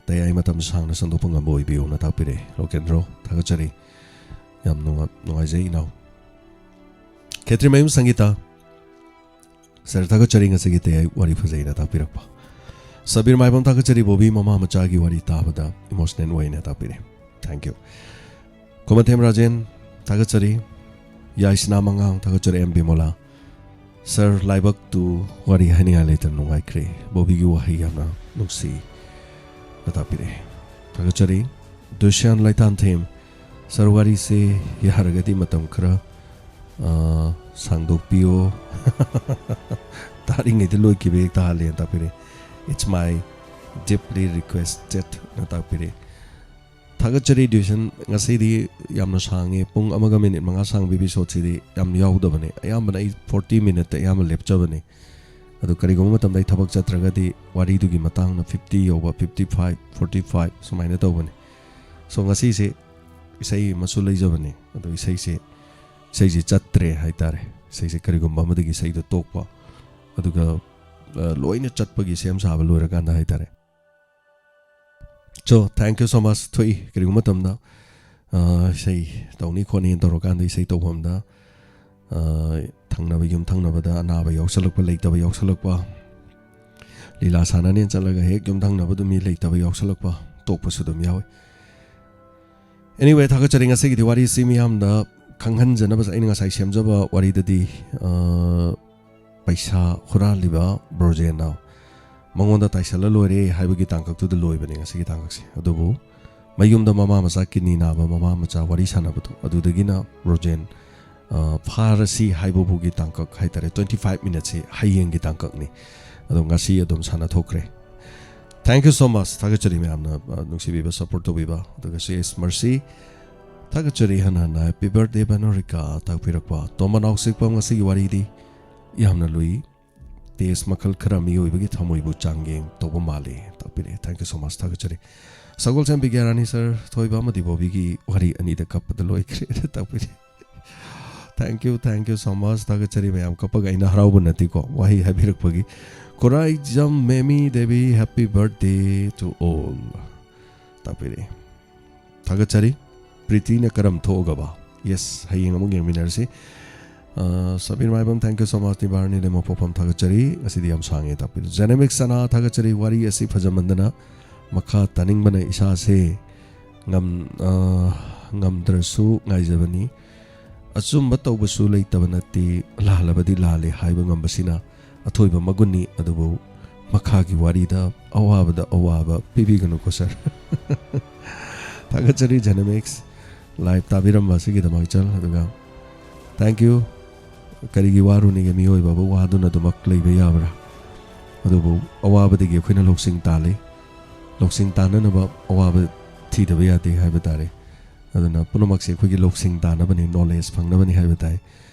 ꯑꯇꯩ ꯑꯩ ꯃꯇꯝ ꯁꯥꯡꯅ ꯁꯟꯗꯣꯛꯄ ꯉꯝꯕ ꯑꯣꯏꯕꯤꯌꯨꯅ ꯇꯥꯛꯄꯤꯔꯛꯑꯦ꯫ ꯂꯣꯀꯦꯟꯗ꯭ꯔꯣ, ꯊꯥꯒꯠꯆꯔꯤ꯫ ꯌꯥꯝ ꯅꯨꯡꯉꯥ-, ꯅꯨꯡꯉꯥꯏꯖꯩ ꯏꯅꯥꯎ꯫ ꯈꯦꯇ꯭ꯔꯤꯃꯌꯨꯝ ꯁꯪꯒꯤꯇꯥ, ꯁꯥꯔ, ꯊꯥꯒꯠꯆꯔꯤ, ꯉꯁꯤꯒꯤ ꯇꯌꯥꯏ ꯋꯥꯔꯤ ꯐꯖꯩꯅ ꯇꯥꯛꯄꯤꯔꯛꯄ꯫ ꯁꯕꯤꯔ ꯃꯥꯏꯕꯝ, ꯊꯥꯒꯠꯆꯔꯤ꯫ ꯕꯣꯕꯤ ꯃꯃꯥ ꯃꯆꯥꯒꯤ ꯋꯥꯔꯤ ꯇꯥꯕꯗ emotional ꯑꯣꯏꯅ ꯇꯥꯛꯄꯤꯔꯦ꯫ Thank you꯫ ꯈꯨꯃꯟꯊꯦꯝ ꯔꯥꯖꯦꯟ, ꯊꯥꯒꯠꯆꯔꯤ꯫ ꯌꯥꯏꯁꯅꯥ ꯃꯉꯥꯡ, ꯊꯥꯒꯠꯆꯔꯤ꯫ ꯑꯦꯝ ꯕꯤꯃꯣꯂꯥ, ꯁꯥꯔ, ꯂꯥꯏꯕꯛꯇꯨ ꯋꯥꯔꯤ ꯍꯥꯏꯅꯤꯡꯉꯥꯏ ꯂꯩꯇꯅ ꯅꯨꯡꯉꯥꯏꯈ꯭ꯔꯦ꯫ ꯕꯣꯕꯤꯒꯤ ꯋꯥꯍꯩ ꯌꯥꯝꯅ ꯅꯨꯡꯁꯤ꯫ ꯇꯥꯛꯄꯤꯔꯛꯑꯦ꯫ ꯊꯥꯒꯠꯆꯔꯤ꯫ ꯗꯨꯁ꯭ꯌꯥꯟ ꯂꯩꯇꯥꯟꯊꯦꯝ, ꯁꯥꯔ, ꯋꯥꯔꯤꯁꯦ ꯌꯥꯔꯒꯗꯤ ꯃꯇꯝ ꯈꯔ, ꯑ, ꯁꯥꯡꯗꯣꯛꯄꯤꯌꯣ꯫ ꯇꯥꯔꯤꯉꯩꯗ ꯂꯣꯏꯈꯤꯕ ꯍꯦꯛꯇ ꯍꯥꯜꯂꯦꯅ ꯇꯥꯛꯄꯤꯔꯛꯑꯦ꯫ It's my deeply requested ꯅ ꯇꯥꯛꯄꯤꯔꯛꯑꯦ꯫ ꯊꯥꯒꯠꯆꯔꯤ ꯗ꯭ꯌꯨꯁꯟ, ꯉꯁꯤꯗꯤ ꯌꯥꯝꯅ ꯁꯥꯡꯉꯦ, ꯄꯨꯡ ꯑꯃꯒ ꯃꯤꯅꯤꯠ ꯃꯉꯥ ꯁꯥꯡꯕ ꯏꯄꯤꯁꯣꯗꯁꯤꯗꯤ ꯌꯥꯝ ꯌꯥꯎꯗꯕꯅꯦ꯫ ꯑꯌꯥꯝꯕꯅ ꯑꯩ ꯐꯣꯔꯇꯤ ꯃꯤꯅꯤꯠꯇ ꯑꯌꯥꯝꯕ ꯂꯦꯞꯆꯕꯅꯦ꯫ ꯑꯗꯨ ꯀꯔꯤꯒꯨꯝꯕ ꯃꯇꯝꯗ ꯑꯩ ꯊꯕꯛ ꯆꯠꯇ꯭ꯔꯒꯗꯤ ꯋꯥꯔꯤꯗꯨꯒꯤ ꯃꯇꯥꯡꯅ ꯐꯤꯐꯇꯤ ꯌꯧꯕ, ꯐꯤꯐꯇꯤ ꯐꯥꯏꯚ, ꯐꯣꯔꯇꯤ ꯐꯥꯏꯚ ꯁꯨꯃꯥꯏꯅ ꯇꯧꯕꯅꯦ꯫ ꯁꯣ ꯉꯁꯤꯁꯦ ꯏꯁꯩ ꯑꯃꯁꯨ ꯂꯩꯖꯕꯅꯦ, ꯑꯗꯣ ꯏꯁꯩꯁꯦ ꯏꯁꯩꯁꯦ ꯆꯠꯇ꯭ꯔꯦ ꯍꯥꯏꯇꯥꯔꯦ꯫ ꯏꯁꯩꯁꯦ ꯀꯔꯤꯒꯨꯝꯕ ꯑꯃꯗꯒꯤ ꯏꯁꯩꯗꯣ ꯇꯣꯛꯄ, ꯑꯗꯨꯒ ꯑ, ꯂꯣꯏꯅ ꯆꯠꯄꯒꯤ ꯁꯦꯝ ꯁꯥꯕ ꯂꯣꯏꯔꯀꯥꯟꯗ ꯍꯥꯏꯇꯥꯔꯦ꯫ So thank you so much꯫ ꯊꯣꯛꯏ ꯀꯔꯤꯒꯨꯝꯕ ꯃꯇꯝꯗ ꯑ, ꯏꯁꯩ ꯇꯧꯅꯤ ꯈꯣꯠꯅꯤꯅ ꯇꯧꯔꯀꯥꯟꯗ ꯏꯁꯩ ꯇꯧꯐꯝꯗ ꯑ, ꯊꯪꯅꯕ ꯌꯨꯝ ꯊꯪꯅꯕꯗ ꯑꯅꯥꯕ ꯌꯥꯎꯁꯜꯂꯛꯄ, ꯂꯩꯇꯕ ꯌꯥꯎꯁꯜꯂꯛꯄ, ꯂꯤꯂꯥ ꯁꯥꯟꯅꯅꯦꯅ ꯆꯠꯂꯒ ꯍꯦꯛ ꯌꯨꯝ ꯊꯪꯅꯕꯗꯨ ꯃꯤ ꯂꯩꯇꯕ ꯌꯥꯎꯁꯜꯂꯛꯄ, ꯇꯣꯛꯄꯁꯨ ꯑꯗꯨꯝ ꯌꯥꯎꯏ꯫ Anyway, ꯊꯥꯒꯠꯆꯔꯤ꯫ ꯉꯁꯤꯒꯤꯗꯤ ꯋꯥꯔꯤꯁꯤ ꯃꯤꯌꯥꯝꯗ ꯈꯪꯍꯟꯖꯅꯕ ꯑꯩꯅ ꯉꯁꯥꯏ ꯁꯦꯝꯖꯕ ꯋꯥꯔꯤꯗꯗꯤ ꯑ, ꯄꯩꯁꯥ ꯍꯨꯔꯥꯜꯂꯤꯕ ꯕ꯭ꯔꯣꯖꯦꯟꯅ ꯃꯉꯣꯟꯗ ꯇꯥꯏꯁꯜꯂ ꯂꯣꯏꯔꯦ ꯍꯥꯏꯕꯒꯤ ꯇꯥꯡꯀꯛꯇꯨꯗ ꯂꯣꯏꯕꯅꯦ ꯉꯁꯤꯒꯤ ꯇꯥꯡꯀꯛꯁꯦ꯫ ꯑꯗꯨꯕꯨ ꯃꯌꯨꯝꯗ ꯃꯃꯥ ꯃꯆꯥ ꯀꯤꯗꯅꯤ ꯅꯥꯕ ꯃꯃꯥ ꯃꯆꯥ ꯋꯥꯔꯤ ꯁꯥꯟꯅꯕꯗꯣ, ꯑꯗꯨꯗꯒꯤꯅ ꯕ꯭ꯔꯣꯖꯦꯟ ꯑ, ꯐꯥꯔꯁꯤ ꯍꯥꯏꯕꯕꯨꯒꯤ ꯇꯥꯡꯀꯛ ꯍꯥꯏꯇꯥꯔꯦ, ꯇ꯭ꯋꯦꯟꯇꯤ ꯐꯥꯏꯚ ꯃꯤꯅꯠꯁꯤ ꯍꯌꯦꯡꯒꯤ ꯇꯥꯡꯀꯛꯅꯤ꯫ ꯑꯗꯣ ꯉꯁꯤ ꯑꯗꯨꯝ ꯁꯥꯟꯅꯊꯣꯛꯈ꯭ꯔꯦ꯫ Thank you so much꯫ ꯊꯥꯒꯠꯆꯔꯤ ꯃꯌꯥꯝꯅ, ꯑ, ꯅꯨꯡꯁꯤꯕꯤꯕ, ꯁꯞꯄꯣꯔꯠ ꯇꯧꯕꯤꯕ꯫ ꯑꯗꯨꯒ ꯁꯤ ꯑꯦꯁ ꯃꯔꯁꯤ, ꯊꯥꯒꯠꯆꯔꯤ꯫ ꯍꯟꯅ ꯍꯟꯅ "Happy birthday ꯕꯦꯅꯣꯔꯤꯀꯥ" ꯇꯥꯛꯄꯤꯔꯛꯄ꯫ ꯇꯣꯝꯕ ꯅꯥꯎꯁꯤꯛꯄꯝ, ꯉꯁꯤꯒꯤ ꯋꯥꯔꯤꯗꯤ ꯌꯥꯝꯅ ꯂꯨꯏ꯫ ꯇꯦꯁ ꯃꯈꯜ ꯈꯔ ꯃꯤꯑꯣꯏꯕꯒꯤ ꯊꯃꯣꯏꯕꯨ ꯆꯥꯡꯌꯦꯡ ꯇꯧꯕ ꯃꯥꯜꯂꯤ ꯇꯥꯛꯄꯤꯔꯛꯑꯦ꯫ Thank you so much꯫ ꯊꯥꯒꯠꯆꯔꯤ꯫ ꯁꯒꯣꯜꯁꯦꯝ ꯕꯤꯒ꯭ꯌꯥꯔꯥꯅꯤ ꯁꯔ, ꯊꯣꯏꯕ ꯑꯃꯗꯤ ꯕꯣꯕꯤꯒꯤ ꯋꯥꯔꯤ ꯑꯅꯤꯗ ꯀꯞꯄꯗ ꯂꯣꯏꯈ꯭ꯔꯦꯅ ꯇꯥꯛꯄꯤꯔꯛꯑꯦ꯫ Thank you, thank you so much꯫ ꯊꯥꯒꯠꯆꯔꯤ ꯃꯌꯥꯝ꯫ ꯀꯞꯄꯒ ꯑꯩꯅ ꯍꯔꯥꯎꯕ ꯅꯠꯇꯦꯀꯣ, ꯋꯥꯍꯩ ꯍꯥꯏꯕꯤꯔꯛꯄꯒꯤ꯫ Khuraijam ꯃꯦꯃꯤ Devi, "Happy birthday to all" ꯇꯥꯛꯄꯤꯔꯛꯑꯦ꯫ ꯊꯥꯒꯠꯆꯔꯤ꯫ ꯄ꯭ꯔꯤꯇꯤꯅ ꯀꯔꯝ ꯊꯣꯛꯑꯒꯕ? Yes, ꯍꯌꯦꯡ ꯑꯃꯨꯛ ꯌꯦꯡꯃꯤꯟꯅꯔꯁꯤ꯫ ꯑ, ꯁꯕꯤꯔ ꯃꯥꯏꯕꯝ, thank you so much꯫ ꯅꯤꯕꯥꯔꯅꯤ ꯂꯩꯃꯄꯣꯛꯐꯝ, ꯊꯥꯒꯠꯆꯔꯤ꯫ ꯉꯁꯤꯗꯤ ꯌꯥꯝ ꯁꯥꯡꯉꯦ ꯇꯥꯛꯄꯤꯔꯤ꯫ ꯖꯦꯅꯦꯃꯤꯛ ꯁꯅꯥ, ꯊꯥꯒꯠꯆꯔꯤ꯫ ꯋꯥꯔꯤ ꯑꯁꯤ ꯐꯖꯃꯟꯗꯅ ꯃꯈꯥ ꯇꯥꯅꯤꯡꯕꯅ ꯏꯁꯥꯁꯦ ꯉꯝ-, ꯑ, ꯉꯝꯗ꯭ꯔꯁꯨ ꯉꯥꯏꯖꯕꯅꯤ꯫ ꯑꯆꯨꯝꯕ ꯇꯧꯕꯁꯨ ꯂꯩꯇꯕ ꯅꯠꯇꯦ, ꯂꯥꯜꯂꯕꯗꯤ ꯂꯥꯜꯂꯦ ꯍꯥꯏꯕ ꯉꯝꯕꯁꯤꯅ ꯑꯊꯣꯏꯕ ꯃꯒꯨꯟꯅꯤ꯫ ꯑꯗꯨꯕꯨ ꯃꯈꯥꯒꯤ ꯋꯥꯔꯤꯗ ꯑꯋꯥꯕꯗ ꯑꯋꯥꯕ ꯄꯤꯕꯤꯒꯅꯨꯀꯣ, ꯁꯥꯔ꯫ ꯊꯥꯒꯠꯆꯔꯤ, ꯖꯦꯅꯦꯃꯤꯛꯁ꯫ Live ꯇꯥꯕꯤꯔꯝꯕ ꯑꯁꯤꯒꯤꯗꯃꯛ, ꯏꯆꯜ꯫ ꯑꯗꯨꯒ thank you꯫ ꯀꯔꯤꯒꯤ ꯋꯥꯔꯨꯅꯤꯒꯦ? ꯃꯤꯑꯣꯏꯕꯕꯨ ꯋꯥꯗꯨꯅ ꯑꯗꯨꯃꯛ ꯂꯩꯕ ꯌꯥꯕ꯭ꯔꯥ? ꯑꯗꯨꯕꯨ ꯑꯋꯥꯕꯗꯒꯤ ꯑꯩꯈꯣꯏꯅ ꯂꯧꯁꯤꯡ ꯇꯥꯜꯂꯤ꯫ ꯂꯧꯁꯤꯡ ꯇꯥꯟꯅꯅꯕ ꯑꯋꯥꯕ ꯊꯤꯗꯕ ꯌꯥꯗꯦ ꯍꯥꯏꯕ ꯇꯥꯔꯦ꯫ ꯑꯗꯨꯅ ꯄꯨꯝꯅꯃꯛꯁꯦ ꯑꯩꯈꯣꯏꯒꯤ ꯂꯧꯁꯤꯡ ꯇꯥꯟꯅꯕꯅꯤ, ꯅꯣꯂꯦꯖ ꯐꯪꯅꯕꯅꯤ ꯍꯥꯏꯕ ꯇꯥꯏ꯫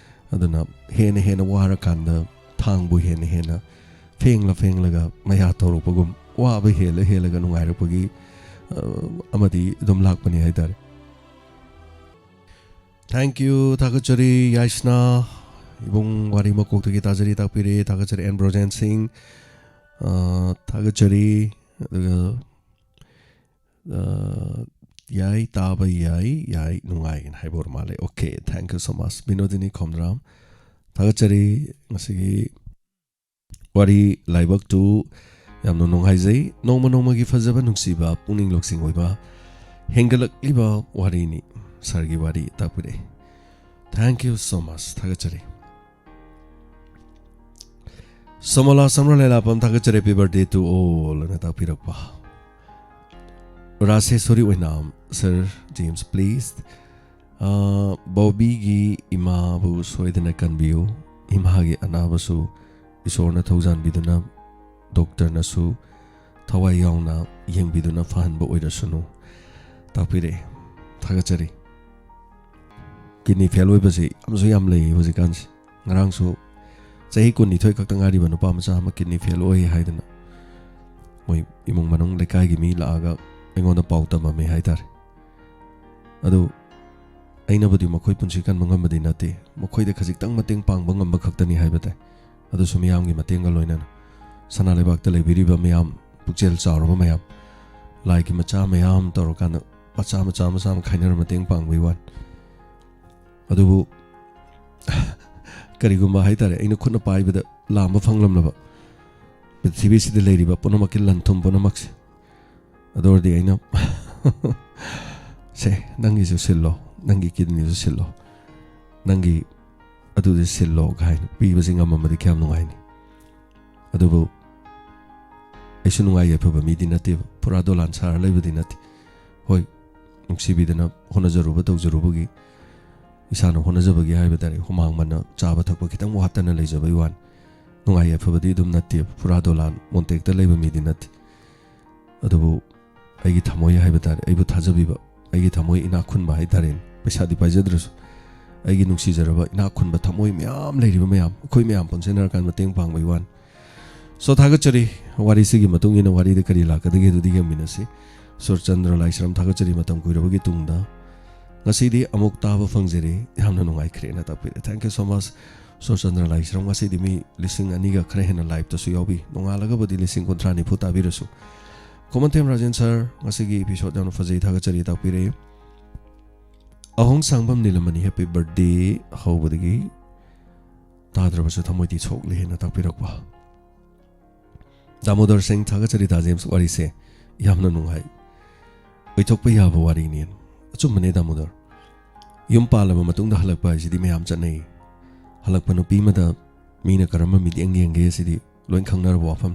ꯑꯗꯨꯅ ꯍꯦꯟꯅ ꯍꯦꯟꯅ ꯋꯥꯔꯀꯥꯟꯗ ꯊꯥꯡꯕꯨ ꯍꯦꯟꯅ ꯍꯦꯟꯅ ꯐꯦꯡꯂ ꯐꯦꯡꯂꯒ ꯃꯌꯥ ꯇꯧꯔꯛꯄꯒꯨꯝ, ꯋꯥꯕ ꯍꯦꯜꯂ ꯍꯦꯜꯂꯒ ꯅꯨꯡꯉꯥꯏꯔꯛꯄꯒꯤ, ꯑ, ꯑꯃꯗꯤ ꯑꯗꯨꯝ ꯂꯥꯛꯄꯅꯤ ꯍꯥꯏ ꯇꯥꯔꯦ꯫ Thank you, ꯊꯥꯒꯠꯆꯔꯤ ꯌꯥꯏꯁꯅꯥ꯫ ꯏꯕꯨꯡ ꯋꯥꯔꯤ ꯃꯀꯣꯛꯇꯒꯤ ꯇꯥꯖꯔꯤ, ꯇꯥꯛꯄꯤꯔꯦ꯫ ꯊꯥꯒꯠꯆꯔꯤ ꯑꯦꯟ ꯕ꯭ꯔꯣꯖꯦꯟ ꯁꯤꯡ꯫ ꯑ, ꯊꯥꯒꯠꯆꯔꯤ꯫ ꯑꯗꯨꯒ, ꯑ, ꯌꯥꯏ, ꯇꯥꯕ ꯌꯥꯏ, ꯌꯥꯏ, ꯅꯨꯡꯉꯥꯏꯒꯅꯤ ꯍꯥꯏꯕ ꯑꯣꯏꯔ ꯃꯥꯜꯂꯦ꯫ Okay, thank you so much, ꯕꯤꯅꯣꯗꯤꯅꯤ ꯈꯣꯝꯗ꯭ꯔꯥꯝ꯫ ꯊꯥꯒꯠꯆꯔꯤ꯫ ꯉꯁꯤꯒꯤ ꯋꯥꯔꯤ ꯂꯥꯏꯕꯛꯇꯨ ꯌꯥꯝꯅ ꯅꯨꯡꯉꯥꯏꯖꯩ꯫ ꯅꯣꯡꯃ ꯅꯣꯡꯃꯒꯤ ꯐꯖꯕ, ꯅꯨꯡꯁꯤꯕ, ꯄꯨꯛꯅꯤꯡ ꯂꯧꯁꯤꯡ ꯑꯣꯏꯕ ꯍꯦꯟꯒꯠꯂꯛꯂꯤꯕ ꯋꯥꯔꯤꯅꯤ꯫ ꯁꯥꯔꯒꯤ ꯋꯥꯔꯤ ꯇꯥꯛꯄꯤꯔꯛꯏ꯫ Thank you so much꯫ ꯊꯥꯒꯠꯆꯔꯤ꯫ ꯁꯣꯃꯣꯂꯥ ꯁꯝꯔ ꯂꯩꯂꯥꯄꯝ, ꯊꯥꯒꯠꯆꯔꯤ꯫ Happy birthday to all ꯑꯅ ꯇꯥꯛꯄꯤꯔꯛꯄ꯫ ꯔꯥꯁꯦꯁꯣꯔꯤ ꯑꯣꯏꯅꯥꯝ, Sir James, please꯫ ꯑ, ꯕꯣꯕꯤꯒꯤ ꯏꯃꯥꯕꯨ ꯁꯣꯏꯗꯅ ꯀꯟꯕꯤꯌꯨ꯫ ꯏꯃꯥꯒꯤ ꯑꯅꯥꯕꯁꯨ ꯏꯁꯣꯔꯅ ꯊꯧꯖꯥꯟꯕꯤꯗꯨꯅ, ꯗꯣꯛꯇꯔꯅꯁꯨ ꯊꯋꯥꯏ ꯌꯥꯎꯅ ꯌꯦꯡꯕꯤꯗꯨꯅ ꯐꯍꯟꯕ ꯑꯣꯏꯔꯁꯅꯨ꯫ ꯇꯥꯛꯄꯤꯔꯛꯑꯦ꯫ ꯊꯥꯒꯠꯆꯔꯤ꯫ ꯀꯤꯗꯅꯤ ꯐꯦꯜ ꯑꯣꯏꯕꯁꯤ ꯌꯥꯝꯁꯨ ꯌꯥꯝ ꯂꯩ ꯍꯧꯖꯤꯛꯀꯥꯟꯁꯤ꯫ ꯉꯔꯥꯡꯁꯨ ꯆꯍꯤ ꯀꯨꯟꯅꯤꯊꯣꯏ ꯈꯛꯇ ꯉꯥꯏꯔꯤꯕ ꯅꯨꯄꯥ ꯃꯆꯥ ꯑꯃ ꯀꯤꯗꯅꯤ ꯐꯦꯜ ꯑꯣꯏ ꯍꯥꯏꯗꯅ ꯃꯣꯏ ꯏꯃꯨꯡ ꯃꯅꯨꯡ ꯂꯩꯀꯥꯏꯒꯤ ꯃꯤ ꯂꯥꯛꯑꯒ ꯑꯩꯉꯣꯟꯗ ꯄꯥꯎ ꯇꯝꯃꯝꯃꯦ ꯍꯥꯏꯇꯥꯔꯦ꯫ ꯑꯗꯨ ꯑꯩꯅꯕꯨꯗꯤ ꯃꯈꯣꯏ ꯄꯨꯟꯁꯤ ꯀꯟꯕ ꯉꯝꯕꯗꯤ ꯅꯠꯇꯦ, ꯃꯈꯣꯏꯗ ꯈꯖꯤꯛꯇꯪ ꯃꯇꯦꯡ ꯄꯥꯡꯕ ꯉꯝꯕ ꯈꯛꯇꯅꯤ ꯍꯥꯏꯕ ꯇꯥꯏ꯫ ꯑꯗꯨꯁꯨ ꯃꯤꯌꯥꯝꯒꯤ ꯃꯇꯦꯡꯒ ꯂꯣꯏꯅꯅ꯫ ꯁꯅꯥ ꯂꯩꯕꯥꯛꯇ ꯂꯩꯕꯤꯔꯤꯕ ꯃꯤꯌꯥꯝ, ꯄꯨꯛꯆꯦꯜ ꯆꯥꯎꯔꯕ ꯃꯌꯥꯝ, ꯂꯥꯏꯒꯤ ꯃꯆꯥ ꯃꯌꯥꯝ ꯇꯧꯔꯀꯥꯟꯗ ꯃꯆꯥ ꯃꯆꯥ ꯃꯆꯥ ꯑꯃ ꯈꯥꯏꯅꯔ ꯃꯇꯦꯡ ꯄꯥꯡꯕꯒꯤ ꯋꯥꯅꯤ꯫ ꯑꯗꯨꯕꯨ ꯀꯔꯤꯒꯨꯝꯕ ꯍꯥꯏꯇꯥꯔꯦ, ꯑꯩꯅ ꯈꯨꯠꯅ ꯄꯥꯏꯕꯗ ꯂꯥꯝꯕ ꯐꯪꯂꯝꯂꯕ ꯄ꯭ꯔꯤꯊꯤꯕꯤꯁꯤꯗ ꯂꯩꯔꯤꯕ ꯄꯨꯝꯅꯃꯛꯀꯤ ꯂꯟ ꯊꯨꯝ ꯄꯨꯝꯅꯃꯛꯁꯦ, ꯑꯗꯨ ꯑꯣꯏꯔꯗꯤ ꯑꯩꯅ "ꯁꯦ, ꯅꯪꯒꯤꯁꯨ ꯁꯤꯜꯂꯣ, ꯅꯪꯒꯤ ꯀꯤꯗꯅꯤꯁꯨ ꯁꯤꯜꯂꯣ, ꯅꯪꯒꯤ ꯑꯗꯨꯗꯤ ꯁꯤꯜꯂꯣ" ꯀꯥꯏꯅ ꯄꯤꯕꯁꯤ ꯉꯝꯃꯝꯃꯗꯤ ꯀꯌꯥꯝ ꯅꯨꯡꯉꯥꯏꯅꯤ꯫ ꯑꯗꯨꯕꯨ ꯑꯩꯁꯨ ꯅꯨꯡꯉꯥꯏ ꯌꯥꯏꯐꯕ ꯃꯤꯗꯤ ꯅꯠꯇꯦꯕ, ꯄꯨꯔꯥ ꯗꯣꯂꯥꯟ ꯁꯥꯔ ꯂꯩꯕꯗꯤ ꯅꯠꯇꯦ꯫ ꯍꯣꯏ, ꯅꯨꯡꯁꯤꯕꯤꯗꯅ ꯍꯣꯠꯅꯖꯔꯨꯕ ꯇꯧꯖꯔꯨꯕꯒꯤ ꯏꯁꯥꯅ ꯍꯣꯠꯅꯖꯕꯒꯤ ꯍꯥꯏꯕ ꯇꯥꯔꯦ, ꯍꯨꯃꯥꯡ ꯃꯟꯅ ꯆꯥꯕ ꯊꯛꯄ ꯈꯤꯇꯪ ꯋꯥꯠꯇꯅ ꯂꯩꯖꯕꯒꯤ ꯋꯥꯅꯤ꯫ ꯅꯨꯡꯉꯥꯏ ꯌꯥꯏꯐꯕꯗꯤ ꯑꯗꯨꯝ ꯅꯠꯇꯦ, ꯐꯨꯔꯥ ꯗꯣꯂꯥꯟ ꯃꯣꯟꯇꯦꯛꯇ ꯂꯩꯕ ꯃꯤꯗꯤ ꯅꯠꯇꯦ꯫ ꯑꯗꯨꯕꯨ ꯑꯩꯒꯤ ꯊꯃꯣꯏ ꯍꯥꯏꯕ ꯇꯥꯔꯦ, ꯑꯩꯕꯨ ꯊꯥꯖꯕꯤꯕ, ꯑꯩꯒꯤ ꯊꯃꯣꯏ ꯏꯅꯥꯛ ꯈꯨꯟꯕ ꯍꯥꯏ ꯇꯥꯔꯦꯅꯦ, ꯄꯩꯁꯥꯗꯤ ꯄꯥꯏꯖꯗ꯭ꯔꯁꯨ, ꯑꯩꯒꯤ ꯅꯨꯡꯁꯤꯖꯔꯕ ꯏꯅꯥꯛ ꯈꯨꯟꯕ ꯊꯃꯣꯏ ꯃꯌꯥꯝ ꯂꯩꯔꯤꯕ ꯃꯌꯥꯝ, ꯑꯩꯈꯣꯏ ꯃꯌꯥꯝ ꯄꯨꯟꯁꯤꯟꯅꯔꯀꯥꯟꯗ ꯃꯇꯦꯡ ꯄꯥꯡꯕꯒꯤ ꯋꯥꯅꯤ꯫ ꯁꯣ, ꯊꯥꯒꯠꯆꯔꯤ꯫ ꯋꯥꯔꯤꯁꯤꯒꯤ ꯃꯇꯨꯡ ꯏꯟꯅ ꯋꯥꯔꯤꯗ ꯀꯔꯤ ꯂꯥꯛꯀꯗꯒꯦ ꯑꯗꯨꯗꯤ ꯌꯦꯡꯃꯤꯟꯅꯁꯤ꯫ ꯁꯨꯔꯆꯟꯗ꯭ꯔ ꯂꯥꯏꯁ꯭ꯔꯝ, ꯊꯥꯒꯠꯆꯔꯤ ꯃꯇꯝ ꯀꯨꯏꯔꯕꯒꯤ ꯇꯨꯡꯗ꯫ ꯉꯁꯤꯗꯤ ꯑꯃꯨꯛ ꯇꯥꯕ ꯐꯪꯖꯔꯦ, ꯌꯥꯝꯅ ꯅꯨꯡꯉꯥꯏꯈ꯭ꯔꯦꯅ ꯇꯥꯛꯄꯤꯔꯦ꯫ Thank you so much, Surchandra ꯂꯥꯏꯁ꯭ꯔꯝ꯫ ꯉꯁꯤꯗꯤ ꯃꯤ ꯂꯤꯁꯤꯡ ꯑꯅꯤꯒ ꯈꯔ ꯍꯦꯟꯅ liveꯇꯁꯨ ꯌꯥꯎꯕꯤ, ꯅꯣꯡꯉꯥꯜꯂꯒꯕꯨꯗꯤ ꯂꯤꯁꯤꯡ ꯀꯨꯟꯊ꯭ꯔꯥ ꯅꯤꯐꯨ ꯇꯥꯕꯤꯔꯁꯨ꯫ ꯈꯣꯃꯟꯊꯦꯝ ꯔꯥꯖꯦꯟ sir, ꯉꯁꯤꯒꯤ episode ꯌꯥꯝꯅ ꯐꯖꯩ, ꯊꯥꯒꯠꯆꯔꯤ ꯇꯥꯛꯄꯤꯔꯦ꯫ ꯑꯍꯣꯡ ꯁꯥꯡꯕꯝ ꯅꯤꯂꯃꯅꯤ, happy birthday ꯍꯧꯕꯗꯒꯤ ꯇꯥꯗ꯭ꯔꯕꯁꯨ ꯊꯃꯣꯏꯗꯤ ꯁꯣꯛꯂꯦꯅ ꯇꯥꯛꯄꯤꯔꯛꯄ꯫ ꯗꯥꯃꯣꯗꯔ ꯁꯤꯡ, ꯊꯥꯒꯠꯆꯔꯤ ꯗꯥ ꯖꯦꯝꯁ, ꯋꯥꯔꯤꯁꯦ ꯌꯥꯝꯅ ꯅꯨꯡꯉꯥꯏ, ꯑꯣꯏꯊꯣꯛꯄ ꯌꯥꯕ ꯋꯥꯔꯤꯅꯤ꯫ ꯑꯆꯨꯝꯕꯅꯦ ꯗꯥꯃꯣꯗꯔ, ꯌꯨꯝ ꯄꯥꯜꯂꯕ ꯃꯇꯨꯡꯗ ꯍꯜꯂꯛꯄ ꯍꯥꯏꯁꯤꯗꯤ ꯃꯌꯥꯝ ꯆꯠꯅꯩ꯫ ꯍꯜꯂꯛꯄ ꯅꯨꯄꯤ ꯑꯃꯗ ꯃꯤꯅ ꯀꯔꯝꯕ ꯃꯤꯠꯌꯦꯡ ꯌꯦꯡꯒꯦ ꯁꯤꯗꯤ ꯂꯣꯏ ꯈꯪꯅꯔꯕ ꯋꯥꯐꯝ꯫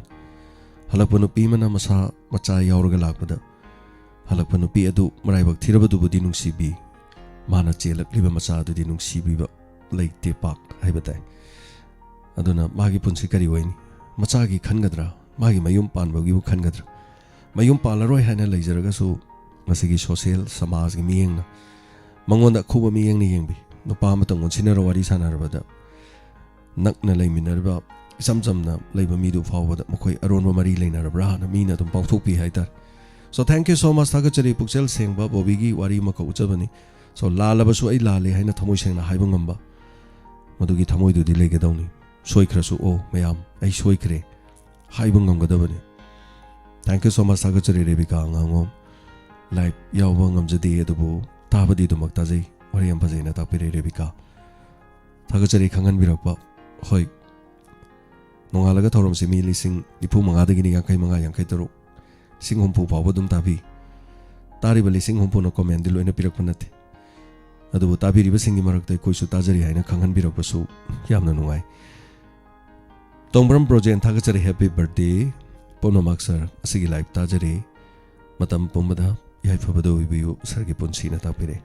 ꯍꯜꯂꯛꯄ ꯅꯨꯄꯤ ꯑꯃꯅ ꯃꯁꯥ ꯃꯆꯥ ꯌꯥꯎꯔꯒ ꯂꯥꯛꯄꯗ, ꯍꯜꯂꯛꯄ ꯅꯨꯄꯤ ꯑꯗꯨ ꯃꯔꯥꯏꯕꯛ ꯊꯤꯔꯕꯗꯨꯕꯨꯗꯤ ꯅꯨꯡꯁꯤꯕꯤ, ꯃꯥꯅ ꯆꯦꯜꯂꯛꯂꯤꯕ ꯃꯆꯥ ꯑꯗꯨꯗꯤ ꯅꯨꯡꯁꯤꯕꯤꯕ ꯂꯩꯇꯦ ꯄꯥꯛ ꯍꯥꯏꯕ ꯇꯥꯏ꯫ ꯑꯗꯨꯅ ꯃꯥꯒꯤ ꯄꯨꯟꯁꯤ ꯀꯔꯤ ꯑꯣꯏꯅꯤ? ꯃꯆꯥꯒꯤ ꯈꯟꯒꯗ꯭ꯔꯥ? ꯃꯥꯒꯤ ꯃꯌꯨꯝ ꯄꯥꯟꯕꯒꯤꯕꯨ ꯈꯟꯒꯗ꯭ꯔꯥ? ꯃꯌꯨꯝ ꯄꯥꯜꯂꯔꯣꯏ ꯍꯥꯏꯅ ꯂꯩꯖꯔꯒꯁꯨ ꯉꯁꯤꯒꯤ social ꯁꯃꯥꯖꯒꯤ ꯃꯤꯠꯌꯦꯡꯅ ꯃꯉꯣꯟꯗ ꯑꯈꯨꯕ ꯃꯤꯠꯌꯦꯡꯅ ꯌꯦꯡꯕꯤ꯫ ꯅꯨꯄꯥ ꯑꯃꯇꯪ ꯑꯣꯟꯁꯤꯟꯅꯔ ꯋꯥꯔꯤ ꯁꯥꯟꯅꯔꯕꯗ ꯅꯛꯅ ꯂꯩꯃꯤꯟꯅꯔꯤꯕ ꯏꯆꯝ ꯆꯝꯅ ꯂꯩꯕ ꯃꯤꯗꯨ ꯐꯥꯎꯕꯗ ꯃꯈꯣꯏ ꯑꯔꯣꯟꯕ ꯃꯔꯤ ꯂꯩꯅꯔꯕ꯭ꯔꯥꯅ ꯃꯤꯅ ꯑꯗꯨꯝ ꯄꯥꯎꯊꯣꯛꯄꯤ ꯍꯥꯏꯇꯥꯔꯦ꯫ So, thank you so much, ꯊꯥꯒꯠꯆꯔꯤ꯫ ꯄꯨꯛꯆꯦꯜ ꯁꯦꯡꯕ ꯕꯣꯕꯤꯒꯤ ꯋꯥꯔꯤ ꯑꯃꯈꯛ ꯎꯠꯆꯕꯅꯤ꯫ So, ꯂꯥꯜꯂꯕꯁꯨ ꯑꯩ ꯂꯥꯜꯂꯦ ꯍꯥꯏꯅ ꯊꯃꯣꯏ ꯁꯦꯡꯅ ꯍꯥꯏꯕ ꯉꯝꯕ, ꯃꯗꯨꯒꯤ ꯊꯃꯣꯏꯗꯨꯗꯤ ꯂꯩꯒꯗꯧꯅꯤ꯫ ꯁꯣꯏꯈ꯭ꯔꯁꯨ, "ꯑꯣ ꯃꯌꯥꯝ, ꯑꯩ ꯁꯣꯏꯈ꯭ꯔꯦ" ꯍꯥꯏꯕ ꯉꯝꯒꯗꯕꯅꯤ꯫ Thank you so much, ꯊꯥꯒꯠꯆꯔꯤ ꯔꯦꯕꯤꯀꯥ ꯑꯉꯥꯡꯉꯣꯝ꯫ Live ꯌꯥꯎꯕ ꯉꯝꯖꯗꯦ, ꯑꯗꯨꯕꯨ ꯇꯥꯕꯗꯤ ꯑꯗꯨꯃꯛ ꯇꯥꯖꯩ꯫ ꯋꯥꯔꯤ ꯌꯥꯝ ꯐꯖꯩꯅ ꯇꯥꯛꯄꯤꯔꯦ ꯔꯦꯕꯤꯀꯥ꯫ ꯊꯥꯒꯠꯆꯔꯤ ꯈꯪꯍꯟꯕꯤꯔꯛꯄ꯫ ꯍꯣꯏ, ꯅꯣꯡꯉꯥꯜꯂꯒ ꯊꯧꯔꯝꯁꯤ ꯃꯤ ꯂꯤꯁꯤꯡ ꯅꯤꯐꯨ ꯃꯉꯥꯗꯒꯤꯅ ꯌꯥꯡꯈꯩ ꯃꯉꯥ, ꯌꯥꯡꯈꯩ ꯇꯔꯨꯛ, ꯂꯤꯁꯤꯡ ꯍꯨꯝꯐꯨ ꯐꯥꯎꯕ ꯑꯗꯨꯝ ꯇꯥꯕꯤ꯫ ꯇꯥꯔꯤꯕ ꯂꯤꯁꯤꯡ ꯍꯨꯝꯐꯨꯅ commentꯗꯤ ꯂꯣꯏꯅ ꯄꯤꯔꯛꯄ ꯅꯠꯇꯦ, ꯑꯗꯨꯕꯨ ꯇꯥꯕꯤꯔꯤꯕꯁꯤꯡꯒꯤ ꯃꯔꯛꯇ ꯑꯩꯈꯣꯏꯁꯨ ꯇꯥꯖꯔꯤ ꯍꯥꯏꯅ ꯈꯪꯍꯟꯕꯤꯔꯛꯄꯁꯨ ꯌꯥꯝꯅ ꯅꯨꯡꯉꯥꯏ꯫ ꯇꯣꯡꯕ꯭ꯔꯝ ꯕ꯭ꯔꯣꯖꯦꯟ, ꯊꯥꯒꯠꯆꯔꯤ, happy birthday꯫ ꯄꯣꯛꯅꯃꯥꯛ sir, ꯑꯁꯤꯒꯤ live ꯇꯥꯖꯔꯤ꯫ ꯃꯇꯝ ꯄꯨꯝꯕꯗ ꯌꯥꯏꯐꯕꯗ ꯑꯣꯏꯕꯤꯌꯨ, sirꯒꯤ ꯄꯨꯟꯁꯤꯅ ꯇꯥꯛꯄꯤꯔꯦ꯫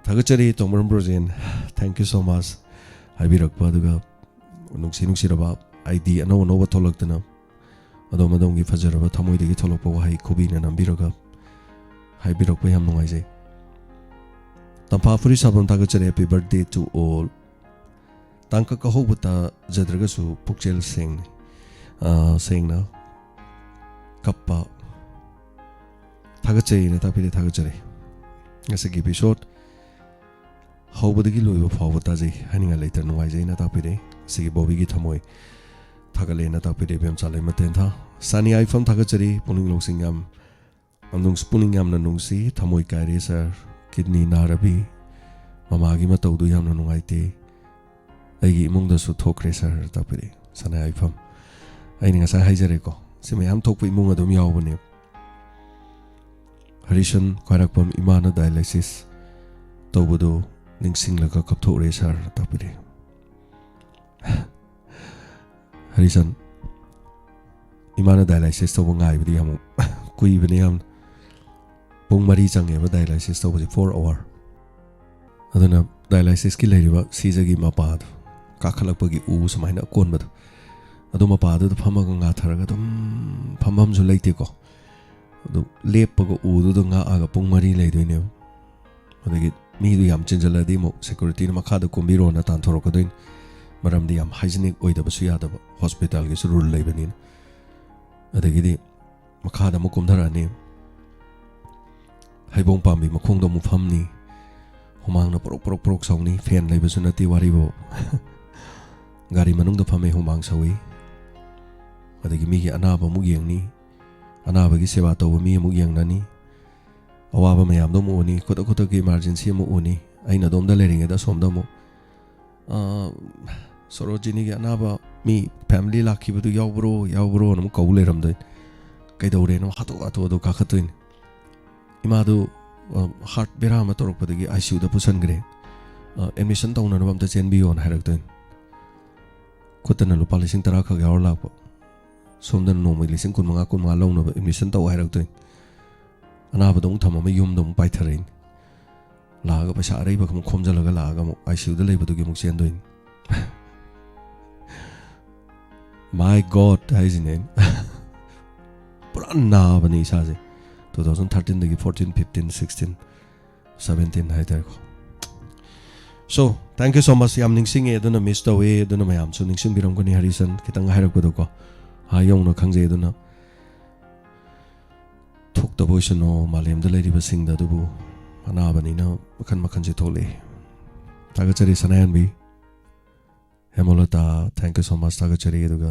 ꯊꯥꯒꯠꯆꯔꯤ ꯇꯣꯡꯕ꯭ꯔꯝ Brojen, thank you so much ꯍꯥꯏꯕꯤꯔꯛꯄ, ꯑꯗꯨꯒ ꯅꯨꯡꯁꯤ ꯅꯨꯡꯁꯤꯔꯕ ID ꯑꯅꯧ ꯑꯅꯧꯕ ꯊꯣꯛꯂꯛꯇꯅ ꯑꯗꯣꯝ ꯑꯗꯣꯝꯒꯤ ꯐꯖꯔꯕ ꯊꯃꯣꯏꯗꯒꯤ ꯊꯣꯛꯂꯛꯄ ꯋꯥꯍꯩ ꯈꯨꯕꯤꯅ ꯅꯝꯕꯤꯔꯒ ꯍꯥꯏꯕꯤꯔꯛꯄ ꯌꯥꯝ ꯅꯨꯡꯉꯥꯏꯖꯩ꯫ ꯇꯝꯐꯥ ꯐꯨꯔꯤ ꯁꯥꯐꯝ ꯊꯥꯒꯠꯆꯔꯤ, happy birthday to all꯫ ꯇꯥꯡꯀꯛ ꯑꯍꯧꯕ ꯇꯥꯖꯗ꯭ꯔꯒꯁꯨ ꯄꯨꯛꯆꯦꯜ ꯁꯦꯡꯅ, ꯑꯥ, ꯁꯦꯡꯅ ꯀꯞꯄ ꯊꯥꯒꯠꯆꯩꯅ ꯇꯥꯛꯄꯤꯔꯦ, ꯊꯥꯒꯠꯆꯔꯤ꯫ ꯉꯁꯤꯒꯤ episode ꯍꯧꯕꯗꯒꯤ ꯂꯣꯏꯕ ꯐꯥꯎꯕ ꯇꯥꯖꯩ, ꯍꯥꯏꯅꯤꯡꯉꯥꯏ ꯂꯩꯇꯅ ꯅꯨꯡꯉꯥꯏꯖꯩꯅ ꯇꯥꯛꯄꯤꯔꯦ꯫ ꯉꯁꯤꯒꯤ ꯕꯣꯕꯤꯒꯤ ꯊꯃꯣꯏ ꯊꯥꯒꯠꯂꯦꯅ ꯇꯥꯛꯄꯤꯔꯦ ꯏꯕꯦꯝꯆꯥ ꯂꯩꯃ ꯇꯦꯟꯊꯥ꯫ ꯁꯥꯅꯤꯌꯥ ꯏꯐꯝ ꯊꯥꯒꯠꯆꯔꯤ, ꯄꯨꯛꯅꯤꯡ ꯂꯧꯁꯤꯡ ꯌꯥꯝ ꯅꯨꯡꯁꯤ, ꯄꯨꯛꯅꯤꯡ ꯌꯥꯝꯅ ꯅꯨꯡꯁꯤ, ꯊꯃꯣꯏ ꯀꯥꯏꯔꯦ ꯁꯥꯔ, ꯀꯤꯗꯅꯤ ꯅꯥꯔꯕꯤ, ꯃꯃꯥꯒꯤ ꯃꯇꯧꯗꯨ ꯌꯥꯝꯅ ꯅꯨꯡꯉꯥꯏꯇꯦ, ꯑꯩꯒꯤ ꯏꯃꯨꯡꯗꯁꯨ ꯊꯣꯛꯈ꯭ꯔꯦ ꯁꯥꯔ ꯇꯥꯛꯄꯤꯔꯛꯑꯦ ꯁꯅꯥꯌꯥꯏꯐꯝ꯫ ꯑꯩꯅ ꯉꯁꯥꯏ ꯍꯥꯏꯖꯔꯦꯀꯣ, ꯁꯤ ꯃꯌꯥꯝ ꯊꯣꯛꯄ ꯏꯃꯨꯡ ꯑꯗꯨꯝ ꯌꯥꯎꯕꯅꯦ꯫ ꯍꯔꯤꯁꯟ ꯈ꯭ꯋꯥꯏꯔꯥꯛꯄꯝ ꯏꯃꯥꯅ dialysis ꯇꯧꯕꯗꯨ ꯅꯤꯡꯁꯤꯡꯂꯒ ꯀꯞꯊꯣꯛꯎꯔꯦ ꯁꯥꯔ ꯇꯥꯛꯄꯤꯔꯛꯑꯦ꯫ ꯍꯔꯤꯁꯟ, ꯏꯃꯥꯅ dialysis ꯇꯧꯕ ꯉꯥꯏꯕꯗꯤ ꯌꯥꯝ ꯀꯨꯏꯕꯅꯦ ꯌꯥꯝꯅ꯫ ꯄꯨꯡ ꯃꯔꯤ ꯆꯪꯉꯦꯕ dialysis ꯇꯧꯕꯁꯦ, four hour꯫ ꯑꯗꯨꯅ dialysisꯀꯤ ꯂꯩꯔꯤꯕ ꯁꯤꯖꯒꯤ ꯃꯄꯥꯗꯣ ꯀꯥꯈꯠꯂꯛꯄꯒꯤ ꯎ ꯁꯨꯃꯥꯏꯅ ꯑꯀꯣꯟꯕꯗꯣ, ꯑꯗꯨ ꯃꯄꯥꯗꯨꯗ ꯐꯝꯃꯒ ꯉꯥꯊꯔꯒ ꯑꯗꯨꯝ, ꯐꯝꯐꯝꯁꯨ ꯂꯩꯇꯦꯀꯣ, ꯑꯗꯨ ꯂꯦꯞꯄꯒ ꯎꯗꯨꯗ ꯉꯥꯛꯑꯒ ꯄꯨꯡ ꯃꯔꯤ ꯂꯩꯗꯣꯏꯅꯦꯕ꯫ ꯑꯗꯒꯤ ꯃꯤꯗꯨ ꯌꯥꯝ ꯆꯤꯟꯖꯜꯂꯗꯤ ꯑꯃꯨꯛ securityꯅ ꯃꯈꯥꯗ ꯀꯨꯝꯕꯤꯔꯣꯅ ꯇꯥꯟꯊꯣꯔꯛꯀꯗꯣꯏꯅꯤ, ꯃꯔꯝꯗꯤ ꯌꯥꯝ hygienic ꯑꯣꯏꯗꯕꯁꯨ ꯌꯥꯗꯕ, hospitalꯒꯤꯁꯨ rule ꯂꯩꯕꯅꯤꯅ꯫ ꯑꯗꯒꯤꯗꯤ ꯃꯈꯥꯗ ꯑꯃꯨꯛ ꯀꯨꯝꯊꯔꯛꯑꯅꯤ, ꯍꯩꯕꯣꯡ ꯄꯥꯝꯕꯤ ꯃꯈꯣꯡꯗ ꯑꯃꯨꯛ ꯐꯝꯅꯤ, ꯍꯨꯃꯥꯡꯅ ꯄꯣꯔꯣꯛ ꯄꯣꯔꯣꯛ ꯄꯣꯔꯣꯛ ꯁꯧꯅꯤ, fan ꯂꯩꯕꯁꯨ ꯅꯠꯇꯦ ꯋꯥꯔꯤꯕꯨ꯫ ꯒꯥꯔꯤ ꯃꯅꯨꯡꯗ ꯐꯝꯃꯦ, ꯍꯨꯃꯥꯡ ꯁꯧꯏ꯫ ꯑꯗꯒꯤ ꯃꯤꯒꯤ ꯑꯅꯥꯕ ꯑꯃꯨꯛ ꯌꯦꯡꯅꯤ, ꯑꯅꯥꯕꯒꯤ ꯁꯦꯕꯥ ꯇꯧꯕ ꯃꯤ ꯑꯃꯨꯛ ꯌꯦꯡꯅꯅꯤ, ꯑꯋꯥꯕ ꯃꯌꯥꯝꯗꯣ ꯑꯃꯨꯛ ꯎꯅꯤ, ꯈꯨꯗꯛ ꯈꯨꯗꯛꯀꯤ emergency ꯑꯃꯨꯛ ꯎꯅꯤ꯫ ꯑꯩꯅ ꯑꯗꯣꯝꯗ ꯂꯩꯔꯤꯉꯩꯗ ꯑꯁꯣꯝꯗ ꯑꯃꯨꯛ, "ꯑꯥ, ꯁꯣꯔꯣꯖꯤꯅꯤꯒꯤ ꯑꯅꯥꯕ ꯃꯤ family ꯂꯥꯛꯈꯤꯕꯗꯨ ꯌꯥꯎꯕ꯭ꯔꯣ, ꯌꯥꯎꯕ꯭ꯔꯣꯅ?" ꯑꯃꯨꯛ ꯀꯧ ꯂꯩꯔꯝꯗꯣꯏꯅꯤ꯫ ꯀꯩꯗꯧꯔꯦꯅ ꯍꯥꯊꯨ ꯍꯥꯊꯨ ꯑꯗꯨ ꯀꯥꯈꯠꯇꯣꯏꯅꯤ꯫ "ꯏꯃꯥꯗꯨ, ꯑ, heart ꯕꯦꯔꯥ ꯑꯃ ꯇꯧꯔꯛꯄꯗꯒꯤ ICUꯗ ꯄꯨꯁꯟꯈ꯭ꯔꯦ꯫ ꯑ, admission ꯇꯧꯅꯅꯕ ꯑꯝꯇ ꯆꯦꯟꯕꯤꯌꯣꯅ" ꯍꯥꯏꯔꯛꯇꯣꯏꯅꯤ꯫ ꯈꯨꯠꯇꯅ ꯂꯨꯄꯥ ꯂꯤꯁꯤꯡ ꯇꯔꯥ ꯈꯛ ꯌꯥꯎꯔ ꯂꯥꯛꯄ, ꯁꯣꯝꯗꯅ ꯅꯣꯡꯃꯒꯤ ꯂꯤꯁꯤꯡ ꯀꯨꯟꯃꯉꯥ, ꯀꯨꯟꯃꯉꯥ ꯂꯧꯅꯕ admission ꯇꯧ ꯍꯥꯏꯔꯛꯇꯣꯏꯅꯤ꯫ ꯑꯅꯥꯕꯗꯣ ꯑꯃꯨꯛ ꯊꯝꯃꯝꯃ ꯌꯨꯝꯗ ꯑꯃꯨꯛ ꯄꯥꯏꯊꯔꯛꯏꯅꯤ꯫ ꯂꯥꯛꯑꯒ ꯄꯩꯁꯥ ꯑꯔꯩꯕ ꯑꯃꯨꯛ ꯈꯣꯝꯖꯤꯜꯂꯒ ꯂꯥꯛꯑꯒ ꯑꯃꯨꯛ ICUꯗ ꯂꯩꯕꯗꯨꯒꯤ ꯑꯃꯨꯛ ꯆꯦꯟꯗꯣꯏꯅꯤ꯫ My God ꯍꯥꯏꯁꯤꯅꯦ ꯑꯩꯅ꯫ ꯄꯨꯔꯥ ꯅꯥꯕꯅꯤ ꯏꯁꯥꯁꯦ꯫ Two thousand thirteenꯗꯒꯤ fourteen, fifteen, sixteen, seventeen ꯍꯥꯏꯇꯥꯔꯦꯀꯣ꯫ So thank you so much. ꯌꯥꯝ ꯅꯤꯡꯁꯤꯡꯉꯦ, ꯑꯗꯨꯅ miss ꯇꯧꯋꯦ, ꯑꯗꯨꯅ ꯃꯌꯥꯝꯁꯨ ꯅꯤꯡꯁꯤꯡꯕꯤꯔꯝꯒꯅꯤ꯫ ꯍꯔꯤꯁꯟ ꯈꯤꯇꯪ ꯍꯥꯏꯔꯛꯄꯗꯀꯣ ꯑꯥ ꯌꯧꯅ ꯈꯪꯖꯩ꯫ ꯑꯗꯨꯅ ꯊꯣꯛꯇꯕ ꯑꯣꯏꯁꯅꯨ ꯃꯥꯂꯦꯝꯗ ꯂꯩꯔꯤꯕꯁꯤꯡꯗ, ꯑꯗꯨꯕꯨ ꯑꯅꯥꯕꯅꯤꯅ ꯃꯈꯟ ꯃꯈꯟꯁꯦ ꯊꯣꯛꯂꯛꯏ꯫ ꯊꯥꯒꯠꯆꯔꯤ ꯁꯅꯥꯍꯟꯕꯤ꯫ ꯍꯦꯃꯂꯇꯥ, thank you so much, ꯊꯥꯒꯠꯆꯔꯤ꯫ ꯑꯗꯨꯒ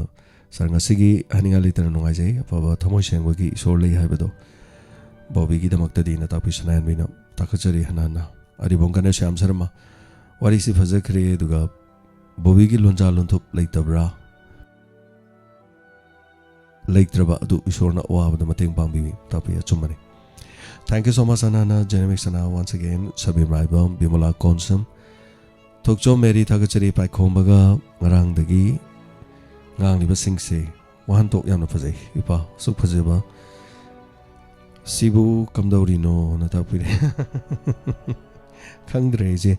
ꯁꯥꯔ, ꯉꯁꯤꯒꯤ ꯍꯥꯏꯅꯤꯡꯉꯥꯏ ꯂꯩꯇꯅ ꯅꯨꯡꯉꯥꯏꯖꯩ꯫ ꯑꯐꯕ ꯊꯃꯣꯏ ꯁꯦꯡꯕꯒꯤ ꯏꯁꯣꯔ ꯂꯩ ꯍꯥꯏꯕꯗꯣ ꯕꯣꯕꯤꯒꯤꯗꯃꯛꯇꯗꯤꯅ ꯇꯥꯛꯄꯤ ꯁꯅꯥꯍꯟꯕꯤꯅ꯫ ꯊꯥꯒꯠꯆꯔꯤ ꯍꯟꯅ ꯍꯟꯅ꯫ ꯑꯔꯤꯕꯝ ꯒꯅꯦꯁ꯭ꯌꯥꯝ ꯁꯔꯃ, ꯋꯥꯔꯤꯁꯤ ꯐꯖꯈ꯭ꯔꯦ꯫ ꯑꯗꯨꯒ ꯕꯣꯕꯤꯒꯤ ꯂꯣꯟꯖꯥ ꯂꯣꯟꯊꯨꯞ ꯂꯩꯇꯕ꯭ꯔꯥ? ꯂꯩꯇ꯭ꯔꯕ ꯑꯗꯨ ꯏꯁꯣꯔꯅ ꯑꯋꯥꯕꯗ ꯃꯇꯦꯡ ꯄꯥꯡꯕꯤꯕꯤ꯫ ꯇꯥꯛꯄꯤ ꯑꯆꯨꯝꯕꯅꯤ꯫ Thank you so much, ꯑꯅꯥꯅ, ꯖꯦꯅꯦꯃꯤꯛꯁ ꯑꯅꯥ, once again, ꯁꯕꯤꯝ ꯔꯥꯏꯕꯝ, ꯕꯤꯃꯂꯥ ꯀꯣꯟꯁꯝ, ꯊꯣꯛꯆꯣꯝ ꯃꯦꯔꯤ, ꯊꯥꯒꯠꯆꯔꯤ꯫ ꯄꯥꯏꯈꯣꯝꯕꯒ ꯉꯔꯥꯡꯗꯒꯤ ꯉꯥꯡꯂꯤꯕꯁꯤꯡꯁꯦ ꯋꯥꯍꯟꯊꯣꯛ ꯌꯥꯝꯅ ꯐꯖꯩ꯫ ꯏꯄꯥ, ꯑꯁꯨꯛ ꯐꯖꯕ ꯁꯤꯕꯨ ꯀꯝꯗꯧꯔꯤꯅꯣꯅ ꯇꯥꯛꯄꯤꯔꯦ꯫ ꯈꯪꯗ꯭ꯔꯦ ꯑꯩꯁꯦ꯫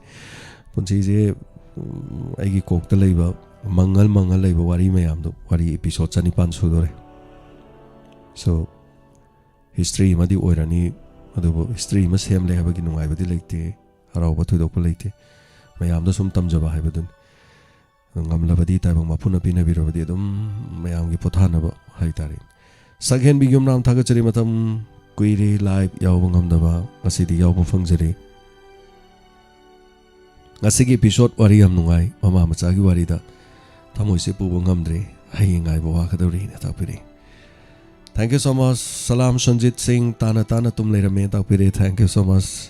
ꯄꯨꯟꯁꯤꯁꯦ, ꯎꯝ, ꯑꯩꯒꯤ ꯀꯣꯛꯇ ꯂꯩꯕ ꯃꯪꯉꯜ ꯃꯪꯉꯜ ꯂꯩꯕ ꯋꯥꯔꯤ ꯃꯌꯥꯝꯗꯣ, ꯋꯥꯔꯤ episode ꯆꯅꯤꯄꯥꯟ ꯁꯨꯗꯣꯔꯦ꯫ So history ꯑꯃꯗꯤ ꯑꯣꯏꯔꯅꯤ, ꯑꯗꯨꯕꯨ history ꯑꯃ ꯁꯦꯝꯂꯦ ꯍꯥꯏꯕꯒꯤ ꯅꯨꯡꯉꯥꯏꯕꯗꯤ ꯂꯩꯇꯦ, ꯍꯔꯥꯎꯕ ꯊꯣꯏꯗꯣꯛꯄ ꯂꯩꯇꯦ꯫ ꯃꯌꯥꯝꯗ ꯁꯨꯝ ꯇꯝꯖꯕ ꯍꯥꯏꯕꯗꯨꯅꯤ꯫ ꯉꯝꯂꯕꯗꯤ ꯇꯥꯏꯕꯪ ꯃꯄꯨꯅ ꯄꯤꯅꯕꯤꯔꯕꯗꯤ ꯑꯗꯨꯝ ꯃꯌꯥꯝꯒꯤ ꯄꯣꯊꯥꯅꯕ ꯍꯥꯏꯇꯥꯔꯦ꯫ ꯁꯛꯍꯦꯟꯕꯤ ꯌꯨꯝꯅꯥꯝ, ꯊꯥꯒꯠꯆꯔꯤ꯫ ꯃꯇꯝ ꯀꯨꯏꯔꯦ live ꯌꯥꯎꯕ ꯉꯝꯗꯕ, ꯉꯁꯤꯗꯤ ꯌꯥꯎꯕ ꯐꯪꯖꯔꯦ꯫ ꯉꯁꯤꯒꯤ episode ꯋꯥꯔꯤ ꯌꯥꯝ ꯅꯨꯡꯉꯥꯏ꯫ ꯃꯃꯥ ꯃꯆꯥꯒꯤ ꯋꯥꯔꯤꯗ ꯊꯃꯣꯏꯁꯦ ꯄꯨꯕ ꯉꯝꯗ꯭ꯔꯦ꯫ ꯍꯌꯦꯡ ꯉꯥꯏꯕ ꯋꯥꯒꯗꯧꯔꯤꯅ ꯇꯥꯛꯄꯤꯔꯛꯏ꯫ Thank you so much꯫ ꯁꯂꯥꯝ ꯁꯟꯖꯤꯠ ꯁꯤꯡ, ꯇꯥꯅ ꯇꯥꯅ ꯇꯨꯝ ꯂꯩꯔꯝꯃꯦ ꯇꯥꯛꯄꯤꯔꯦ꯫ Thank you so much꯫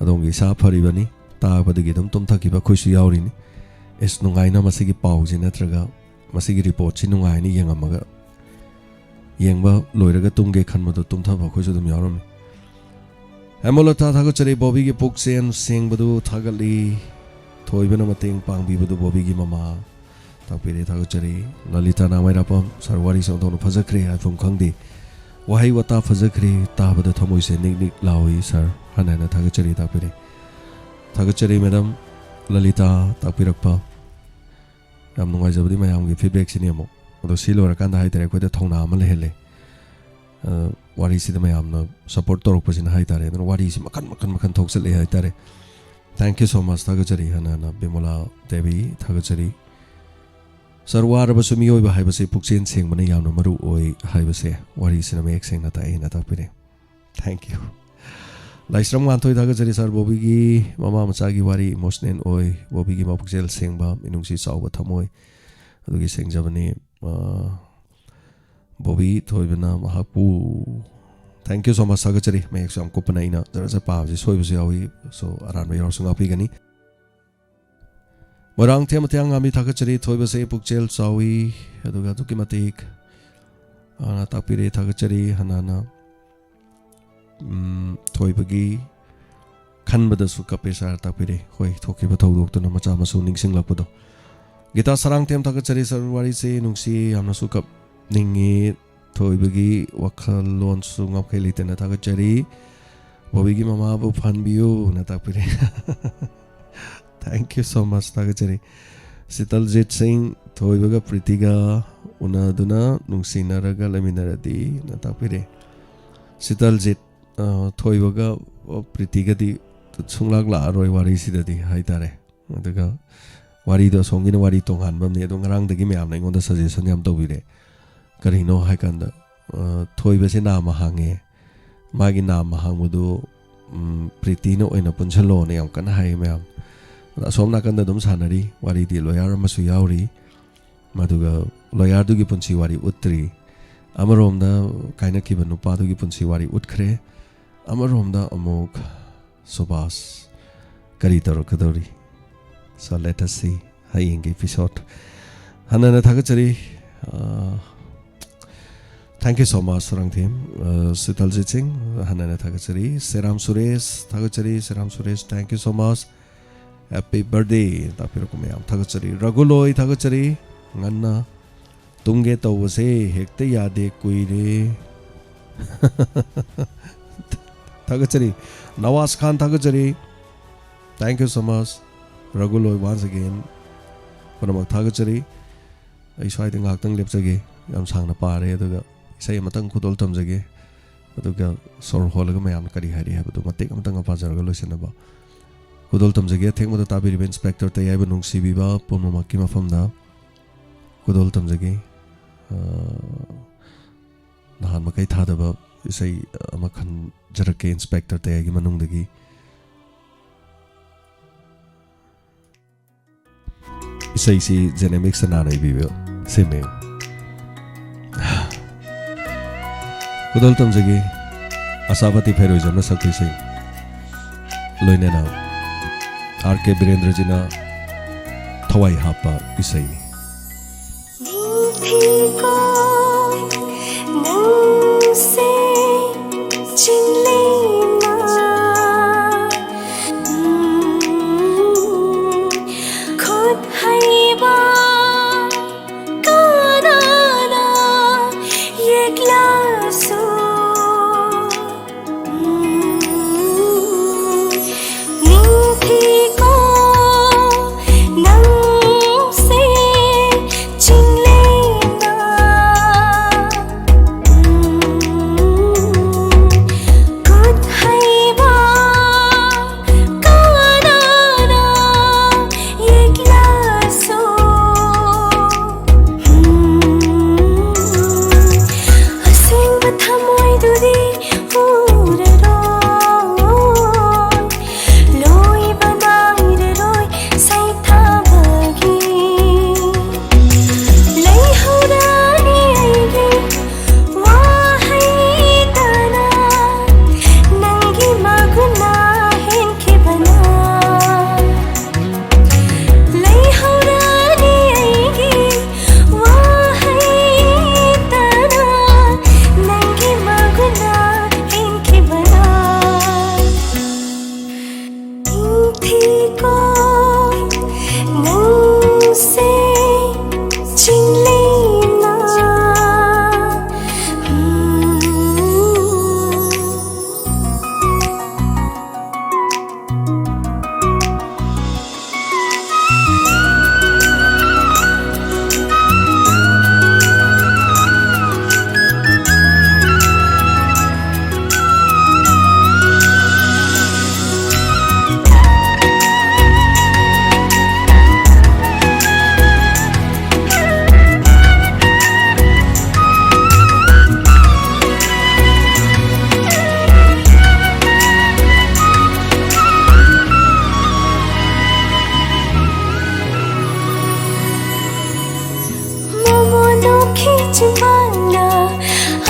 ꯑꯗꯣꯝꯒꯤ ꯏꯁꯥ ꯐꯔꯤꯕꯅꯤ꯫ ꯇꯥꯕꯗꯒꯤ ꯑꯗꯨꯝ ꯇꯨꯝꯊꯈꯤꯕ ꯑꯩꯈꯣꯏꯁꯨ ꯌꯥꯎꯔꯤꯅꯤ꯫ ꯑꯦꯁ, ꯅꯨꯡꯉꯥꯏꯅ ꯃꯁꯤꯒꯤ ꯄꯥꯎꯁꯤ ꯅꯠꯇ꯭ꯔꯒ ꯃꯁꯤꯒꯤ reportꯁꯤ ꯅꯨꯡꯉꯥꯏꯅ ꯌꯦꯡꯉꯝꯃꯒ, ꯌꯦꯡꯕ ꯂꯣꯏꯔꯒ ꯇꯨꯝꯒꯦ ꯈꯟꯕꯗꯣ ꯇꯨꯝꯊꯕ ꯑꯩꯈꯣꯏꯁꯨ ꯑꯗꯨꯝ ꯌꯥꯎꯔꯝꯃꯤ꯫ ꯍꯦꯃꯂꯇꯥ, ꯊꯥꯒꯠꯆꯔꯤ꯫ ꯕꯣꯕꯤꯒꯤ ꯄꯨꯛꯆꯦꯜ ꯁꯦꯡꯕꯗꯨ ꯊꯥꯒꯠꯂꯤ꯫ ꯊꯣꯏꯕꯅ ꯃꯇꯦꯡ ꯄꯥꯡꯕꯤꯕꯗꯨ ꯕꯣꯕꯤꯒꯤ ꯃꯃꯥ꯫ ꯇꯥꯛꯄꯤꯔꯦ, ꯊꯥꯒꯠꯆꯔꯤ꯫ ꯂꯂꯤꯇꯥ ꯅꯥꯃꯩꯔꯥꯄꯝ, ꯁꯥꯔ, ꯋꯥꯔꯤꯁꯦ ꯑꯣꯟꯊꯣꯛꯅ ꯐꯖꯈ꯭ꯔꯦ ꯍꯥꯏꯐꯝ ꯈꯪꯗꯦ꯫ ꯋꯥꯍꯩ ꯋꯥꯇꯥ ꯐꯖꯈ꯭ꯔꯦ, ꯇꯥꯕꯗ ꯊꯃꯣꯏꯁꯦ ꯅꯤꯛ ꯅꯤꯛ ꯂꯥꯎꯏ ꯁꯥꯔ꯫ ꯍꯟꯅ ꯍꯟꯅ ꯊꯥꯒꯠꯆꯔꯤ, ꯇꯥꯛꯄꯤꯔꯦ꯫ ꯊꯥꯒꯠꯆꯔꯤ ꯃꯦꯗꯥꯝ ꯂꯂꯤꯇꯥ, ꯇꯥꯛꯄꯤꯔꯛꯄ꯫ ꯌꯥꯝ ꯅꯨꯡꯉꯥꯏꯖꯕꯗꯤ ꯃꯌꯥꯝꯒꯤ ꯐꯤꯗꯕꯦꯛꯁꯤꯅꯤ ꯑꯃꯨꯛ꯫ ꯑꯗꯣ ꯁꯤ ꯂꯣꯏꯔꯀꯥꯟꯗ ꯍꯥꯏꯇꯥꯔꯦ, ꯑꯩꯈꯣꯏꯗ ꯊꯧꯅꯥ ꯑꯃ ꯂꯩꯍꯜꯂꯦ꯫ ꯑ, ꯋꯥꯔꯤꯁꯤꯗ ꯃꯌꯥꯝꯅ ꯁꯞꯄꯣꯔꯠ ꯇꯧꯔꯛꯄꯁꯤꯅ ꯍꯥꯏꯇꯥꯔꯦ꯫ ꯑꯗꯨꯅ ꯋꯥꯔꯤꯁꯤ ꯃꯈꯟ ꯃꯈꯟ ꯃꯈꯟ ꯊꯣꯛꯆꯜꯂꯛꯑꯦ ꯍꯥꯏꯇꯥꯔꯦ꯫ Thank you so much, ꯊꯥꯒꯠꯆꯔꯤ꯫ ꯍꯟꯅ ꯍꯟꯅ ꯕꯤꯃꯣꯂꯥ ꯗꯦꯕꯤ, ꯊꯥꯒꯠꯆꯔꯤ꯫ ꯁꯥꯔ, ꯋꯥꯔꯕꯁꯨ ꯃꯤꯑꯣꯏꯕ ꯍꯥꯏꯕꯁꯤ ꯄꯨꯛꯆꯦꯜ ꯁꯦꯡꯕꯅ ꯌꯥꯝꯅ ꯃꯔꯨ ꯑꯣꯏ ꯍꯥꯏꯕꯁꯦ ꯋꯥꯔꯤꯁꯤꯅ ꯃꯌꯦꯛ ꯁꯦꯡꯅ ꯇꯥꯛꯑꯦꯅ ꯇꯥꯛꯄꯤꯔꯦ꯫ Thank you꯫ ꯂꯥꯏꯁ꯭ꯔꯝ ꯉꯥꯟꯊꯣꯏ, ꯊꯥꯒꯠꯆꯔꯤ ꯁꯥꯔ꯫ ꯕꯣꯕꯤꯒꯤ ꯃꯃꯥ ꯃꯆꯥꯒꯤ ꯋꯥꯔꯤ ꯏꯃꯣꯁꯅꯦꯜ ꯑꯣꯏ꯫ ꯕꯣꯕꯤꯒꯤ ꯃꯄꯨꯛꯆꯦꯜ ꯁꯦꯡꯕ, ꯃꯤꯅꯨꯡꯁꯤ ꯆꯥꯎꯕ ꯊꯃꯣꯏ ꯑꯗꯨꯒꯤ ꯁꯦꯡꯖꯕꯅꯤ꯫ ꯑ, ꯕꯣꯕꯤ ꯊꯣꯏꯕꯅ ꯃꯍꯥꯛꯄꯨ꯫ Thank you so much, ꯊꯥꯒꯠꯆꯔꯤ꯫ ꯃꯌꯦꯛꯁꯨ ꯌꯥꯝ ꯀꯨꯞꯄꯅ ꯑꯩꯅ ꯖꯔ ꯖꯔ ꯄꯥꯕꯁꯤ ꯁꯣꯏꯕꯁꯨ ꯌꯥꯎꯏ꯫ So, ꯑꯔꯥꯟꯕ ꯌꯥꯎꯔꯁꯨ ꯉꯥꯛꯄꯤꯒꯅꯤ꯫ ꯃꯣꯏꯔꯥꯡꯊꯦꯝ ꯃꯇꯤꯌꯥꯡꯉꯥꯟꯕꯤ, ꯊꯥꯒꯠꯆꯔꯤ꯫ ꯊꯣꯏꯕꯁꯦ ꯄꯨꯛꯆꯦꯜ ꯆꯥꯎꯏ, ꯑꯗꯨꯒ ꯑꯗꯨꯛꯀꯤ ꯃꯇꯤꯛ, ꯑ, ꯇꯥꯛꯄꯤꯔꯦ, ꯊꯥꯒꯠꯆꯔꯤ꯫ ꯍꯟꯅ ꯍꯟꯅ, ꯎꯝ, ꯊꯣꯏꯕꯒꯤ ꯈꯟꯕꯗꯁꯨ ꯀꯞꯄꯦ ꯁꯥꯔ, ꯇꯥꯛꯄꯤꯔꯦ꯫ ꯍꯣꯏ, ꯊꯣꯛꯈꯤꯕ ꯊꯧꯗꯣꯛꯇꯨꯅ ꯃꯆꯥ ꯃꯁꯨ ꯅꯤꯡꯁꯤꯡꯂꯛꯄꯗꯣ꯫ ꯒꯤꯇꯥ ꯁꯔꯥꯡꯊꯦꯝ, ꯊꯥꯒꯠꯆꯔꯤ ꯁꯥꯔ, ꯋꯥꯔꯤꯁꯦ ꯅꯨꯡꯁꯤ, ꯌꯥꯝꯅꯁꯨ ꯀꯞꯅꯤꯡꯉꯤ꯫ ꯊꯣꯏꯕꯒꯤ ꯋꯥꯈꯜꯂꯣꯟꯁꯨ ꯉꯝꯈꯩ ꯂꯩꯇꯅ ꯊꯥꯒꯠꯆꯔꯤ꯫ ꯕꯣꯕꯤꯒꯤ ꯃꯃꯥꯕꯨ ꯐꯍꯟꯕꯤꯌꯨꯅ ꯇꯥꯛꯄꯤꯔꯦ꯫ Thank you so much, ꯊꯥꯒꯠꯆꯔꯤ꯫ ꯁꯤꯇꯜꯖꯤꯠ ꯁꯤꯡ, ꯊꯣꯏꯕꯒ ꯄ꯭ꯔꯤꯇꯤꯒ ꯎꯅꯗꯨꯅ ꯅꯨꯡꯁꯤꯅꯔꯒ ꯂꯩꯃꯤꯟꯅꯔꯗꯤꯅ ꯇꯥꯛꯄꯤꯔꯦ꯫ ꯁꯤꯇꯜꯖꯤꯠ, ꯑ, ꯊꯣꯏꯕꯒ, ꯑ, ꯄ꯭ꯔꯤꯇꯤꯒꯗꯤ ꯁꯨꯡꯂꯥꯛ ꯂꯥꯛꯑꯔꯣꯏ ꯋꯥꯔꯤꯁꯤꯗꯗꯤ ꯍꯥꯏꯇꯥꯔꯦ꯫ ꯑꯗꯨꯒ ꯋꯥꯔꯤꯗꯣ ꯑꯁꯣꯝꯒꯤꯅ ꯋꯥꯔꯤ ꯇꯣꯉꯥꯟꯕ ꯑꯃꯅꯤ꯫ ꯑꯗꯣ ꯉꯔꯥꯡꯗꯒꯤ ꯃꯌꯥꯝꯅ ꯑꯩꯉꯣꯟꯗ ꯁꯖꯦꯁꯟ ꯌꯥꯝ ꯇꯧꯕꯤꯔꯦ꯫ ꯀꯔꯤꯅꯣ ꯍꯥꯏꯀꯥꯟꯗ, ꯑ, ꯊꯣꯏꯕꯁꯦ ꯅꯥꯝꯃ ꯍꯥꯡꯉꯦ꯫ ꯃꯥꯒꯤ ꯅꯥꯝꯃ ꯍꯥꯡꯕꯗꯨ, ꯎꯝ, ꯄ꯭ꯔꯤꯇꯤꯅ ꯑꯣꯏꯅ ꯄꯨꯟꯁꯜꯂꯣꯅ ꯌꯥꯝ ꯀꯟꯅ ꯍꯥꯏꯌꯦ ꯃꯌꯥꯝ꯫ ꯑꯗꯣ ꯑꯁꯣꯝ ꯅꯥꯀꯟꯗ ꯑꯗꯨꯝ ꯁꯥꯟꯅꯔꯤ꯫ ꯋꯥꯔꯤꯗꯤ ꯂꯣꯌꯔ ꯑꯃꯁꯨ ꯌꯥꯎꯔꯤ꯫ ꯃꯗꯨꯒ ꯂꯣꯌꯔꯗꯨꯒꯤ ꯄꯨꯟꯁꯤ ꯋꯥꯔꯤ ꯎꯠꯇ꯭ꯔꯤ꯫ ꯑꯃꯔꯣꯝꯗ ꯀꯥꯏꯅꯈꯤꯕ ꯅꯨꯄꯥꯗꯨꯒꯤ ꯄꯨꯟꯁꯤ ꯋꯥꯔꯤ ꯎꯠꯈ꯭ꯔꯦ꯫ ꯑꯃꯔꯣꯝꯗ ꯑꯃꯨꯛ ꯁꯨꯕꯥꯁ ꯀꯔꯤ ꯇꯧꯔꯛꯀꯗꯧꯔꯤ? So let us see ꯍꯌꯦꯡꯒꯤ episode꯫ ꯍꯟꯅ ꯍꯟꯅ ꯊꯥꯒꯠꯆꯔꯤ꯫ ꯑ, thank you so much, Sarangthem, ꯑ, ꯁꯤꯇꯜꯖꯤꯠ ꯁꯤꯡ, ꯍꯟꯅ ꯍꯟꯅ ꯊꯥꯒꯠꯆꯔꯤ꯫ ꯁꯦꯔꯥꯝ ꯁꯨꯔꯦꯁ, ꯊꯥꯒꯠꯆꯔꯤ꯫ ꯁꯦꯔꯥꯝ Suresh, thank you so much꯫ Happy birthday ꯇꯥꯛꯄꯤꯔꯛꯄ ꯃꯌꯥꯝ ꯊꯥꯒꯠꯆꯔꯤ꯫ ꯔꯘꯨꯂꯣꯏ, ꯊꯥꯒꯠꯆꯔꯤ꯫ ꯉꯟꯅ ꯇꯨꯝꯒꯦ ꯇꯧꯕꯁꯦ ꯍꯦꯛꯇ ꯌꯥꯗꯦ, ꯀꯨꯏꯔꯦ꯫ ꯊꯥꯒꯠꯆꯔꯤ꯫ ꯅꯋꯥꯖ ꯈꯥꯟ, ꯊꯥꯒꯠꯆꯔꯤ꯫ Thank you so much, ꯔꯘꯨ ꯂꯣꯏ, once again꯫ ꯄꯨꯝꯅꯃꯛ ꯊꯥꯒꯠꯆꯔꯤ꯫ ꯑꯩ ꯁ꯭ꯋꯥꯏꯗ ꯉꯥꯏꯍꯥꯛꯇꯪ ꯂꯦꯞꯆꯒꯦ꯫ ꯌꯥꯝ ꯁꯥꯡꯅ ꯄꯥꯔꯦ, ꯑꯗꯨꯒ ꯏꯁꯩ ꯑꯃꯇꯪ ꯈꯨꯗꯣꯜ ꯇꯝꯖꯒꯦ꯫ ꯑꯗꯨꯒ ꯁꯣꯔ ꯍꯣꯜꯂꯒ ꯃꯌꯥꯝꯅ ꯀꯔꯤ ꯍꯥꯏꯔꯤ ꯍꯥꯏꯕꯗꯨ ꯃꯇꯦꯛ ꯑꯃꯇꯪ ꯄꯥꯖꯔꯒ ꯂꯣꯏꯁꯤꯟꯅꯕ ꯈꯨꯗꯣꯜ ꯇꯝꯖꯒꯦ꯫ ꯑꯊꯦꯡꯕꯗ ꯇꯥꯕꯤꯔꯤꯕ ꯏꯟꯁꯄꯦꯛꯇꯔ ꯇꯌꯥꯏꯕ ꯅꯨꯡꯁꯤꯕꯤꯕ ꯄꯨꯝꯅꯃꯛꯀꯤ ꯃꯐꯝꯗ ꯈꯨꯗꯣꯜ ꯇꯝꯖꯒꯦ꯫ ꯑ, ꯅꯍꯥꯟ ꯃꯈꯩ ꯊꯥꯗꯕ ꯏꯁꯩ ꯑꯃ ꯈꯟꯖꯔꯛꯀꯦ ꯏꯟꯁꯄꯦꯛꯇꯔ ꯇꯌꯥꯏꯒꯤ ꯃꯅꯨꯡꯗꯒꯤ꯫ ꯏꯁꯩꯁꯤ ꯖꯦꯅꯦꯃꯤꯛꯁꯇ ꯅꯥꯅ ꯏꯕꯤꯕ ꯁꯦꯝꯃꯦ꯫ ꯈꯨꯗꯣꯜ ꯇꯝꯖꯒꯦ, ꯑꯁꯥꯄꯇꯤ ꯐꯩꯔꯣꯏꯖꯝꯅ ꯁꯛꯄ ꯏꯁꯩ, ꯂꯣꯏꯅꯅ ꯑꯥꯔ ꯀꯦ ꯕꯤꯔꯦꯟꯗ꯭ꯔꯖꯤꯅ ꯊꯋꯥꯏ ꯍꯥꯞꯄ ꯏꯁꯩ꯫ ꯅꯤꯡꯊꯤꯀꯣ ꯅꯪꯁꯦ ꯆꯤꯡꯂꯦꯝꯅ, ꯎꯝ, ꯈꯨꯠ ꯍꯩꯕ ꯀꯅꯥꯅ ꯌꯦꯛꯂꯁꯨ, ꯎꯝ, ꯅꯤꯡꯊꯤꯀꯣ ꯅꯪꯁꯦ ꯆꯤꯡꯂꯦꯝꯅ, ꯎꯝ, ꯈꯨꯠ ꯍꯩꯕ ꯀꯅꯥꯅ ꯌꯦꯛꯂꯁꯨ, ꯎꯝ, ꯑꯁꯨ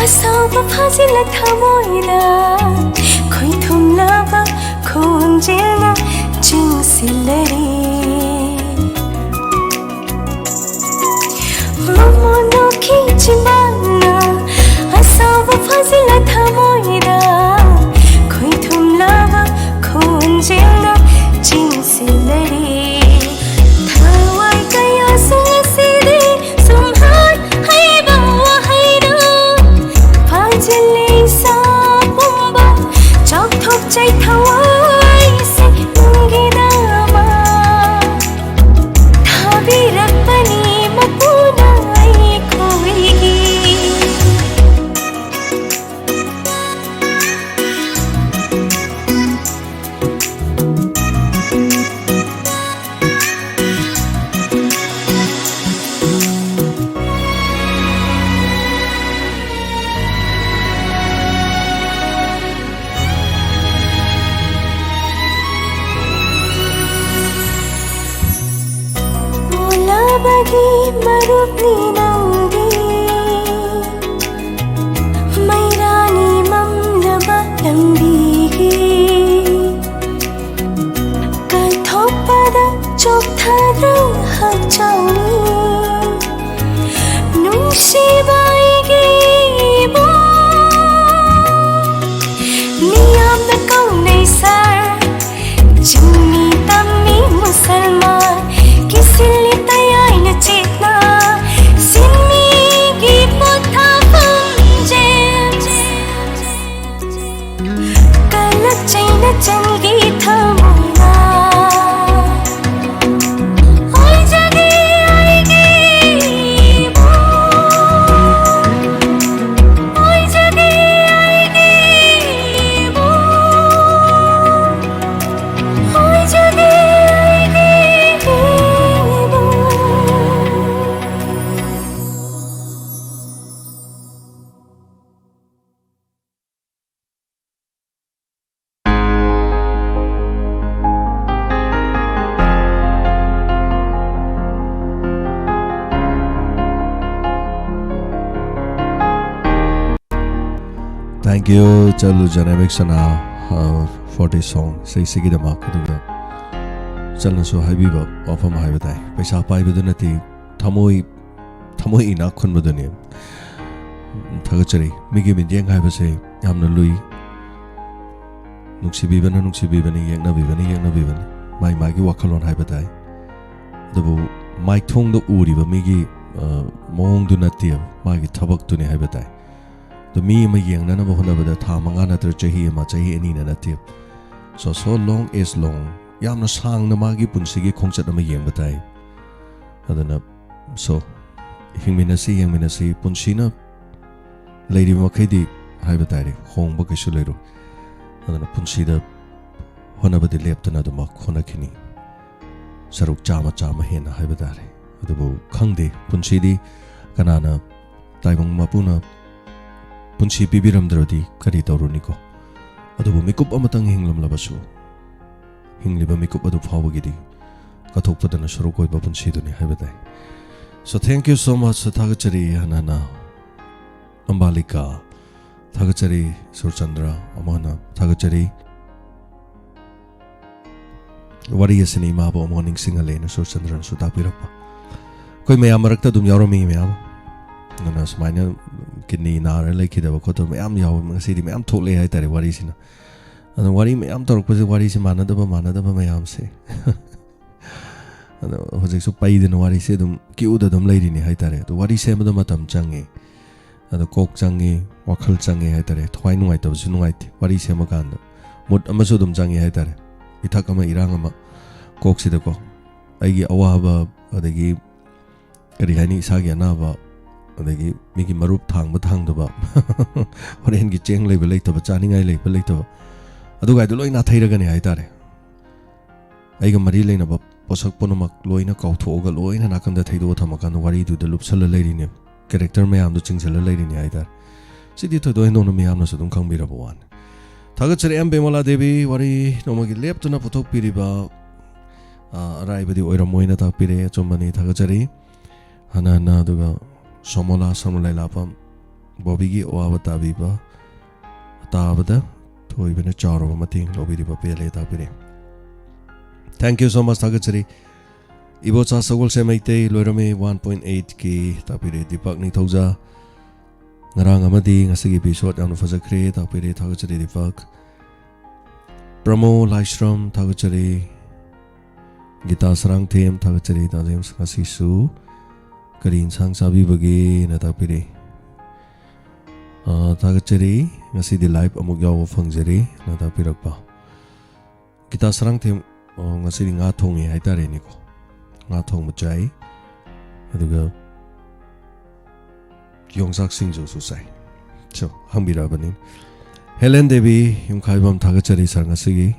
ꯑꯁꯥꯎꯕ ꯐꯥꯖꯤꯜꯂ ꯊꯃꯣꯏꯗ ꯈꯣꯏꯊꯨꯝꯂꯕ ꯈꯣꯟꯖꯦꯜꯅ ꯆꯤꯡꯁꯤꯜꯂꯔꯦ꯫ ꯃꯃꯣꯟ ꯅꯣꯛꯈꯤ ꯆꯤꯝꯕꯥꯜꯅ ꯑꯁꯥꯎꯕ ꯐꯥꯖꯤꯜꯂ ꯊꯃꯣꯏꯗ ꯈꯣꯏꯊꯨꯝꯂꯕ ꯈꯣꯟꯖꯦꯜꯅ ꯆꯤꯡꯁꯤꯜꯂꯔꯦ꯫ ꯊꯋꯥꯏ ꯀꯌꯥꯁꯨ ꯉꯁꯤꯗꯤ ꯁꯨꯝꯍꯠ ꯍꯩꯕ ꯋꯥꯍꯩꯅ ꯐꯥꯖꯤꯜꯂꯦ ꯏꯁꯥ ꯄꯨꯝꯕ꯫ ꯆꯥꯎꯊꯣꯛꯆꯩ ꯊꯋꯥꯏꯁꯦ ꯅꯪꯒꯤꯗꯃꯛ꯫ Thank you, ꯆꯠꯂꯨ ꯖꯅꯥꯃꯤꯛ ꯁꯅꯥ, uh, for this song, ꯏꯁꯩꯁꯤꯒꯤꯗꯃꯛ꯫ ꯑꯗꯨꯒ ꯆꯠꯂꯁꯨ ꯍꯥꯏꯕꯤꯕ ꯋꯥꯐꯝ ꯍꯥꯏꯕ ꯇꯥꯏ, ꯄꯩꯁꯥ ꯄꯥꯏꯕꯗꯨ ꯅꯠꯇꯦ, ꯊꯃꯣꯏ, ꯊꯃꯣꯏ ꯏꯅꯥꯛ ꯈꯨꯟꯕꯗꯨꯅꯤ꯫ ꯊꯥꯒꯠꯆꯔꯤ꯫ ꯃꯤꯒꯤ ꯃꯤꯠꯌꯦꯡ ꯍꯥꯏꯕꯁꯦ ꯌꯥꯝꯅ ꯂꯨꯏ꯫ ꯅꯨꯡꯁꯤꯕꯤꯕꯅ ꯅꯨꯡꯁꯤꯕꯤꯕꯅꯤ, ꯌꯦꯛꯅꯕꯤꯕꯅ ꯌꯦꯛꯅꯕꯤꯕꯅꯤ, ꯃꯥꯏ ꯃꯥꯒꯤ ꯋꯥꯈꯜꯂꯣꯟ ꯍꯥꯏꯕ ꯇꯥꯏ꯫ ꯑꯗꯨꯕꯨ ꯃꯥꯏꯊꯣꯡꯗ ꯎꯔꯤꯕ ꯃꯤꯒꯤ, ꯑ, ꯃꯑꯣꯡꯗꯨ ꯅꯠꯇꯦꯕ, ꯃꯥꯒꯤ ꯊꯕꯛꯇꯨꯅꯤ ꯍꯥꯏꯕ ꯇꯥꯏ꯫ ꯑꯗꯣ ꯃꯤ ꯑꯃ ꯌꯦꯡꯅꯅꯕ ꯍꯣꯠꯅꯕꯗ ꯊꯥ ꯃꯉꯥ ꯅꯠꯇ꯭ꯔ ꯆꯍꯤ ꯑꯃ, ꯆꯍꯤ ꯑꯅꯤꯅ ꯅꯠꯇꯦ꯫ So, so long is long. ꯌꯥꯝꯅ ꯁꯥꯡꯅ ꯃꯥꯒꯤ ꯄꯨꯟꯁꯤꯒꯤ ꯈꯣꯡꯆꯠ ꯑꯃ ꯌꯦꯡꯕ ꯇꯥꯏ꯫ ꯑꯗꯨꯅ, so, ꯍꯤꯡꯃꯤꯟꯅꯁꯤ, ꯌꯦꯡꯃꯤꯟꯅꯁꯤ, ꯄꯨꯟꯁꯤꯅ ꯂꯩꯔꯤꯕ ꯃꯈꯩꯗꯤ ꯍꯥꯏꯕ ꯇꯥꯔꯦ, ꯍꯣꯡꯕ ꯀꯩꯁꯨ ꯂꯩꯔꯣꯏ꯫ ꯑꯗꯨꯅ ꯄꯨꯟꯁꯤꯗ ꯍꯣꯠꯅꯕꯗꯤ ꯂꯦꯞꯇꯅ ꯑꯗꯨꯃꯛ ꯍꯣꯠꯅꯈꯤꯅꯤ꯫ ꯁꯔꯨꯛ ꯆꯥꯝꯃ, ꯆꯥꯝꯃ ꯍꯦꯟꯅ ꯍꯥꯏꯕ ꯇꯥꯔꯦ꯫ ꯑꯗꯨꯕꯨ ꯈꯪꯗꯦ, ꯄꯨꯟꯁꯤꯗꯤ ꯀꯅꯥꯅ, ꯇꯥꯏꯕꯪ ꯃꯄꯨꯅ ꯄꯨꯟꯁꯤ ꯄꯤꯕꯤꯔꯝꯗ꯭ꯔꯗꯤ ꯀꯔꯤ ꯇꯧꯔꯨꯅꯤꯀꯣ? ꯑꯗꯨꯕꯨ ꯃꯤꯀꯨꯞ ꯑꯃꯇꯪ ꯍꯤꯡꯂꯝꯂꯕꯁꯨ, ꯍꯤꯡꯂꯤꯕ ꯃꯤꯀꯨꯞ ꯑꯗꯨ ꯐꯥꯎꯕꯒꯤꯗꯤ ꯀꯠꯊꯣꯛꯄꯗꯅ ꯁꯔꯨꯛ ꯑꯣꯏꯕ ꯄꯨꯟꯁꯤꯗꯨꯅꯤ ꯍꯥꯏꯕ ꯇꯥꯏ꯫ So, thank you so much. ꯊꯥꯒꯠꯆꯔꯤ ꯍꯟꯅ ꯍꯟꯅ꯫ ꯑꯝꯕꯥꯂꯤꯀꯥ, ꯊꯥꯒꯠꯆꯔꯤ꯫ ꯁꯨꯔꯆꯟꯗ꯭ꯔ, ꯑꯃꯨꯛ ꯍꯟꯅ ꯊꯥꯒꯠꯆꯔꯤ꯫ ꯋꯥꯔꯤ ꯑꯁꯤꯅ ꯏꯃꯥꯕꯨ ꯑꯃꯨꯛ ꯅꯤꯡꯁꯤꯡꯍꯜꯂꯦꯅ ꯁꯨꯔꯆꯟꯗ꯭ꯔꯅꯁꯨ ꯇꯥꯛꯄꯤꯔꯛꯄ꯫ ꯑꯩꯈꯣꯏ ꯃꯌꯥꯝ ꯃꯔꯛꯇ ꯑꯗꯨꯝ ꯌꯥꯎꯔꯝꯃꯤ ꯃꯌꯥꯝ꯫ ꯑꯗꯨꯅ ꯁꯨꯃꯥꯏꯅ ꯀꯤꯗꯅꯤ ꯅꯥꯔ ꯂꯩꯈꯤꯗꯕ ꯈꯣꯠꯇꯕ ꯃꯌꯥꯝ ꯌꯥꯎꯕ, ꯉꯁꯤꯗꯤ ꯃꯌꯥꯝ ꯊꯣꯛꯂꯛꯑꯦ ꯍꯥꯏꯇꯥꯔꯦ ꯋꯥꯔꯤꯁꯤꯅ꯫ ꯑꯗꯣ ꯋꯥꯔꯤ ꯃꯌꯥꯝ ꯇꯧꯔꯛꯄꯁꯦ, ꯋꯥꯔꯤꯁꯦ ꯃꯥꯟꯅꯗꯕ, ꯃꯥꯟꯅꯗꯕ ꯃꯌꯥꯝꯁꯦ꯫ ꯑꯗꯣ ꯍꯧꯖꯤꯛꯁꯨ ꯄꯩꯗꯅ ꯋꯥꯔꯤꯁꯦ ꯑꯗꯨꯝ ꯀ꯭ꯌꯨꯗ ꯑꯗꯨꯝ ꯂꯩꯔꯤꯅꯤ ꯍꯥꯏꯇꯥꯔꯦ꯫ ꯑꯗꯣ ꯋꯥꯔꯤ ꯁꯦꯝꯕꯗ ꯃꯇꯝ ꯆꯪꯉꯤ, ꯑꯗꯣ ꯀꯣꯛ ꯆꯪꯉꯤ, ꯋꯥꯈꯜ ꯆꯪꯉꯤ ꯍꯥꯏꯇꯥꯔꯦ꯫ ꯊꯋꯥꯏ ꯅꯨꯡꯉꯥꯏꯇꯕꯁꯨ ꯅꯨꯡꯉꯥꯏꯇꯦ ꯋꯥꯔꯤ ꯁꯦꯝꯕ ꯀꯥꯟꯗ꯫ ꯃꯨꯠ ꯑꯃꯁꯨ ꯑꯗꯨꯝ ꯆꯪꯉꯤ ꯍꯥꯏꯇꯥꯔꯦ꯫ ꯏꯊꯛ ꯑꯃ, ꯏꯔꯥꯡ ꯑꯃ, ꯀꯣꯛꯁꯤꯗꯀꯣ꯫ ꯑꯩꯒꯤ ꯑꯋꯥꯕ, ꯑꯗꯒꯤ ꯀꯔꯤ ꯍꯥꯏꯅꯤ, ꯏꯁꯥꯒꯤ ꯑꯅꯥꯕ, ꯑꯗꯒꯤ ꯃꯤꯒꯤ ꯃꯔꯨꯞ ꯊꯥꯡꯕ ꯊꯥꯡꯗꯕ, ꯍꯣꯔꯦꯟꯒꯤ ꯆꯦꯡ ꯂꯩꯕ ꯂꯩꯇꯕ, ꯆꯥꯅꯤꯡꯉꯥꯏ ꯂꯩꯕ ꯂꯩꯇꯕ, ꯑꯗꯨꯒꯥꯏꯗꯣ ꯂꯣꯏ ꯅꯥꯊꯩꯔꯒꯅꯤ ꯍꯥꯏꯇꯥꯔꯦ꯫ ꯑꯩꯒ ꯃꯔꯤ ꯂꯩꯅꯕ ꯄꯣꯠꯁꯛ ꯄꯨꯝꯅꯃꯛ ꯂꯣꯏꯅ ꯀꯥꯎꯊꯣꯛꯑꯒ, ꯂꯣꯏꯅ ꯅꯥꯀꯟꯗ ꯊꯩꯗꯣꯛꯑ ꯊꯝꯃꯀꯥꯟꯗ ꯋꯥꯔꯤꯗꯨꯗ ꯂꯨꯞꯁꯜꯂ ꯂꯩꯔꯤꯅꯦꯕ꯫ ꯀꯦꯔꯦꯛꯇꯔ ꯃꯌꯥꯝꯗꯣ ꯆꯤꯡꯁꯤꯜꯂ ꯂꯩꯔꯤꯅꯦ ꯍꯥꯏꯇꯥꯔꯦ꯫ ꯁꯤꯗꯤ ꯊꯣꯏꯗꯣꯛ ꯍꯦꯟꯗꯣꯛꯅ ꯃꯤꯌꯥꯝꯅꯁꯨ ꯑꯗꯨꯝ ꯈꯪꯕꯤꯔꯕ ꯋꯥꯅꯤ꯫ ꯊꯥꯒꯠꯆꯔꯤ ꯑꯦꯝ ꯕꯤꯃꯂꯥ ꯗꯦꯕꯤ, ꯋꯥꯔꯤ ꯅꯣꯡꯃꯒꯤ ꯂꯦꯞꯇꯅ ꯄꯨꯊꯣꯛꯄꯤꯔꯤꯕ, ꯑ, ꯑꯔꯥꯏꯕꯗꯤ ꯑꯣꯏꯔꯝꯃꯣꯏꯅ ꯇꯥꯛꯄꯤꯔꯦ꯫ ꯑꯆꯨꯝꯕꯅꯤ, ꯊꯥꯒꯠꯆꯔꯤ꯫ ꯍꯟꯅ ꯍꯟꯅ꯫ ꯑꯗꯨꯒ ꯁꯣꯃꯣꯂꯥ ꯁꯔꯃꯂꯥꯏꯂꯥꯄꯝ, ꯕꯣꯕꯤꯒꯤ ꯑꯋꯥꯕ ꯇꯥꯕꯤꯕ, ꯇꯥꯕꯗ ꯊꯣꯏꯕꯅ ꯆꯥꯎꯔꯕ ꯃꯇꯦꯡ ꯂꯧꯕꯤꯔꯤꯕ ꯄꯦꯜꯂꯦ ꯇꯥꯛꯄꯤꯔꯦ꯫ Thank you so much, ꯊꯥꯒꯠꯆꯔꯤ꯫ ꯏꯕꯣꯆꯥ ꯁꯒꯣꯜꯁꯦꯝ ꯃꯩꯇꯩ ꯂꯣꯏꯔꯝꯃꯤ ꯋꯥꯟ ꯄꯣꯏꯟ ꯑꯩꯠ ꯀꯦ ꯇꯥꯛꯄꯤꯔꯦ꯫ ꯗꯤꯄꯛ ꯅꯤꯡꯊꯧꯖꯥ, ꯉꯔꯥꯡ ꯑꯃꯗꯤ ꯉꯁꯤꯒꯤ episode ꯌꯥꯝꯅ ꯐꯖꯈ꯭ꯔꯦ ꯇꯥꯛꯄꯤꯔꯦ꯫ ꯊꯥꯒꯠꯆꯔꯤ ꯗꯤꯄꯛ꯫ ꯄ꯭ꯔꯃꯣ ꯂꯥꯏꯁ꯭ꯔꯝ ꯊꯥꯒꯠꯆꯔꯤ꯫ ꯒꯤꯇꯥ ꯁꯔꯥꯡꯊꯦꯝ ꯊꯥꯒꯠꯆꯔꯤ꯫ ꯇꯥ ꯖꯦꯝꯁ, ꯉꯁꯤꯁꯨ ꯀꯔꯤ ꯏꯟꯁꯥꯡ ꯆꯥꯕꯤꯕꯒꯦꯅ ꯇꯥꯛꯄꯤꯔꯤ꯫ ꯑꯥ, ꯊꯥꯒꯠꯆꯔꯤ꯫ ꯉꯁꯤꯗꯤ live ꯑꯃꯨꯛ ꯌꯥꯎꯕ ꯐꯪꯖꯔꯤ ꯅ ꯇꯥꯛꯄꯤꯔꯛꯄ꯫ ꯒꯤꯇꯥ ꯁꯔꯥꯡꯊꯦꯝ, ꯑꯣ, ꯉꯁꯤꯗꯤ ꯉꯥ ꯊꯣꯡꯉꯦ ꯍꯥꯏꯇꯥꯔꯦꯅꯦꯀꯣ꯫ ꯉꯥ ꯊꯣꯡꯕ ꯆꯥꯏ꯫ ꯑꯗꯨꯒ ꯌꯣꯡꯆꯥꯛ ꯁꯤꯡꯖꯨꯁꯨ ꯆꯥꯏ꯫ So, ꯍꯪꯕꯤꯔꯛꯑꯕꯅꯤ꯫ ꯍꯦꯂꯦꯟ ꯗꯦꯕꯤ ꯌꯨꯝꯈꯥꯏꯕꯝ ꯊꯥꯒꯠꯆꯔꯤ sir ꯉꯁꯤꯒꯤ꯫